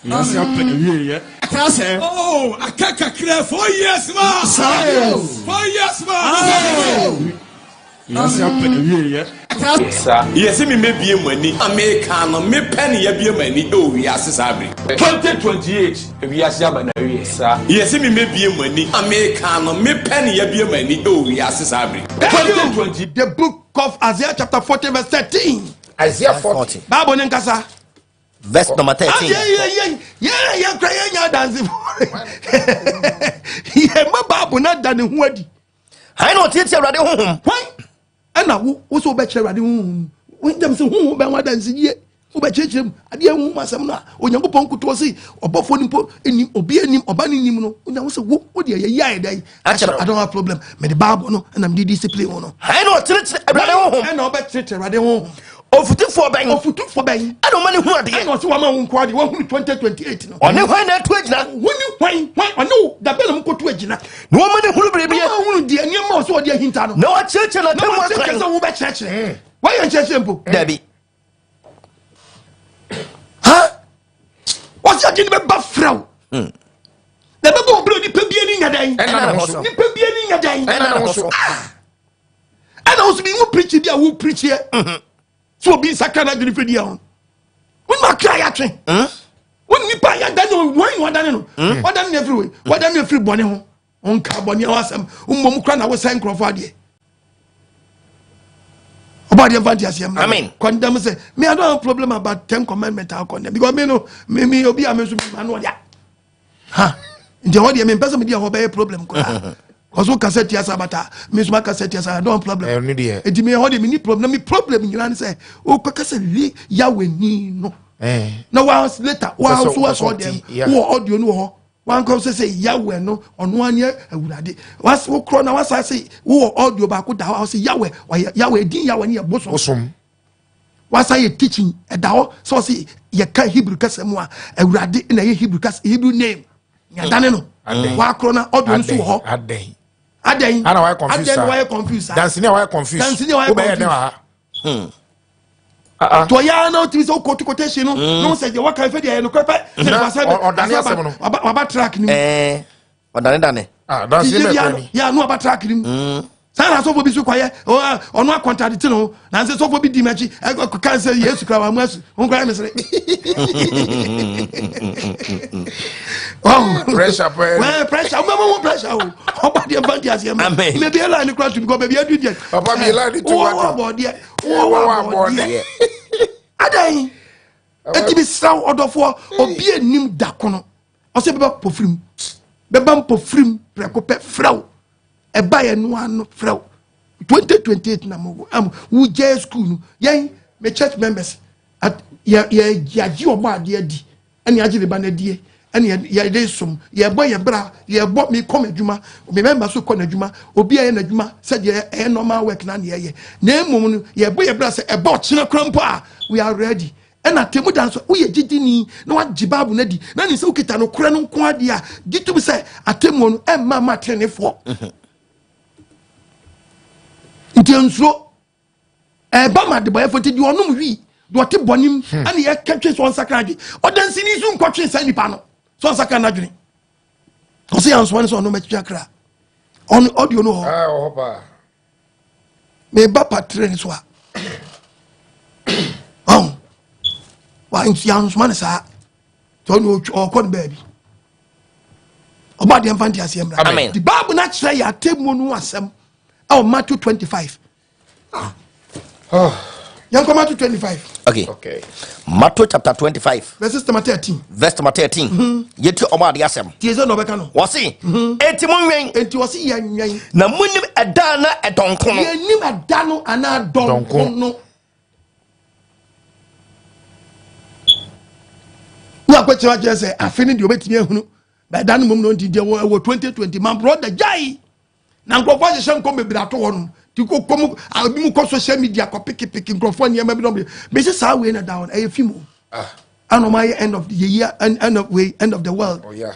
Wiase aba na wieɛ. Oh, aka kakra 4 years ma. 4 years ma. Wiase aba na wieɛ. Saa. Yɛse me mɛbie mo ani. A meka no mepɛ ne yɛbie mo ani ɛwɔ wiase saa bere. 2028 ewiase aba na wiɛ. Saa. Yɛse me mɛbie mo ani. A meka no mepɛ ne yɛbie mo ani ɛwɔ wiase saa bere. 2020 The book of Isaiah chapter 40 verse 13. Isaiah 40. Bible ne nkasa. Verse number 13. Yɛ kura yɛ nya adansi yɛ ma Bible na da ne ho adi. Hwan na ɔtiatia Awurade honhom? Hwan ɛna wo sɛ wobɛkyerɛ Awurade honhom? Wontam sɛ honhom bɛn ho adansi yie wobɛkyerɛkyerɛ mu adeɛ honhom asɛm no a Onyankopɔn nkotoɔ se ɔbɔfoɔ no mpo nim obi anim ɔba no nim no wonya wo sɛ wo deɛ yɛyi ayɛ dɛn akyerɛ. I don't have problem mede Bible no ɛna mede discipline wo no. Hwan na ɔkyerɛkyerɛ Awurade honhom? Ɛna ɔbɛkyerɛkyerɛ Awurade honhom. Ofutufoɔ bɛn? Ofutufoɔ bɛn? Ɛna ɔma ne hu adeɛ. Ɛna ɔsɛ wama wo nko adeɛ wahunu 2028 no. Ɔne hwan na atu agyina? Wone hwan hwan ɔne wo dabɛ na mokɔtu agyina. Na wɔma ne hunu biribi. Na wɔhunu deɛ nneɛma ɔsɛ ɔde ahinta no. Na wɔakyerɛkyerɛ na atɛmu akran. Na wɔakyerɛkyerɛ sɛ wobɛkyerɛkyerɛ. Wɔyɛ nkyerɛkyerɛ mpo. Dabi. Ha? Wɔsɛ ade no bɛba frɛ wo. Na ɛbɛbɔ ɔbrɛ nipa bi ani nya dɛn? Nipa bi ani nya dɛn? Ɛna ne ho so. Ɛna wo so bi wo preach bi a wo preach yɛ. So obi nsakra na adwene firi ho. Wo ma kra ya twe. Wo nipa ya da no wɔn wɔn dane no. Wɔn dane no afiri wei. Wɔn dane no afiri bɔne ho. Wɔn ka bɔne ho asɛm. Mmom kra na wosɛn nkurɔfoɔ adeɛ. Ɔbɔ adeɛ mfa nte aseɛ mma. Amen. Condemn sɛ me I don't have problem about ten commandment I condemn because me no me obi a me nso me ma no ɔya. Ha nti ɛhɔ deɛ mempɛ sɛ mede ɛhɔ bɛyɛ problem koraa. Kɔso kasa tia sabata me nso ma kasa tia sabata I don't have problem. Eti me ɛhɔ deɛ me ni problem na me problem nyinaa ne sɛ okɔ kasa li Yahweh ni no. Na wa later wa nso wa sɔ dɛm wɔ audio no wɔ hɔ wankɔ sɛ sɛ Yahweh no ɔno ani awurade wokorɔ na wasa sɛ wowɔ audio baako da hɔ a wɔsɛ Yahweh ɔyɛ Yahweh edin Yahweh no yɛ bosom. Wasa yɛ teaching ɛda hɔ sɛ ɔsɛ yɛka Hebrew kasa mu a awurade na ɛyɛ Hebrew kasa Hebrew name nyadane no wakorɔ na audio no so wɔ hɔ. Adɛn adɛn ana wayɛ confused adɛn wayɛ confused saa dansini a wayɛ confused dansini a wayɛ confused wobɛyɛ dɛn wɔ ha. Tɔ ya na otimi sɛ wokɔ quotation no na wo sɛ deɛ waka fɛ deɛ ɛyɛ nokorɛ pɛ sɛ wasa ɔdane asɛm no waba track no mu ɔdane dane dansini bɛ kura ni ya no waba track no mu saa na asɔfo bi so kɔyɛ ɔno akɔntade te ne ho nanso sɔfo bi di m'akyi ɛka sɛ Yesu kura wa mu asu ho kura mesere. Pressure pɛ. Pressure wo bɛ mo pressure o ɔba deɛ nfa nti aseɛ ma mɛ bi ɛla ni kura tu bi kɔ baabi adu deɛ. Papa bi ɛla ni tu wa tu. Wɔ abɔdeɛ wɔ abɔdeɛ adan eti bi sraw ɔdɔfoɔ obi anim da kono ɔsɛ bɛba pɔfirim bɛba mpɔfirim prɛko pɛ frɛw ɛba yɛ no ano frɛw 2028 na mo am wo gye school no yɛn me church members at yɛ yɛ yagye ɔbɔ adeɛ adi ɛne agye ne ba no adie ɛne yɛde som yɛbɔ yɛ bra yɛbɔ me kɔ m'adwuma me member so kɔ n'adwuma obi a yɛ n'adwuma sɛdeɛ ɛyɛ normal work na ne yɛyɛ na mmom no yɛbɔ yɛ bra sɛ ɛbɔ ɔkyena kora mpo a we are ready. Ɛna temu da nso woyɛ gyidini na wagye Bible no adi na ne sɛ wokita nokorɛ no nko adeɛ a gye tom sɛ atemmuo no ɛmma ma tenefoɔ. Nti nsuro ɛba ma adebɔyɛfoɔ nti deɛ ɔnom wii deɛ ɔte bɔnem ɛne yɛka twe sɛ ɔnsakra adwene ɔdansini nso nkɔtwe saa nipa no sɛ ɔnsakra n'adwene ɔsɛ yɛnsoa no sɛ ɔno mɛtwitwa kra ɔno audio no hɔ meba patre no so a ɔn yansoma no saa sɛ ɔne ɔkɔ no baabi ɔba deɛ mfa nte aseɛ mmra the Bible no akyerɛ yɛ atemmuo no asɛm ɛwɔ Matthew 25. Yɛnkɔ Matthew 25. Okay. Matthew chapter 25. Verse number 13. Verse number 13. Yɛti ɔmo ade asɛm. Tie sɛ na ɔbɛka no. Wɔse, enti monwɛn. Enti wɔse yɛnwɛn. Na monim ɛda anaa ɛdɔnko no. Yɛnim ɛda no anaa dɔnko no. Ne akɔkyerɛ akyerɛ sɛ afe no deɛ ɔbɛtumi ahunu. Bɛda no mmom no nti deɛ wɔ 2020 my brother gyae. Na nkurɔfoɔ ahyehyɛ nkɔm bebree ato hɔ nom. Ti ko kɔm ebi mu kɔ social media kɔ pikipiki nkurɔfoɔ nneɛma bi na ɔmo de. Mesi saa wei na da hɔ no ɛyɛ film o. Ah. Ɛna ɔmo ayɛ end of the year end of wei end of the world. Oh, yeah.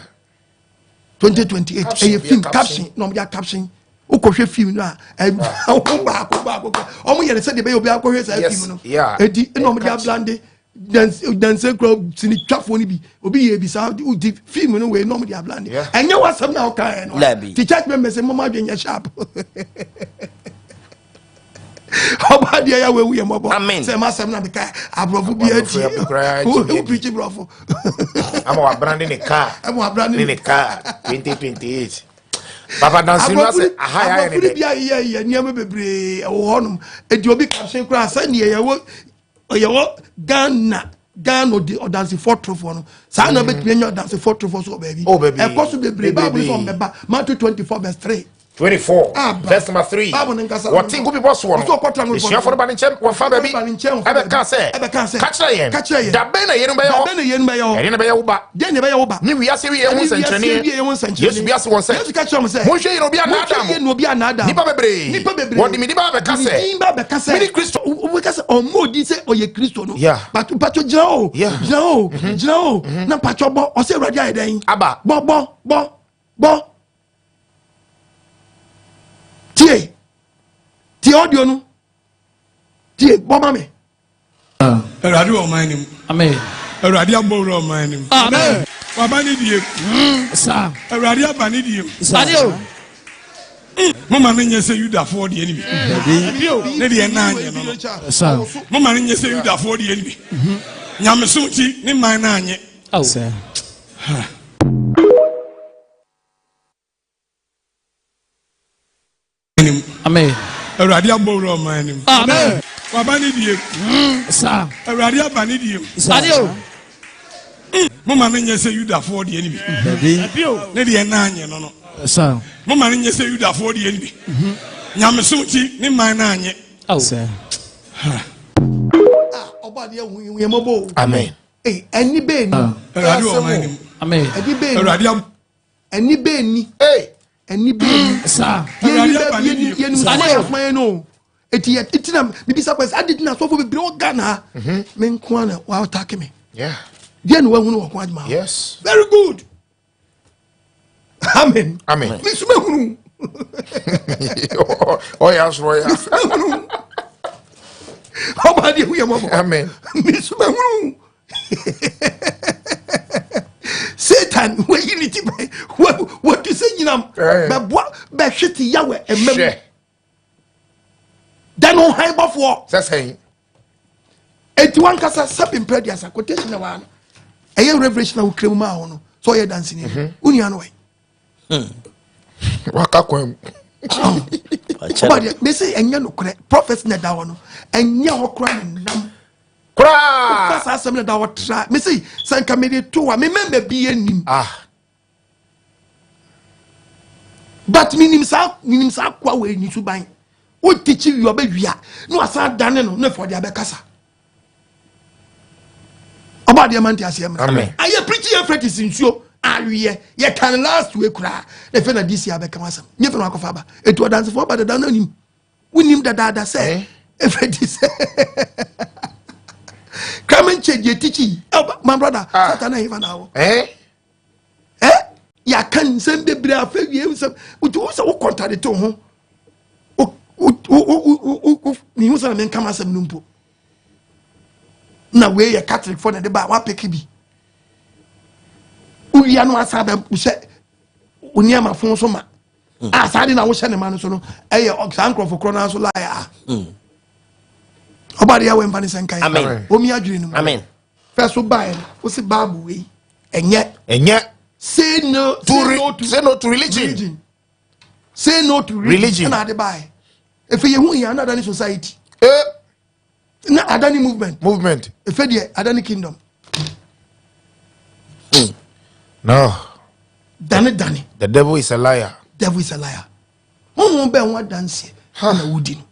2028 ɛyɛ film caption na ɔmo de caption wokɔhwɛ film no a ɛho baako baako ɔmo yɛ no sɛdeɛ ɛbɛyɛ obi akɔhwɛ saa film no edi ɛna ɔmo de ablande danse kura sinitwafoɔ no bi obi yɛ bi saa di film no wei na ɔmo de ablande ɛnyɛ wasɛm na ɔka yɛ no ti church members mo ma adwene nyɛ sharp ɔba deɛ yɛ awo ewu yɛ mɔbɔ sɛ ɛma asɛm na meka aborɔfo bi ati wo pirikyi borɔfo. Ama wabrande ne kaa ama wabrande ne kaa 2028 papa dansi no asɛ aha yɛ ayɛ ne dɛ. Aborɔfo bi ayɛ yɛ nneɛma bebree ɛwɔ hɔnom edi obi caption koraa sɛ neɛ yɛwɔ yɛwɔ Ghana Ghana ɔde ɔdansefoɔ torofoɔ no saa na bɛtumi anya ɔdansefoɔ torofoɔ so wɔ baabi oh, baabi ɛkɔ so bebree baabu sɛ ɔmbɛba Matthew 24 verse 3 24 verse number 3 wɔte ngu bepɔ soɔ no asuafoɔ no ba ne nkyɛn wɔfa baabi ɛbɛka sɛ ka kyerɛ yɛn da bɛn na yeinom bɛyɛ hɔ ɛdeɛn na ɛbɛyɛ wo ba ne wiase awieeɛ ho nsɛnkyerɛnneɛ Yesu bua se wɔn sɛ monhwɛ yie na obi annaadaa mo nnipa bebree wɔde me din bɛba abɛka sɛ mene Kristo wobɛka sɛ ɔmmɔ odin sɛ ɔyɛ Kristo no but mpatwɔ gyina o gyina o gyina o na mpatwɔ bɔ ɔsɛ Awurade ayɛ dɛn aba bɔ bɔ bɔ bɔ tie tie audio no tie bɔ ma me. Awurade wɔ ɔman no mu. Amen. Awurade abɔ wura ɔman no mu. Amen. Waba ne die mu. Saa. Awurade aba ne die mu. Saa. Moma no nyɛ sɛ Yudafoɔ deɛ no bi. Ne deɛ na anyɛ no no. Saa. Moma no nyɛ sɛ Yudafoɔ deɛ no bi. Nyamesom ti ne man no anyɛ. Saa. Anim. Amen. Awurade abɔ wura ɔman anim. Amen. Waba ne die. Saa. Awurade aba ne die. Saa. Moma no nyɛ sɛ Yudafoɔ deɛ no bi. Ne deɛ na anyɛ no no. Saa. Moma no nyɛ sɛ Yudafoɔ deɛ no bi. Nyamesom ti ne man no anyɛ. Saa. Ɔbɔ adeɛ hu yɛn mɔbɔ o. Amen. Ɛni bɛɛ ni. Awurade wɔ ɔman anim. Amen. Ɛni bɛɛ ni. Awurade abɔ. Ɛni bɛɛ ni. Ɛni bɛɛ ni. Saa. Yɛni bɛɛ yɛni yɛni soma yɛ soma yɛ no. Eti yɛ eti na bibisa kɔ sɛ adi ti na asɔfo bebree wɔ Ghana ha. Me nko ara na wa atake me. Deɛ na wahunu wɔ ko adwuma. Yes. Very good. Amen. Amen. Me suma hunu. Ɔyɛ asoro ɔyɛ. Me suma hunu. Ɔba adeɛ hu yɛ mɔbɔ. Amen. Me suma hunu. Satan wayi ne ti bɛ watu sɛ nyinam bɛboa bɛhwe te yawɛ ɛmɛ mu. Dɛn ho han bɔfoɔ. Sɛ sɛn. Eti wankasa sɛbi mpɛ aduasa quotation na waa no ɛyɛ revelation a wokura mu maa wo no sɛ ɔyɛ danseni no wo nua no wɛ. Waka kwan mu. Ɔba deɛ mesi ɛnyɛ nokorɛ prophet na ɛda hɔ no ɛnyɛ hɔ koraa ne nam. Koraa. Wofa saa asɛm na ɛda hɔ tra mesi sɛ nka mede to a me mɛmɛ bi anim. Ah. But minim saa minim saa koa wɔ ani suban. Wo tikyi wie ɔbɛ wia na wasan dane no na afɔ de abɛkasa. Ɔba adeɛ ma nte aseɛ mmerɛ. Ayɛ preaching yɛ fɛtis nsuo aweɛ yɛ kan last week koraa na afei na DC abɛka wasɛm nyɛ fɛ na wakɔfa aba etu ɔdansefoɔ ba dada no anim wonim dadaada sɛ efɛtis kraman kyɛ deɛ tikyi my brother satan na hefa na awɔ. Eh? Yɛaka nsɛm bebree afɛ wie nsɛm nti wo sɛ wo kɔntadete wo ho mehu sɛ na menka m'asɛm no mpo na wei yɛ catholic fo na de ba wapeke bi wowia no asa bɛhyɛ wo nneɛma fo so ma a saa de na wohyɛ ne ma no so no ɛyɛ saa nkurɔfo korɔ no nso lae a ɔba de yɛ wɔ mfa ne sɛ nka yɛ omi adwene no mu fɛ so baeɛ no wosi baabu wei ɛnyɛ ɛnyɛ say no to say no to, say no to religion. religion say no to religion ɛna ade baeɛ efe yɛ hu yɛn ana adane society eh. na adane movement movement efe deɛ adane kingdom. No. Dane dane. The devil is a liar. Devil is a liar. Honhom bɛn ho adanseɛ na wodi no?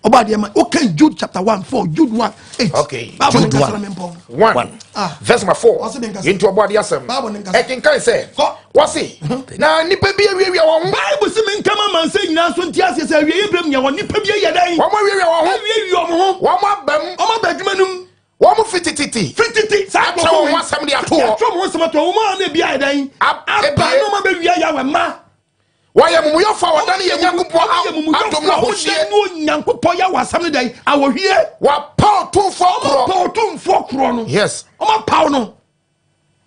Ɔba adeɛ ma wokan Jude chapter 1 4 Jude 1 8. Okay. Bible Jude 1 1 1 ah. verse number 4. Yɛntu ɔbɔ adeɛ asɛm. Ɛkenkan sɛ wɔse na nnipa bi awiawia wɔn ho. Bible si me nkama mansa nyinaa. nyinaa nso nte aseɛ sɛ awieeɛ berɛ mu yɛwɔ nnipa bi ayɛ dɛn? Wɔn awiawia wɔn ho. Awiawia wɔn ho. Wɔn aba mu. Wɔn aba adwuma no mu. Wɔn fi tititi. Fi titi. Saa Atwerɛ wɔn ho asɛm de ato hɔ. Atwerɛ wɔn ho asɛm ato hɔ. Wɔn a na ebi ayɛ dɛn? Aba na wɔn abɛwia Yahweh mma. Wɔyɛ amumuyɔfoɔ a wɔdane yɛn Nyankopɔn adom no ahohwie. Wɔdane Onyankopɔn Yahweh asɛm no dɛn? Ahohwie. Wɔapaw Otumfoɔ korɔ. Wɔapaw Otumfoɔ korɔ no. Yes. Wɔapaw no.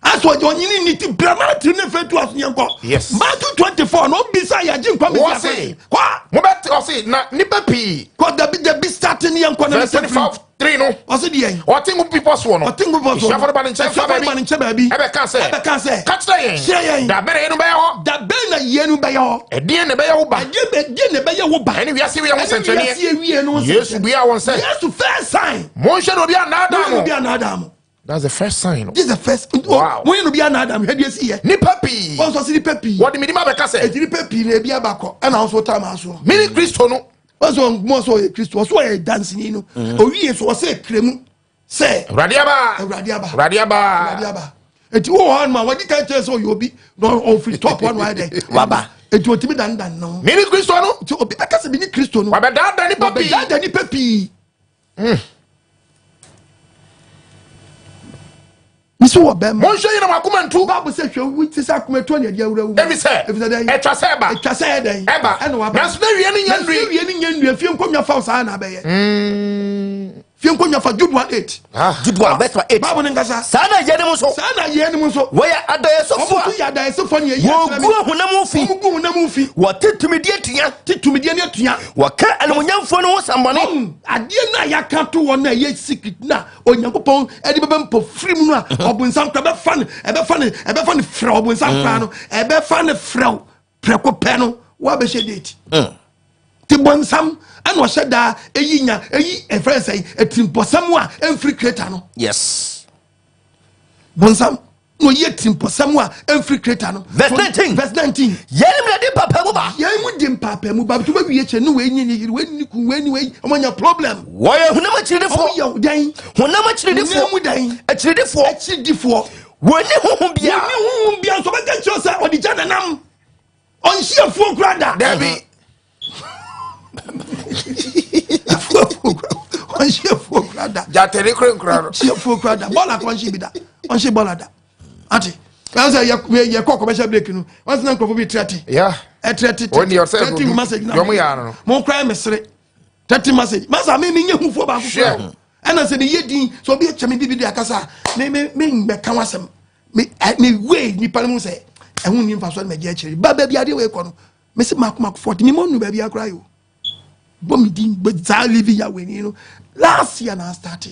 Asɔ ɔgye ɔnyini ne ti bra maa tiri ne fɛ tu aso yɛn kɔ. Yes. Matthew 24 na obisa yɛ agye nkwa mi si akɔ. Kɔ. Mo bɛ te ɔsi na nipa pii. Kɔ dabi dabi start ne yɛn kɔ na Verse 25 3 no. Ɔsi deɛ yɛn. Ɔte ngu bepɔ soɔ no. Ɔte ngu bepɔ soɔ no. Asuafoɔ no ba ne nkyɛn fa Asuafoɔ no ba ne nkyɛn baabi. Ɛbɛka sɛ. Ɛbɛka sɛ. Ka kyerɛ yɛn. Kyerɛ yɛn. Da bɛn na yeinom bɛyɛ hɔ? Da bɛn na yeinom bɛyɛ hɔ? Ɛdeɛn na ɛbɛyɛ wo ba? Ɛdeɛn na ɛbɛyɛ wo ba? Ɛne wiase wei ho nsɛnkyerɛnneɛ. Ɛne wiase wie no ho nsɛnkyerɛnneɛ. Yesu buaa wɔn sɛ. Yesu first sign. Monhwɛ na obi annaadaa mo. Monhwɛ na obi annaadaa mo. That's the first sign. This is the first. Wow. Mo yɛ no bi anaadam hwɛ deɛ si yɛ. Nipa pii. Wɔn nso si nipa pii. Wɔde mi di ma bɛka sɛ. Eti nipa pii na ebi aba kɔ ɛna nso ta maa so. Mi ni Kristo no. Wɔn nso mo nso ɔyɛ Kristo ɔso ɔyɛ dansini no. Owi yɛ so ɔsɛ ekire mu sɛ. Awurade aba. Awurade aba. Awurade aba. Awurade aba. Eti wo wɔ hɔ nom a wɔde kan kyerɛ sɛ ɔyɛ obi na ɔfiri top hɔ no ayɛ dɛ waba. Eti otimi dandan no. Mi ni Kristo no. Eti obi bɛka sɛ mi ni Kristo no. Wabɛdaadaa nipa pii. Wabɛdaadaa nipa pii. Nso wɔ bɛma. Monhwɛ yie na mo akoma ntu. Bible sɛ hwɛ wo ti sɛ akoma etu ne ɛde awura wo mu. Ebi sɛ. Ebi sɛ dɛn. Ɛtwa sɛ ɛba. Ɛtwa sɛ ɛdɛn. Ɛba. Ɛna waba. Nanso na wie ne nyɛ nnue. Nanso wie ne nyɛ nnue. Fie nkonnwa fa saa na abɛyɛ. Fie nkonnwa fa Jude 1:8. Jude 1 verse 8. Bible ne nkasa. Saa na yɛn mu nso. Saa na yɛn mu nso. Wɔyɛ adayɛsofo a. Wɔn nso yɛ adayɛsofo ne ɛyi akyerɛ mi. Wɔgu ahonam fi. Wɔn gu honam fi. Wɔte tumidie atua. Te tumidie ne atua. Wɔka animuonyamfoɔ no ho sambɔne. Adeɛ no a yɛaka to hɔ no a ɛyɛ secret no a Onyankopɔn ɛde bɛbɛ mpɔ firi mu no a ɔbonsam kora ɛbɛfa no ɛbɛfa no ɛbɛfa no frɛ ɔbonsam kora no ɛbɛfa no frɛw prɛko pɛ no woabɛhyɛ date te bɔnsam ɛna ɔhyɛ daa ɛyi nya ɛyi ɛfrɛ sɛ atirimpɔsɛm a ɛmfiri creator no. Yes. Bɔnsam na ɔyi atirimpɔsɛm a ɛmfiri creator no. Verse 19. Verse 19. Yɛn mu na di mpaapaemu ba. Yɛn mu di mpaapaemu ba. Tó bɛ wie kyɛ ne wei nye ne yiri wei ne kun wei ne wei ɔmo nya problem. Wɔyɛ honam akyiridifoɔ. Ɔmo yɛ dɛn? Honam akyiridifoɔ. Honam mu dɛn? Akyiridifoɔ. Akyiridifoɔ. Wɔnni honhom biara. Wɔnni honhom biara nso ɔbɛka kyerɛ sɛ ɔde gya nanam. Ɔnhyia afuo kura da. Dabi. Ɔnhyia afuo kura da. Jatɛni kura nkura no. Ɔnhyia afuo kura da. Bɔɔla kɔ ɔnhyia bi da. Ɔnhyia bɔɔla da. Ate. Wɔn sɛ yɛ yɛ kɔ commercial break no. Wɔn sɛ na nkurɔfoɔ bi trɛte. Yeah. Ɛtrɛte. Wɔn deɛ ɔsɛ Trɛte message na. Yɔn yɛ ano. Mo kura mesere. Trɛte message. Masa mi mi nye hufuo baako kura. Ɛna sɛ mi yɛ din sɛ obi ɛkyɛ mi bibi de akasa mi mi mi mbɛka wasɛm. Me me wei nipa no mu sɛ ɛho ni nfa so ɛna mɛgye akyire ba baabi adeɛ wei kɔ no me se mako mako fɔti mi mo nu baabi akora yi o bɔ mi din bɛ saa livi ya wei ni no last year na start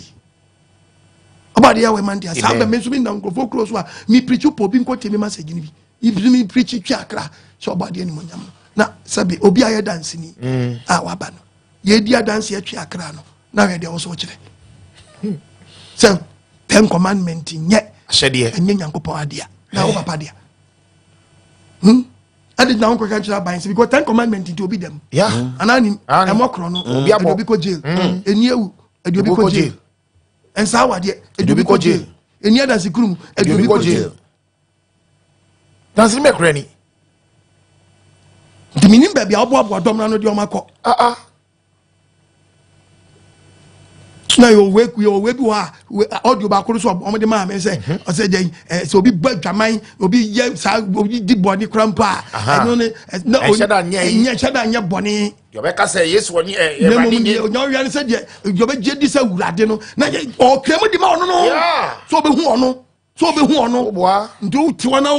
ɔba adeɛ wei man deɛ saa bɛ mi nso mi nam nkurɔfoɔ kuro so a mi pirikyi pɔ obi nkɔ tie mi ma sɛ gyini bi ibi mi pirikyi twi akra sɛ ɔba adeɛ ni mo nyam na sɛbi obi ayɛ dansini a waba no yɛdi adanse atwi akra no na hwɛ deɛ wɔsɔ kyerɛ sɛ ten commandment nyɛ ahyɛdeɛ ɛnyɛ nyankopɔn adeɛ na wo papa deɛ ɛde gyina ho kɔka kyerɛ aban sɛ because ten commandment nti obi dɛm anaa nim ɛmɔ korɔ no ɛde obi kɔ jail ɛni ewu ɛde obi kɔ jail ɛnsa awadeɛ ɛde obi kɔ jail ɛni adansi kurum ɛde obi kɔ jail. Dansi ni mɛkura ni. Nti menim baabi a wɔboaboa dɔm no ano de wɔn akɔ. Ah ah. Na yɛ owe yɛ owe bi wɔ a audio baako no so wɔn de maa mi sɛ ɔsɛ dɛ ɛ sɛ obi bɔ adwaman obi yɛ saa obi di bɔne kura mpo a ɛno ne na ɛnhyɛ da nyɛ yi ɛnhyɛ da nyɛ bɔne. Deɛ ɔbɛka sɛ Yesu wɔ ne ɛ Awurade nye. Na mmom deɛ ɔwia ne sɛ deɛ deɛ ɔbɛgye di sɛ Awurade no na ɔkura mu di ma ɔno no so ɔbɛhu ɔno. So obehu ɔno. Nti wote hɔ na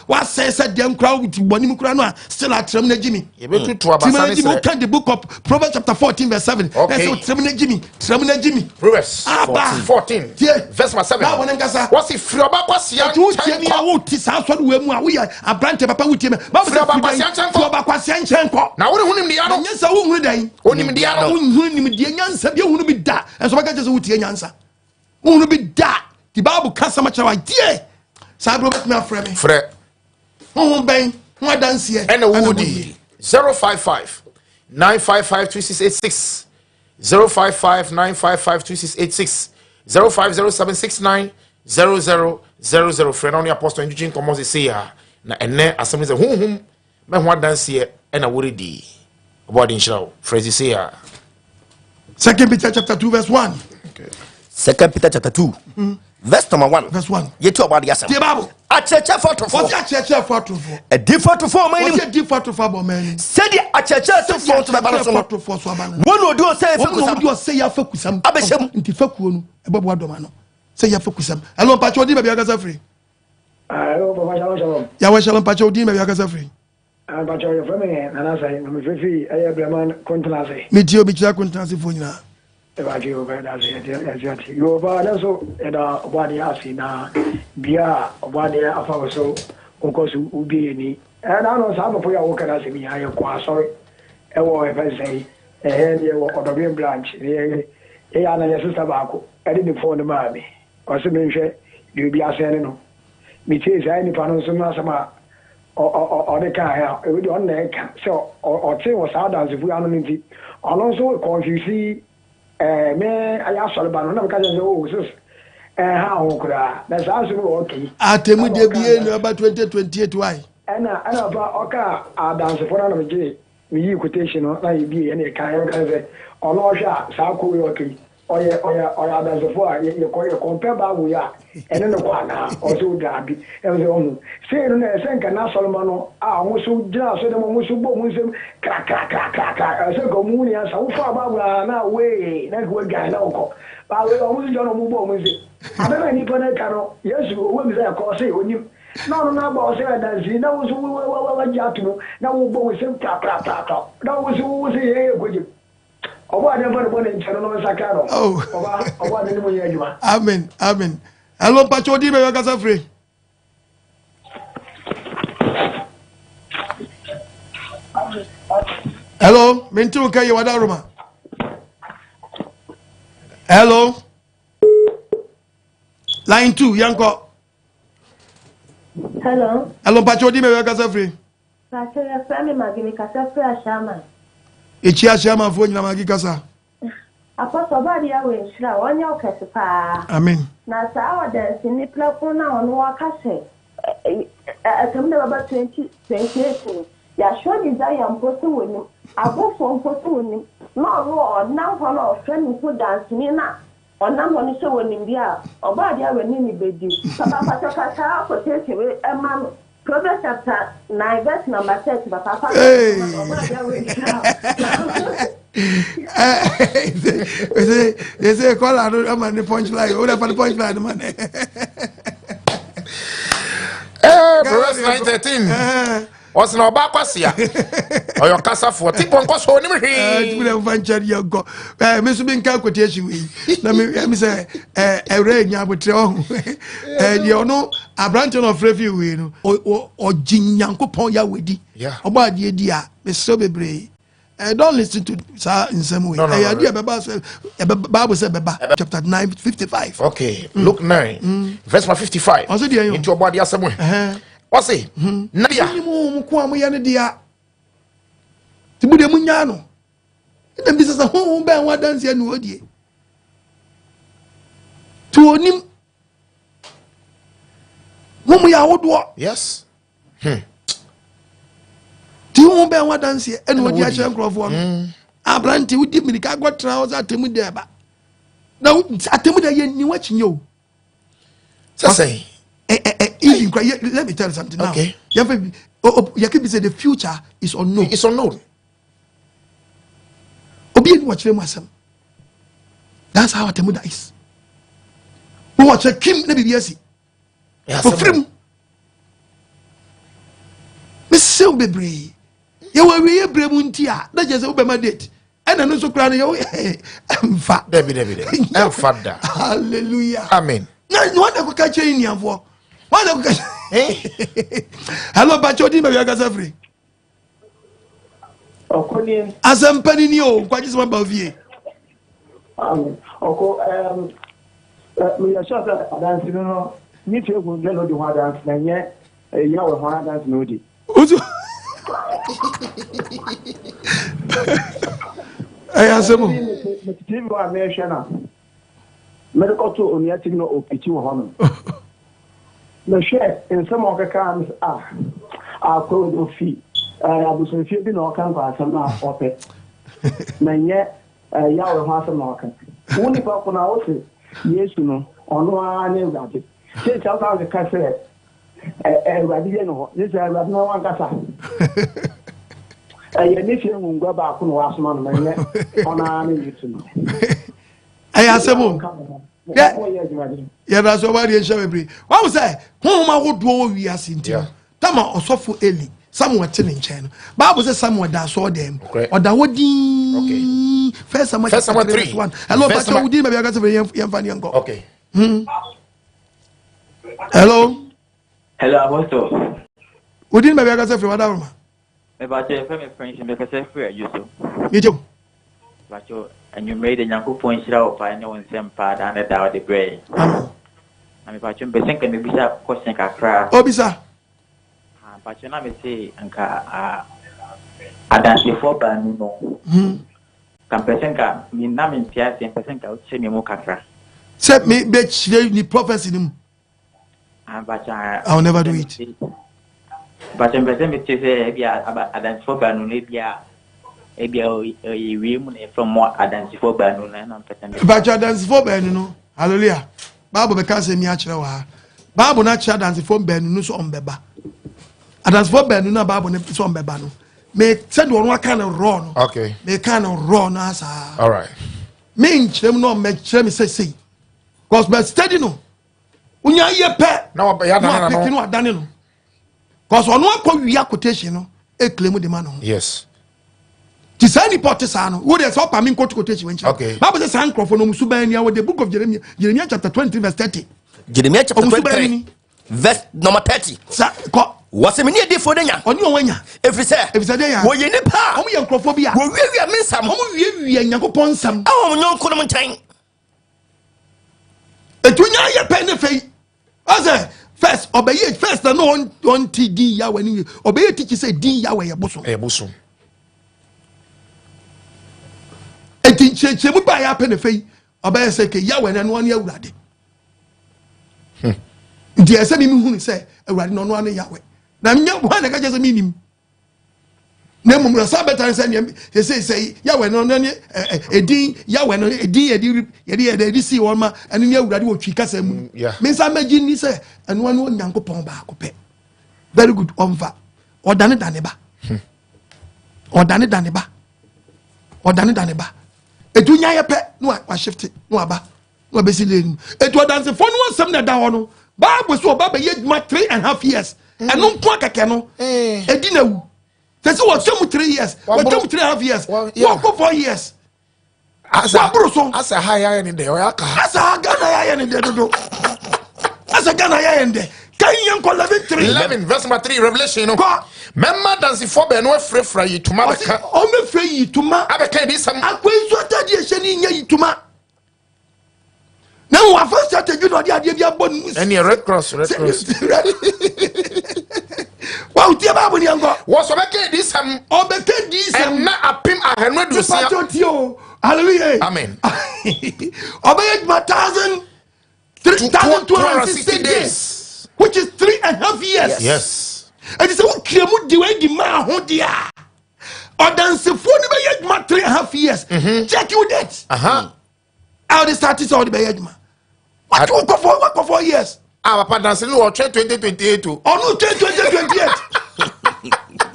wasɛe sɛ deɛ nkora wote bɔne mu kora no a still atrɛm no agyi mi. Yɛbɛtutu abasa ne serɛ. Woka the book of Proverbs chapter 14 verse 7. Okay. Ɛsɛ wotrɛm no agyi mi, trɛm no agyi mi. Proverbs Aba. 14 Tie. verse number 7. Na wɔn nkasa. Wɔsi firi ɔba kwasia nkyɛn kɔ. Wotie mi a wote saa asɔre wɔ mu a woyɛ aberante papa wotie mi. Firi ɔba kwasia nkyɛn kɔ. Firi ɔba kwasia nkyɛn kɔ. Na wone hu nimdeɛ no. Nyɛ sɛ wohunu dɛn. Onimdeɛ no. Wohunu nimdeɛ nyansa bi ehunu bi da. Ɛnso bɛka kyerɛ sɛ wotie nyansa. Wohunu bi da. Ti Bible ka sɛm akyerɛ wa tie. Saa bere wobɛtumi afrɛ me. Frɛ. Honhom bɛn ho adanseɛ ɛna wodi 055 955 2686 055 955 2686 050769 0000 frɛ na ɔne apostle ntwitwi nkɔmmɔ sesei a na ɛnɛ asɛm ne sɛ honhom bɛho adanseɛ. ɛna woredi. Ɔbɔade nhyira wo. Frɛ sesei a. Second Peter chapter 2 verse 1. Okay. Second Peter chapter 2 mm. verse number 1. Verse 1. Yɛti ɔbɔade asɛm. Tie Bible. Akyerɛkyerɛfo atorofoɔ. Wɔsi akyerɛkyerɛfo atorofoɔ. Adifo atorofoɔ ɔman anim. Wɔsi adifo atorofoɔ abɔ ɔman anim. Sɛdeɛ akyerɛkyerɛfoɔ nso bɛba no so no. Atorofoɔ so aba no. Wɔn na ɔdi ɔsɛe Wɔn na ɔdi ɔsɛe afɛkusam. Abɛhyɛ mu. Nti fɛkuo no ɛbɛboa dɔm ano. Sɛ yɛ afɛkusam. Ɛlɔ mpakyɛ odi baabi akasa firi. Ɛlɔ papa shalom shalom. Yawɛ shalom mpakyɛ odi baabi akasa firi. Mpakyɛ yɛfrɛ me Nana Asɛe na mefrɛ firi ɛyɛ Breman Kontenase. Metie obi kyerɛ Kontenasefoɔ nyinaa. Mpakyɛ yoo bɛda ase yɛte yɛte ate yoo paa ne nso yɛda ɔbɔadeɛ ase na bia a ɔbɔadeɛ afa wo so wokɔ so wobie yɛn ni. Ɛɛ na ano saa papa yi a woka n'asɛm yi a yɛkɔ asɔre ɛwɔ ɛfɛ sɛ ɛhɛn deɛ wɔ ɔdɔbɛn branch ne yɛ yɛyɛ ana yɛ sista baako ɛde ne phone no maa me ɔse menhwɛ deɛ obi asɛn ne no metiee saa nipa no nso n'asɛm a ɔde kaeɛ a, ɛwei deɛ ɔno na ɛka sɛ ɔtee wɔ saa adansefo yi ano no nti, ɔno nso confuse ɛɛ me ayɛ asɔre ba no na meka kyerɛ sɛ oh sis ɛnha ho koraa na saa asɛm wɔ ɔka yi. Atemmudeɛ bie na ɛba 2028 why? Ɛna ɛna pa ɔka adansefo no na megye meyii quotation no na yɛbie ɛna yɛka yɛka sɛ ɔno ɔhwɛ a saa kɔ wei ɔka yi Ɔyɛ ɔyɛ ɔyɛ adansefo a yɛ yɛkɔ yɛ compare Bible yi a ɛne no kɔ anaa? Ɔsɛ o daabi. Ɛm sɛ ɔho sei no na ɛsɛ nka n'asɔrema no a ɔmo so gyina asɔre dɛm ɔmo so bɔ ɔmo nsam krakrakrakrakra ɛsɛ nka ɔmo hu ne ansa wofaa Bible a na wee na nka wadwan na wokɔ ba wei ɔmo so gyina na ɔmo bɔ ɔmo nsam abɛma nnipa no aka no Yesu owuo bisa ɛkɔ ɔse onim na ɔno no aba ɔsɛ adanseni na wo nso wagye ato mu na wobɔ wo nsam krakrakrakra na wo nso wo sɛ yɛyɛ kɔgyem Ɔbɔ ade mfa ne bɔne nkyɛ no na ɔnsakra no. Oh. Ɔba, ɔbɔ ade ne mu nyɛ adwuma. Amen, amen. Hello, Mpacho Odi, bɛyɛ ɔkasa firi. Hello, mente wo nka yɛ wada Roma. Hello. Line 2, yɛnkɔ. Hello. Hello, Mpacho Odi, bɛyɛ ɔkasa firi. Pakyɛ yɛfrɛ me Maggie me kasa firi Ashaiman. Yɛkyia Ashaiman foɔ nyina Maggie kasa. Apostle ɔbɔadeɛ Yahweh nhyira wo ɔnyɛ wo kɛse paa. Amen. Na saa ɔdanseni prɛko no a ɔno ɔka sɛ atemmu da bɛba 2028 no yɛahwɛ Messiah mpo sɛ wɔnim abɔfoɔ mpo sɛ wɔnim na ɔno ɔnam hɔ na ɔfrɛ ne ho danseni no a Ɔnam hɔ no sɛ wɔnim deɛ a, ɔbɔadeɛ a w'ani ne bɛdi. Papa mpakyɛ ka saa quotation wei ma no, Proverbs chapter 9 verse number 30 papa fa ka ma no, ɔbɔadeɛ a w'ahyira wo. They say call her ama ne punchline. O de fa ne punchline ma ne. Eh, Proverbs 9:13. Ɔsena ɔbaa kwasea. Ɔyɛ ɔkasafoɔ. Ti pɔnkɔ so onim hwee. Ɛɛ tumi na nfa nkyɛn yɛ nkɔ. Ɛɛ mi nso mi nka quotation wei. Na mi ɛmi sɛ ɛɛ ɛwura enya abotire ɔho. Ɛɛ deɛ ɔno aberante na ɔfrɛ fi wei no. Ɔgye Nyankopɔn Yahweh di. Ɔbɔ adeɛ di a mesrɛ bebree. Eh, don't listen to saa nsɛm wei. Ɛyɛ adeɛ ɛbɛba sɛ ɛbɛ Bible sɛ ɛbɛba chapter 9 55. Okay, Luke 9 verse 55. Ɔsɛ deɛ yɛ. Nti ɔbɔ adeɛ asɛm wɛ. Ɔse, na dea. Monim honhom ko a moyɛ no dea. Nti mo deɛ monyaa no. Ɛna mbisa sɛ honhom bɛn ho adanseɛ na ɔdie. Nti ɔnim. Honhom yɛ ahodoɔ. Yes. Nti honhom bɛn ho adanseɛ ɛna ɔdi akyerɛ nkurɔfoɔ no. Aberante wodi mmirika akɔtena hɔ sɛ atemu dɛ ɛba. Na atemu dɛ yɛ nni w'akyi nyɛ o. Sɛ sɛn? Eh, eh, eh, even cry, let me tell you something now. Okay. You can say the future is unknown. It's unknown. Obi eni wɔkyerɛ mu asɛm. That's how Atemuda is. Wọ́n wɔkyerɛ kim na biribi asi. Ofiri mu. Mesew bebree. Yɛwɔ awieɛ berɛ mu nti a na kyerɛ sɛ wobɛma date. Ɛna no nso koraa no yɛwo ɛmfa. Dabi dabi dabi. Ɛmfa da. Hallelujah. Amen. Na wɔn na kɔka kyerɛ Indianfoɔ. Wɔn na kɔka kyerɛ. Hello, Bacho di baabi akasa firi. Ɔkɔ nie. Asɛmpa ni ni o, nkwagye sɛ maba fie. Amen. Ɔkɔ ɛɛm meyɛ sure sɛ adansi no no ne fie hu na odi ho adansi na nyɛ Yahweh ho adansi na odi. Osu. Ɛyɛ asɛm o. Mete TV hɔ a mehwɛ na mede kɔto onua TV na ɔpikyi wɔ hɔ nom. Mehwɛ nsɛm a ɔkeka a mesɛ ah akɔ ofi. Abosomfie bi na ɔka nkwansɛm a ɔpɛ, na ɛnyɛ Yahweh ho asɛm na ɔka. Wo nipa ko no a wose Yesu no, ɔno ara ne Awurade. Seesei a wosan keka sɛ Awurade yɛ ne hɔ, ne sɛ Awurade no wankasa. Ɛyɛ ne fie ngongua baako na wasoma no, na ɛnyɛ ɔno ara ne Yesu no. Ɛyɛ asɛm o. Yɛda so ɔba deɛ nhyɛ bebree. Wahu sɛ honhom ahodoɔ wɔ wiase nti no, tama ɔsɔfo Eli, Samuel te ne nkyɛn no. Bible sɛ Samuel da asɔɔ dɛm. Ɔda hɔ dinn. First Samuel chapter 3 verse 1. Hello, Pastor, wo din baabi akasɛ fɛ yɛmfa ne yɛnkɔ. Okay. Hello. Hello, Apostle. Wo din baabi akasɛ fɛ wada roma. Mepakyɛ yɛfrɛ me Prince mekasa firi Adwo so. Megye wo. Mepakyɛ anwummerɛ yi de Nyankopɔn nhyira wo paa ne wo nsɛm paa daa ne daa ɔde brɛ yɛn. Amen. Na mepakyɛ mpɛ sɛ nka mebisa question kakra. Obisa. Ah, mepakyɛ na mese nka ah, adansefoɔ baanu no. Nka mpɛ sɛ nka me na mente aseɛ mpɛ sɛ nka wokyerɛ me mu kakra. Sɛ me bɛkyerɛ ni prophecy no mu. I will never do it. But mpɛ sɛ mete sɛ ebi adansefoɔ baanu no ebi a ebi a ɔyɛ wie mu na yɛfrɛ mo adansefoɔ baanu no ɛna mpɛ sɛ mete. Bàtɛ adansefoɔ baanu no hallelujah baabu bɛka asɛm yi akyerɛ wɔ ha baabu no akyerɛ adansefoɔ baanu no sɛ ɔmbɛba adansefoɔ baanu no a baabu no sɛ ɔmbɛba no me sɛdeɛ ɔno aka no rɔɔ no okay meka no rɔɔ no asaa all right me nkyerɛ mu na ɔmmɛkyerɛ me sɛ sei cause bɛ steady no wonya yɛ pɛ na wapeke no adane no cause ɔno akɔ wia quotation no ekele mu de ma no ho yes ti saa nipa ɔte saa no wo deɛ sɛ ɔpa mi nkɔto quotation wɔ nkyɛn okay baabu sɛ saa nkurɔfoɔ no ɔmo suban ni awɔ the book of Jeremiah Jeremiah chapter 23 verse 30 Jeremiah chapter ɔmo suban 23 ni verse number 30 sa kɔ wɔsɛ me ne adiifoɔ no nya ɔne ɔwɔ anya ɛfiri sɛ ɛfiri sɛ deɛ ya wɔyɛ nnipa a ɔmo yɛ nkurɔfoɔ bi a wɔwiawia me nsɛm ɔmo wiawia Nyankopɔn nsɛm ɛwɔ wɔn yɔnkonom nkyɛn etu nya yɛ pɛ ne fɛ yi ɔsɛ first ɔbɛyɛ first na no ɔnti din yawɛ ne ɔbɛyɛ tikyi sɛ din yawɛ yɛ bosom ɛyɛ bosom eti nkyerɛkyerɛ mu ba yɛ apɛ ne fɛ yi ɔbɛyɛ sɛ ke yawɛ na ɛno ɔne awurade nti ɛsɛ mi mi hu sɛ awurade na ɔno ane yawɛ na nyɛ hwan na ɛka kyerɛ sɛ mi nim na mmom na saa bɛta sɛ nea sese sɛ yawɛ no ne edin yawɛ no edin yɛde yɛde yɛde yɛde si wɔn ma ɛno ne awurade wɔ twi kasa mu mm, me nsa mɛgye ni sɛ ɛno ano onyankopɔn baako pɛ very good ɔnfa ɔdane dane ba ɔdane dane ba ɔdane dane ba etu nya yɛ pɛ na wa shift na waba na wabɛsi lane mu etu ɔdansefoɔ no asɛm na ɛda hɔ no baabu so ɔba bɛyɛ adwuma 3.5 years ɛno nko akɛkɛ no edi na wu sɛ sɛ wɔtwa mu 3 years wɔtwa mu 3.5 years wɔkɔ 4 years waboro so asa ha yɛ ne dɛ ɔyɛ aka ha asa ha Ghana yɛ ayɛ ne dɛ dodo asa Ghana yɛ ayɛ ne dɛ kan yɛn kɔ 11:3. 11 verse number 3 Revelation no kɔ mɛma dansefoɔ baanu afirafira yi tuma bɛka ɔmɛfira yi tuma abɛka adi sɛm akɔ nso atadeɛ hyɛ ne nyɛ yi tuma na mu wafa strategy na ɔde adeɛ bi abɔ ne mu ɛne red cross red cross wa o tie baabu ni ɛnkɔ. Wɔsɔ bɛka adi sɛm ɔbɛka di sɛm ɛna 1560. Nipa tie o hallelujah amen ɔbɛyɛ adwuma thousand 3,260 days which is 3.5 years. Yes. Ɛti sɛ wotwa mu di wei di maa ho deɛ a ɔdansefoɔ no bɛyɛ adwuma 3.5 years. Check you date a ɔde start sɛ ɔde bɛyɛ adwuma wakɔ wakɔ four wakɔ 4 years. Ah, papa danse no ɔtwɛn 2028 o. Ɔno twɛn 2028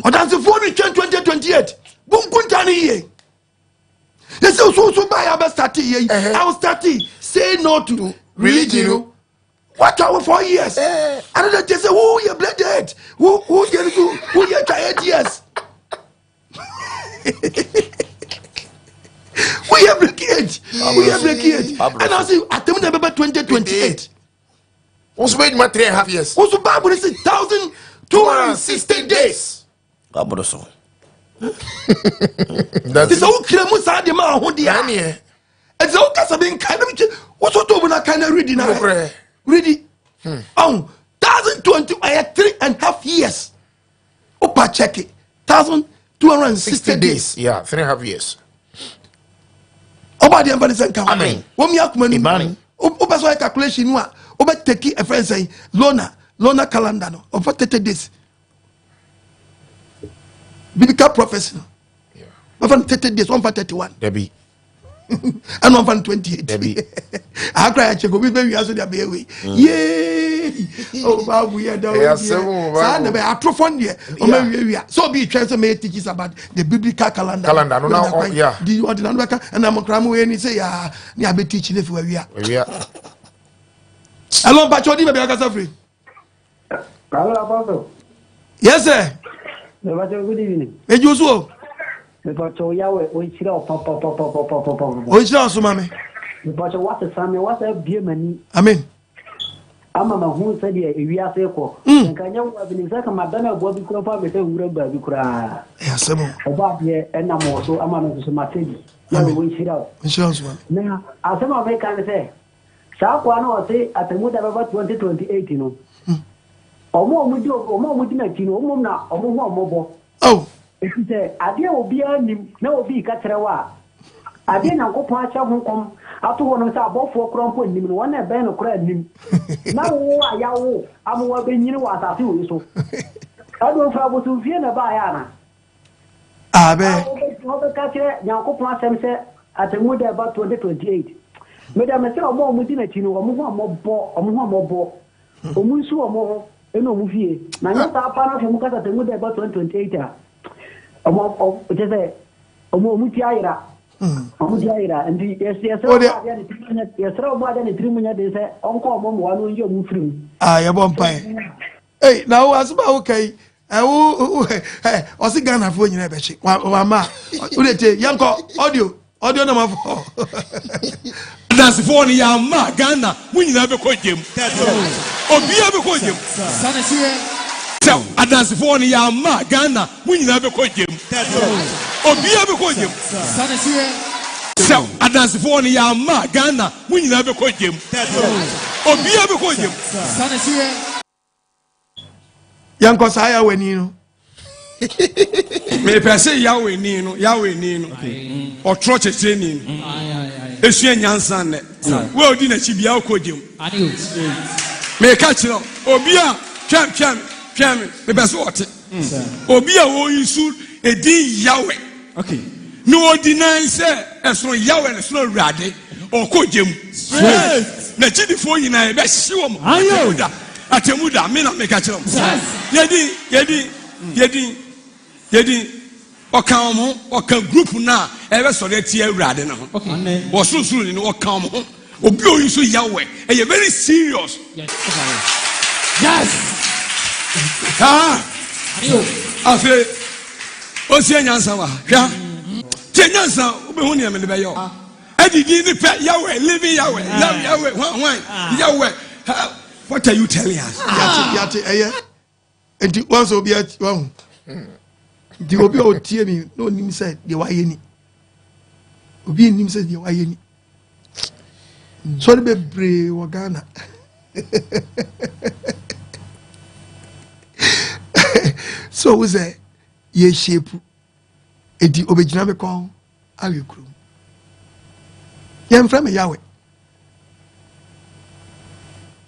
ɔdansefoɔ no twɛn 2028 bunkunta no yie yɛsɛ soso ba yɛ abɛ start yɛ yi I will start say no to religion no watwa wo 4 years ɛno de kyɛ sɛ wo yɛ bladed wo wo yɛ no so wo yɛ twa 8 years woyɛ break eight woyɛ break eight ɛna ɔsi atɛmu na ɛbɛbɛ 2028. Wọ́n sọ bẹ́ẹ̀ jùmọ̀ 3.5 years. Wọ́n sọ báàbò ní sè 1,260 days. Waboro so. Ti sɛ wokira mu saa de ma aho deɛ a ɛti sɛ wokasa bi nkae na mekye wosɔ to mu na kae na redi na redi ɔho 1,020 ɛyɛ 3.5 years wopa check 1,260 days. Yeah, 3.5 years. Ɔba deɛ mfa ne sɛ nka ho Amen. wɔmi akoma no mu wopɛ sɛ ɔyɛ calculation no a wobɛtaki ɛfrɛ sɛn lunar calendar no ɔfa 30 days. Biblical prophecy no. Bɛfa no 30 days, wɔmfa 31. Dabi. Ɛna wɔmfa no 28. Dabi. Akora yɛ kyɛ obi bɛ wia so de abɛyɛ wei. Yee! Oh, Bible yɛ dɛ. Ɛyɛ asɛm o, Bible. Saa na bɛ atorofo deɛ ɔmɛ wia wia. So obi twɛn sɛ mɛyɛ teachings about the biblical calendar. Calendar no na ɔ yeah. Di ɔde na no bɛka ɛna mo kora mo wei ni sɛ yaa ne abɛ teach ne fi wa wia. Wia. Hello, mpatsɔ di baabi akasa firi. Hello, Apostle. Yes, sir. Mepacho, good evening. Eji osu o. Mepacho, Yahweh, onhyira wo papapapapapapa. Onhyira wo so ma me. Mepacho, wasesa me, wasa abue m'ani. Amen. Ama mahu sɛdeɛ ewiase kɔ. Nka nyɛ wo abi sɛ kama dan aboa bi koraa mpo a mehwɛ nwura baabi koraa. Ɛyɛ asɛm o. Ɔba adeɛ ɛnam wɔ so ama no nso so mate bi. Yahweh, onhyira wo. Onhyira wo so ma me. Na asɛm a meka ne sɛ, Saa akoa no a ɔse atemmuda bɛba 2028 no, wɔn a wɔdi wɔn a wɔdi n'akyi no, wɔn mmom na wɔn ho mmɔbɔ. Oh. Efisɛ adeɛ a obiara nim na obi reka kyerɛ wo a, adeɛ Nyankopɔn ahyɛ ho nkɔm ato hɔ nom sɛ abɔfoɔ koraa mpo nnim no, wɔn a ɛbɛn no koraa nnim. Na wo a yɛawo ama woabɛnyini wɔ asase wei so. Ɛde ofiri abosomfie na ɛbaeɛ ana? Amen. Wɔbɛka kyerɛ Nyankopɔn asɛm sɛ atemmu da ɛba 2028. Meda mesrɛ wɔn a wɔdi n'akyi no, wɔn ho a wɔbɔ, wɔn ho a wɔbɔ, wɔn nsu wɔn ho ne wɔn fie. Na nyɛ saa pa no afei wɔn kasa atemmu da ɛba 2028 a, wɔn kyɛ sɛ wɔn wɔn ti ayera. Wɔn ti ayera. Nti yɛsrɛ wɔn adeɛ ne tiri mu yɛsrɛ wɔn adeɛ ne tiri mu nyɛ den sɛ ɔnkɔ wɔn mmoa no nyi wɔn firi mu. Ah, yɛbɔ mpae. Ei, na wo asɛm a woka yi, ɛwo ɛ ɔsi Ghana foɔ nyinaa ɛbɛkye wama a wode tie yɛnkɔ audio audio number 4. Adansefoɔ no yɛama Ghana mo nyinaa bɛkɔ gyem obiara bɛkɔ gyem sɛ adansefoɔ no yɛama Ghana mo nyinaa bɛkɔ gyem obiara bɛkɔ gyem sɛ adansefoɔ no yɛama Ghana mo nyinaa bɛkɔ gyem obiara bɛkɔ gyem. Yɛnkɔ saa Yahweh ni no. Mepɛ sɛ Yahweh ni no, Yahweh ni no, ɔtorɔ kyerɛkyerɛni no, esua nyansa nnɛ. Wo a odi n'akyi bia wokɔ gyem. Meka kyerɛ obi a twɛn twɛn twɛn me, mepɛ sɛ ɔte. Obi a ɔyi so edin Yahweh. Na ɔdi nan sɛ ɛsono Yahweh na ɛsono Awurade, ɔkɔ gya mu. N'akyidifoɔ nyinaa yɛbɛhye wɔn atemmu da, atemmu da, me na meka kyerɛ wɔn. Yɛdin, yɛdin, yɛdin, yɛdin, ɔka wɔn ho, ɔka group no a ɛbɛsɔre atia Awurade no ho. Ɔsorosoroni no, ɔka wɔn ho. Obi a oyi so Yahweh ɛyɛ very serious. Yes. Ah. Afei osie nyansa wɔ ha. Hwɛ. Tie nyansa wobɛhu nea mede bɛyɛ o. Ɛdidi ne pɛ Yahweh living Yahweh Yahweh Yahweh hwan hwan Yahweh. What are you telling us? Yate yate ɛyɛ. Nti wɔn sɛ obi wɔn nti obi a ɔtie mi na onim sɛ deɛ wayɛ ni. Obi nim sɛ deɛ wayɛ ni. Sɔre bebree wɔ Ghana. So wo sɛ yɛ shape eti obegyina me kɔn awe kurom. Yɛmfrɛ me Yahweh.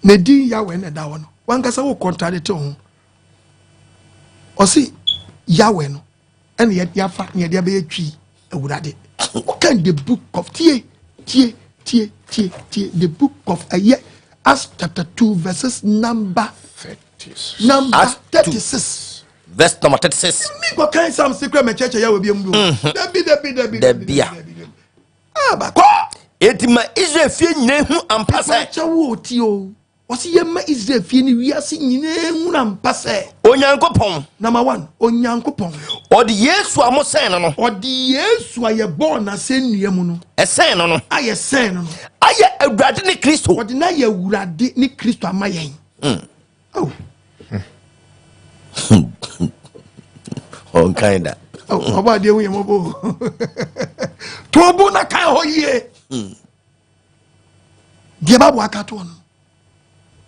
Ne din Yahweh na ɛda hɔ no. Wankasa wo contradict ho. Ɔsi Yahweh no ɛna yɛde afa na yɛde abɛyɛ twi awurade. Wokan the book of tie tie tie tie tie the book of ɛyɛ Acts chapter 2 verses number number 36. Verse number 36. Mi kɔ kan sam se kura mɛkyɛkyɛ yɛ wɔ bi mu. Mhm. Dabi dabi dabi dabi a. Aba kɔ. Eti ma Israel fie nyinaa hu ampa sɛ. Ɛkyɛ wo oti o. Wɔsi yɛ ma Israel fie ne wiase nyinaa hu ampa sɛ. Onyankopɔn. Number 1, Onyankopɔn. Ɔde Yesu a mo sɛn no no. Ɔde Yesu a yɛbɔɔ n'asɛnnua mu no. Ɛsɛn no no. A yɛsɛn no no. Ayɛ Awurade ne Kristo. Ɔde no ayɛ Awurade ne Kristo ama yɛn. Oh. Ɔnkan da. Ɔbɔ adeɛ hu yɛ mɔbɔ. To bo na kan hɔ yie. Deɛ Bible aka toɔ no.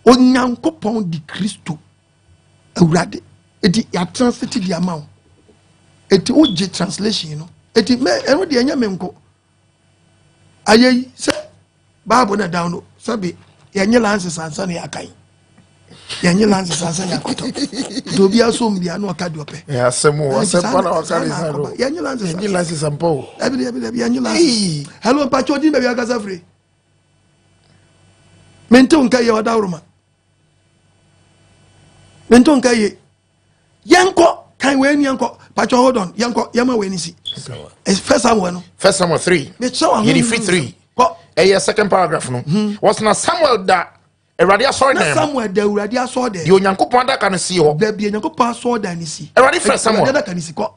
Onyankopɔn de Kristo Awurade. Eti yɛatranslate di ama wo. Eti wogye translation no. Eti mɛ ɛno deɛ ɛnyɛ me nko. Ayɛ yi sɛ Bible na down no sɛbi yɛnyɛ lances ansa na yɛakan. Yɛnye lances ansa ne akɔtɔ. Nti obi asom bia na ɔka deɛ ɔpɛ. Asɛm o, asɛm pa na ɔka ne sa do. Yɛnye lances. Yɛnye lances ampa o. Dabi dabi dabi yɛnye lances. Hello mpakyɛ odin baabi akasa firi. Mente wo nka yie ɔdawuruma. Mente wo nka yie. Yɛnkɔ kan wei ni yɛnkɔ mpakyɛ hold on yɛnkɔ yɛma wei ni si. First Samuel no. First Samuel 3. Mekyerɛ wɔn. Yɛde firi 3. Kɔ. Ɛyɛ second paragraph no. Wɔsena Samuel da Awurade asɔredan Na Samuel da Awurade asɔredan. Deɛ Onyankopɔn adaka no si hɔ. Baabi Onyankopɔn asɔredan no si. Awurade frɛ Samuel. Awurade adaka no si kɔ.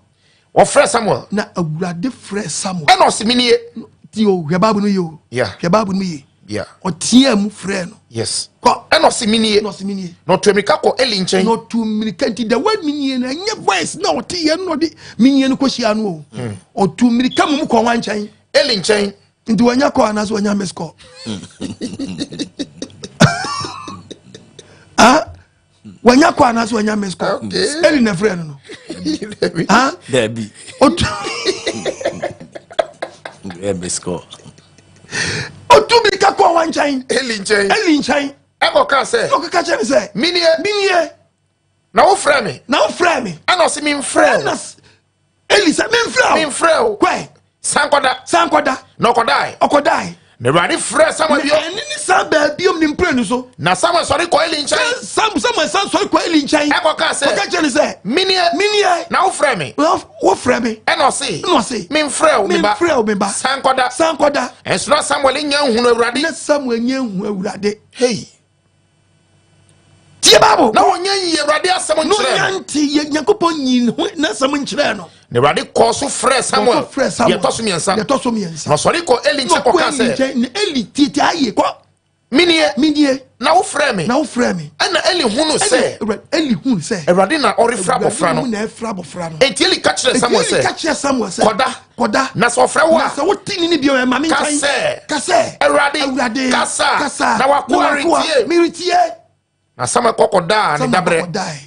Wɔfrɛ Samuel. Na Awurade frɛ Samuel. Ɛna ɔsi mi nie. Ti o hwɛ baabu no yie o. Yeah. Hwɛ baabu no yie. Yeah. Ɔteɛ mu frɛ no. Yes. Kɔ. Ɛna ɔsi mi nie. Ɛna ɔsi mi nie. Na ɔtu mirika kɔ Eli nkyɛn. Na ɔtu mirika nti the word mi nie na ɛnyɛ voice na ɔte yɛ no ɔde mi nie no kɔ hyia no o. Ɔtu mirika mu kɔ wɔn nkyɛn. Eli nkyɛn. Nti wanya call anaasɛ wanya miss call? Ah, wanya call anaasɛ wanya miss call? Eli na frɛ no no. Ah, Dabi. Otu. Miss call. Otu bi ka kɔ wɔn nkyɛn. Eli nkyɛn. Eli nkyɛn. Ɛkɔ ka sɛ. Ɛkɔ ka kyerɛ ne sɛ. Minie. Minie. Na wo frɛ mi. Na wo frɛ mi. Ɛna ɔsi mi nfrɛ o. Ɛna Eli sɛ memfrɛ o. Memfrɛ o. Kɔe. San kɔda. San kɔda. Na ɔkɔdae. Ɔkɔdae. Na Awurade frɛɛ Samuel bio. Na ɛne ne san baa biom ne mprenu so. Na Samuel sɔre kɔ Eli nkyɛn. Samuel san sɔre kɔ Eli nkyɛn. Ɛkɔkaa sɛ. Ɔka kyerɛ ne sɛ. Menie. Menie. Na wofrɛ me. Na wofrɛ me. Ɛna ɔse. Ɛna ɔse. Memfrɛ wo me ba. Memfrɛ wo me ba. San kɔda. San kɔda. Ɛnso na Samuel nnya nhunu Awurade. Na Samuel nnya nhunu Awurade. Hey. Tie Bible. Na wɔnyɛ nyi Awurade asɛm nkyerɛ no. Na nti yɛ Nyankopɔn nyi ne ho n'asɛm nkyerɛ no. Na Awurade kɔɔ so frɛɛ Samuel. Frɛ Samuel. Deɛ ɛtɔ so mmiɛnsa. Deɛ ɛtɔ so mmiɛnsa. Na ɔsɔre kɔ Eli nkyɛn kɔka sɛ. Na Eli tietie ayie kɔ. Menie. Menie. Na wofrɛ me. Na wofrɛ me. Ɛna Eli hunu sɛ. Ɛna Eli hunu sɛ. Awurade na ɔrefrɛ abɔfra no. Awurade na ɛfrɛ abɔfra no. Enti Eli ka kyerɛ Samuel sɛ. Eli ka kyerɛ Samuel sɛ. Kɔda. Kɔda. Na sɛ ɔfrɛ wo a. Na sɛ wote ne ne bio ɛma me nkyɛn. Ka sɛ. Ka sɛ. Awurade. Awurade. Kasa. Kasa. Na w'akoa retie. Meretie. Na Samuel kɔ kɔdaa ne dabrɛ. Samuel kɔdae.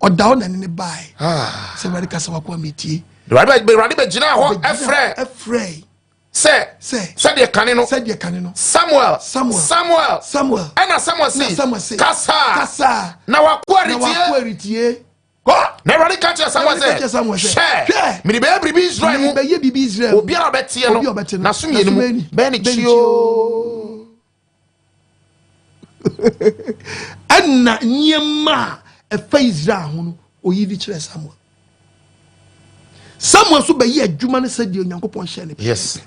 Ɔda hɔ na ne ne bae. Ah. Sɛ Awurade kasa w'akoa metie. Awurade bɛgyinaa hɔ ɛfrɛ. Ɛfrɛ. Sɛ. Sɛ. Sɛdeɛ kane no. Sɛdeɛ kane no. Samuel. Samuel. Samuel. Samuel. Ɛna Samuel se. Na Samuel se. Kasa. Kasa. Na w'akoa retie. Na w'akoa retie. Kɔ! Na Awurade ka kyerɛ Samuel sɛ, Hwɛ, mede bɛyɛ biribi Israel mu. Mebɛyɛ biribi Israel mu. Obiara a ɔbɛteɛ no, n'aso mmienu mu bɛyɛ ne kyio. Ɛnna nneɛma a ɛfa Israel ho no, oyi de kyerɛ Samuel. Samuel nso bɛyɛ adwuma no sɛdeɛ Onyankopɔn hyɛ no. Yes.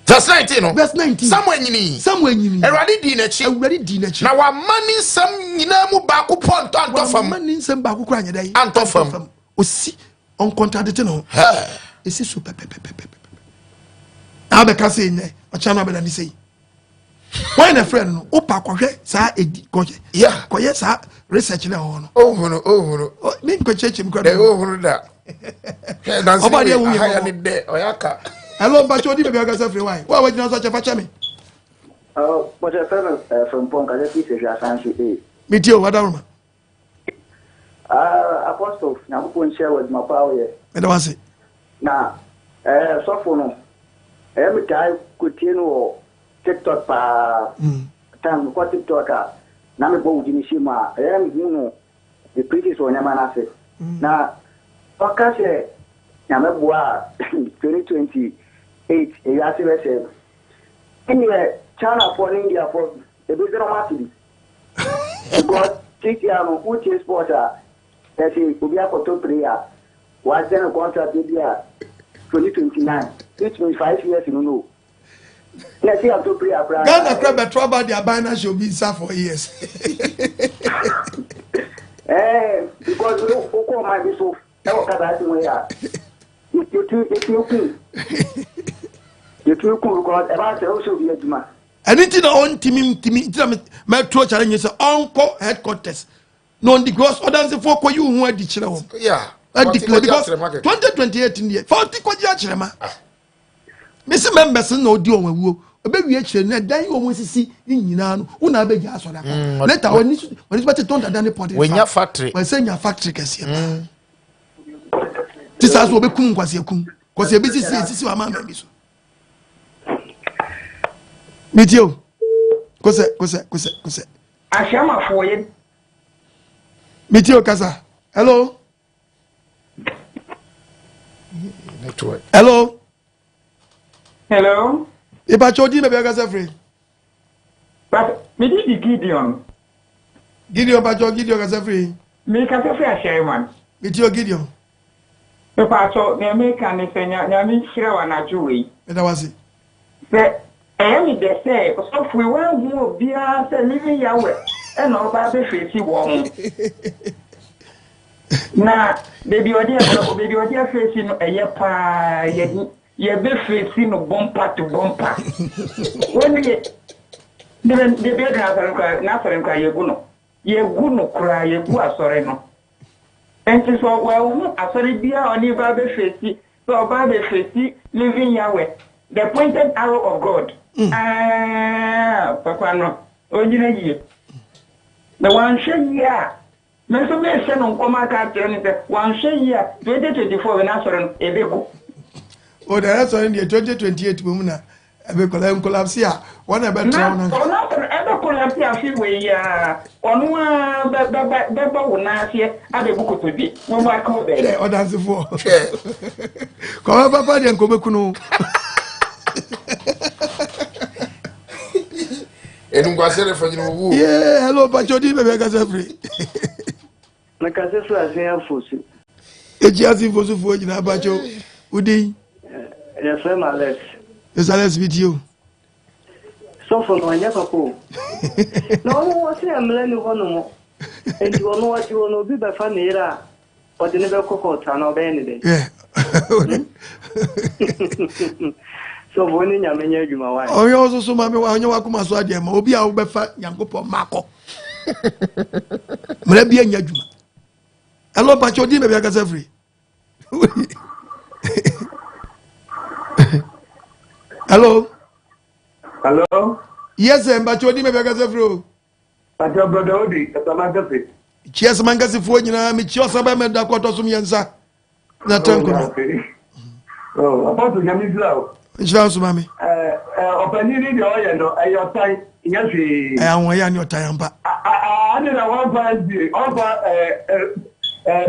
Verse 19 no. Verse 19. Samuel nyini. Samuel nyini. Awurade dii n'akyi. Awurade dii n'akyi. Na wama ne nsɛm nyinaa mu baako pɔ ntɔ antɔ fam. Wama ne nsɛm baako kora anyɛ dɛ. Antɔ fam. Osi ɔnkɔntradete ne ho. Esi so pɛpɛpɛpɛpɛ. Na abɛka sɛ nnɛ ɔkyɛ no abɛda ne sɛ yi. Wɔn na frɛ no no wopa kɔhwɛ saa edi kɔhwɛ. Yeah. Kɔyɛ saa research na ɛwɔ hɔ no. Ohunu ohunu. Mi nkɔ kyerɛkyerɛ mu kura. Ɛ ohunu da. Ɔba deɛ wuyi mɔbɔ. Ne dɛ ɔyɛ aka. Hello mpatsɛ odi baabi akasa firi wa yi. Wo a wagyina so akyɛ fa kyɛ mi. Bɔsɛ fɛ mi Frimpong kasa fi sɛhwɛ asan so ee. Mi tie o wadawuruma. Ah, Apostle, Nyankopɔn nhyira wɔ adwuma pa a woyɛ. Meda wo ase. Na eh, sɔfo no, ɛyɛ me taa kɔtie no wɔ TikTok paa. Mm. Time mekɔ TikTok a, na mebɔ wo din hyɛ mu a, ɛyɛ mehu no, the preaches wɔ nneɛma no ase. Mm. Na ɔka sɛ Nyame boa a 2028 ewiase bɛsɛe no. Ɛnneɛ Chinafoɔ ne Indiafoɔ ebi sɛ wɔn ase bi. Because seesia no wotie sports a yɛse obi akɔtɔ player wahyɛ no contract ebi a 2029 which means 5 years no no na ɛsɛ yɛatɔ player koraa. Ghana kora bɛtɔ aba de aban no ahyɛ obi nsa for years. Eh, because wokɔ ɔman bi so ɛwɔ kasa ase mu yi a yɛtumi yɛtumi kum yɛtumi kum because ɛba sɛ wohyɛ obi adwuma. Ɛno nti na ɔntumi ntumi nti na mɛto challenge sɛ ɔnkɔ headquarters na ɔndi because ɔdansefoɔ kɔ yi wo ho adi kyerɛ wɔn adi clear because 2028 deɛ fa ɔti kɔgye akyerɛ ma ah. mesi members na ɔdi wɔn awuo ɔbɛwie akyerɛ no ɛdan yi wɔn sisi ne nyinaa no wo na abɛgya asɔre akɔ mm, later wɔn ani so wɔn ani so bɛte tɔn dada ne pɔde wɔnya factory wɔn nya factory kɛseɛ paa mm. ti saa so wɔbɛkum nkwasiakum kɔsi ebi sisi esisi wɔn ama bi so. metie o kosɛ kosɛ kosɛ kosɛ. Ahyiamafoɔ yɛ. Metie o kasa. Hello. Network. Hello. Hello. Ìbàkyɛ odi baabi akasa firi. But me di di Gideon. Gideon bàkyɛ Gideon kasa firi. Mi kasa firi Ahyɛnman. Mi ti o Gideon. Mepatɔ nea meka ne sɛ nyame nhyira wo anadwo wei. Meda wase. Sɛ ɛyɛ me dɛ sɛ ɔsɔfo yi wanhu obiara sɛ Living Yahweh ɛna ɔba abɛfeesi wɔn. Na baabi ɔde baabi ɔde afeesi no ɛyɛ paa yɛ yɛbɛfeesi no bɔmpa to bɔmpa. Wɔn deɛ deɛ deɛ n'asɔre koraa n'asɔre koraa yɛgu no yɛgu no koraa yɛgu asɔre no. Nti sɛ wɔahu asɔre biara a ɔne ba bɛfeesi sɛ ɔba abɛfeesi Living Yahweh, the pointed arrow of God. Ah, papa no, ɔnyina yie. Na wanhwɛ yie a, me nso mehyɛ no nkɔm aka akyerɛ no sɛ wanhwɛ yie a 2024 wei n'asɔre no ɛbɛgu. O na ɛsɔre deɛ 2028 mu na ɛbɛkɔla nkolapse a wɔn na ɛbɛtra wɔn anka. Ɔno asɔre ɛbɛkolapse afe wei yi a ɔno a bɛba wo nan aseɛ abɛbu kotodwe wɔn mu aka wo baabi. Hwɛ ɔdansefoɔ kɔmɛ papa deɛ nkɔmɛ kunu. Enunguase de fanyina owu. Yeah, hello, Pacho di baabi akasa firi. Mekasa firi Asen Afosu. Ekyi Asen Fosufoɔ nyinaa Pacho, wo din? Yɛfrɛ me Alex. Yes, Alex mi tie o. Sɔfo no ɔnyɛ papa o. Na ɔno wɔ se mmara ni hɔ nom. Nti ɔno ɔte hɔ no obi bɛfa ne yere a ɔde ne bɛkɔ court anaa ɔbɛyɛ ne dɛn? Sɔfo ne nyame nyɛ adwuma wa. Ɔnyɛ ɔsoso ma me wa ɔnyɛ wakoma so adeɛ ma obi a wobɛfa Nyankopɔn makɔ. Mmara bi anya adwuma. Ɛlɔ mpakyɛ odi baabi akasa firi. Hello. Hello. Yes, sir. Mpakyɛ odi baabi akasa firi o. Mpakyɛ brother Odi, Asamankese. Kyia Asamankesefoɔ nyinaa, mekyia ɔsaba mɛda kɔtɔ so mmiɛnsa. Na tɛ nkonnwa. Oh, Apostle Nyame nhyira o. Nhyira nso ma me. Ɔpanyin ni deɛ ɔyɛ no ɛyɛ ɔtan nyɛ hwee. Ɛyɛ ahoɔyɛ ne ɔtan ampa. Ade na wɔmfa nsie ɔmfa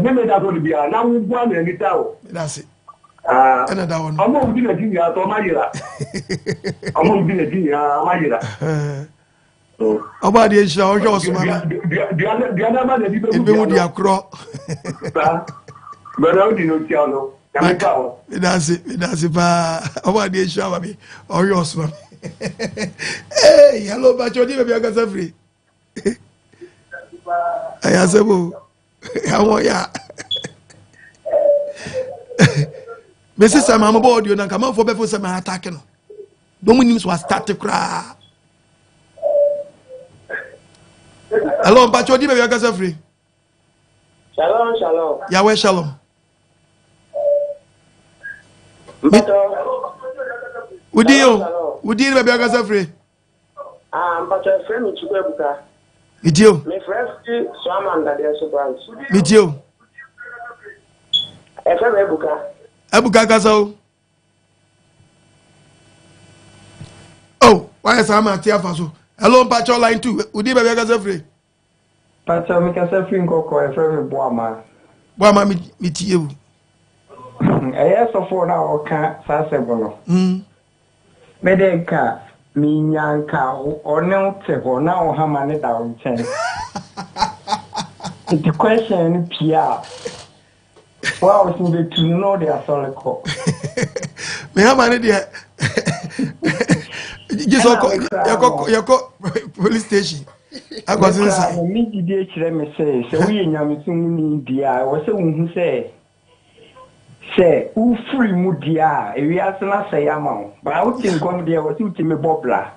meme da so no biara na wo nkoa na ani ta o. Meda ase. Ɛna da hɔ no. Ɔmo a wodi n'akyi nyinaa sɛ ɔmo ayera. Ɔmo a wodi n'akyi nyinaa ɔmo ayera. Ɔbɔ adeɛ nhyira ɔhwɛ ɔsoma me. Ebi dua korɔ. Brother Odi no tia no. Nyame ka ho. Medase medase paa. Ɔbɔ adeɛ nhyira ma me. Ɔhwɛ ɔsoma me. Hey, hello Bacho odi baabi akasa firi. Ɛyɛ asɛm o. Àwọn ya. Mesi sɛ maa mo bɔ audio na nka manfoɔ bɛfo sɛ maa atake no. Na ɔmo nim so astate koraa. Hello, mpakyɛ odi baabi akasa firi. Shalom, shalom. Yahweh shalom. Mpakyɛ. Wodi o, wodi ni baabi akasa firi. Ah, mpakyɛ frɛ mi Chukwu Ebuka. Metie o. Me frɛ fi Suaman Dadeɛ so branch. Metie o. Ɛfrɛ mi Ebuka. Ebuka kasa o. Oh, wayɛ saa ma ate afa so. Hello, mpakyɛ line 2. Wodi baabi akasa firi. Pakyɛ me kasa firi nkɔkɔ yɛfrɛ me Boama. Boama me tie wo. Ɛyɛ sɔfoɔ no a ɔka saa asɛm no. Me de nka me nya nka ɔne wo te hɔ na wo hama no da wo nkyɛn. Nti question no pie a. Wo a wosi bɛtu no na wode asɔre kɔ. Me hama no deɛ gye sɛ ɔkɔ yɛkɔ yɛkɔ police station akɔ se nsa. Me gyidie kyerɛ me sɛ sɛ woyɛ nyamesom ni deɛ a ɛwɔ sɛ wohu sɛ sɛ wofiri mu deɛ a ewiase no asɛe ama wo baa wote nkɔm deɛ ɛwɔ sɛ wotumi bɔ bra.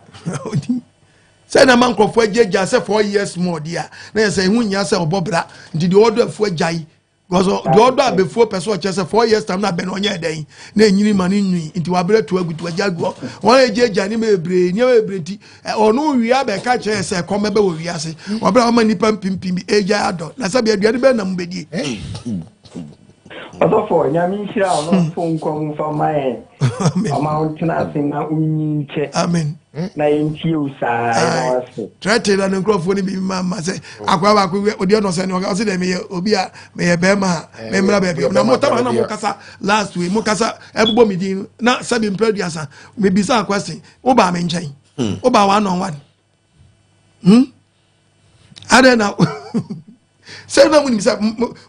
Sɛ na ma nkurɔfoɔ agyagya sɛ 4 years more deɛ a na yɛ sɛ ɛho nyia sɛ ɔbɔ bra nti deɛ ɔdɔ afuo agyae because deɛ ɔdɔ abɛfuo pɛ sɛ ɔkyerɛ sɛ 4 years time na abɛ no ɔnyɛ dɛn na ɛnyini ma no nwi nti wabrɛ to agu to agya agu hɔ wɔn a ɛgyagya nneɛma bebree nneɛma bebree nti ɔno wie abɛka kyerɛ sɛ ɛkɔm bɛbɛ wɔ wiase wɔbrɛ a wɔma nnipa mpimpim bi ɛgya adɔ na sɛbi aduane bɛn na mo bɛdie. Ɔsɔfo, Nyame nhyira wo na ɔnto nkwa mu mfa mma yɛn. Ɔma wo ntena ase na wonyi nkyɛ. Amen. Na yɛntie wo saa yɛda wo ase. Trɛte na ne nkurɔfoɔ no bi ma ma sɛ akoa baako wi odi ɔnɔ sɛ ne ɔka ɔsi dɛ meyɛ obi a meyɛ bɛrima a eh, memmra baabi na mo tama na mo kasa last week mo kasa ɛbobɔ mi din na sɛbi mpɛ aduasa mebisa question wo baa me nkyɛn hmm. wo baa one on one hmm adɛn na sɛ na munim sɛ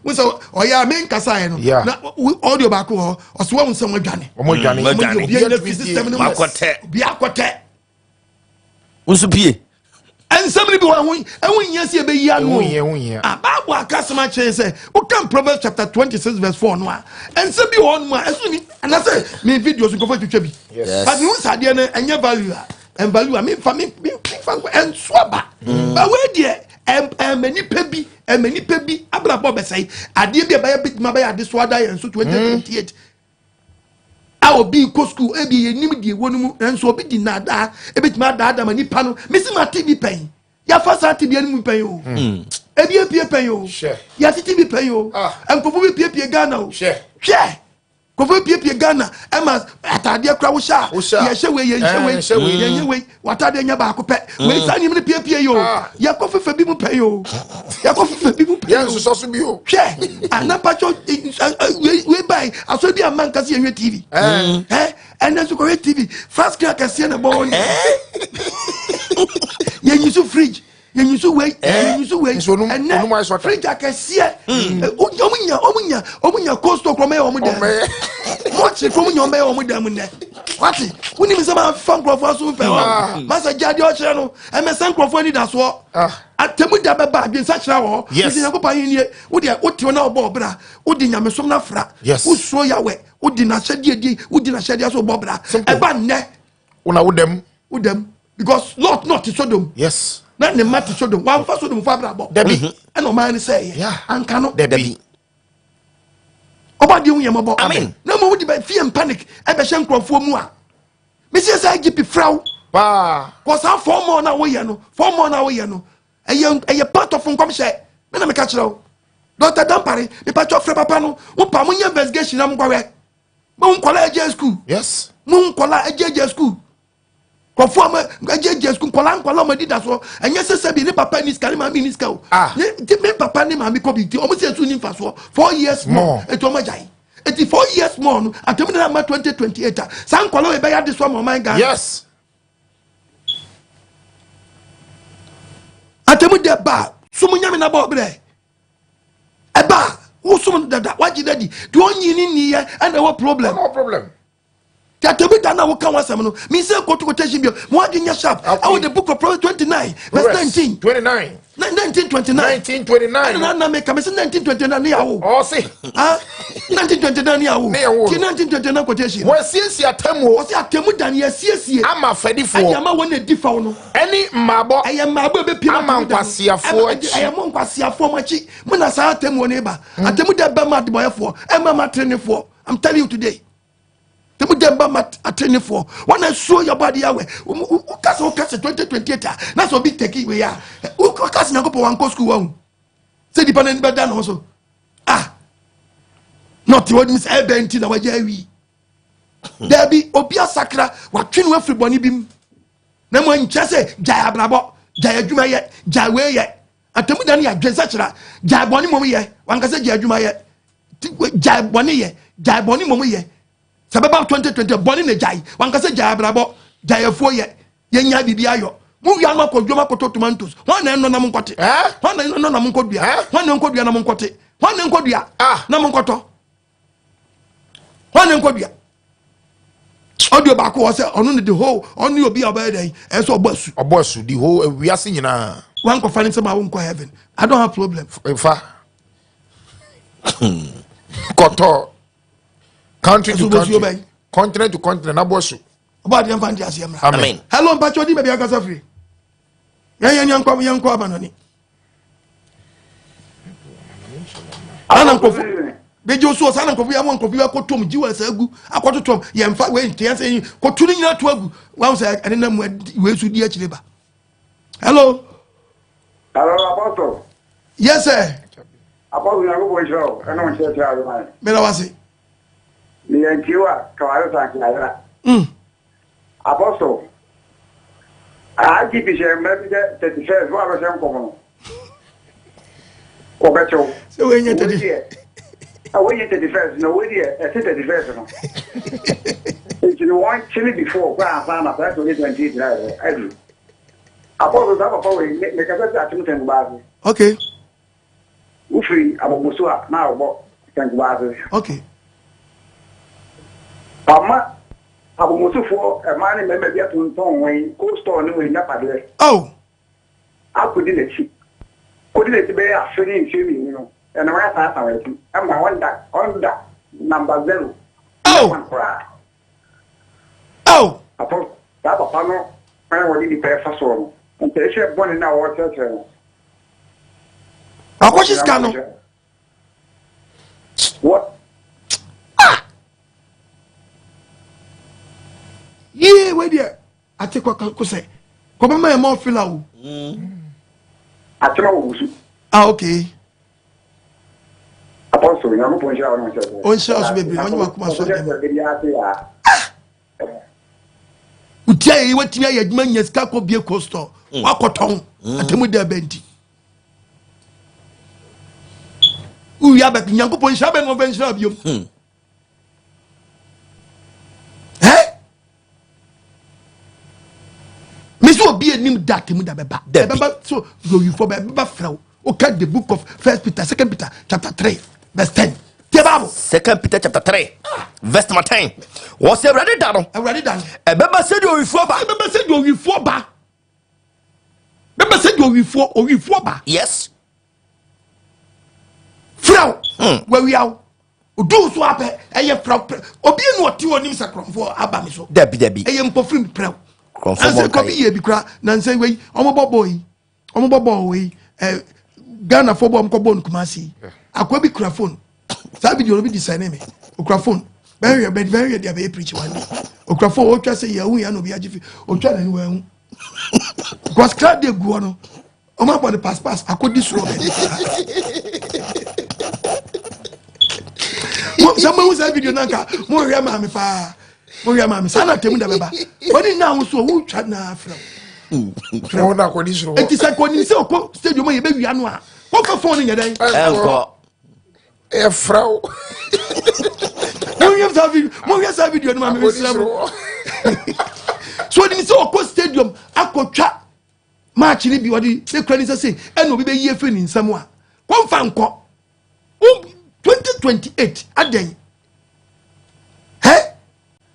wo sɛ ɔyɛ a menkasa ɛ no na audio baako wɔ ɔso wahu sɛ wɔadwane wɔadwane obiara fi system no mu obi akɔtɛ wo nso pie nsɛm no bi wɔ ɛho ɛho nyia sɛ yɛbɛyi ano o bible aka asɛm akyerɛ sɛ wokan proverbs chapter 26 verse 4 no a nsɛm bi wɔ hɔ nom a ɛso ni anasɛ me video so nkurɔfoɔ twitwa bi but mehu sɛ adeɛ no ɛnyɛ value a ɛn value a memfa memfa nkɔ ɛnso aba mm. ba wei deɛ ɛmɛ nipa bi ɛmɛ nipa bi abrabɔ bɛsɛe adeɛ bi a ɛbɛyɛ bɛtuma bɛyɛ ade so ada yɛn so 2028 a obi kɔ sukuu ebi yɛ nim deɛ ɛwɔ no mu nanso obi di naadaa ebɛtumi adaadaa ma nipa no mesi ma te bi pɛn yafa saa te bi anim pɛn o hmm. ebi epie pɛn o yɛatete bi pɛn o ah. nkurɔfoɔ bi piepie Ghana o hwɛ nkurɔfoɔ bi piepie Ghana ɛma ataadeɛ kora wohyɛ a yɛhyɛ wei yɛnhyɛ wei yɛnyɛ wei w'ataadeɛ nyɛ baako pɛ wei saa nneɛma no piepie yi o ah. yɛkɔ fefa bi mu pɛ yi o yɛkɔ fefa bi mu pɛ yi o yɛn nsosɔ so bi o hwɛ anapatwɔ wei wei ba yi asɔ bi ama nkasi yɛn hwɛ tv ɛ ɛnɛ nso kɔhwɛ tv fast screen akɛseɛ na bɔ wɔn yɛn yi so fridge yɛnyi so wei yɛnyi so wei ɛnɛ fridge akɛseɛ ɔmu nya ɔmu nya ɔmu nya cold store kura ɔmɛyɛ ɔmu dɛm mɔkye kura ɔmu nya ɔmɛyɛ ɔmu dɛm nnɛ wate wonim sɛ mafa nkurɔfoɔ aso mfɛ hɔ masa gya deɛ ɔkyerɛ no ɛmɛsɛ nkurɔfoɔ ani da soɔ atɛmu da bɛba adwensa kyerɛ wɔ hɔ nti nyankopɔn ahennie wodeɛ wotew na wobɔ ɔbra wode nyamesom no afra wosuro yawɛ wode n'ahyɛdeɛ di wodi n'ahyɛdeɛ so wobɔ bra ɛba nnɛ wona wodam wodam because lot not te sodom yes na ne mma te sodom wamfa sodom fo abrabɔ dabi mhm. ɛna ɔman no sɛ yɛ anka no dabi ɔba deɛ hu yɛ mɔbɔ amen na mmom wode bɛ fear and panic ɛbɛhyɛ nkurɔfoɔ mu a mesi sɛ igp frɛ wo paa kɔ saa fɔmɔ no a woyɛ no fɔmɔ no a woyɛ no ɛyɛ ɛyɛ part of nkɔmhyɛ me na meka kyerɛ wo dr dampare mepatwɔ frɛ papa no wopa monyɛ investigation na monkɔhwɛ mo nkɔla agya school yes mo nkɔla agya agya school nkurɔfoɔ a mo agya agya school nkɔla nkɔla ɔmo adi da soɔ ɛnyɛ sɛ sɛbi ne papa ni sika ne maame ni sika o ah ne ti me papa ne maame kɔ bi nti ɔmo sɛ esu ni nfa soɔ four years more eti ɔmo agya yi eti four years more no atɛmu nana ama 2028 a saa nkɔla wo ebɛyɛ ade so ama ɔman Ghana yes atɛmu dɛ ba sumu nyame na bɔ ɔbrɛ. ɛba a wosom no dada wagye dadi deɛ ɔnyi ne nniyɛ ɛna ɛwɔ problem no problem tatabi da na woka ho asɛm no mesɛ kɔto quotation bio ma wadwe nyɛ sharp ɛwɔ the book of Proverbs 29 verse 19 29 1929 1929 ɛna na meka mese 1929 ne yɛawo ɔse ah 1929 ne yɛawo ne yɛwo ti 1929 quotation wɔasiesie atemmuo ɔse atemu da ne yɛasiesie ama afɛdifoɔ ɛde ama wɔn na ɛdi faw no Ɛne mmaabɔ. Ɛyɛ mmaabɔ ɛbɛpie ama nkwaseafoɔ akyi. Ɛyɛ mo nkwaseafoɔ mo akyi. Mo na saa atemmuo no ba. Hmm. Atemmu dɛ bɛma adebɔyɛfoɔ, ɛma ma atenefoɔ. I'm telling you today. Atemmu dɛ bɛma atenefoɔ. Wɔn na esuo yɛ bɔ adeɛ awɛ. Wokasa wokasa 2028 a na sɛ obi tɛki wei a wokasa Nyankopɔn wankɔ sukuu wɔn. Sɛ nipa n'ani bɛda ne ho so. Ah. Na ɔte hɔ nim sɛ ɛbɛn nti na wagya awi. Daabi obi asakra watwe no afiri bɔne bi mu. na mmom nkyerɛ sɛ gyae abrabɔ gyae adwuma yɛ gyae wei yɛ atamu da no yɛ adwensakyera gyae bɔne mmom yɛ wankasa gyae adwuma yɛ gyae bɔne yɛ gyae bɔne mmom yɛ sɛ bɛba 2020 bɔne na gyae wankasa gyae abrabɔ gyae afuo yɛ yɛnya biribi ayɔ mo wia no akɔ dwom akɔtɔ tomatoes hwan na ɛnɔ na mo nkɔte hwan na ɛnɔ na mo nkɔdua hwan na nkɔdua na mo nkɔte hwan na nkɔdua ah. na mo nkɔtɔ hwan na nkɔdua audio baako wɔ sɛ ɔno ne the whole ɔno obi a ɔbɛyɛ dɛn ɛsɛ ɔbɔ asu ɔbɔ asu the whole wiase nyinaa wankɔfa ne nsɛm a wonkɔ heaven i don't have problem fa kɔtɔ country to country continent to continent abɔ asu ɔbɔ adeɛ mfa nte aseɛ mmra amen hello mpakyɛ ɔdi baabi ankasa firi yɛn yɛn yɛnkɔ yɛnkɔ abanɔne ana nkurɔfo bɛgye osu ɔsa na nkurɔfo yɛ ama nkurɔfo yɛ akɔtɔm gyi wɔ ɛsɛ agu akɔtotɔm yɛn fa wei nteɛ sɛ yi kɔtu ne nyinaa to agu wɔn sɛ ɛne nam wei so di akyire ba hello. hello apostle. yes sir. apostle nyankopɔn nhyira wo ɛne wo nkyerɛkyerɛ a wode ma yɛn. meda wase. Meyɛ ntiwa kaware sankeayera. Mm. Apostle. IGP hyɛ mmara bi sɛ 31st wo a bɛhyɛ nkɔm no wɔbɛkyɛw. Sɛ wɔnyɛ 30. Wɔnyɛ 31st na wei deɛ ɛte 31st no. Nti no wɔn kyele before koraa ansa na saa 2028 na ayɛ aduru. Apɔso saa papa wei mekasa sɛ atem sɛnkuba ase. Okay. Wofiri abɔbɔso a na wɔbɔ sɛnkuba ase. Okay. Wama abɔbɔsofoɔ mmaa ne mmarima bi atontɔn wɔn cold store ne wɔn agyapadeɛ. Oh. Akɔdi n'akyi. Kɔdi n'akyi bɛyɛ afe ne mfeɛ mmienu no, ɛna wɔn asan wɔn akyi. Ɛma ɔnda ɔnda number zero. Oh. One koraa. Oh. Apɔ saa papa no kwan a wɔde nipa ɛfa soɔ no, nkyerɛkyerɛ bɔne no a wɔrekyerɛkyerɛ no. Akɔhye sika no. What? Ah! Yee, wei deɛ, ate kɔ kɔ sɛ, kɔbɛma yɛ mɔ fila o. Atema wɔ wusu. Ah, okay. Apostle, Nyankopɔn nhyira wo ne wo nkyerɛkyerɛ. Ɔnhyira wo so bebree, ɔnye w'akoma so adɛm. Ah! Wotia yɛ yi watumi ayɛ adwuma nya sika kɔ bie kɔ store, wakɔtɔn, atemu dɛ bɛ nti. Wowia bɛ Nyankopɔn nhyira bɛ na ɔbɛ nhyira biom. Ɛ? Mesi obi anim da atemu da bɛba. Ɛbɛba so yowifo bɛ ɛbɛba frɛ wo. Woka the book of First Peter, Second Peter chapter 3 verse 10. Tie Bible. Second Peter chapter 3 verse number 10. Wɔsɛ Awurade da no. Awurade da no. Ɛbɛba sɛdeɛ owifoɔ ba. Ɛbɛba sɛdeɛ owifoɔ ba. Bɛba sɛdeɛ owifoɔ owifoɔ ba. Yes. Frɛ wo. Wawia wo. Odu so apɛ ɛyɛ frɛ wo. Obi nu ɔte hɔ nim sɛ korɔmfoɔ aba mi so. Dabi dabi. Ɛyɛ mpɔfirim prɛw. Korɔmfoɔ bɔ nkae. Kɔbi yɛ bi kura na nsɛ wei ɔmo bɔ bɔɔl yi. Ɔmo bɔ bɔɔl wei ɛ Ghana fo bɔ ɔmo kɔ bɔɔl no Kumasi yi. Akwa bi kura phone. Saa video no bi di sɛne me. Okura phone. Bɛhwɛ bɛ bɛhwɛ deɛ bɛyɛ preach one day. Okura phone otwa sɛ yɛ ohun yɛ na obi agye fi. Otwa n'ani wɔ ɛho. Because crowd de gu hɔ no. Ɔmo abɔ no pass pass akɔdi soro baabi. Mo sɛ mo ehu saa video no anka mo hwɛ maame paa. Mo hwɛ maame saa na temu da bɛba. Wɔne nna ahosuo wotwa na afrɛ wo. Wɔn na akɔdi soro hɔ. Eti sɛ kɔnim sɛ ɔkɔ stadium a yɛbɛwia no a wɔmfa phone no nyɛ dɛn? Ɛnkɔ. Ɛfrɛ wo. Monhwɛ saa video monhwɛ saa video no ma me mesrɛ mo. So ɔnim sɛ ɔkɔ stadium akɔtwa match no bi ɔde ne kura ne nsa sei ɛna obi bɛyi afiri ne nsam a kɔmfa nkɔ 2028 adɛn hɛ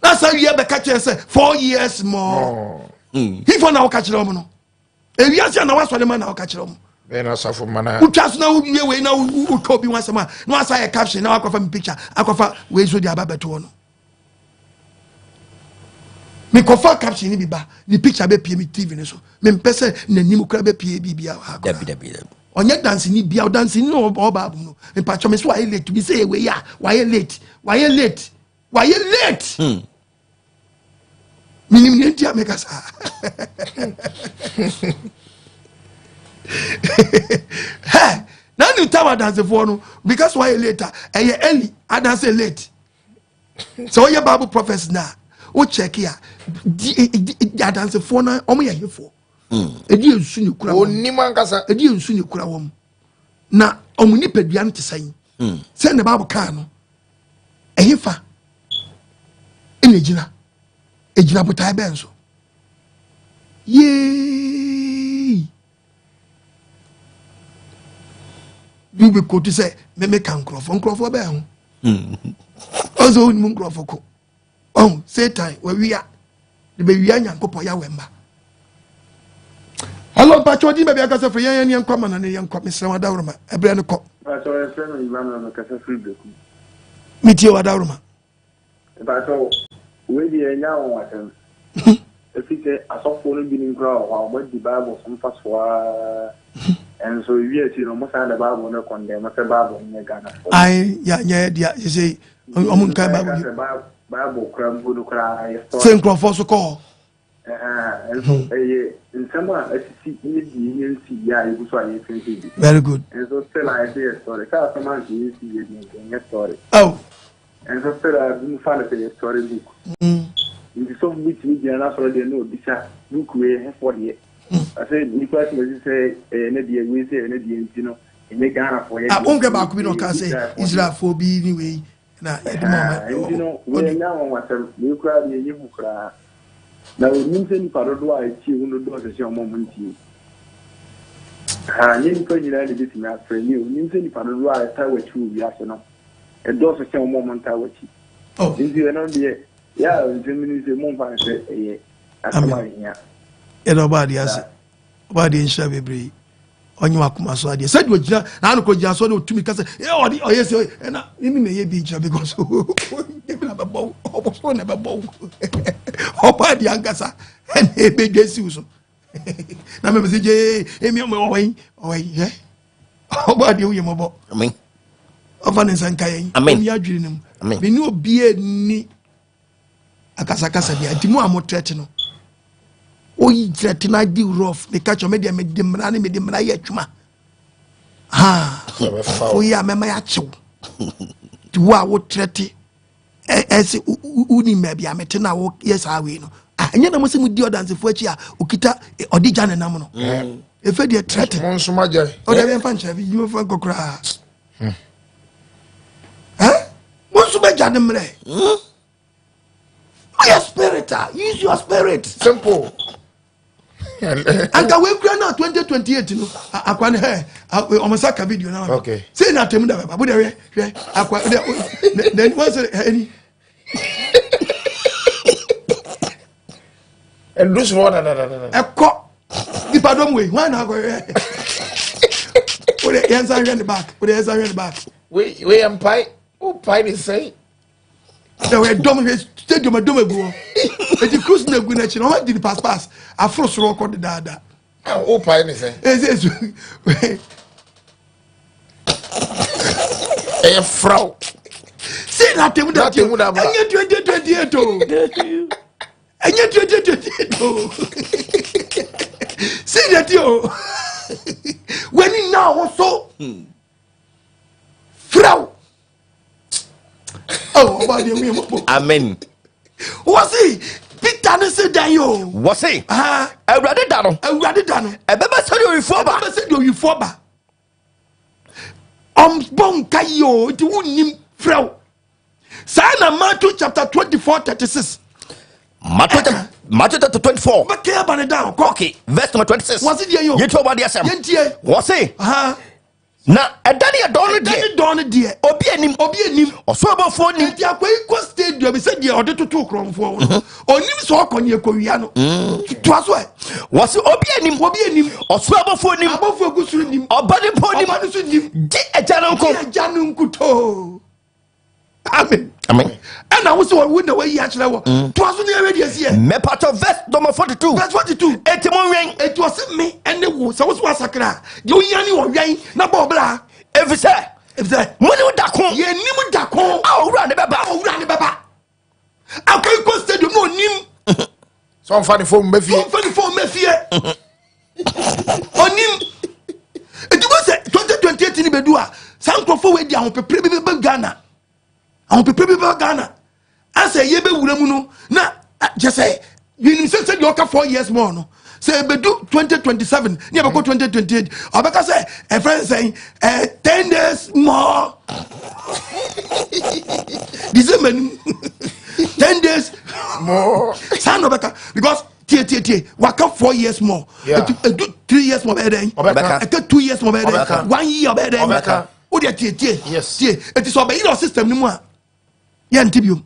na saa wie bɛka kyerɛ sɛ 4 years more hifo na woka kyerɛ ɔmo no ewiase a na wasɔre ma na woka kyerɛ ɔmo bɛn na asafo ma na wotwa so na wowie wei na wotwa obi ho asɛm a na wasa yɛ caption na wakɔfa me picture akɔfa wei so de aba bɛto hɔ no mekɔfa caption no bi ba ne picture bɛpie me tv no so mempɛ sɛ n'anim kora bɛpie biribia ɔnyɛ danseni bia ɔdanseni na ɔba abom no mpakyɛ me so wayɛ late bi sɛ yɛwei a wayɛ late wayɛ late wayɛ late menim ne nti a meka saa hɛ na ne tam adansefoɔ no because wayɛ late a ɛyɛ early adanse late sɛ ɔyɛ bible prophecy na wo check a adansefoɔ no ɔmo yɛ hefoɔ ɛdi hmm. nsu ne kura wɔm onim ankasa ɛdi nsu ne kura wɔm na ɔmo nipadua no te sɛn hmm. sɛ ne bible kaa no ɛhefa ɛna egyina egyina botae bɛn so yee bi bi kotu sɛ meme ka nkurɔfoɔ nkurɔfoɔ bɛn ho ɔsɛ wonim nkurɔfoɔ ko ɔho satan wawia de bɛwia nyankopɔn yawɛ mma hello mpakyɛ ɔdin baabi akasa firi yɛn yɛn nkɔ mana ne yɛn nkɔ mesrɛ wo adaworoma ɛberɛ no kɔ metie wo adaworoma Mpakyɛw, wei deɛ ɛnyɛ anwanwasɛm. Ɛfiri sɛ asɔfoɔ no binom koraa wɔ hɔ a, wɔadi Bible so mfasoɔ ara. Nso ewie akyiri no, wɔsan de Bible no kɔndɛm sɛ Bible no nyɛ Ghanafoɔ. Ae, ya nyɛ dea, sese wɔn nkan Bible bi. Bible koraa mpo no koraa yɛ story. Sɛ nkurɔfoɔ so kɔ hɔ. Nso ɛyɛ nsɛm a asisi ne deɛ ɛnya nsiiɛ a yɛgu so a yɛsensɛn bi. Very good. Nso still a yɛsɛ yɛ story. Sɛ asɛm a nka yɛnsi yɛ deɛ nka ɛnyɛ story. Oh. Nso still a bi mu fa no sɛ yɛ story book. Nti sɔfo bi tumi gyina n'asɔre deɛ na ɔbisa book wei ɛhefoɔ deɛ. Ɔsɛ nnipa asɛm asi sɛ ɛyɛ ne deɛ wei sɛ ɛyɛ ne deɛ nti no ɛnyɛ Ghanafoɔ yɛ Ah, deɛ. wonkɛ baako bi na Ɛyɛ ɔka sɛ Israelfoɔ deɛ. Israelfoɔ bi ne wei na yɛde ma ɔma Ɛhaa, nti no wei ɛnyɛ anwanwasɛm, wei koraa deɛ ɛnyɛ hu koraa. Na ɔnnim sɛ nnipa dodoɔ a ɛtie hu no dɔɔso kyɛn wɔn a wɔntie. Ɛhaa, ɛnyɛ nnipa nyinaa na ɛbɛtumi afrɛ, ne ɔnnim sɛ nnipa dodoɔ a ɛtaa w'akyi wɔ wiase no ɛdɔɔso kyɛn wɔn a wɔntaa w'akyi. Oh. Nti ɛno deɛ, yɛ a nsɛm no sɛ momfa no sɛ ɛyɛ asɛm a ɛhia. Yɛda ɔbɔ adeɛ ase. Ɔbɔ adeɛ nhyira bebree. Ɔnye wakoma so adeɛ. Sɛdeɛ ɔgyina n'ano kɔ gyina so na ɔtumi kasa. Ɛ ɔde ɔyɛ sɛ ɛna mimi na ɛyɛ bi nkyerɛ because ebi na bɛbɔ wo ɔbɔ so na bɛbɔ wo. Ɔbɔ adeɛ ankasa ɛna ebedwa siw so. Na mɛmɛ sɛ gyee emi ɔmɛ ɔwɔ yi ɔwɔ yi hwɛ. Ɔbɔ adeɛ woyɛ mɔbɔ. Amen. Ɔfa ne nsa nka yɛn. Amen. Ɔmi adwiri ne mu. Amen. Mene obiara ni akasakasa bia nti mu a motrɛte no woyi trɛte no adi rough meka kyerɛ medeɛ mede mmara ne mede mmara yɛ adwuma ha woyɛ a mɛma yɛakyew nti wo a wotrɛte ɛsɛ wonim baabi a mete no a woyɛ saa wei no ɛnyɛ na mo sɛ modi ɔdansefoɔ akyi a ɔkita ɔde gya ne nam no ɛfɛ deɛ trɛte ɔde bɛmfa nkyerɛ bi mfa nkɔ koraa mo nso bɛgya ne mmerɛ woyɛ spirit a use your spirit simple anka wei kura na 2028 no akwa ne hɛ ɔmo nsa ka video na okay sei na atɛmu da bɛba bo deɛ hwɛ hwɛ akwa deɛ n'ani wɔn sɛ ɛni ɛdu soro dadadada ɛkɔ nipadɔm wei hwan na akɔ hwɛ o de yɛn nsa hwɛ ne back o de yɛn nsa hwɛ ne back. Wei wei yɛ mpae wo pae ne sɛn. Na wei dɔm hwɛ stadium ɛdɔm egu hɔ eti cruise na egu n'akyi na wɔn adi ne pass pass aforo soro ɔkɔ dedaada. Wo pae ne sɛn. Esi esu. Ɛyɛ fraw. Si na temu da ti ɛnyɛ 2028 o. Ɛnyɛ 2028 o. Si na ti o. W'ani na ahosuo. Fraw. Oh, ọba deɛ wuyɛ mɔbɔ. Amen. Wɔsi Peter ne se dan yi o. Wɔsi. Awurade da no. Awurade da no. Ɛbɛbɛ sɛ deɛ owifoɔ ba. Ɛbɛbɛ sɛ deɛ owifoɔ ba. Ɔmbɔ nka yi o nti wunnim frɛw. Saa na Matthew chapter 24 36. Matthew chapter 24. Bɛkɛ aba ne down kɔ. Okay, verse number 26. Wɔsi deɛ yi o. Yɛtu ɔbɔ adeɛ asɛm. Yɛntie. Wɔsi. Na ɛda ne ɛdɔn no deɛ. Ɛda ne dɔn no deɛ. Obi anim. Obi anim. Ɔsoro abɔfoɔ nim. Eti akɔ yi kɔ stadium sɛ deɛ ɔde toto kurɔnfoɔ no. Mhm. Onim sɛ ɔkɔ ne ekowia no. Mm. Toa so ɛ. Wɔsi obi anim. Obi anim. Ɔsoro abɔfoɔ nim. Abɔfoɔ egu soro nim. Ɔba ne mpo nim. Ɔba ne so nim. Gye agya no nko. Gye agya no nkutoo. Amen. Amen. Ɛna wo sɛ wo na wayi akyerɛ wɔ. Mm. Toa so ne ɛwɛ deɛ si yɛ. Mɛpatɔ verse number 42. Verse 42. Eti mo nwɛn. Eti ɔsi me ɛne wo sɛ wo so wasakra deɛ ohia ne ɔwɛn na bɔ ɔbra. Efisɛ. Efisɛ. Mo ni da ko. Yɛn nim da ko. A owura ne bɛba. A owura ne bɛba. Akɔ ikɔ stadium na onim. Sɛ ɔnfa ne fom bɛ fie. Ɔnfa ne fom bɛ fie. Onim. Eti mo sɛ 2028 ni bɛ du a saa nkurɔfoɔ wei di ahopepere bi bɛba Ghana. Ahopepere bi bɛba Ghana. Asɛ yɛ bɛ wura mu no na kyɛ sɛ yɛnim sɛ sɛdeɛ ɔka 4 years more no sɛ ɛbɛdu 2027 ne yɛbɛkɔ 2028 ɔbɛka sɛ ɛfrɛ nsɛn eh, 10 days more December nim 10 days more saa na ɔbɛka because tie tie tie waka 4 years more ɛdu 3 years more ɔbɛyɛ dɛn ɛka 2 years more ɔbɛyɛ dɛn 1 year ɔbɛyɛ dɛn wodeɛ tie tie tie ɛti sɛ ɔbɛyerɛ ɔ system no mu a yɛ nti biom.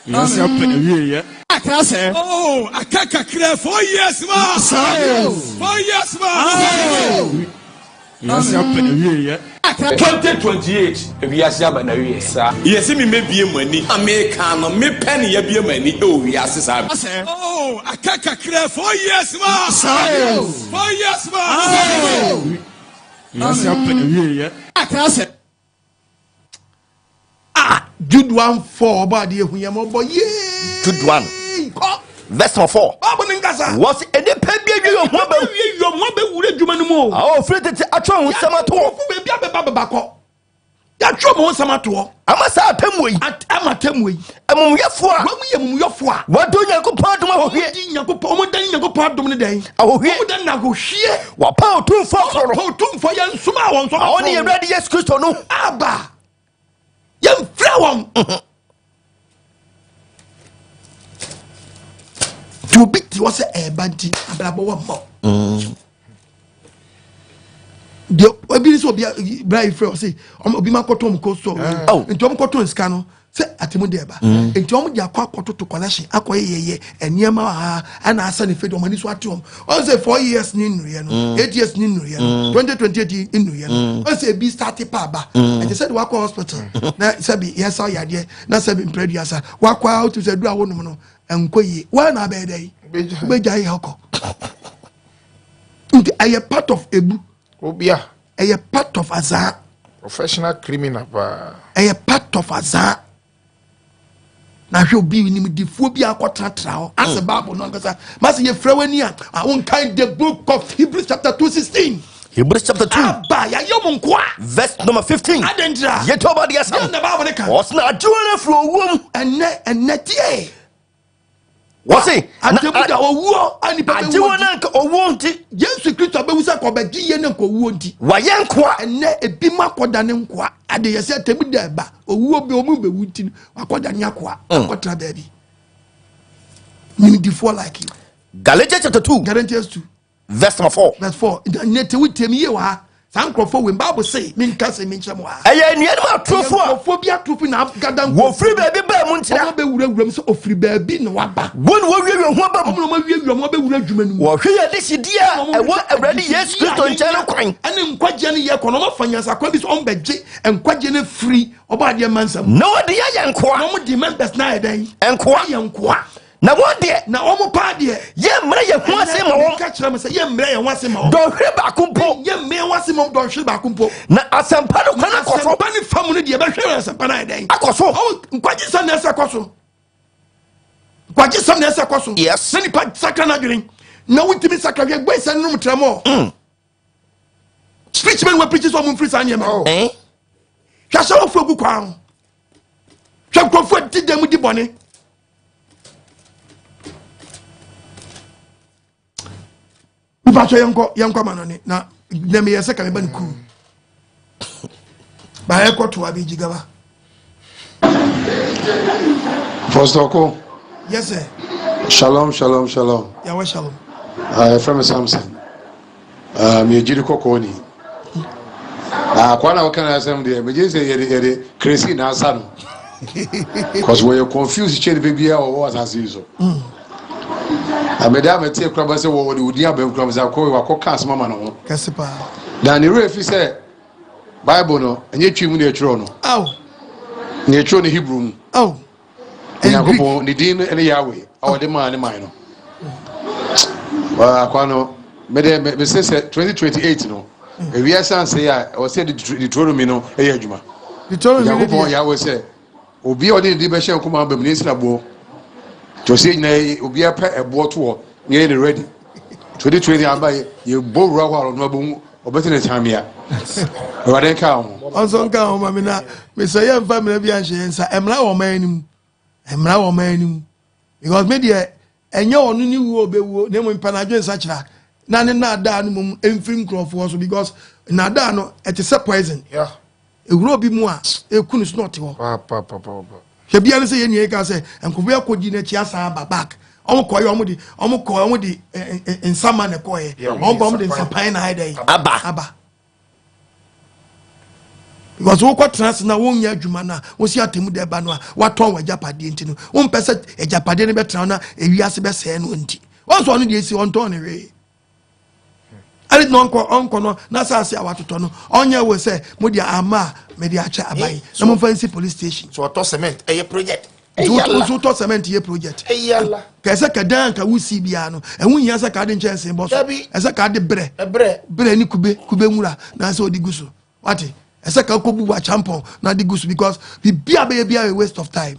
Wiase apɛ na wie yɛ. Akra sɛ. Oh, aka kakra 4 years ma. 4 years ma. Wiase apɛ na wie yɛ. 2028 ewiase aba na wie. Saa. Yɛsi mi mebie mo ani. A meka no mepɛ ne yɛbie mo ani ɛwɔ wiase saa. Sɛ. Oh, aka kakra 4 years ma. 4 years ma. Wiase apɛ na wie yɛ. Akra sɛ. Ah, Jude 1 4 ɔbɔ adeɛ hu yɛn ɔbɔ yee. Jude 1 kɔ. Verse number 4. Baabu ne nkasa. Wɔsi enipa bi awie yɔn ho abɛn. Awie yɔn ho abɛwura adwuma no mu o. A ofiri tete atwerɛ ho nsɛm ato hɔ. Yàtò baabi abɛba bɛba kɔ. Yɛatwerɛ mo ho nsɛm ato hɔ. Ama saa atemmuo yi. Ama atemmuo yi. Amumuyɛfoɔ a. Wɔn yɛ amumuyɛfoɔ a. Wɔde Onyankopɔn adom ahohwie. Wɔn di Nyankopɔn, wɔn dan Nyankopɔn adom ne dɛn? Ahohwie. Wɔn dan na ahohwie. Wɔpa Otumfoɔ koro no. Wɔpa Otumfoɔ yɛn nsoma a wɔn nso. A ɔne yɛn Awurade Yesu Kristo no. Aba. Yɛmfrɛ wɔn. Nti obi te hɔ sɛ ɛɛba nti abrabɔ wɔ mmɔ. Deɛ ebi sɛ obi bra yi frɛ ɔse obi ma kɔtɔn mu cold store ah. oh. nti wɔn kɔtɔn sika no sɛ atemu deɛ ba mm. nti wɔn de akɔ akɔtoto collection akɔ yɛyɛ nneɛma wɔ ha ɛna asa ne fɛ de wɔn ani so ate wɔn wɔn sɛ 4 years ni nnuruyɛ no mm. 8 years ni nnuruyɛ no 2028 nnuruyɛ no wɔn sɛ ebi start pa aba ɛte sɛ de wakɔ hospital na sɛbi yɛsa yadeɛ na sɛbi mpere wakɔ a wotu sɛ du a wɔnom no nkɔ yie wɔn na abɛyɛ dɛ yi wobɛgya yɛ ɔkɔ nti ɛyɛ part of ebu obia ɛyɛ part of azaa professional criminal paa ɛyɛ part of azaa na hwɛ obi nimdifoɔ bi akɔtenatena hɔ asɛ mm. Bible no ankasa masɛ yɛfrɛ w'ani a wonkan the book of Hebrews chapter 2:16. Hebrews chapter 2. Aba yɛayɛ mo nkoa. Verse number 15. Adɛn yɛtɔ ba deɛ asɛm. Na Bible ne ka. Ɔsena agye wɔn afiri owuo mu. Ɛnɛ ɛnɛ tie. Wɔse. Atemu da owuo a nipa bɛwu. Agye wɔn anka owuo nti. Yesu Kristo abɛwu sɛ kɔbɛgye yɛn ne nka owuo nti. Wɔayɛ nkoa. Ɛnɛ ebi mu akɔda ne nkoa. Ade yɛ sɛ atemu da ɛba owuo bi ɔmu bɛwu nti akɔda ne akoa. Mm. Akɔtena baabi. Nimdifoɔ like you. Galatians chapter 2. Galatians 2. Verse number 4. Verse 4. Ne te wo tie me yie wɔ ha. Saa nkurɔfoɔ wei Bible se menka sɛ menkyerɛ mo ha. Ɛyɛ anuanom atorofo a. Nkurɔfoɔ bi atorofo na agada nkurɔfoɔ. Wɔfiri baabi baa mu nkyerɛ. Wɔn abɛwurawura mu sɛ ɔfiri baabi na waba. Wɔn na wɔawiawia ho aba mu. Wɔn na wɔawiawia ho abɛwura adwuma no mu. Wɔhwɛ yɛn adehyedie a ɛwɔ Awurade Yesu Kristo nkyɛn no kwan. Ɛne nkwagyeɛ no yɛ kɔ na wɔafa nyansakwan bi so wɔbɛgye nkwagyeɛ no afiri ɔbɔ adeɛ mma nsam. Na wɔde yɛ yɛn nkoa. Na wɔde members no ayɛ dɛn? Nkoa. Ayɛ nkoa. Na wɔn deɛ. Na wɔn paa deɛ. Yɛmmrɛ yɛn ho ase ma wɔn. Ka kyerɛ me sɛ yɛmmrɛ yɛn ho ase ma wɔn. Dɔnhwere baako mpo. Yɛmmrɛ yɛn ho ase ma wɔn dɔnhwere baako mpo. Na asɛmpa no kwan akɔ so. Asɛmpa no fa mu no deɛ bɛhwɛ yɛn asɛmpa no ayɛ dɛn. Akɔ so. Ɔwɔ nkwagye sɛm na ɛsɛ kɔ so. Nkwagye sɛm na ɛsɛ kɔ so. Yes. Na nipa sakra n'adwene. Na wontumi sakra hwɛ gbɛ sɛ nom trɛ mɔ. Mm. Preach men wɔ preach sɛ ɔmo mfiri saa nneɛma. Oh. Eh? Hwɛ sɛ wɔfo gu kwan ho. Hwɛ nkurɔfoɔ di dɛm di bɔne. Mpatsɔ yɛnkɔ yɛnkɔ ama no ne na na meyɛ sɛ ka meba ne kuu ba yɛkɔ toa bi gyigaba. Pastor Ko. Yes sir. Shalom shalom shalom. Yahweh shalom. Uh, yɛfrɛ me Samson. Uh, meyɛ gyidi kɔkɔɔ ni. Na akwaa na wɔka no asɛm deɛ megye sɛ yɛde yɛde keresi na asa no. Cause wɔyɛ confused kyɛn nipa biara wɔwɔ asase yi so. Mm. Na mede a mete kura ba sɛ wɔde odin abɛn kura sɛ akɔ wakɔ ka asɛm ama ne ho. Kɛse paa. Na ne werɛ fi sɛ Bible no ɛnyɛ twi mu na ɛtwerɛ no. Aw. Na ɛtwerɛ no Hebrew mu. Aw. Onyankopɔn ne din no ne Yahweh a ɔde maa ne man no. Akwa no mede mese sɛ 2028 no ewiase ansɛe a ɛwɔ sɛ Deuteronomy no yɛ adwuma. Onyankopɔn Yahweh sɛ obi a ɔde ne din bɛhyɛ nkɔm aba mu ne nsira boɔ. Nti ɔsɛ nyinaa obiara pɛ ɛboɔ to hɔ na yɛyɛ ne ready. 2020 aba yɛbɔ wura hɔ a ɔno abɛhu ɔbɛte ne tamea. Awurade nka ho. Ɔnso nka ho ma me na mesɛ yɛmfa mmara bi anhyɛ yɛn nsa. Mmara wɔ ɔman no mu. Mmara wɔ ɔman no mu. Because me deɛ ɛnyɛ ɔno ne wuo ɔbɛwuo na mmom mpa n'adwene nsakyera na ne naadaa no mmom mfiri nkurɔfoɔ so because naadaa no ɛte sɛ poison. Yeah. Ewura obi mu a eku no so na ɔte hɔ. Hwɛ bia no sɛ yɛn nua yi ka sɛ nkurɔfoɔ yi akɔdi n'akyi asan aba back. Wɔn kɔɛ wɔn de wɔn kɔɛ wɔn de nsama na ɛkɔɛ. Wɔn ba wɔn de nsapan na ayɛ dɛ. Aba. Aba. Because wokɔ tena ase na wonyɛ adwuma no a wosi atemu dɛ ba no a watɔn w'agyapadeɛ nti no wompɛ sɛ agyapadeɛ no bɛtena na ewiase bɛsɛɛ no nti wɔn nso ɔno deɛ esi ɔntɔn ne hwee. ɛne na ɔnkɔ ɔnkɔ no n'asase a watotɔ no ɔnyɛ wɔ sɛ mo de ama a mede akyɛ aban eh, na momfa nsi police station. so ɔtɔ cement ɛyɛ project. nti wotɔ cement yɛ project. Kɛsɛ kɛdan nka wosi biara no ɛho hia sɛ kaade nkyɛnse bɔ so ɛsɛ kaade brɛ brɛ ne kube kube nwura na sɛ ɔde gu so wate ɛsɛ ka kɔ bu akyampɔn na de gu so because biribi a bɛyɛ biara yɛ waste of time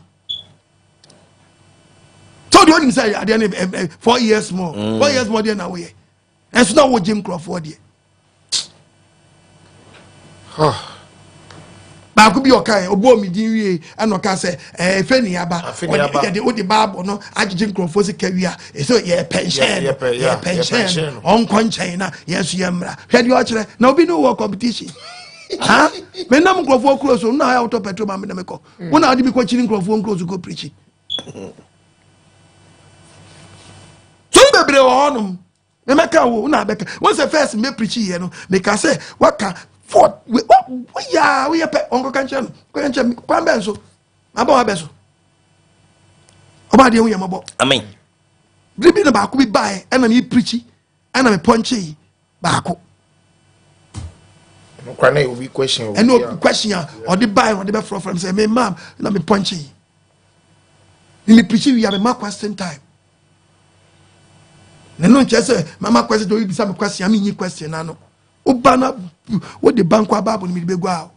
so deɛ onim sɛ adeɛ no 4 years more 4 years more deɛ na woyɛ ɛnso na wogye nkurɔfoɔ deɛ. Baako bi ɔka yɛ ɔbɔɔ mi din wie ɛna ɔka sɛ ɛɛ efe ni aba ɔde yɛde ɔde baabɔ no agyegye nkurɔfoɔ sika wie a ɛsɛ yɛ pɛnhyɛn no yɛ pɛnhyɛn no ɔnkɔ nkyɛn na yɛn nso yɛ mmra hwɛ deɛ ɔkyerɛ na obi ne wɔ competition ha mɛ nam nkurɔfoɔ kuro so na ayɛ wotɔ petrol ma mi na mi kɔ wɔn na ɔde mi kɔ kyini nkurɔfoɔ nkuro so kɔ pirikyi so bebree wɔ hɔnom. Mɛmɛka wo na abɛka. Wɔn sɛ first mɛ preach yɛ no, meka sɛ waka for woyɛ woyɛ pɛ ɔnkɔka nkyerɛ no, kɔka nkyerɛ me kwan bɛn so. Mabɔ wabɛ so. Ɔba adeɛ ho yɛ mɔbɔ. Amen. Bere bi na baako bi baeɛ ɛna me preach ɛna me pɔnkye baako. Ɛno obi question. Ɛna obi question a ɔde baeɛ ɔde bɛfrɔfrɔ mi sɛ me maam na me pɔnkye. Me preach wia me ma question time. Na ɛno nkyerɛ sɛ mama question obi bisa me question a menyi question no ano woba na wode ba nkɔ abaabo no mede bɛgu a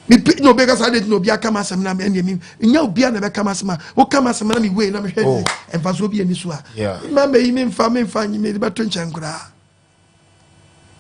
mepe na obi kasa de na obi aka m'asɛm na ɛnneɛ mi nya obi a na ɛbɛka m'asɛm a woka m'asɛm na mewei na mehwɛ oh. mfasoɔ bi ani so a ma mɛyi memfa memfa nyi mede bɛto nkyɛn koraa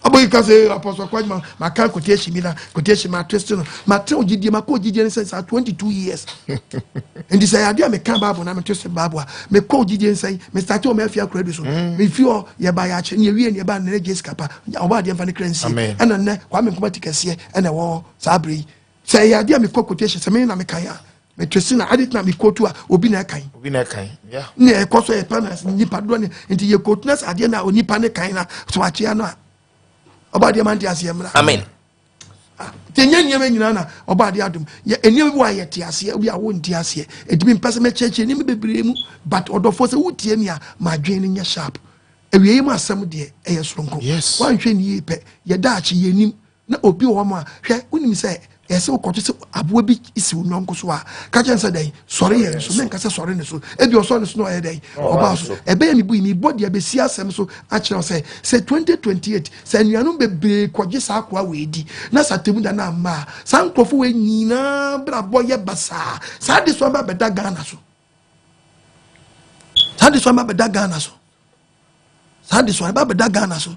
Ɔbɔ yi ka sɛ Apostle Kwajima maka quotation bi na quotation ma twist no ma tena ogyidie ma kɔ ogyidie no sɛ saa 22 years nti sɛ yɛade a meka Bible na me twist Bible a mekɔ ogyidie nsɛn me start wɔ m'afie akora du so mm. mefi hɔ yɛba yɛakyɛ ne yɛwie ne yɛba nnɛ Jessica pa ɔbɔ adeɛ mfa ne kra nsie ɛna nnɛ Kwame Nkrumah ti kɛseɛ ɛna ɛwɔ saa berɛ yi sɛ ɛyɛ adeɛ a mekɔ quotation sɛ me na mekan a metwese na ade na mekɔtu a obi na ɛkan obi na ɛkan yeah ne ɛkɔ so yɛ pa na nipa dodoɔ ne nti yɛ kɔtu na sɛ adeɛ na onipa ne kan na so akyea no a ɔba adeɛ ma nte aseɛ mmra amen ah, nti ɛnyɛ nneɛma nyinaa na ɔba adeɛ adom yɛ nneɛma bi wɔ a yɛte aseɛ bi a wonte aseɛ ɛtumi mpɛ sɛ mɛkyerɛkyerɛ nneɛma bebree mu but ɔdɔfoɔ sɛ wotie mi a ma adwene no nyɛ sharp awieyi mu asɛm deɛ ɛyɛ soronko woanhwɛ ne yie pɛ yɛdaakye yɛnim Na obi wɔ hɔ ma, hwɛ, wonim sɛ ɛyɛ sɛ wokɔto sɛ aboa bi si wo yɔnko so a, ka kyerɛ no sɛ dɛn? Sɔre yɛn so. Menka sɛ sɔre ne so. Ebi ɔsɔre ne so na ɔyɛ dɛn? Ɔbaa so. Ɛbɛyɛ me bui, mebɔ deɛ bɛsi asɛm so akyerɛ wo sɛ, sɛ 2028, sɛ anuanom bebree kɔgye saa akoa wei di, na sɛ atemmuda no amma a, saa nkurɔfo wei nyinaa brabɔ yɛ basaa. Saa adesoa ba bɛda Ghana so. Saa adesoa ba bɛda Ghana so. Saa adesoa ba bɛda Ghana so.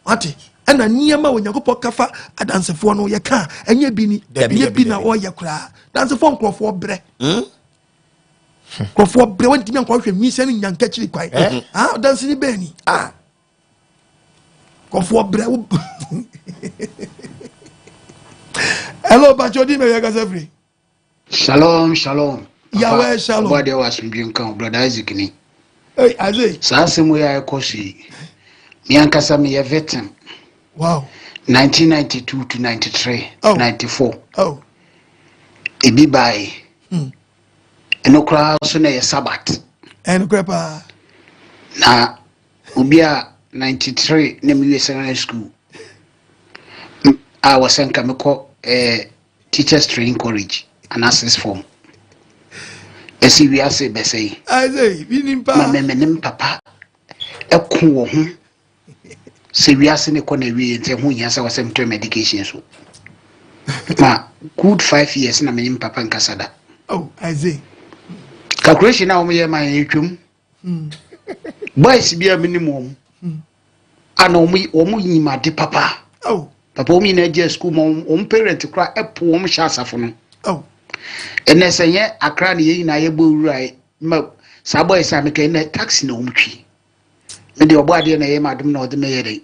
Wate? Ɛna nneɛma a Onyankopɔn ka fa adansefoɔ no yɛka a, ɛnyɛ bi ni, ɛnyɛ bi na ɔyɛ koraa. Dansefoɔ nkurɔfoɔ brɛ. Hmm? Nkurɔfoɔ brɛ, wɔntumi ankɔhwɛ nwinsɛn ne nyankakyiri kwan. Eh? Ah, ɔdanseni bɛn ni? Ah. Nkurɔfoɔ brɛ wo. Hello, Pacho, di mɛ yɛ kasa firi. Shalom shalom. Yahweh shalom. Ɔbɔ adeɛ wɔ asomdwe nka wo brother Isaac ni. Hey Isaac. Saa asɛm yi a ɛkɔ so yi, me ankasa meyɛ victim. Wow. 1992 to 93 oh. 94. Oh. Ebi bae. Hmm. Ɛno koraa nso na ɛyɛ Sabbath. Ɛno koraa paa. Na obi a 93 na mewie secondary school a wɔsɛ nka mekɔ eh, Teachers Training College anaa sixth form. Ɛsi wiase bɛsɛe. Ma me me ne me papa ɛko wɔ ho sɛ wiase ne kɔ na wie nti ɛho hia sɛ wɔsɛ metɔ medication so. Ma good five years na me ne me papa nkasa da. Oh, I see. Calculation a wɔyɛ ma yɛn atwam. Hmm. Boys bi a menim wɔn. Hmm. A na wɔn wɔn nyim ade papa. Oh. Papa wɔn nyinaa gye sukuu ma wɔn parent kora ɛpo wɔn hyɛ asafo no. Oh. Ɛnɛ sɛ nyɛ akra na yɛn nyinaa yɛbɔ wura ma saa boys a meka ɛnɛ taxi na wɔn twi. Me deɛ ɔbɔ adeɛ na ɛyɛ m'adom na ɔde me yɛ dɛn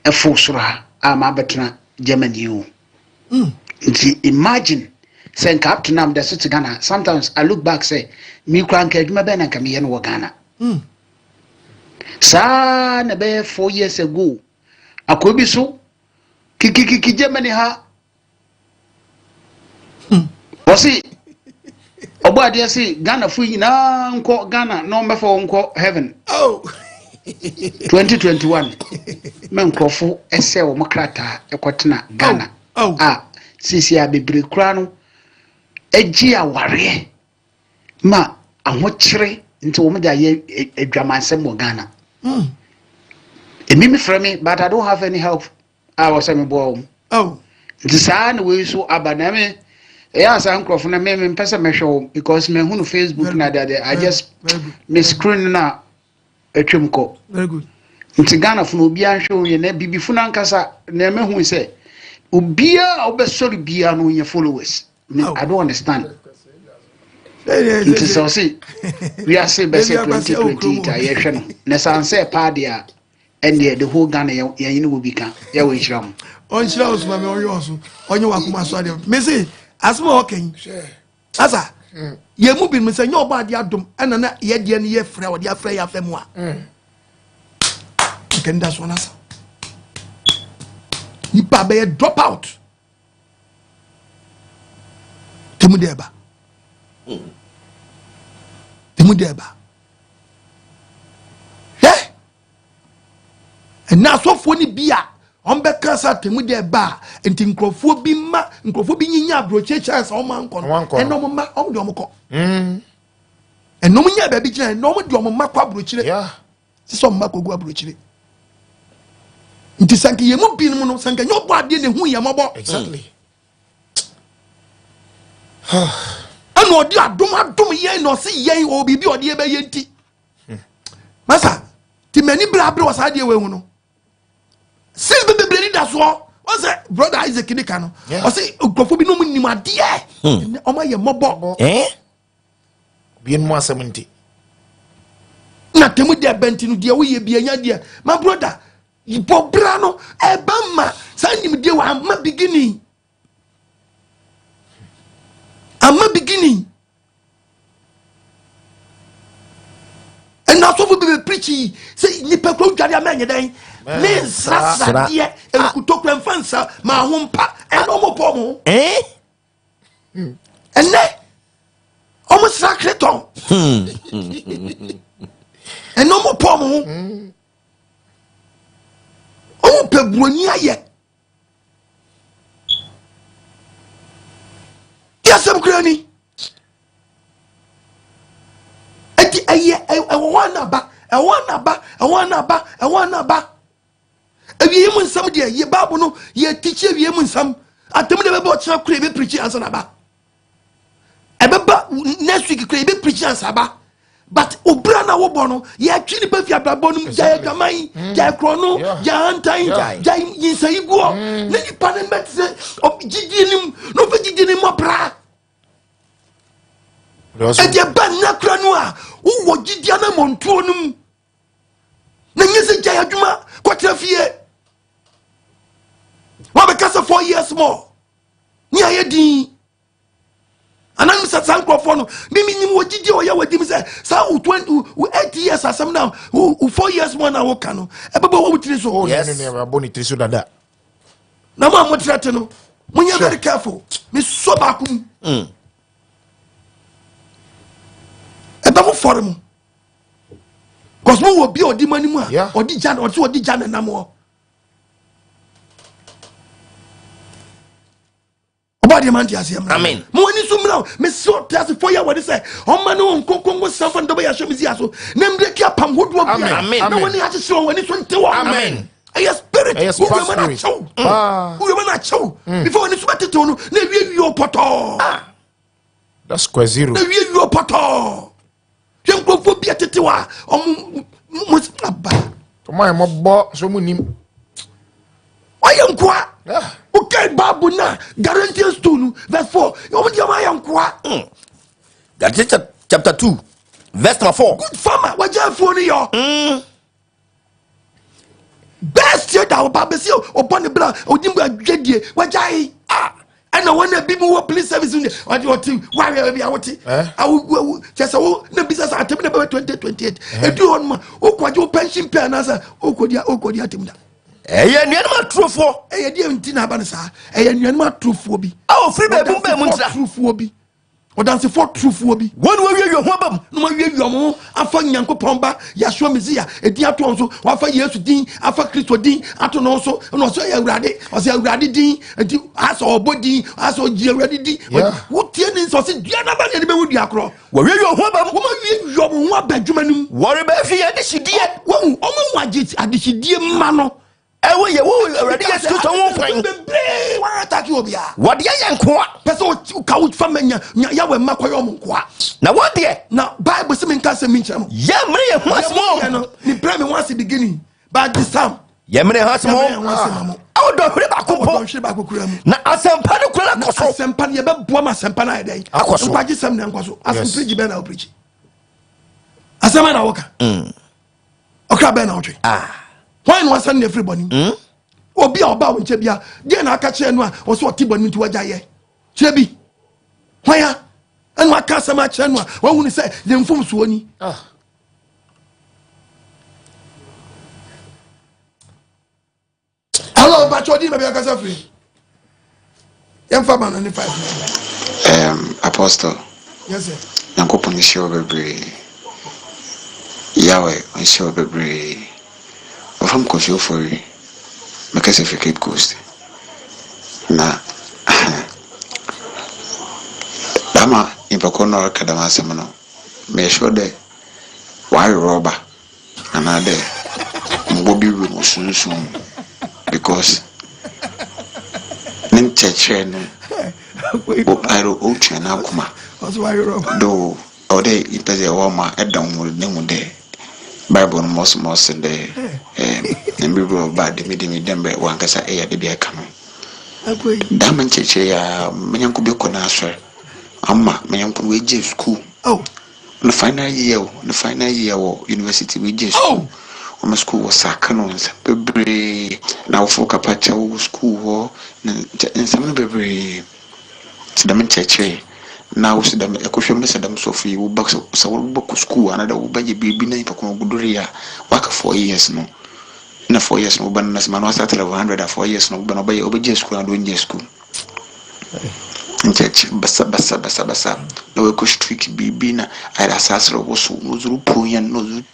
ɛfo soro ha a mabɛtena Germany o. Mm. Nti imagine sɛ nka up to now meda so te Ghana sometimes I look back sɛ me kura nka adwuma bɛn na nka meyɛ no wɔ Ghana. Mm. Saa na ɛbɛyɛ four years ago akoa bi so kikikiki Germany ha Wɔse ɔbɔ adeɛ se Ghanafo nyinaa nkɔ Ghana na ɔmmɛfa wɔn nkɔ heaven. Oh. 2021 ma nkurɔfo ɛsɛ wɔn krataa ɛkɔtena Ghana oh. Oh. a sisi a bebree koraa no agye awareɛ ma ahokyere nti wɔn de ayɛ adwamansɛm wɔ Ghana. Mm. Emi mi frɛ mi but I don't have any help. a wɔ sɛ meboa wɔn oh. nti saa na wei nso aba na me ɛyɛ a saa nkurɔfo no me mempɛ sɛ mɛhwɛ wɔn because mahu no facebook na adeade i just me screen no a atwam kɔ nti ghanafo no obiara nhwɛ wɔn yɛ na bibifo no ankasa na mahu sɛ Obiara a ɔbɛsɔre biara no ɔnya followers. Me, I don't understand. Nti sɛ ɔse wiase bɛsɛ 2028 a yɛhwɛ no na sɛ ansɛ paa deɛ a ɛndeɛ the whole Ghana yɛn ne wɔ bi ka yɛwɔ nhyira mo. Ɔnhyira wo so ma me ɔnyɛ ɔso ɔnyɛ wakoma so adeɛ mese asɛm a ɔka yi asa yɛn mu binom sɛ nyɛ ɔbɔ adeɛ adom ɛna na yɛdeɛ no yɛ frɛ ɔde afrɛ yɛ afɛ mu a nka nda so no asa nipa bɛyɛ drop out temu dɛ ɛba temu dɛ ɛba hwɛ ɛna asɔfoɔ no bi a wɔn bɛka sɛ atemu dɛ ɛba a nti nkurɔfoɔ bi ma nkurɔfoɔ bi nyinya aburokye kyɛn sɛ wɔn ankɔ no ɛna wɔn ma wɔn de wɔn kɔ ɛna wɔn nya baabi gyina ɛna wɔn de wɔn ma kɔ aburokyire sisɛ wɔn ma kɔ gu aburokyire nti sanke yɛn mu binom no sanke nyɛ ɔbɔ adeɛ na ehu yɛn mɔbɔ ɛna ɔde adom adom yɛn na ɔsi yɛn wɔ biribi ɔde yɛ bɛyɛ nti. Masa, ti m'ani bere abere wɔ saa adeɛ wei ho no. Since bebree ni da soɔ, wɔn sɛ brother Isaac ni ka no, ɔsɛ nkurɔfoɔ bi na wɔn nim adeɛ, hmm. wɔn ayɛ mmɔbɔ. Eh? Obi mu asɛm nti. Na tɛmu deɛ bɛnti no deɛ woyɛ bi anya deɛ, my brother, bɔ bra no ɛba ma saa nimdeɛ wɔ ama beginning. Ama beginning. Ɛna asɔfo bi bɛ pirikyi yi sɛ nipa kura dware ama ɛnyɛ dɛn ne nsrasradeɛ nkuto kura nfa nsa maa ho mpa ɛna ɔmo pɔ ɔmo ho ɛnɛ ɔmo sra kretɔn ɛna ɔmo pɔ ɔmo ho ɔmo pɛ buroni ayɛ. Yasɛm kura ni. Eti ɛyɛ ɛwɔ hɔ anaba ɛwɔ anaba ɛwɔ anaba ɛwɔ anaba. Awie mu nsɛm deɛ yɛ baabu no yɛ tikyi awie mu nsɛm. Atɛmu deɛ bɛbɛ ɔkyerɛ kura ebe pirikyi ansa naba. Ɛbɛba next week kura ebe pirikyi ansa ba. But obira na wobɔ no yɛtwe nipa fi abrabɔ no mu gyae adwaman mm. gyae korɔno gyae ahantan gyae nyinsɛyi guɔ mm. na nipa no mbɛte sɛ gyidie no mu na ɔfɛ gyidie no mu ɔbra ɛdeɛ ba nna kura no a wowɔ gyidie no mmɔntuo no mu na nyɛ sɛ gyae adwuma kɔtena fie wabɛka sɛ 4 years more ne ayɛ din anam sɛ saa nkurɔfoɔ no mimi nim wɔ gyigye ɔyɛ wɔ adim sɛ saa wo 20 wo 8 years asɛm na wo 4 years mu na woka no ɛbɛbɔ wɔ wo tiri so oh, yes. ɛbɔ ne tiri so dada na mo a motrɛ te no monyɛ very careful mesɔ baako mu mm. ɛbɛ mo fɔre mo cause mo wɔ bi a ɔdi mo anim a ɔdi gya ɔdi ɔdi gya nenam hɔ Ɔbɔ adeɛ ma nte aseɛ mmra. Amen. Ma w'ani so mmra o. Mesrɛ ɔteasefoɔ yi a wɔde sɛ ɔma ne wɔn nkonkonko sanfa ne dɔbɔ yɛ ahyɛ me zia so na mmerɛ ki apam hodoɔ biara Amen. na wɔne ahyehyɛ wɔn w'ani so nte wɔn. Amen. Ɛyɛ spirit. Ɛyɛ Wowura ma no spirit. akyɛw. Ah. Wowura ma no akyɛw. Before w'ani so bɛtetew no na ewie wie pɔtɔɔ. Ah. That's square zero. Na ewie wie pɔtɔɔ. Hwɛ nkurɔfoɔ bi atete hɔ a ɔmo mo aba. Ɔmo ayɛ mɔbɔ so ɔmo nim. Ɔyɛ nkoa. Wokae Bible na Galatians 2 no verse 4 ɔmo deɛ ɔmo ayɛ nkoa. Hmm. Galatians chapter 2 verse number 4. Good farmer wagya afuo no yɔ. Mm. Best yɛ da ɔba bɛsi ɔbɔ ne bra ɔdi mu adwadie wagyae ah ɛna wɔn na bi mu wɔ police service mu ɔde ɔte wawɛ baabi a wote awo kyɛ sɛ wo na bisa sɛ atɛm na bɛbɛ 2028 ɛdu hɔ noma wokɔgye wo pension pay anaasɛ wokɔdi wokɔdi atɛm da ɛyɛ nnuanom aturofoɔ ɛyɛ deɛ nti na aba no saa ɛyɛ nnuanom aturofoɔ bi a wɔfiri baabi mu baa mu ntira aturofoɔ bi Ɔdansefoɔ turufoɔ bi. Wɔn na wɔawiawia ho aba mu. Na wɔawiawia wɔn ho afa Nyankopɔn Ba Yahshua Mesia edin ato wɔn so. Wɔafa Yesu din, afa Kristo din ato ne ho so. Ɛna ɔsɛ ɔyɛ Awurade, ɔsɛ Awurade din. Nti asɛ ɔbɔ din, asɛ ɔgye Awurade di. Wotie ne nsa ɔsɛ dua n'aba na yɛde bɛhu dua korɔ. Wɔawiawia ho aba mu. Wɔawiawia wɔn ho aba adwuma no mu. Wɔrebɛhwe yɛn adehyedie. Wɔn wɔn adehyedie mma no. Ɛwɔ yɛ wɔ Awurade Yesu Kristo ho kwan. Bebree wɔn ataki obiara. Wɔde yɛ nkoa. Pɛ sɛ ɔka wo fa ma nya nya yawɛ mma kɔyɛ ɔmo nkoa. Na wɔn deɛ. Na Bible sɛ mi nka sɛ mi nkyerɛ mo. Yɛ mmiri yɛ ho ase mo. Yɛ no mi brɛ mi ho ase beginning but this time. Yɛmene ho asɛm ho. Ɛwɔ dɔnhwere baako mpo. Dɔnhwere baako kura mu. Na asɛmpa no kura no akɔ so. Asɛmpa no yɛbɛboa ma asɛmpa no ayɛ dɛn? Akɔ so. Nkwagye sɛm na nkɔ so. Asɛm pirikyi bɛn na wopirikyi? Asɛm bɛn na woka? Mm. Ɔkra bɛn na wotwe? Ah. Hwan na wasan ne afiri bɔne mu? Mm. Obi a ɔba wo nkyɛn bia, deɛ na aka kyerɛ no a ɔsɛ ɔte bɔne mu nti wagya yɛ. Kyerɛ bi. Hwan a? Ɛna waka asɛm akyerɛ no a wahunu sɛ ne mfomsoɔ ni. Ah. Hello, Pacho Di, baabi akasa firi. Yɛmfa ma no ne five. Um, Apostle. Yes, sir. Nyankopɔn nhyira wo bebree. Yahweh nhyira wo bebree. Wɔfam Kofi Ofori. Mekasa firi Cape Coast. Na dama nyimpa kor na ɔreka dɛm asɛm no, meyɛ sure dɛ ɔayɛ rɔba anaadɛ mbowa bi wura mu sunsum mu because ne nkyerɛkyerɛ no ayɛ otua n'akoma though ɔwɔ dɛ nyimpa dze ɔwɔ ma ɛda wo ho na ehu dɛ bible no ma ɔse ma ɔse dɛ ɛɛm mber bi ɔba a dɛm dɛm dɛ mbrɛ wankasa eyɛ ade bi aka no. Dɛm nkyerɛkyerɛ yi ara me nyɛnko bi kɔ n'asɔr ama me nyɛnko no oegyae skuul. Ne final year o, ne final year wɔ university oegyae skuul. Ɔma skuul wɔ sack no nsɛm beberee, n'awofo kapa kyɛw wɔ skuul hɔ na nkyɛ nsɛm no beberee. Ntsi dɛm nkyerɛkyerɛ yi na wo so dɛm ekɔhwɛ mu no sɛ dɛm sɔfo yi wo ba sɛ wo ba kɔ skuul anaa dɛ wo ba yɛ biribi na nyimpa ko no ogu do reyɛ a, ɔaka 4 years no nna 4 years no wo ba no na sɛ ma no astart level 100 a 4 years no wo ba no ɔbɛyɛ ɔbɛgyae skuul anaa dɛ ɔnngyae skuul. Nkyerɛkyerɛ basabasabasabasa na oekɔ streak biribi na ayɛ dɛ asaase rowosow na ɔdze rupuw hɛn na ɔdze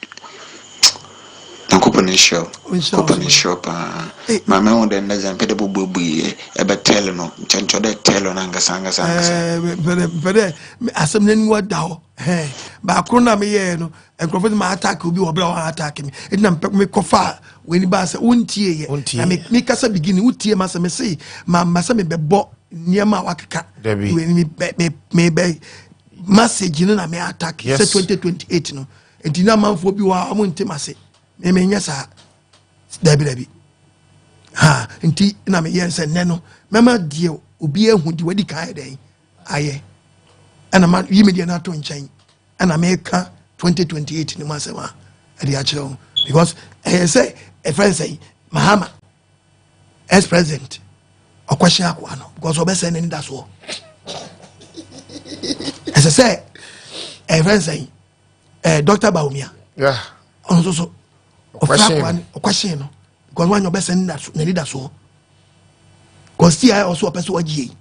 Nyankopɔn nhyira wo. Nyankopɔn nhyira wo paa. Ma mehu dɛ ndɛ dze mmpɛ dɛ bobuebue ɛbɛ tell no nkyɛ nkyɛ ɔdɛ tell no ankasa ankasa ankasa. Mepɛ dɛ mepɛ dɛ asɛm n'aniwa da hɔ. Baako no a meyɛɛ no nkurɔfoɔ sɛ ma attack obi wɔ berɛ a wɔn attack me. Ɛti na mepɛ mekɔfa w'ani baa sɛ wontie yɛ. Na mekasa beginning wotie ma sɛ mese ma ma sɛ mebɛbɔ nneɛma a wakeka. W'ani mebɛ message no na me attack sɛ 2028 no. Nti na amanfoɔ bi wɔ a wɔn nte m'ase. Me menyɛ saa. Dabi dabi. Ha nti na meyɛ sɛ nnɛ no mɛma deɛ obi ahu deɛ wadi kan ayɛ dɛn ayɛ ɛna ma yi me deɛ no ato nkyɛn ɛna meka 2028 no mu asɛm a ɛde akyerɛ wo because ɛyɛ sɛ ɛfrɛ sɛ Mahama ex president ɔkɔhyɛ akoa no because ɔbɛsɛ n'ani da soɔ ɛsɛ sɛ ɛfrɛ sɛ ɛɛ Dr. Bawumia ɔno nso so ɔfrɛ akoa no ɔkɔhyɛ no because wanyɛ ɔbɛsɛ n'ani da soɔ because ti a ɔso ɔpɛ sɛ ɔgye yi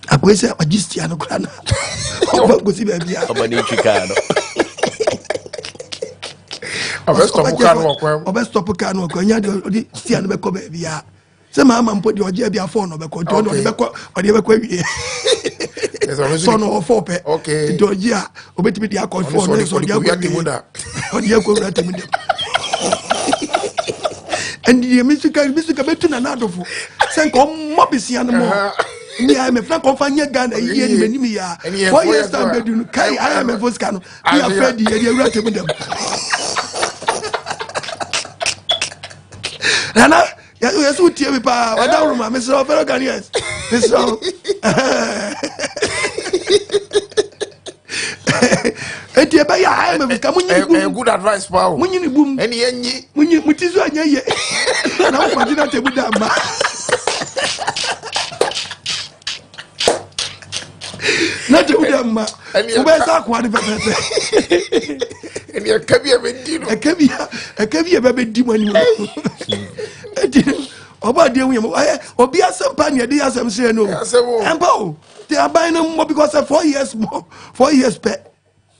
akoe sɛ ɔgye stia no kora na ɔba nkosi baabi a ɔba ne ntwi kaa no ɔbɛ stop kaa no ɔkwan nya deɛ ɔde stia no bɛkɔ baabi a sɛ maa ma mpo deɛ ɔgye abi afɔ no ɔbɛkɔ nti ɔde ɔde bɛkɔ ɔde bɛkɔ awie sɛ ɔno ɔfɔ pɛ nti ɔgye a ɔbɛtumi de akɔ fɔ no sɛ ɔde akɔ awie ɔde akɔ wura tɛmu dɛm ɛnti deɛ me sika me sika bɛtu nana adofo sɛ nka ɔmmɔ besia no mɔ ne IMF na kɔmfa nyɛ Ghana yie ne m'anim yɛ a 4 years time bɛdu no kai IMF fo sika no ne afɛ di yɛde awura tɛmu dɛm nana yɛsɛ wotie me paa wada woro ma mesrɛ wo fellow Ghanaians mesrɛ wo eti ɛbɛyɛ IMF sika mo nyini bum good advice paa o mo nyini bum ɛni yɛn nyi mo nyi mo ti so anyɛ yɛ na mo kɔgye na tɛmu da ma na tɛmu da ma wobɛyɛ sɛ akoa no pɛpɛpɛ ɛni ɛka bi a bɛ di no ɛka bi a ɛka bi a bɛ bɛ di mo anim eti ɔbɔ adeɛ hu yɛ mo ɛyɛ obi asɛm pa ni ɛde yɛ asɛm sɛ no ɛmpa o te aban no mmɔ because 4 years more 4 years pɛ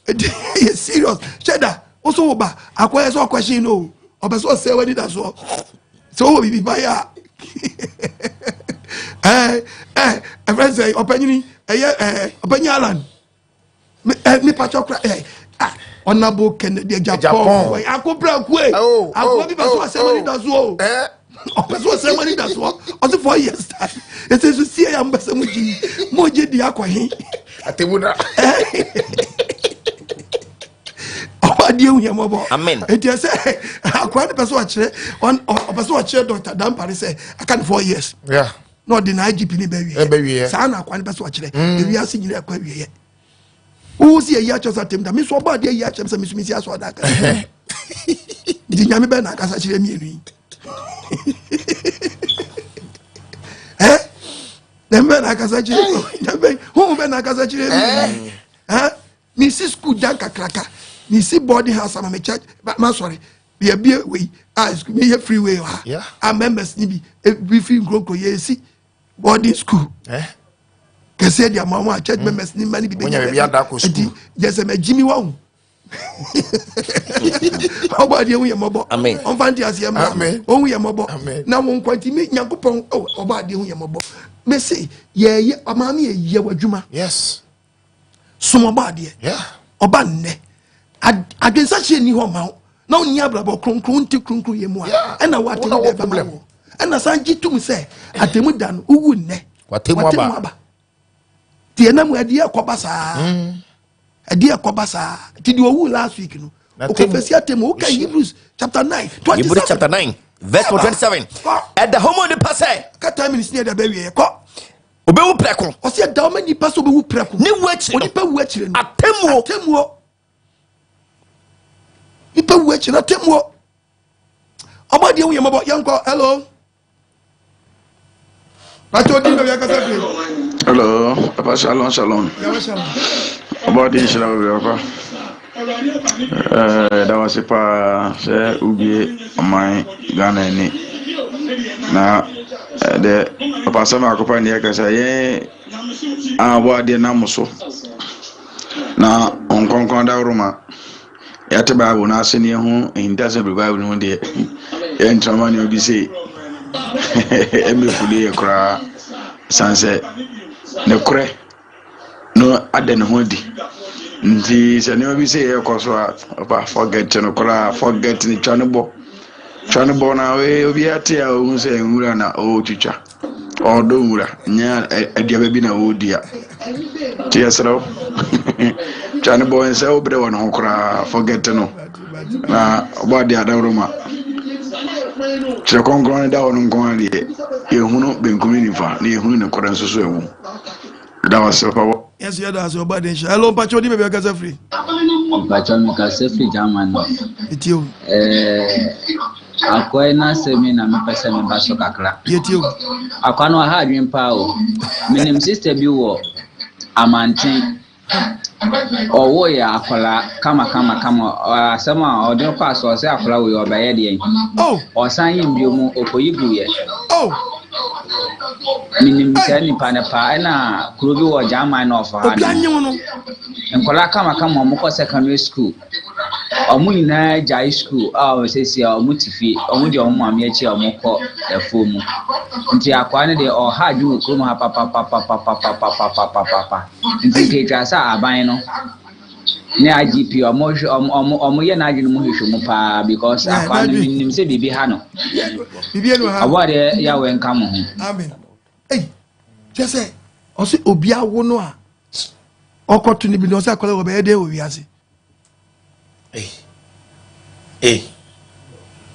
eti yɛ serious hyɛ da woso wo ba akɔyɛ sɛ ɔkɔhye no o ɔbɛ sɛ ɔsɛ wani da soɔ sɛ wowɔ biribi ba yɛ a ɛɛ ɛɛ ɛfɛn sɛ ɔpɛnyini ɛyɛ ɛɛ ɔpɛnyi Alan ɛ nipa kyɛ kora ɛ ah ɔnabo Kennedy Agyapong akopra kue akoa bi ba so asɛm ani da so o ɔpɛ so ɔsɛm ani da soɔ ɔse 4 years time ɛsɛ so sie ya mbɛ sɛ mo gye mo gye di akɔ he atemu da ɔba Ɔbɔ adeɛ hu yɛ mɔbɔ. Amen. Eti ɛsɛ akora no pɛ sɛ ɔkyerɛ ɔpɛ sɛ ɔkyerɛ Dr. Dampare sɛ aka no 4 years. Na ɔde na IGP ne bɛ wie. Saa na akora no pɛ sɛ ɔkyerɛ. Ewiase nyina ɛkɔ awie yɛ. Wo si eyi akyerɛ sɛ atem da. Mi nso ɔbɔ adeɛ yi akyerɛ sɛ mi nso mi si asɔ ɔda aka. Nti nyame bɛ na akasa kyerɛ mmienu yi. Ɛ nyame bɛ na akasa kyerɛ nyame bɛ huhu bɛ na akasa kyerɛ mmienu yi. Ɛ mi si school dan kakraka. Mi si boarding house ama mi church ma sɔre. Yɛbie wei a school mi yɛ free way wɔ ha. A members ni bi ebi fi nkurokuro yɛ esi boarding school. Kɛseɛ di ama wɔn a church members ni mma ni bi bɛ nya baabi. Nti yɛ sɛ mɛ gyi mi wɔ ho. Ɔbɔ adeɛ hu yɛ mɔbɔ. Ɔnfa nti aseɛ mra. Ɔhu yɛ mɔbɔ. Na wɔn nkwa nti mi nyankopɔn ɔbɔ adeɛ hu yɛ mɔbɔ. Mɛ se yɛyɛ ɔmaame yɛ yɛ wɔ adwuma. Yes. Som ɔbɔ adeɛ. Ɔba nnɛ. Adwensakyerɛ ni hɔ ma wo. Na ɔnni abrabɔ kronkron nti kronkron yɛ mu a. Ɛna wɔ atemu da ɛbɛma wo. Ɛna san gye tum sɛ atemu da no wowu nnɛ. Watemu aba. Tiɛ na mu ɛdeɛ ɛkɔba saa. Ɛdeɛ ɛkɔba saa. Ti deɛ owu last week no. Okofesi atemu woka Hebrews chapter 9 27. Hebrews chapter 9 verse 27. Ɛda hɔ mu nipa sɛ. Ka 10 minutes ni ɛda bɛ wie kɔ. Obewu prɛko. Ɔsi ɛda hɔ ma nipa sɛ obewu prɛko. Ne wu akyire no. Onipa wu akyire no. Atemmuo. Atemmuo. Nipa wu akyire no atemmuo. Ɔbɔ adeɛ hu yɛ mɔbɔ yɛn kɔ hello. Pàtó odi baabi akasa firi. Hello, Papa Shalom Shalom. Yàwó Shalom. Ɔbɔ adi nhyira baabi papa. Ɛɛ da wase paa sɛ wobie ɔman Ghana ani. Na ɛdɛ papa asɛm baako pa ne yɛka sɛ yɛn a ɔbɔ adeɛ nam so na ɔnkɔnkɔn dawuroma. Yɛate Bible no ase na yɛhu ahintasɛm firi Bible no mu deɛ, yɛntra ma nneɛma bi sei ɛmmɛfuli yɛ koraa. Ɛsiane sɛ nokorɛ no ada ne ho adi. Nti sɛ nneɛma bi sei ɛrekɔ so a, papa forget no koraa, forget no, twa no bɔ. Twa no bɔ na obiara te a ɔhu sɛ nwura na ɔretwitwa. Ɔredɔ nwura, nyɛ aduaba bi na ɔredua. Nti yɛsrɛ wo, twa no bɔ nsɛ wo berɛ wɔ ne ho koraa, forget no. Na ɔbɔ adeɛ adaworo ma. Kyerɛ kronkron no da hɔ no nko ara deɛ, yɛhunu benkum ne nifa, na yɛhunu ne korɛ nso so ɛwom. Yɛda wo ase papa. Yɛn nso yɛda ase ɔba den hyɛ. Hello, mpakyɛ odi baabi akasa firi. Mpakyɛ mekasa firi Germany. Etie o. Ɛɛ akoa yi n'asɛm yi na mepɛ sɛ meba so kakra. Yɛtie o. Akoa no ɔha adwene paa o. Menim sister bi wɔ amanten. Ɔwoo yɛ akwadaa kama kama kama. Asɛm a ɔde kɔ aso ɔsɛ akwadaa wei ɔbɛyɛ deɛn. Oh. Ɔsan yim bio mu ɔkɔyi guiɛ. Oh. Menim saa nipa no paa ɛna kuro bi wɔ German na ɔfa ha Obi anyew no. Nkwadaa kamakama a wɔkɔ secondary school. Wɔn nyinaa gyae school a seesei a wɔte fie. Wɔdi wɔn maame akyi a wɔkɔ afuo mu. Nti akwaa no deɛ ɔha adwene wɔ kurom ha papapapapapapapapapa. Nti nka etwa sɛ aban no ne IGP wɔn hwɛ wɔn wɔn wɔyɛ n'adwene mu hwehwɛ mu paa because akwaa no menim sɛ biribi ha no. Ɔbɔ adeɛ Yahweh nka mo ho. Amen. Ei, kyɛ sɛ ɔsɛ obi awo no a ɔkɔto no bi na ɔsɛ akɔla wɔbɛyɛ dɛn wɔ wiase.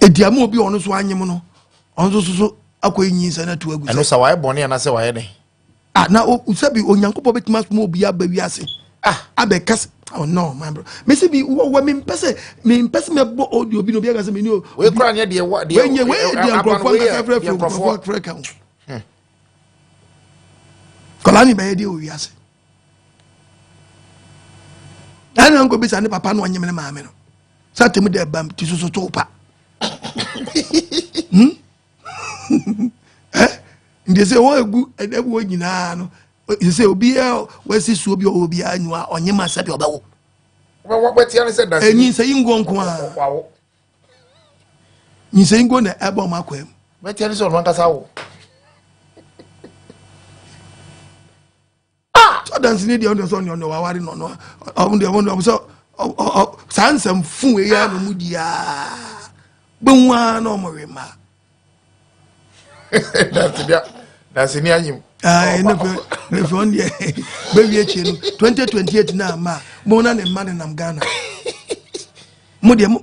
Edi ama obi a ɔno nso anyem no ɔno nso so akɔ nyinsɛn ato agu. Ɛno sɛ wayɛ bɔne anaasɛ wayɛ dɛn? Ah, na sɛbi Onyankopɔn bɛtumi asoma obi aba wiase ah abɛka sɛ oh no my bro mesi bi wɔ wɔ mempɛ sɛ mempɛ sɛ mɛbɔ audio bi na obi aka sɛ meni o wei kora nyɛ deɛ wa deɛ wei nyɛ wei deɛ nkurɔfoɔ ankasa frɛ frɛ nkurɔfoɔ frɛ ka ho kɔla ne bɛyɛ deɛ wɔ wiase ɛna nkɔ bisa ne papa na ɔnyem ne maame no sɛ atemu dɛ bam ti soso to pa hmm nti sɛ wɔn egu ɛwɔ nyinaa no sɛ obiara wɔasi suo bi ɔwɔ obiara nyiwa ɔnye ma sɛbi ɔbɛwo. Enyi nsɛ yi ngo nko a. Nyinsɛ yi ngo na ɛbɔ ɔmo akɔ mu. Bɛtia ne sɛ ɔno ankasa wo. Sɛ ɔdanseni deɛ ɔno sɛ ɔne ɔno waware no ɔno ɔno deɛ ɔno ɔno sɛ ɔ saa nsɛm fun wei ara na ɔmo di aa bɛhu ara na ɔmo we mmaa. Danseni anyim. Ayi ne fɛ ne fɛ ɔno deɛ bɛwie akyire no 2028 na ama mo na ne mma nenam Ghana. Mo deɛ mo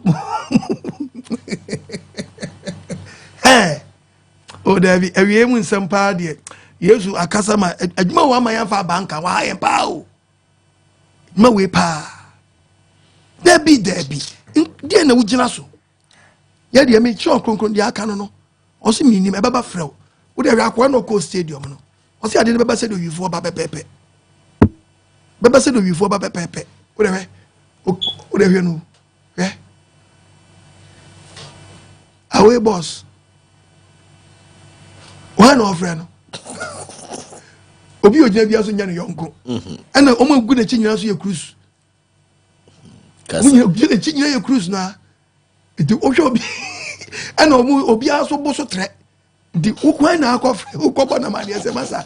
ɛɛ o daabi awie mu nsɛm paa deɛ Yesu akasa ma adwuma wɔ ama yɛn fa abanka wɔ ha yɛn paa o adwuma wei paa daabi daabi deɛ na wogyina so yɛ deɛ mi kyerɛ kronkron deɛ aka no no ɔsi mi nim ɛbɛba frɛ o wo deɛ hwɛ akoa na ɔkɔ stadium no ɔsi adeɛ no bɛba sɛ deɛ owifoɔ ba pɛpɛɛpɛ bɛba sɛ deɛ owifoɔ ba pɛpɛɛpɛ wo deɛ hwɛ wo deɛ hwɛ no hwɛ away boss wɔn na ɔfrɛ no obi ogyina bi aso nyɛ ne yɔnko mhm. ɛna wɔn egu n'akyi nyinaa so yɛ cruise wɔn nyina gyina n'akyi nyinaa yɛ cruise na nti wohwɛ obi ɛna wɔn obiara so bo so trɛ nti wokwan na akɔ frɛ wokɔbɔ nam adeɛ sɛ masa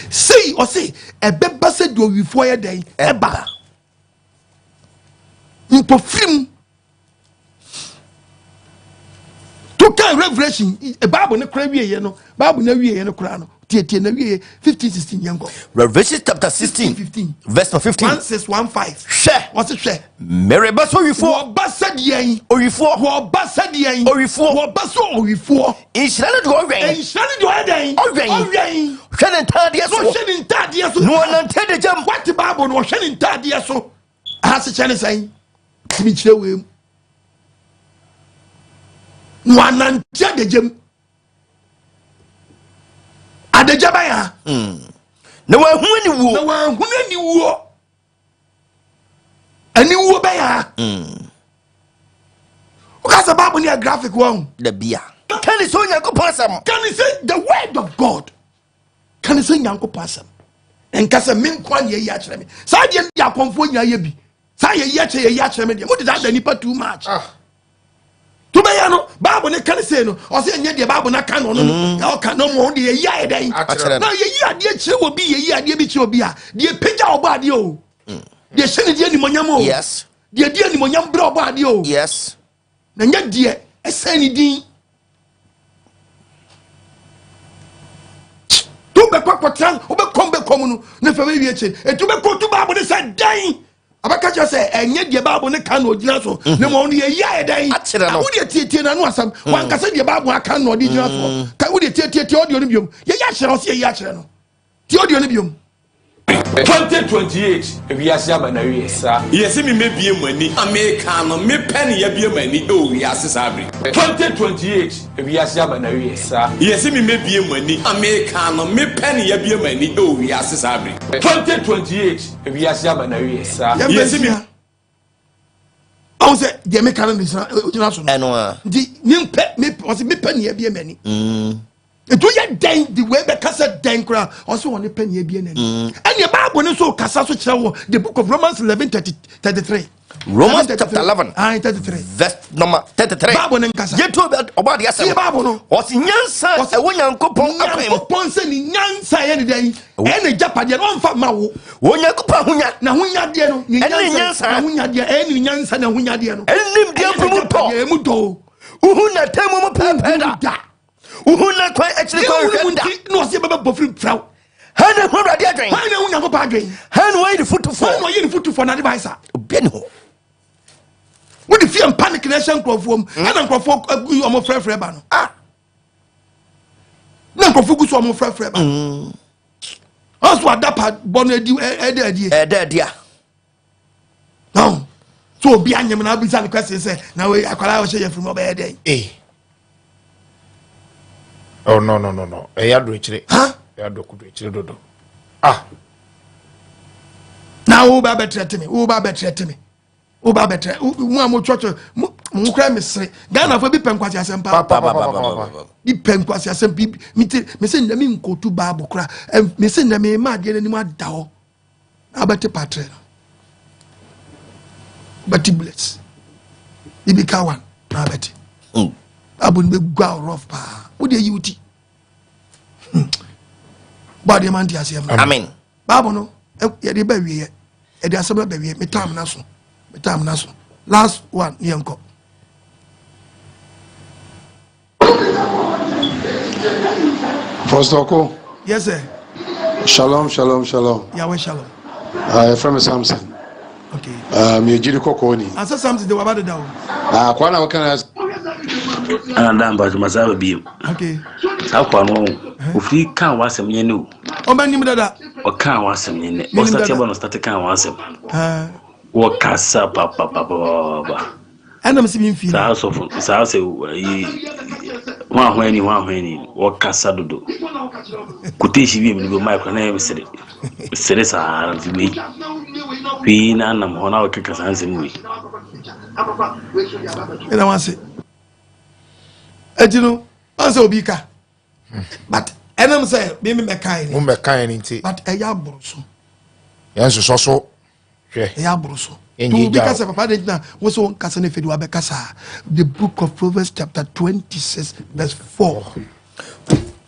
sei ɔse ɛbɛba sɛ deɛ owifoɔ yɛ dɛn ɛba mpofirim to kan revelation eh, bible ne kora wieɛ no bible na wieɛ no kora no tietie na wieɛ 15 16 yɛn kɔ. Revelation chapter 16 15 verse 15 1 6 1 5. Hwɛ. Wɔsi hwɛ. Mmereba sɛ owifoɔ. Wɔba sɛ deɛ yi. Owifoɔ. Wɔba sɛ deɛ yi. Owifoɔ. Wɔba sɛ owifoɔ. Nhyira ne deɛ ɔwɛn. Nhyira ne deɛ ɔyɛ dɛn. Ɔwɛn. Ɔwɛn. Hwɛ ne ntaadeɛ so. Ɔhwɛ ne ntaadeɛ so. Na ɔnante adagya mu. Wate Bible no ɔhwɛ ne ntaadeɛ so. Asekyɛ ne sɛn. Tumi kyerɛ wei mu. Na wanante adagya mu. Adagya bɛn ha. Hmm. Na wanhu aniwuo. Na wanhu aniwuo. Aniwuo bɛn ha. Hmm. Woka sɛ Bible ne yɛ graphic wɔ ho. Dabia. Ka ne sɛ Onyankopɔn asɛm. Ka ne sɛ the word of God. Ka ne sɛ Nyankopɔn asɛm. Nka sɛ me nko a na yɛyi akyerɛ me. Saa deɛ no deɛ akɔmfoɔ nyinaa yɛ bi. Saa yɛyi akyerɛ yɛyi akyerɛ me deɛ. Mo deda da nipa too much. Ah. To bɛyɛ no Bible ne ka ne sei no ɔsɛ ɛnyɛ deɛ Bible no aka no ɔno no mm. ɔka no mo deɛ yɛyi ayɛ dɛn. Na yɛyi adeɛ kyerɛ wɔ bi yɛyi adeɛ bi kyerɛ obi a deɛ pagya ɔbɔ adeɛ o. Mm. Deɛ hyɛ ne deɛ animonyam o. Yes. Deɛ di animonyam brɛ ɔbɔ adeɛ o. Yes. Na nyɛ deɛ ɛsɛn ne din. To bɛkɔ akɔtena wobɛkɔm bɛkɔm no ne fɛ bɛwie akyi ɛtu bɛkɔ tu baabo ne sɛ dɛn abɛka kyerɛ sɛ ɛnyɛ deɛ baabo ne ka na ɔgyina so mhm. na mmom no yɛyi ayɛ dɛn akyerɛ no wodeɛ tietie n'ano asɛm mm. wankasa deɛ baabo aka na ɔde gyina soɔ mm. ka wodeɛ tietietie ɔdeɛ no biom yɛyi akyerɛ ɔsɛ yɛyi akyerɛ no Tie audio no biom. 2028 ewiase aba n'awiɛ. Saa. Yɛse me mɛbie mo ani a meka no mepɛ ne yɛabie m'ani ɛwɔ wiase saa bere. 2028 ewiase aba n'awiɛ. Saa. Yɛse me mɛbie mo ani a meka no mepɛ ne yɛabie m'ani ɛwɔ wiase saa bere. 2028 ewiase aba n'awiɛ. Saa. Yɛse me. ɔn sɛ deɛ meka no gyina so no nti mempɛ ɔsɛ mepɛ nea abie m'ani mm. nti woyɛ dɛn de wei bɛka sɛ dɛn koraa ɔsɛ ɔne pɛ nea abie n'ani mm. ɛneɛ bible no nso kasa so kyerɛ wɔ the book of romans 11 33 Romans chapter 11 aye 33 verse number 33 Bible ne nkasa yɛtu ɔbɔ adeɛ asɛm tie Bible no ɔsi nyansa ɛwɔ Nyankopɔn akwan mu Nyankopɔn sɛ ne nyansa ɛyɛ ne dɛn ɛyɛ ne gyapadeɛ no ɔmfa ma wo Wɔ Nyankopɔn ahonya. N'ahonyadeɛ no. Ne nyansa. N'ahonyadeɛ ɛyɛ ne nyansa n'ahonyadeɛ no. Ɛne nimdeɛ mpo mu dɔ. Ɛmu dɔ o. Wohu n'atemmu mu pɛɛpɛɛ da. da. Wohu n'akwan akyiri kwan hwɛ da. Na ɔsɛ bɛbɛ bɔ firi mfrɛw. Hɛn na ehu Awurade adwen. Hɛn na ehu Nyankopɔn adwen. Hɛn na ɔyɛ ne futufoɔ. Hɛn na ɔyɛ ne futufoɔ na adviser. Obi ni hɔ. Wode fie panic na ɛhyɛ nkurɔfoɔ mu. Hmm. Ɛna nkurɔfoɔ agu wɔn frɛfrɛ ba no. Ah. Na nkurɔfoɔ gu so wɔn frɛfrɛ ba. Hmm. Ɔsɔ adapa bɔ no adi ɛda adie. Ɛda adi a. No. So obi anyem na abisa no question sɛ na wei akwadaa a ɔhyɛ yɛ firi mu ɔbɛyɛ dɛn. Ee. Oh no no no no. Ɛyɛ ado akyire. Ha? Ɛyɛ ado kudu akyire dodo. Ah. Na wo ba bɛtrɛ te me, wo ba bɛtrɛ te me. Wo ba bɛtrɛ mu a mo twɔtwɔ mo mo kura me sere. Ghana fo bi pɛ nkwasi asɛm pa. Bi pɛ nkwasi asɛm bi mi te me se ndɛ mi nkotu baabu kura. Me se ndɛ mi ma adeɛ n'anim ada hɔ. Na abɛte patre no. Bɛte bullets. Bibi ka one na abɛte. Baabu no bɛ gua rough paa. Wo de yi wo ti. Hmm. Bɔ adeɛ ma nte aseɛ ma. Amen. Bible no yɛde ba wieɛ yɛde asɛm no ba wieɛ me time na so me time na so last one ne yɛnkɔ. Pastor Ko. Yes sir. Shalom shalom shalom. Yahweh shalom. Uh, ah, yɛfrɛ me Samson. Ah, meyɛ gyidi kɔkɔɔ ni. Ansa Samson de waba deda o. Ah, akwaa na wɔka na. Ana da mpa so masa aba biem. Okay. Saa akwaa no ofiri kan w'asɛm nyɛ ne o. Ɔma nim dada. Ɔka w'asɛm nyɛ ne. Ɔsate aba no ɔsate kan w'asɛm. Wɔkasa papapapapa. Ɛna mesi mi nfi. Saa asɔfo saa sɛ yi ho ahoa ni ho ahoa ni wɔkasa dodo. Quotation bi mi bi maa kura na yɛ mesere. Mesere saa na ti wei. Wei na anam hɔ na wɔkeka saa nsɛm wei. Ɛna wɔn ase. Eti no ɔn sɛ obi ka but ɛnam sɛ mi mi bɛ kan ni. Mo bɛ kan ni nti. But ɛyɛ aboro so. Yɛn sosɔ so. Hwɛ. Ɛyɛ aboro so. To obi kasa papa de gyina wo sɛ wɔn kasa ne fɛ de wabɛ kasa. The book of Proverbs chapter 26 verse 4.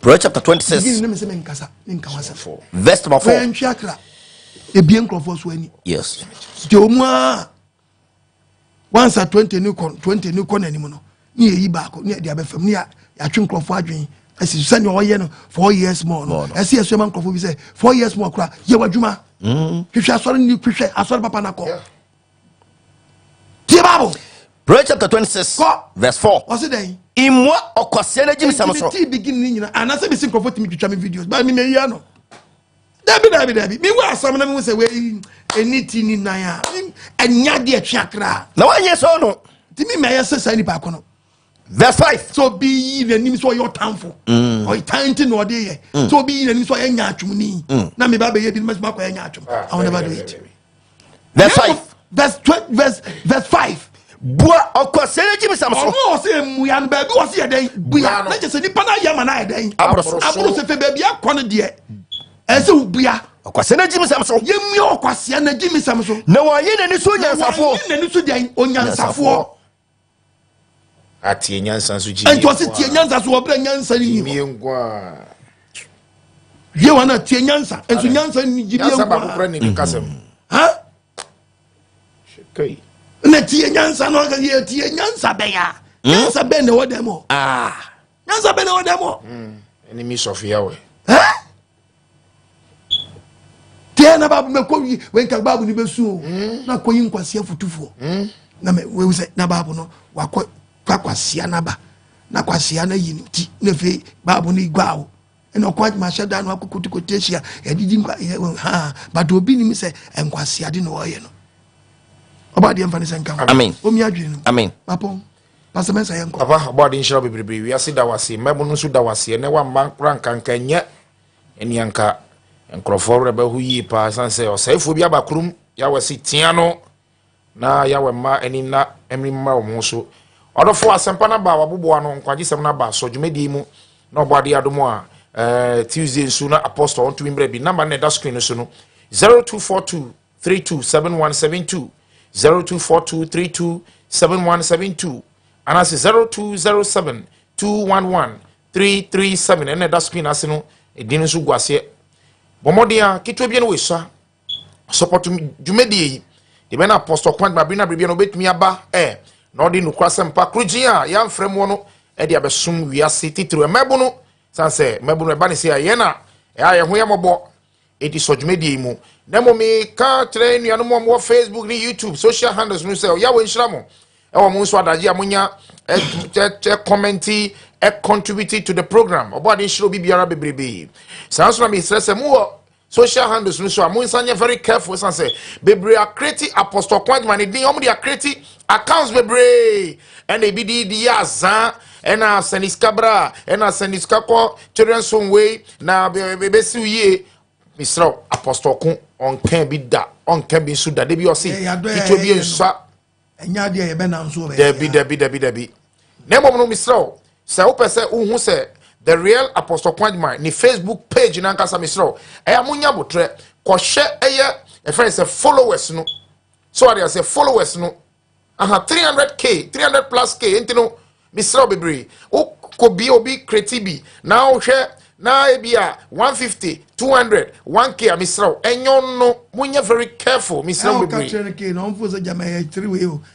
Proverbs chapter 26. Begin ne mi sɛ mi nkasa mi nka wa sɛ. Verse number 4. Wɔyɛ ntwi akra. Ebie nkurɔfoɔ so ani. Yes. Nti wɔn a once a 20 ne kɔ 20 ne kɔ n'anim no ne yɛyi baako ne yɛde abɛfam ne yɛatwe nkurɔfoɔ adwene asi so sɛnea ɔyɛ no 4 years more no, ɛsi yɛ so ɛma nkurɔfoɔ bi sɛ 4 years more kora yɛ w'adwuma hwehwɛ asɔre ni, hwehwɛ asɔre papa na kɔ tie Bible. Proverbs chapter 26 kɔ verse 4. Ɔsi dɛn? Mmua ɔkwasea no agyimisɛm so. Nti mi ti begin ne nyina anasɛ mi si nkurɔfoɔ tumi twitwa mi videos baa mi na eyi ano. Dabi, dabi, dabi, mi wɔ asɛm na mi wɔ sɛ wei eni ti ni nan a ɛnya deɛ twe akra. Na wanyɛ sɛ ɔno. Ti mi mɛ yɛ sɛ saa nipa ko no. Verse 5. Sɛ obi yi n'anim sɛ ɔyɛ ɔtamfo, ɔyɛ tan ti na ɔde yɛ, sɛ obi yi n'anim sɛ ɔyɛ nyaatwomni, na mi ba bɛyɛ bi na mɛsoma akɔyɛ nyaatwom, I will never do it. Verse 5. Verse 20, verse 5. Bua ɔkwasea no agyimisɛm so. Ɔno a ɔsɛ mmua no, baabi ɔsɛ yɛ dɛn bua na kyɛ sɛ nipa no ayɛ ama no ayɛ dɛn aboro so. Aboro so fɛ baabi akɔ no deɛ ɛsɛ wobua. Ɔkwasea no agyimisɛm so. Yɛmmua ɔkwasea no agyimisɛm so. Na wɔanyɛ n'ani so onyansafoɔ. Na wɔanyɛ n'ani so dɛn onyansafoɔ. Atie nyansa nso gyi. Ɛnti ɔse tie nyansa so ɔbrɛ nyansa ni ni hɔ. Wie wa na tie nyansa nso nyansa ni gyi Nyansa baako kura ne kasɛm. Ha? Na tie nyansa no aka yɛ tie nyansa bɛya. Nyansa bɛn na ɛwɔ dɛm hɔ? Ah. Nyansa bɛn na ɛwɔ dɛm hɔ? Enemies of Yahweh. Ha? Tiɛ na baabu mɛ kɔ wi wɛ nka baabu ni bɛ sun o. Na kɔ yi nkwasia futufoɔ. Na mɛ wɛ sɛ na baabu no wakɔ kwa kwasia naba na kwasia na yi ne ti na afei baabu no gua o ɛna ɔkɔ adwuma ahyɛ da no akɔ kotokoto ahyia yɛdidi nkwa yɛ ha, but obi nim sɛ nkwasia de na ɔyɛ no ɔba adeɛ mfa ne sɛ nka ho. Amen. Omi adwene no. Amen. Mapɔn Pastor Mensa, yɛnkɔ. Papa, ɔbɔ ade nhyira wo bebrebe. Wiase da wase, mmabunu nso da wase. Ɛnɛ wamma kora nkanka nyɛ ɛne anka nkurɔfoɔ werɛ bɛho yie paa, ɛsiane sɛ ɔsɛefoɔ bi aba kurom. Yahweh se tea no na Yahweh mma ani nna mmiri mma wɔn ho so. Ɔdɔfoɔ, asɛmpa no aba, waboboa no nkwagyesɛm no aba sɔ dwumadie yi mu na ɔbɔ adeɛ adom a Tuesday nso na Apostle ɔntumi mmerɛ bi. Number no na ɛda screen no so no, 0242 327172, 0242 327172 anaasɛ 0207 211 337 ɛna ɛda screen ase no. Ɛdin no nso gu aseɛ. Bɔ mmɔden a ketewa bi no wɔsua support dwumadie yi de bɛn na Apostle Kwan abiri na abiri bi no obetumi aba na ɔde nokura sɛmpa korogyin a yɛamfrɛ mu no ɛde abɛsom wiase titiri mmɛbo no san sɛ mmɛbo no ɛba ne sɛ yɛn na ɛyɛ yɛn ho yɛ mmɔbɔ. Eti sɔ dwumadie yi mu. Na mmom meka kyerɛ nnuanom a wɔwɔ Facebook ne YouTube social handles no sɛ ɔyɛ nhyira mo ɛwɔ mo nso adagye a monya ɛ comment, ɛ contribute to the program. Ɔbɔ ade nhyira obi biara bebrebe. Saa nso na mesrɛ sɛ mowɔ social handles no so a, mo nsa nyɛ very careful, san sɛ bebree acreate Apostle Kwadwuma ne din, wɔn de acreate accounts bebree ɛna ebi di yɛ azan ɛna sɛni sika bra ɛna sɛni sika kɔ children's home wei na bɛsiw yie. Mesrɛ, Apostle ko ɔnka bi da, ɔnka bi nso da de bi ɔse ketewa bi nsa. Ɛnyɛ adeɛ yɛbɛnam so. Dabi, dabi, dabi, dabi. Na mmom no, mesrɛ wo sɛ wopɛ sɛ wohu sɛ the real Apostle Kwadwuma ne Facebook page no ankasa, mesrɛ wo, ɛyɛ monya botrɛ kɔhwɛ ɛyɛ ɛfrɛ sɛ followers no so ade sɛ followers no aha 300K, 300 plus k. Nti no mesrɛ wo bebree, wokɔ bi obi create bi na wohwɛ na ebi a 150, 200, 1K a, mesrɛ wo, ɛnyɛ no, monyɛ very careful, mesrɛ wo bebree.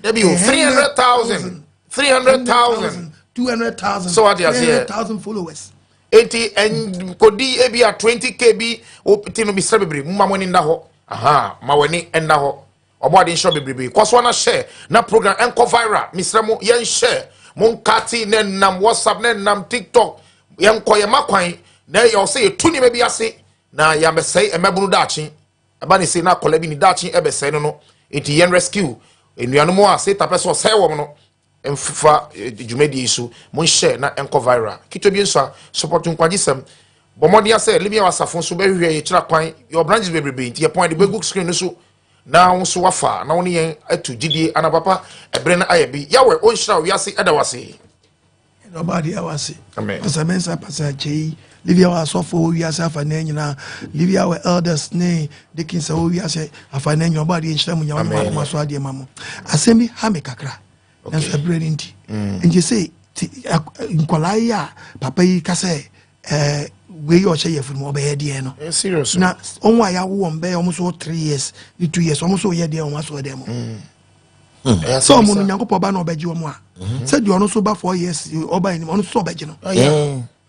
Dabi o, 300,000, 300,000. 200,000. So what you say? 300,000 followers. Enti nkodi ebi a 20K bi o ti no, mesrɛ bebree, mma mo ani nna hɔ aha, ma w'ani nna hɔ. Ɔbɔ ade nhyɛ bebrebe. Kɔ so na hyɛ na program ɛnkɔ viral. Mesrɛ mo yɛnhyɛ mo nkate na nam WhatsApp na nam TikTok. Yɛnkɔ yɛn ma kwan na ɛyɛ ɔsɛ yɛtu nneɛma bi ase na yɛamɛsɛe mmabunu daakye. Ɛba ne sei na akwadaa bi ne daakye ɛbɛsɛe no no. Enti yɛn rescue nnuanom a Satan pɛ sɛ ɔsɛe wɔn no mfa eh, dwumadie yi so monhyɛ na ɛnkɔ viral. Ketewa bi nso a support nkwagyesɛm. Bɔ mmɔden asɛ Libya asafo nso bɛhwehwɛ yɛkyerɛ kwan. Yɛwɔ branches bebrebe nti yɛpɔn de bɛgu screen no so na wo nso wafa na wo ne yɛn atu gyidie ana papa ɛberɛ no ayɛ bi. Yahweh ɔnhyira wo wiase ɛda wase. Ɛna adeɛ wase. Pastor Mensa, Pastor Kyei, Livia wɔ asɔfo wɔ wiase afa na nyinaa, Livia wɔ elders ne deacons a wɔ wiase afa na nyinaa, ɔba adeɛ nhyira mu nyinaa, ɔnyɛ akoma so adeɛ ma mo. Asɛm bi ha me kakra, nanso ɛberɛ no nti. Mm. Nti sɛ nkwadaa yi a papa yi ka sɛ ɛɛ wei yɛ ɔhyɛ yɛ funu mu ɔbɛyɛ deɛ no. Eh, na wɔn a yɛawo wɔn bɛyɛ wɔn nso three years ne two years wɔn nso yɛ deɛ wɔn asɔ dɛm. Mm. Hmm. Sɛ ɔmo no Nyankopɔn ba na ɔbɛgye ɔmo a mhm. sɛ deɛ ɔno nso ba four years ɔba anim ɔno nso ɔbɛgye no. Oh,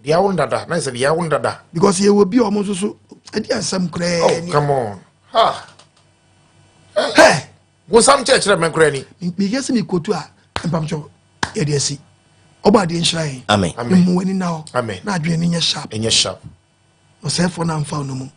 deɛ awo dada na sɛ deɛ awo dada. Because yɛ wɔ bi a ɔmo nso so ɛdi asɛm koraa. Oh come on ha. Hey. Wosam kyerɛkyerɛ mɛ koraa ni. Meyɛ sɛ mekotu a mpamkyɛw yɛde asi ɔbɔ adeɛ nhyira yɛn. Amen. Mmu w'ani na hɔ. Amen. Na adwene no nyɛ sharp. Ɛnyɛ sharp. Ɔsɛefoɔ no amfa wo nnommum.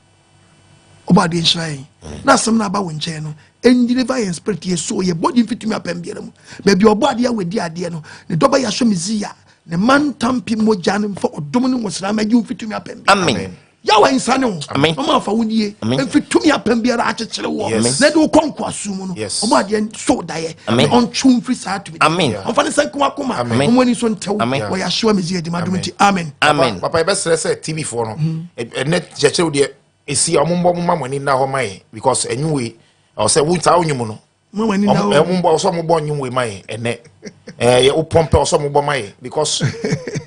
Ɔbɔ adeɛ nhyira yɛn. Na asɛm no aba wo nkyɛn no, ɛndeliver yɛn spirit, yɛ soul, yɛ body mfitumi apɛm biara mu. Baabi ɔbɔ adeɛ a wadi adeɛ no, ne dɔba yɛ ahyɛ Mesia, ne mantampi mogya no mfa ɔdom ne nwosra ma gye wo mfitumi apɛm biara. Amen. Yahweh nsa ne wo. Amen. Ɔma afa wo nie. Amen. Mfitumi apɛm biara akyekyere wɔ. Yes. Na de wo kɔ nkoasom mu no. Yes. Ɔbɔ adeɛ so daeɛ. Amen. Na ɔntwe wo mfiri saa tumi. Amen. Ɔmfa ne nsa nka w'akoma. Amen. Ɔmo ani nso ntɛw. Amen. Wɔ Yahshua Mesia di m'adom nti. Amen. Amen. Papa yɛbɛsrɛ sɛ TV foɔ no ɛnɛ kyerɛkyerɛ wo deɛ ɛsi a ɔmo mbɔ mo ma mo ani nna hɔ ma yɛn because ɛnwom wei ɛwɔ sɛ wo saa wo nwom no Mo ani na ɔmo mbɔ ɔsɛ ɔmo bɔ nwom wei ma yɛn ɛnɛ ɛɛ wo pɔmpɛ ɔsɛ ɔmo bɔ ma yɛn because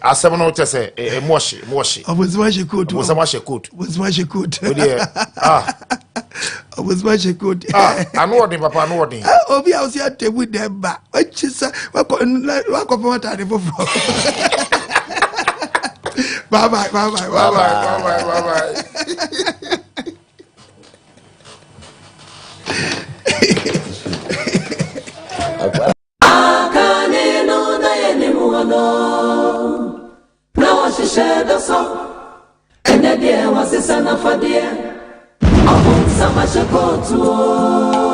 asɛm no kyɛ sɛ ɛmu ɔhye ɛmu ɔhye. Ɔbɔnsɛm ahyɛ coat. Ɔbɔnsɛm ahyɛ coat. Ɔbɔnsɛm ahyɛ coat. O deɛ ah. Ɔbɔnsɛm ahyɛ coat. Ah ano ɔden papa ano ɔden. Obi a ɔsi atemu dɛm ba ɔkyi sɛ wakɔ wakɔ fɛn ataade foforɔ. Bye bye bye bye bye bye bye bye bye. Ɛnɛ deɛ wasesa n'afadeɛ ɔbonsam ahyɛ kootu o.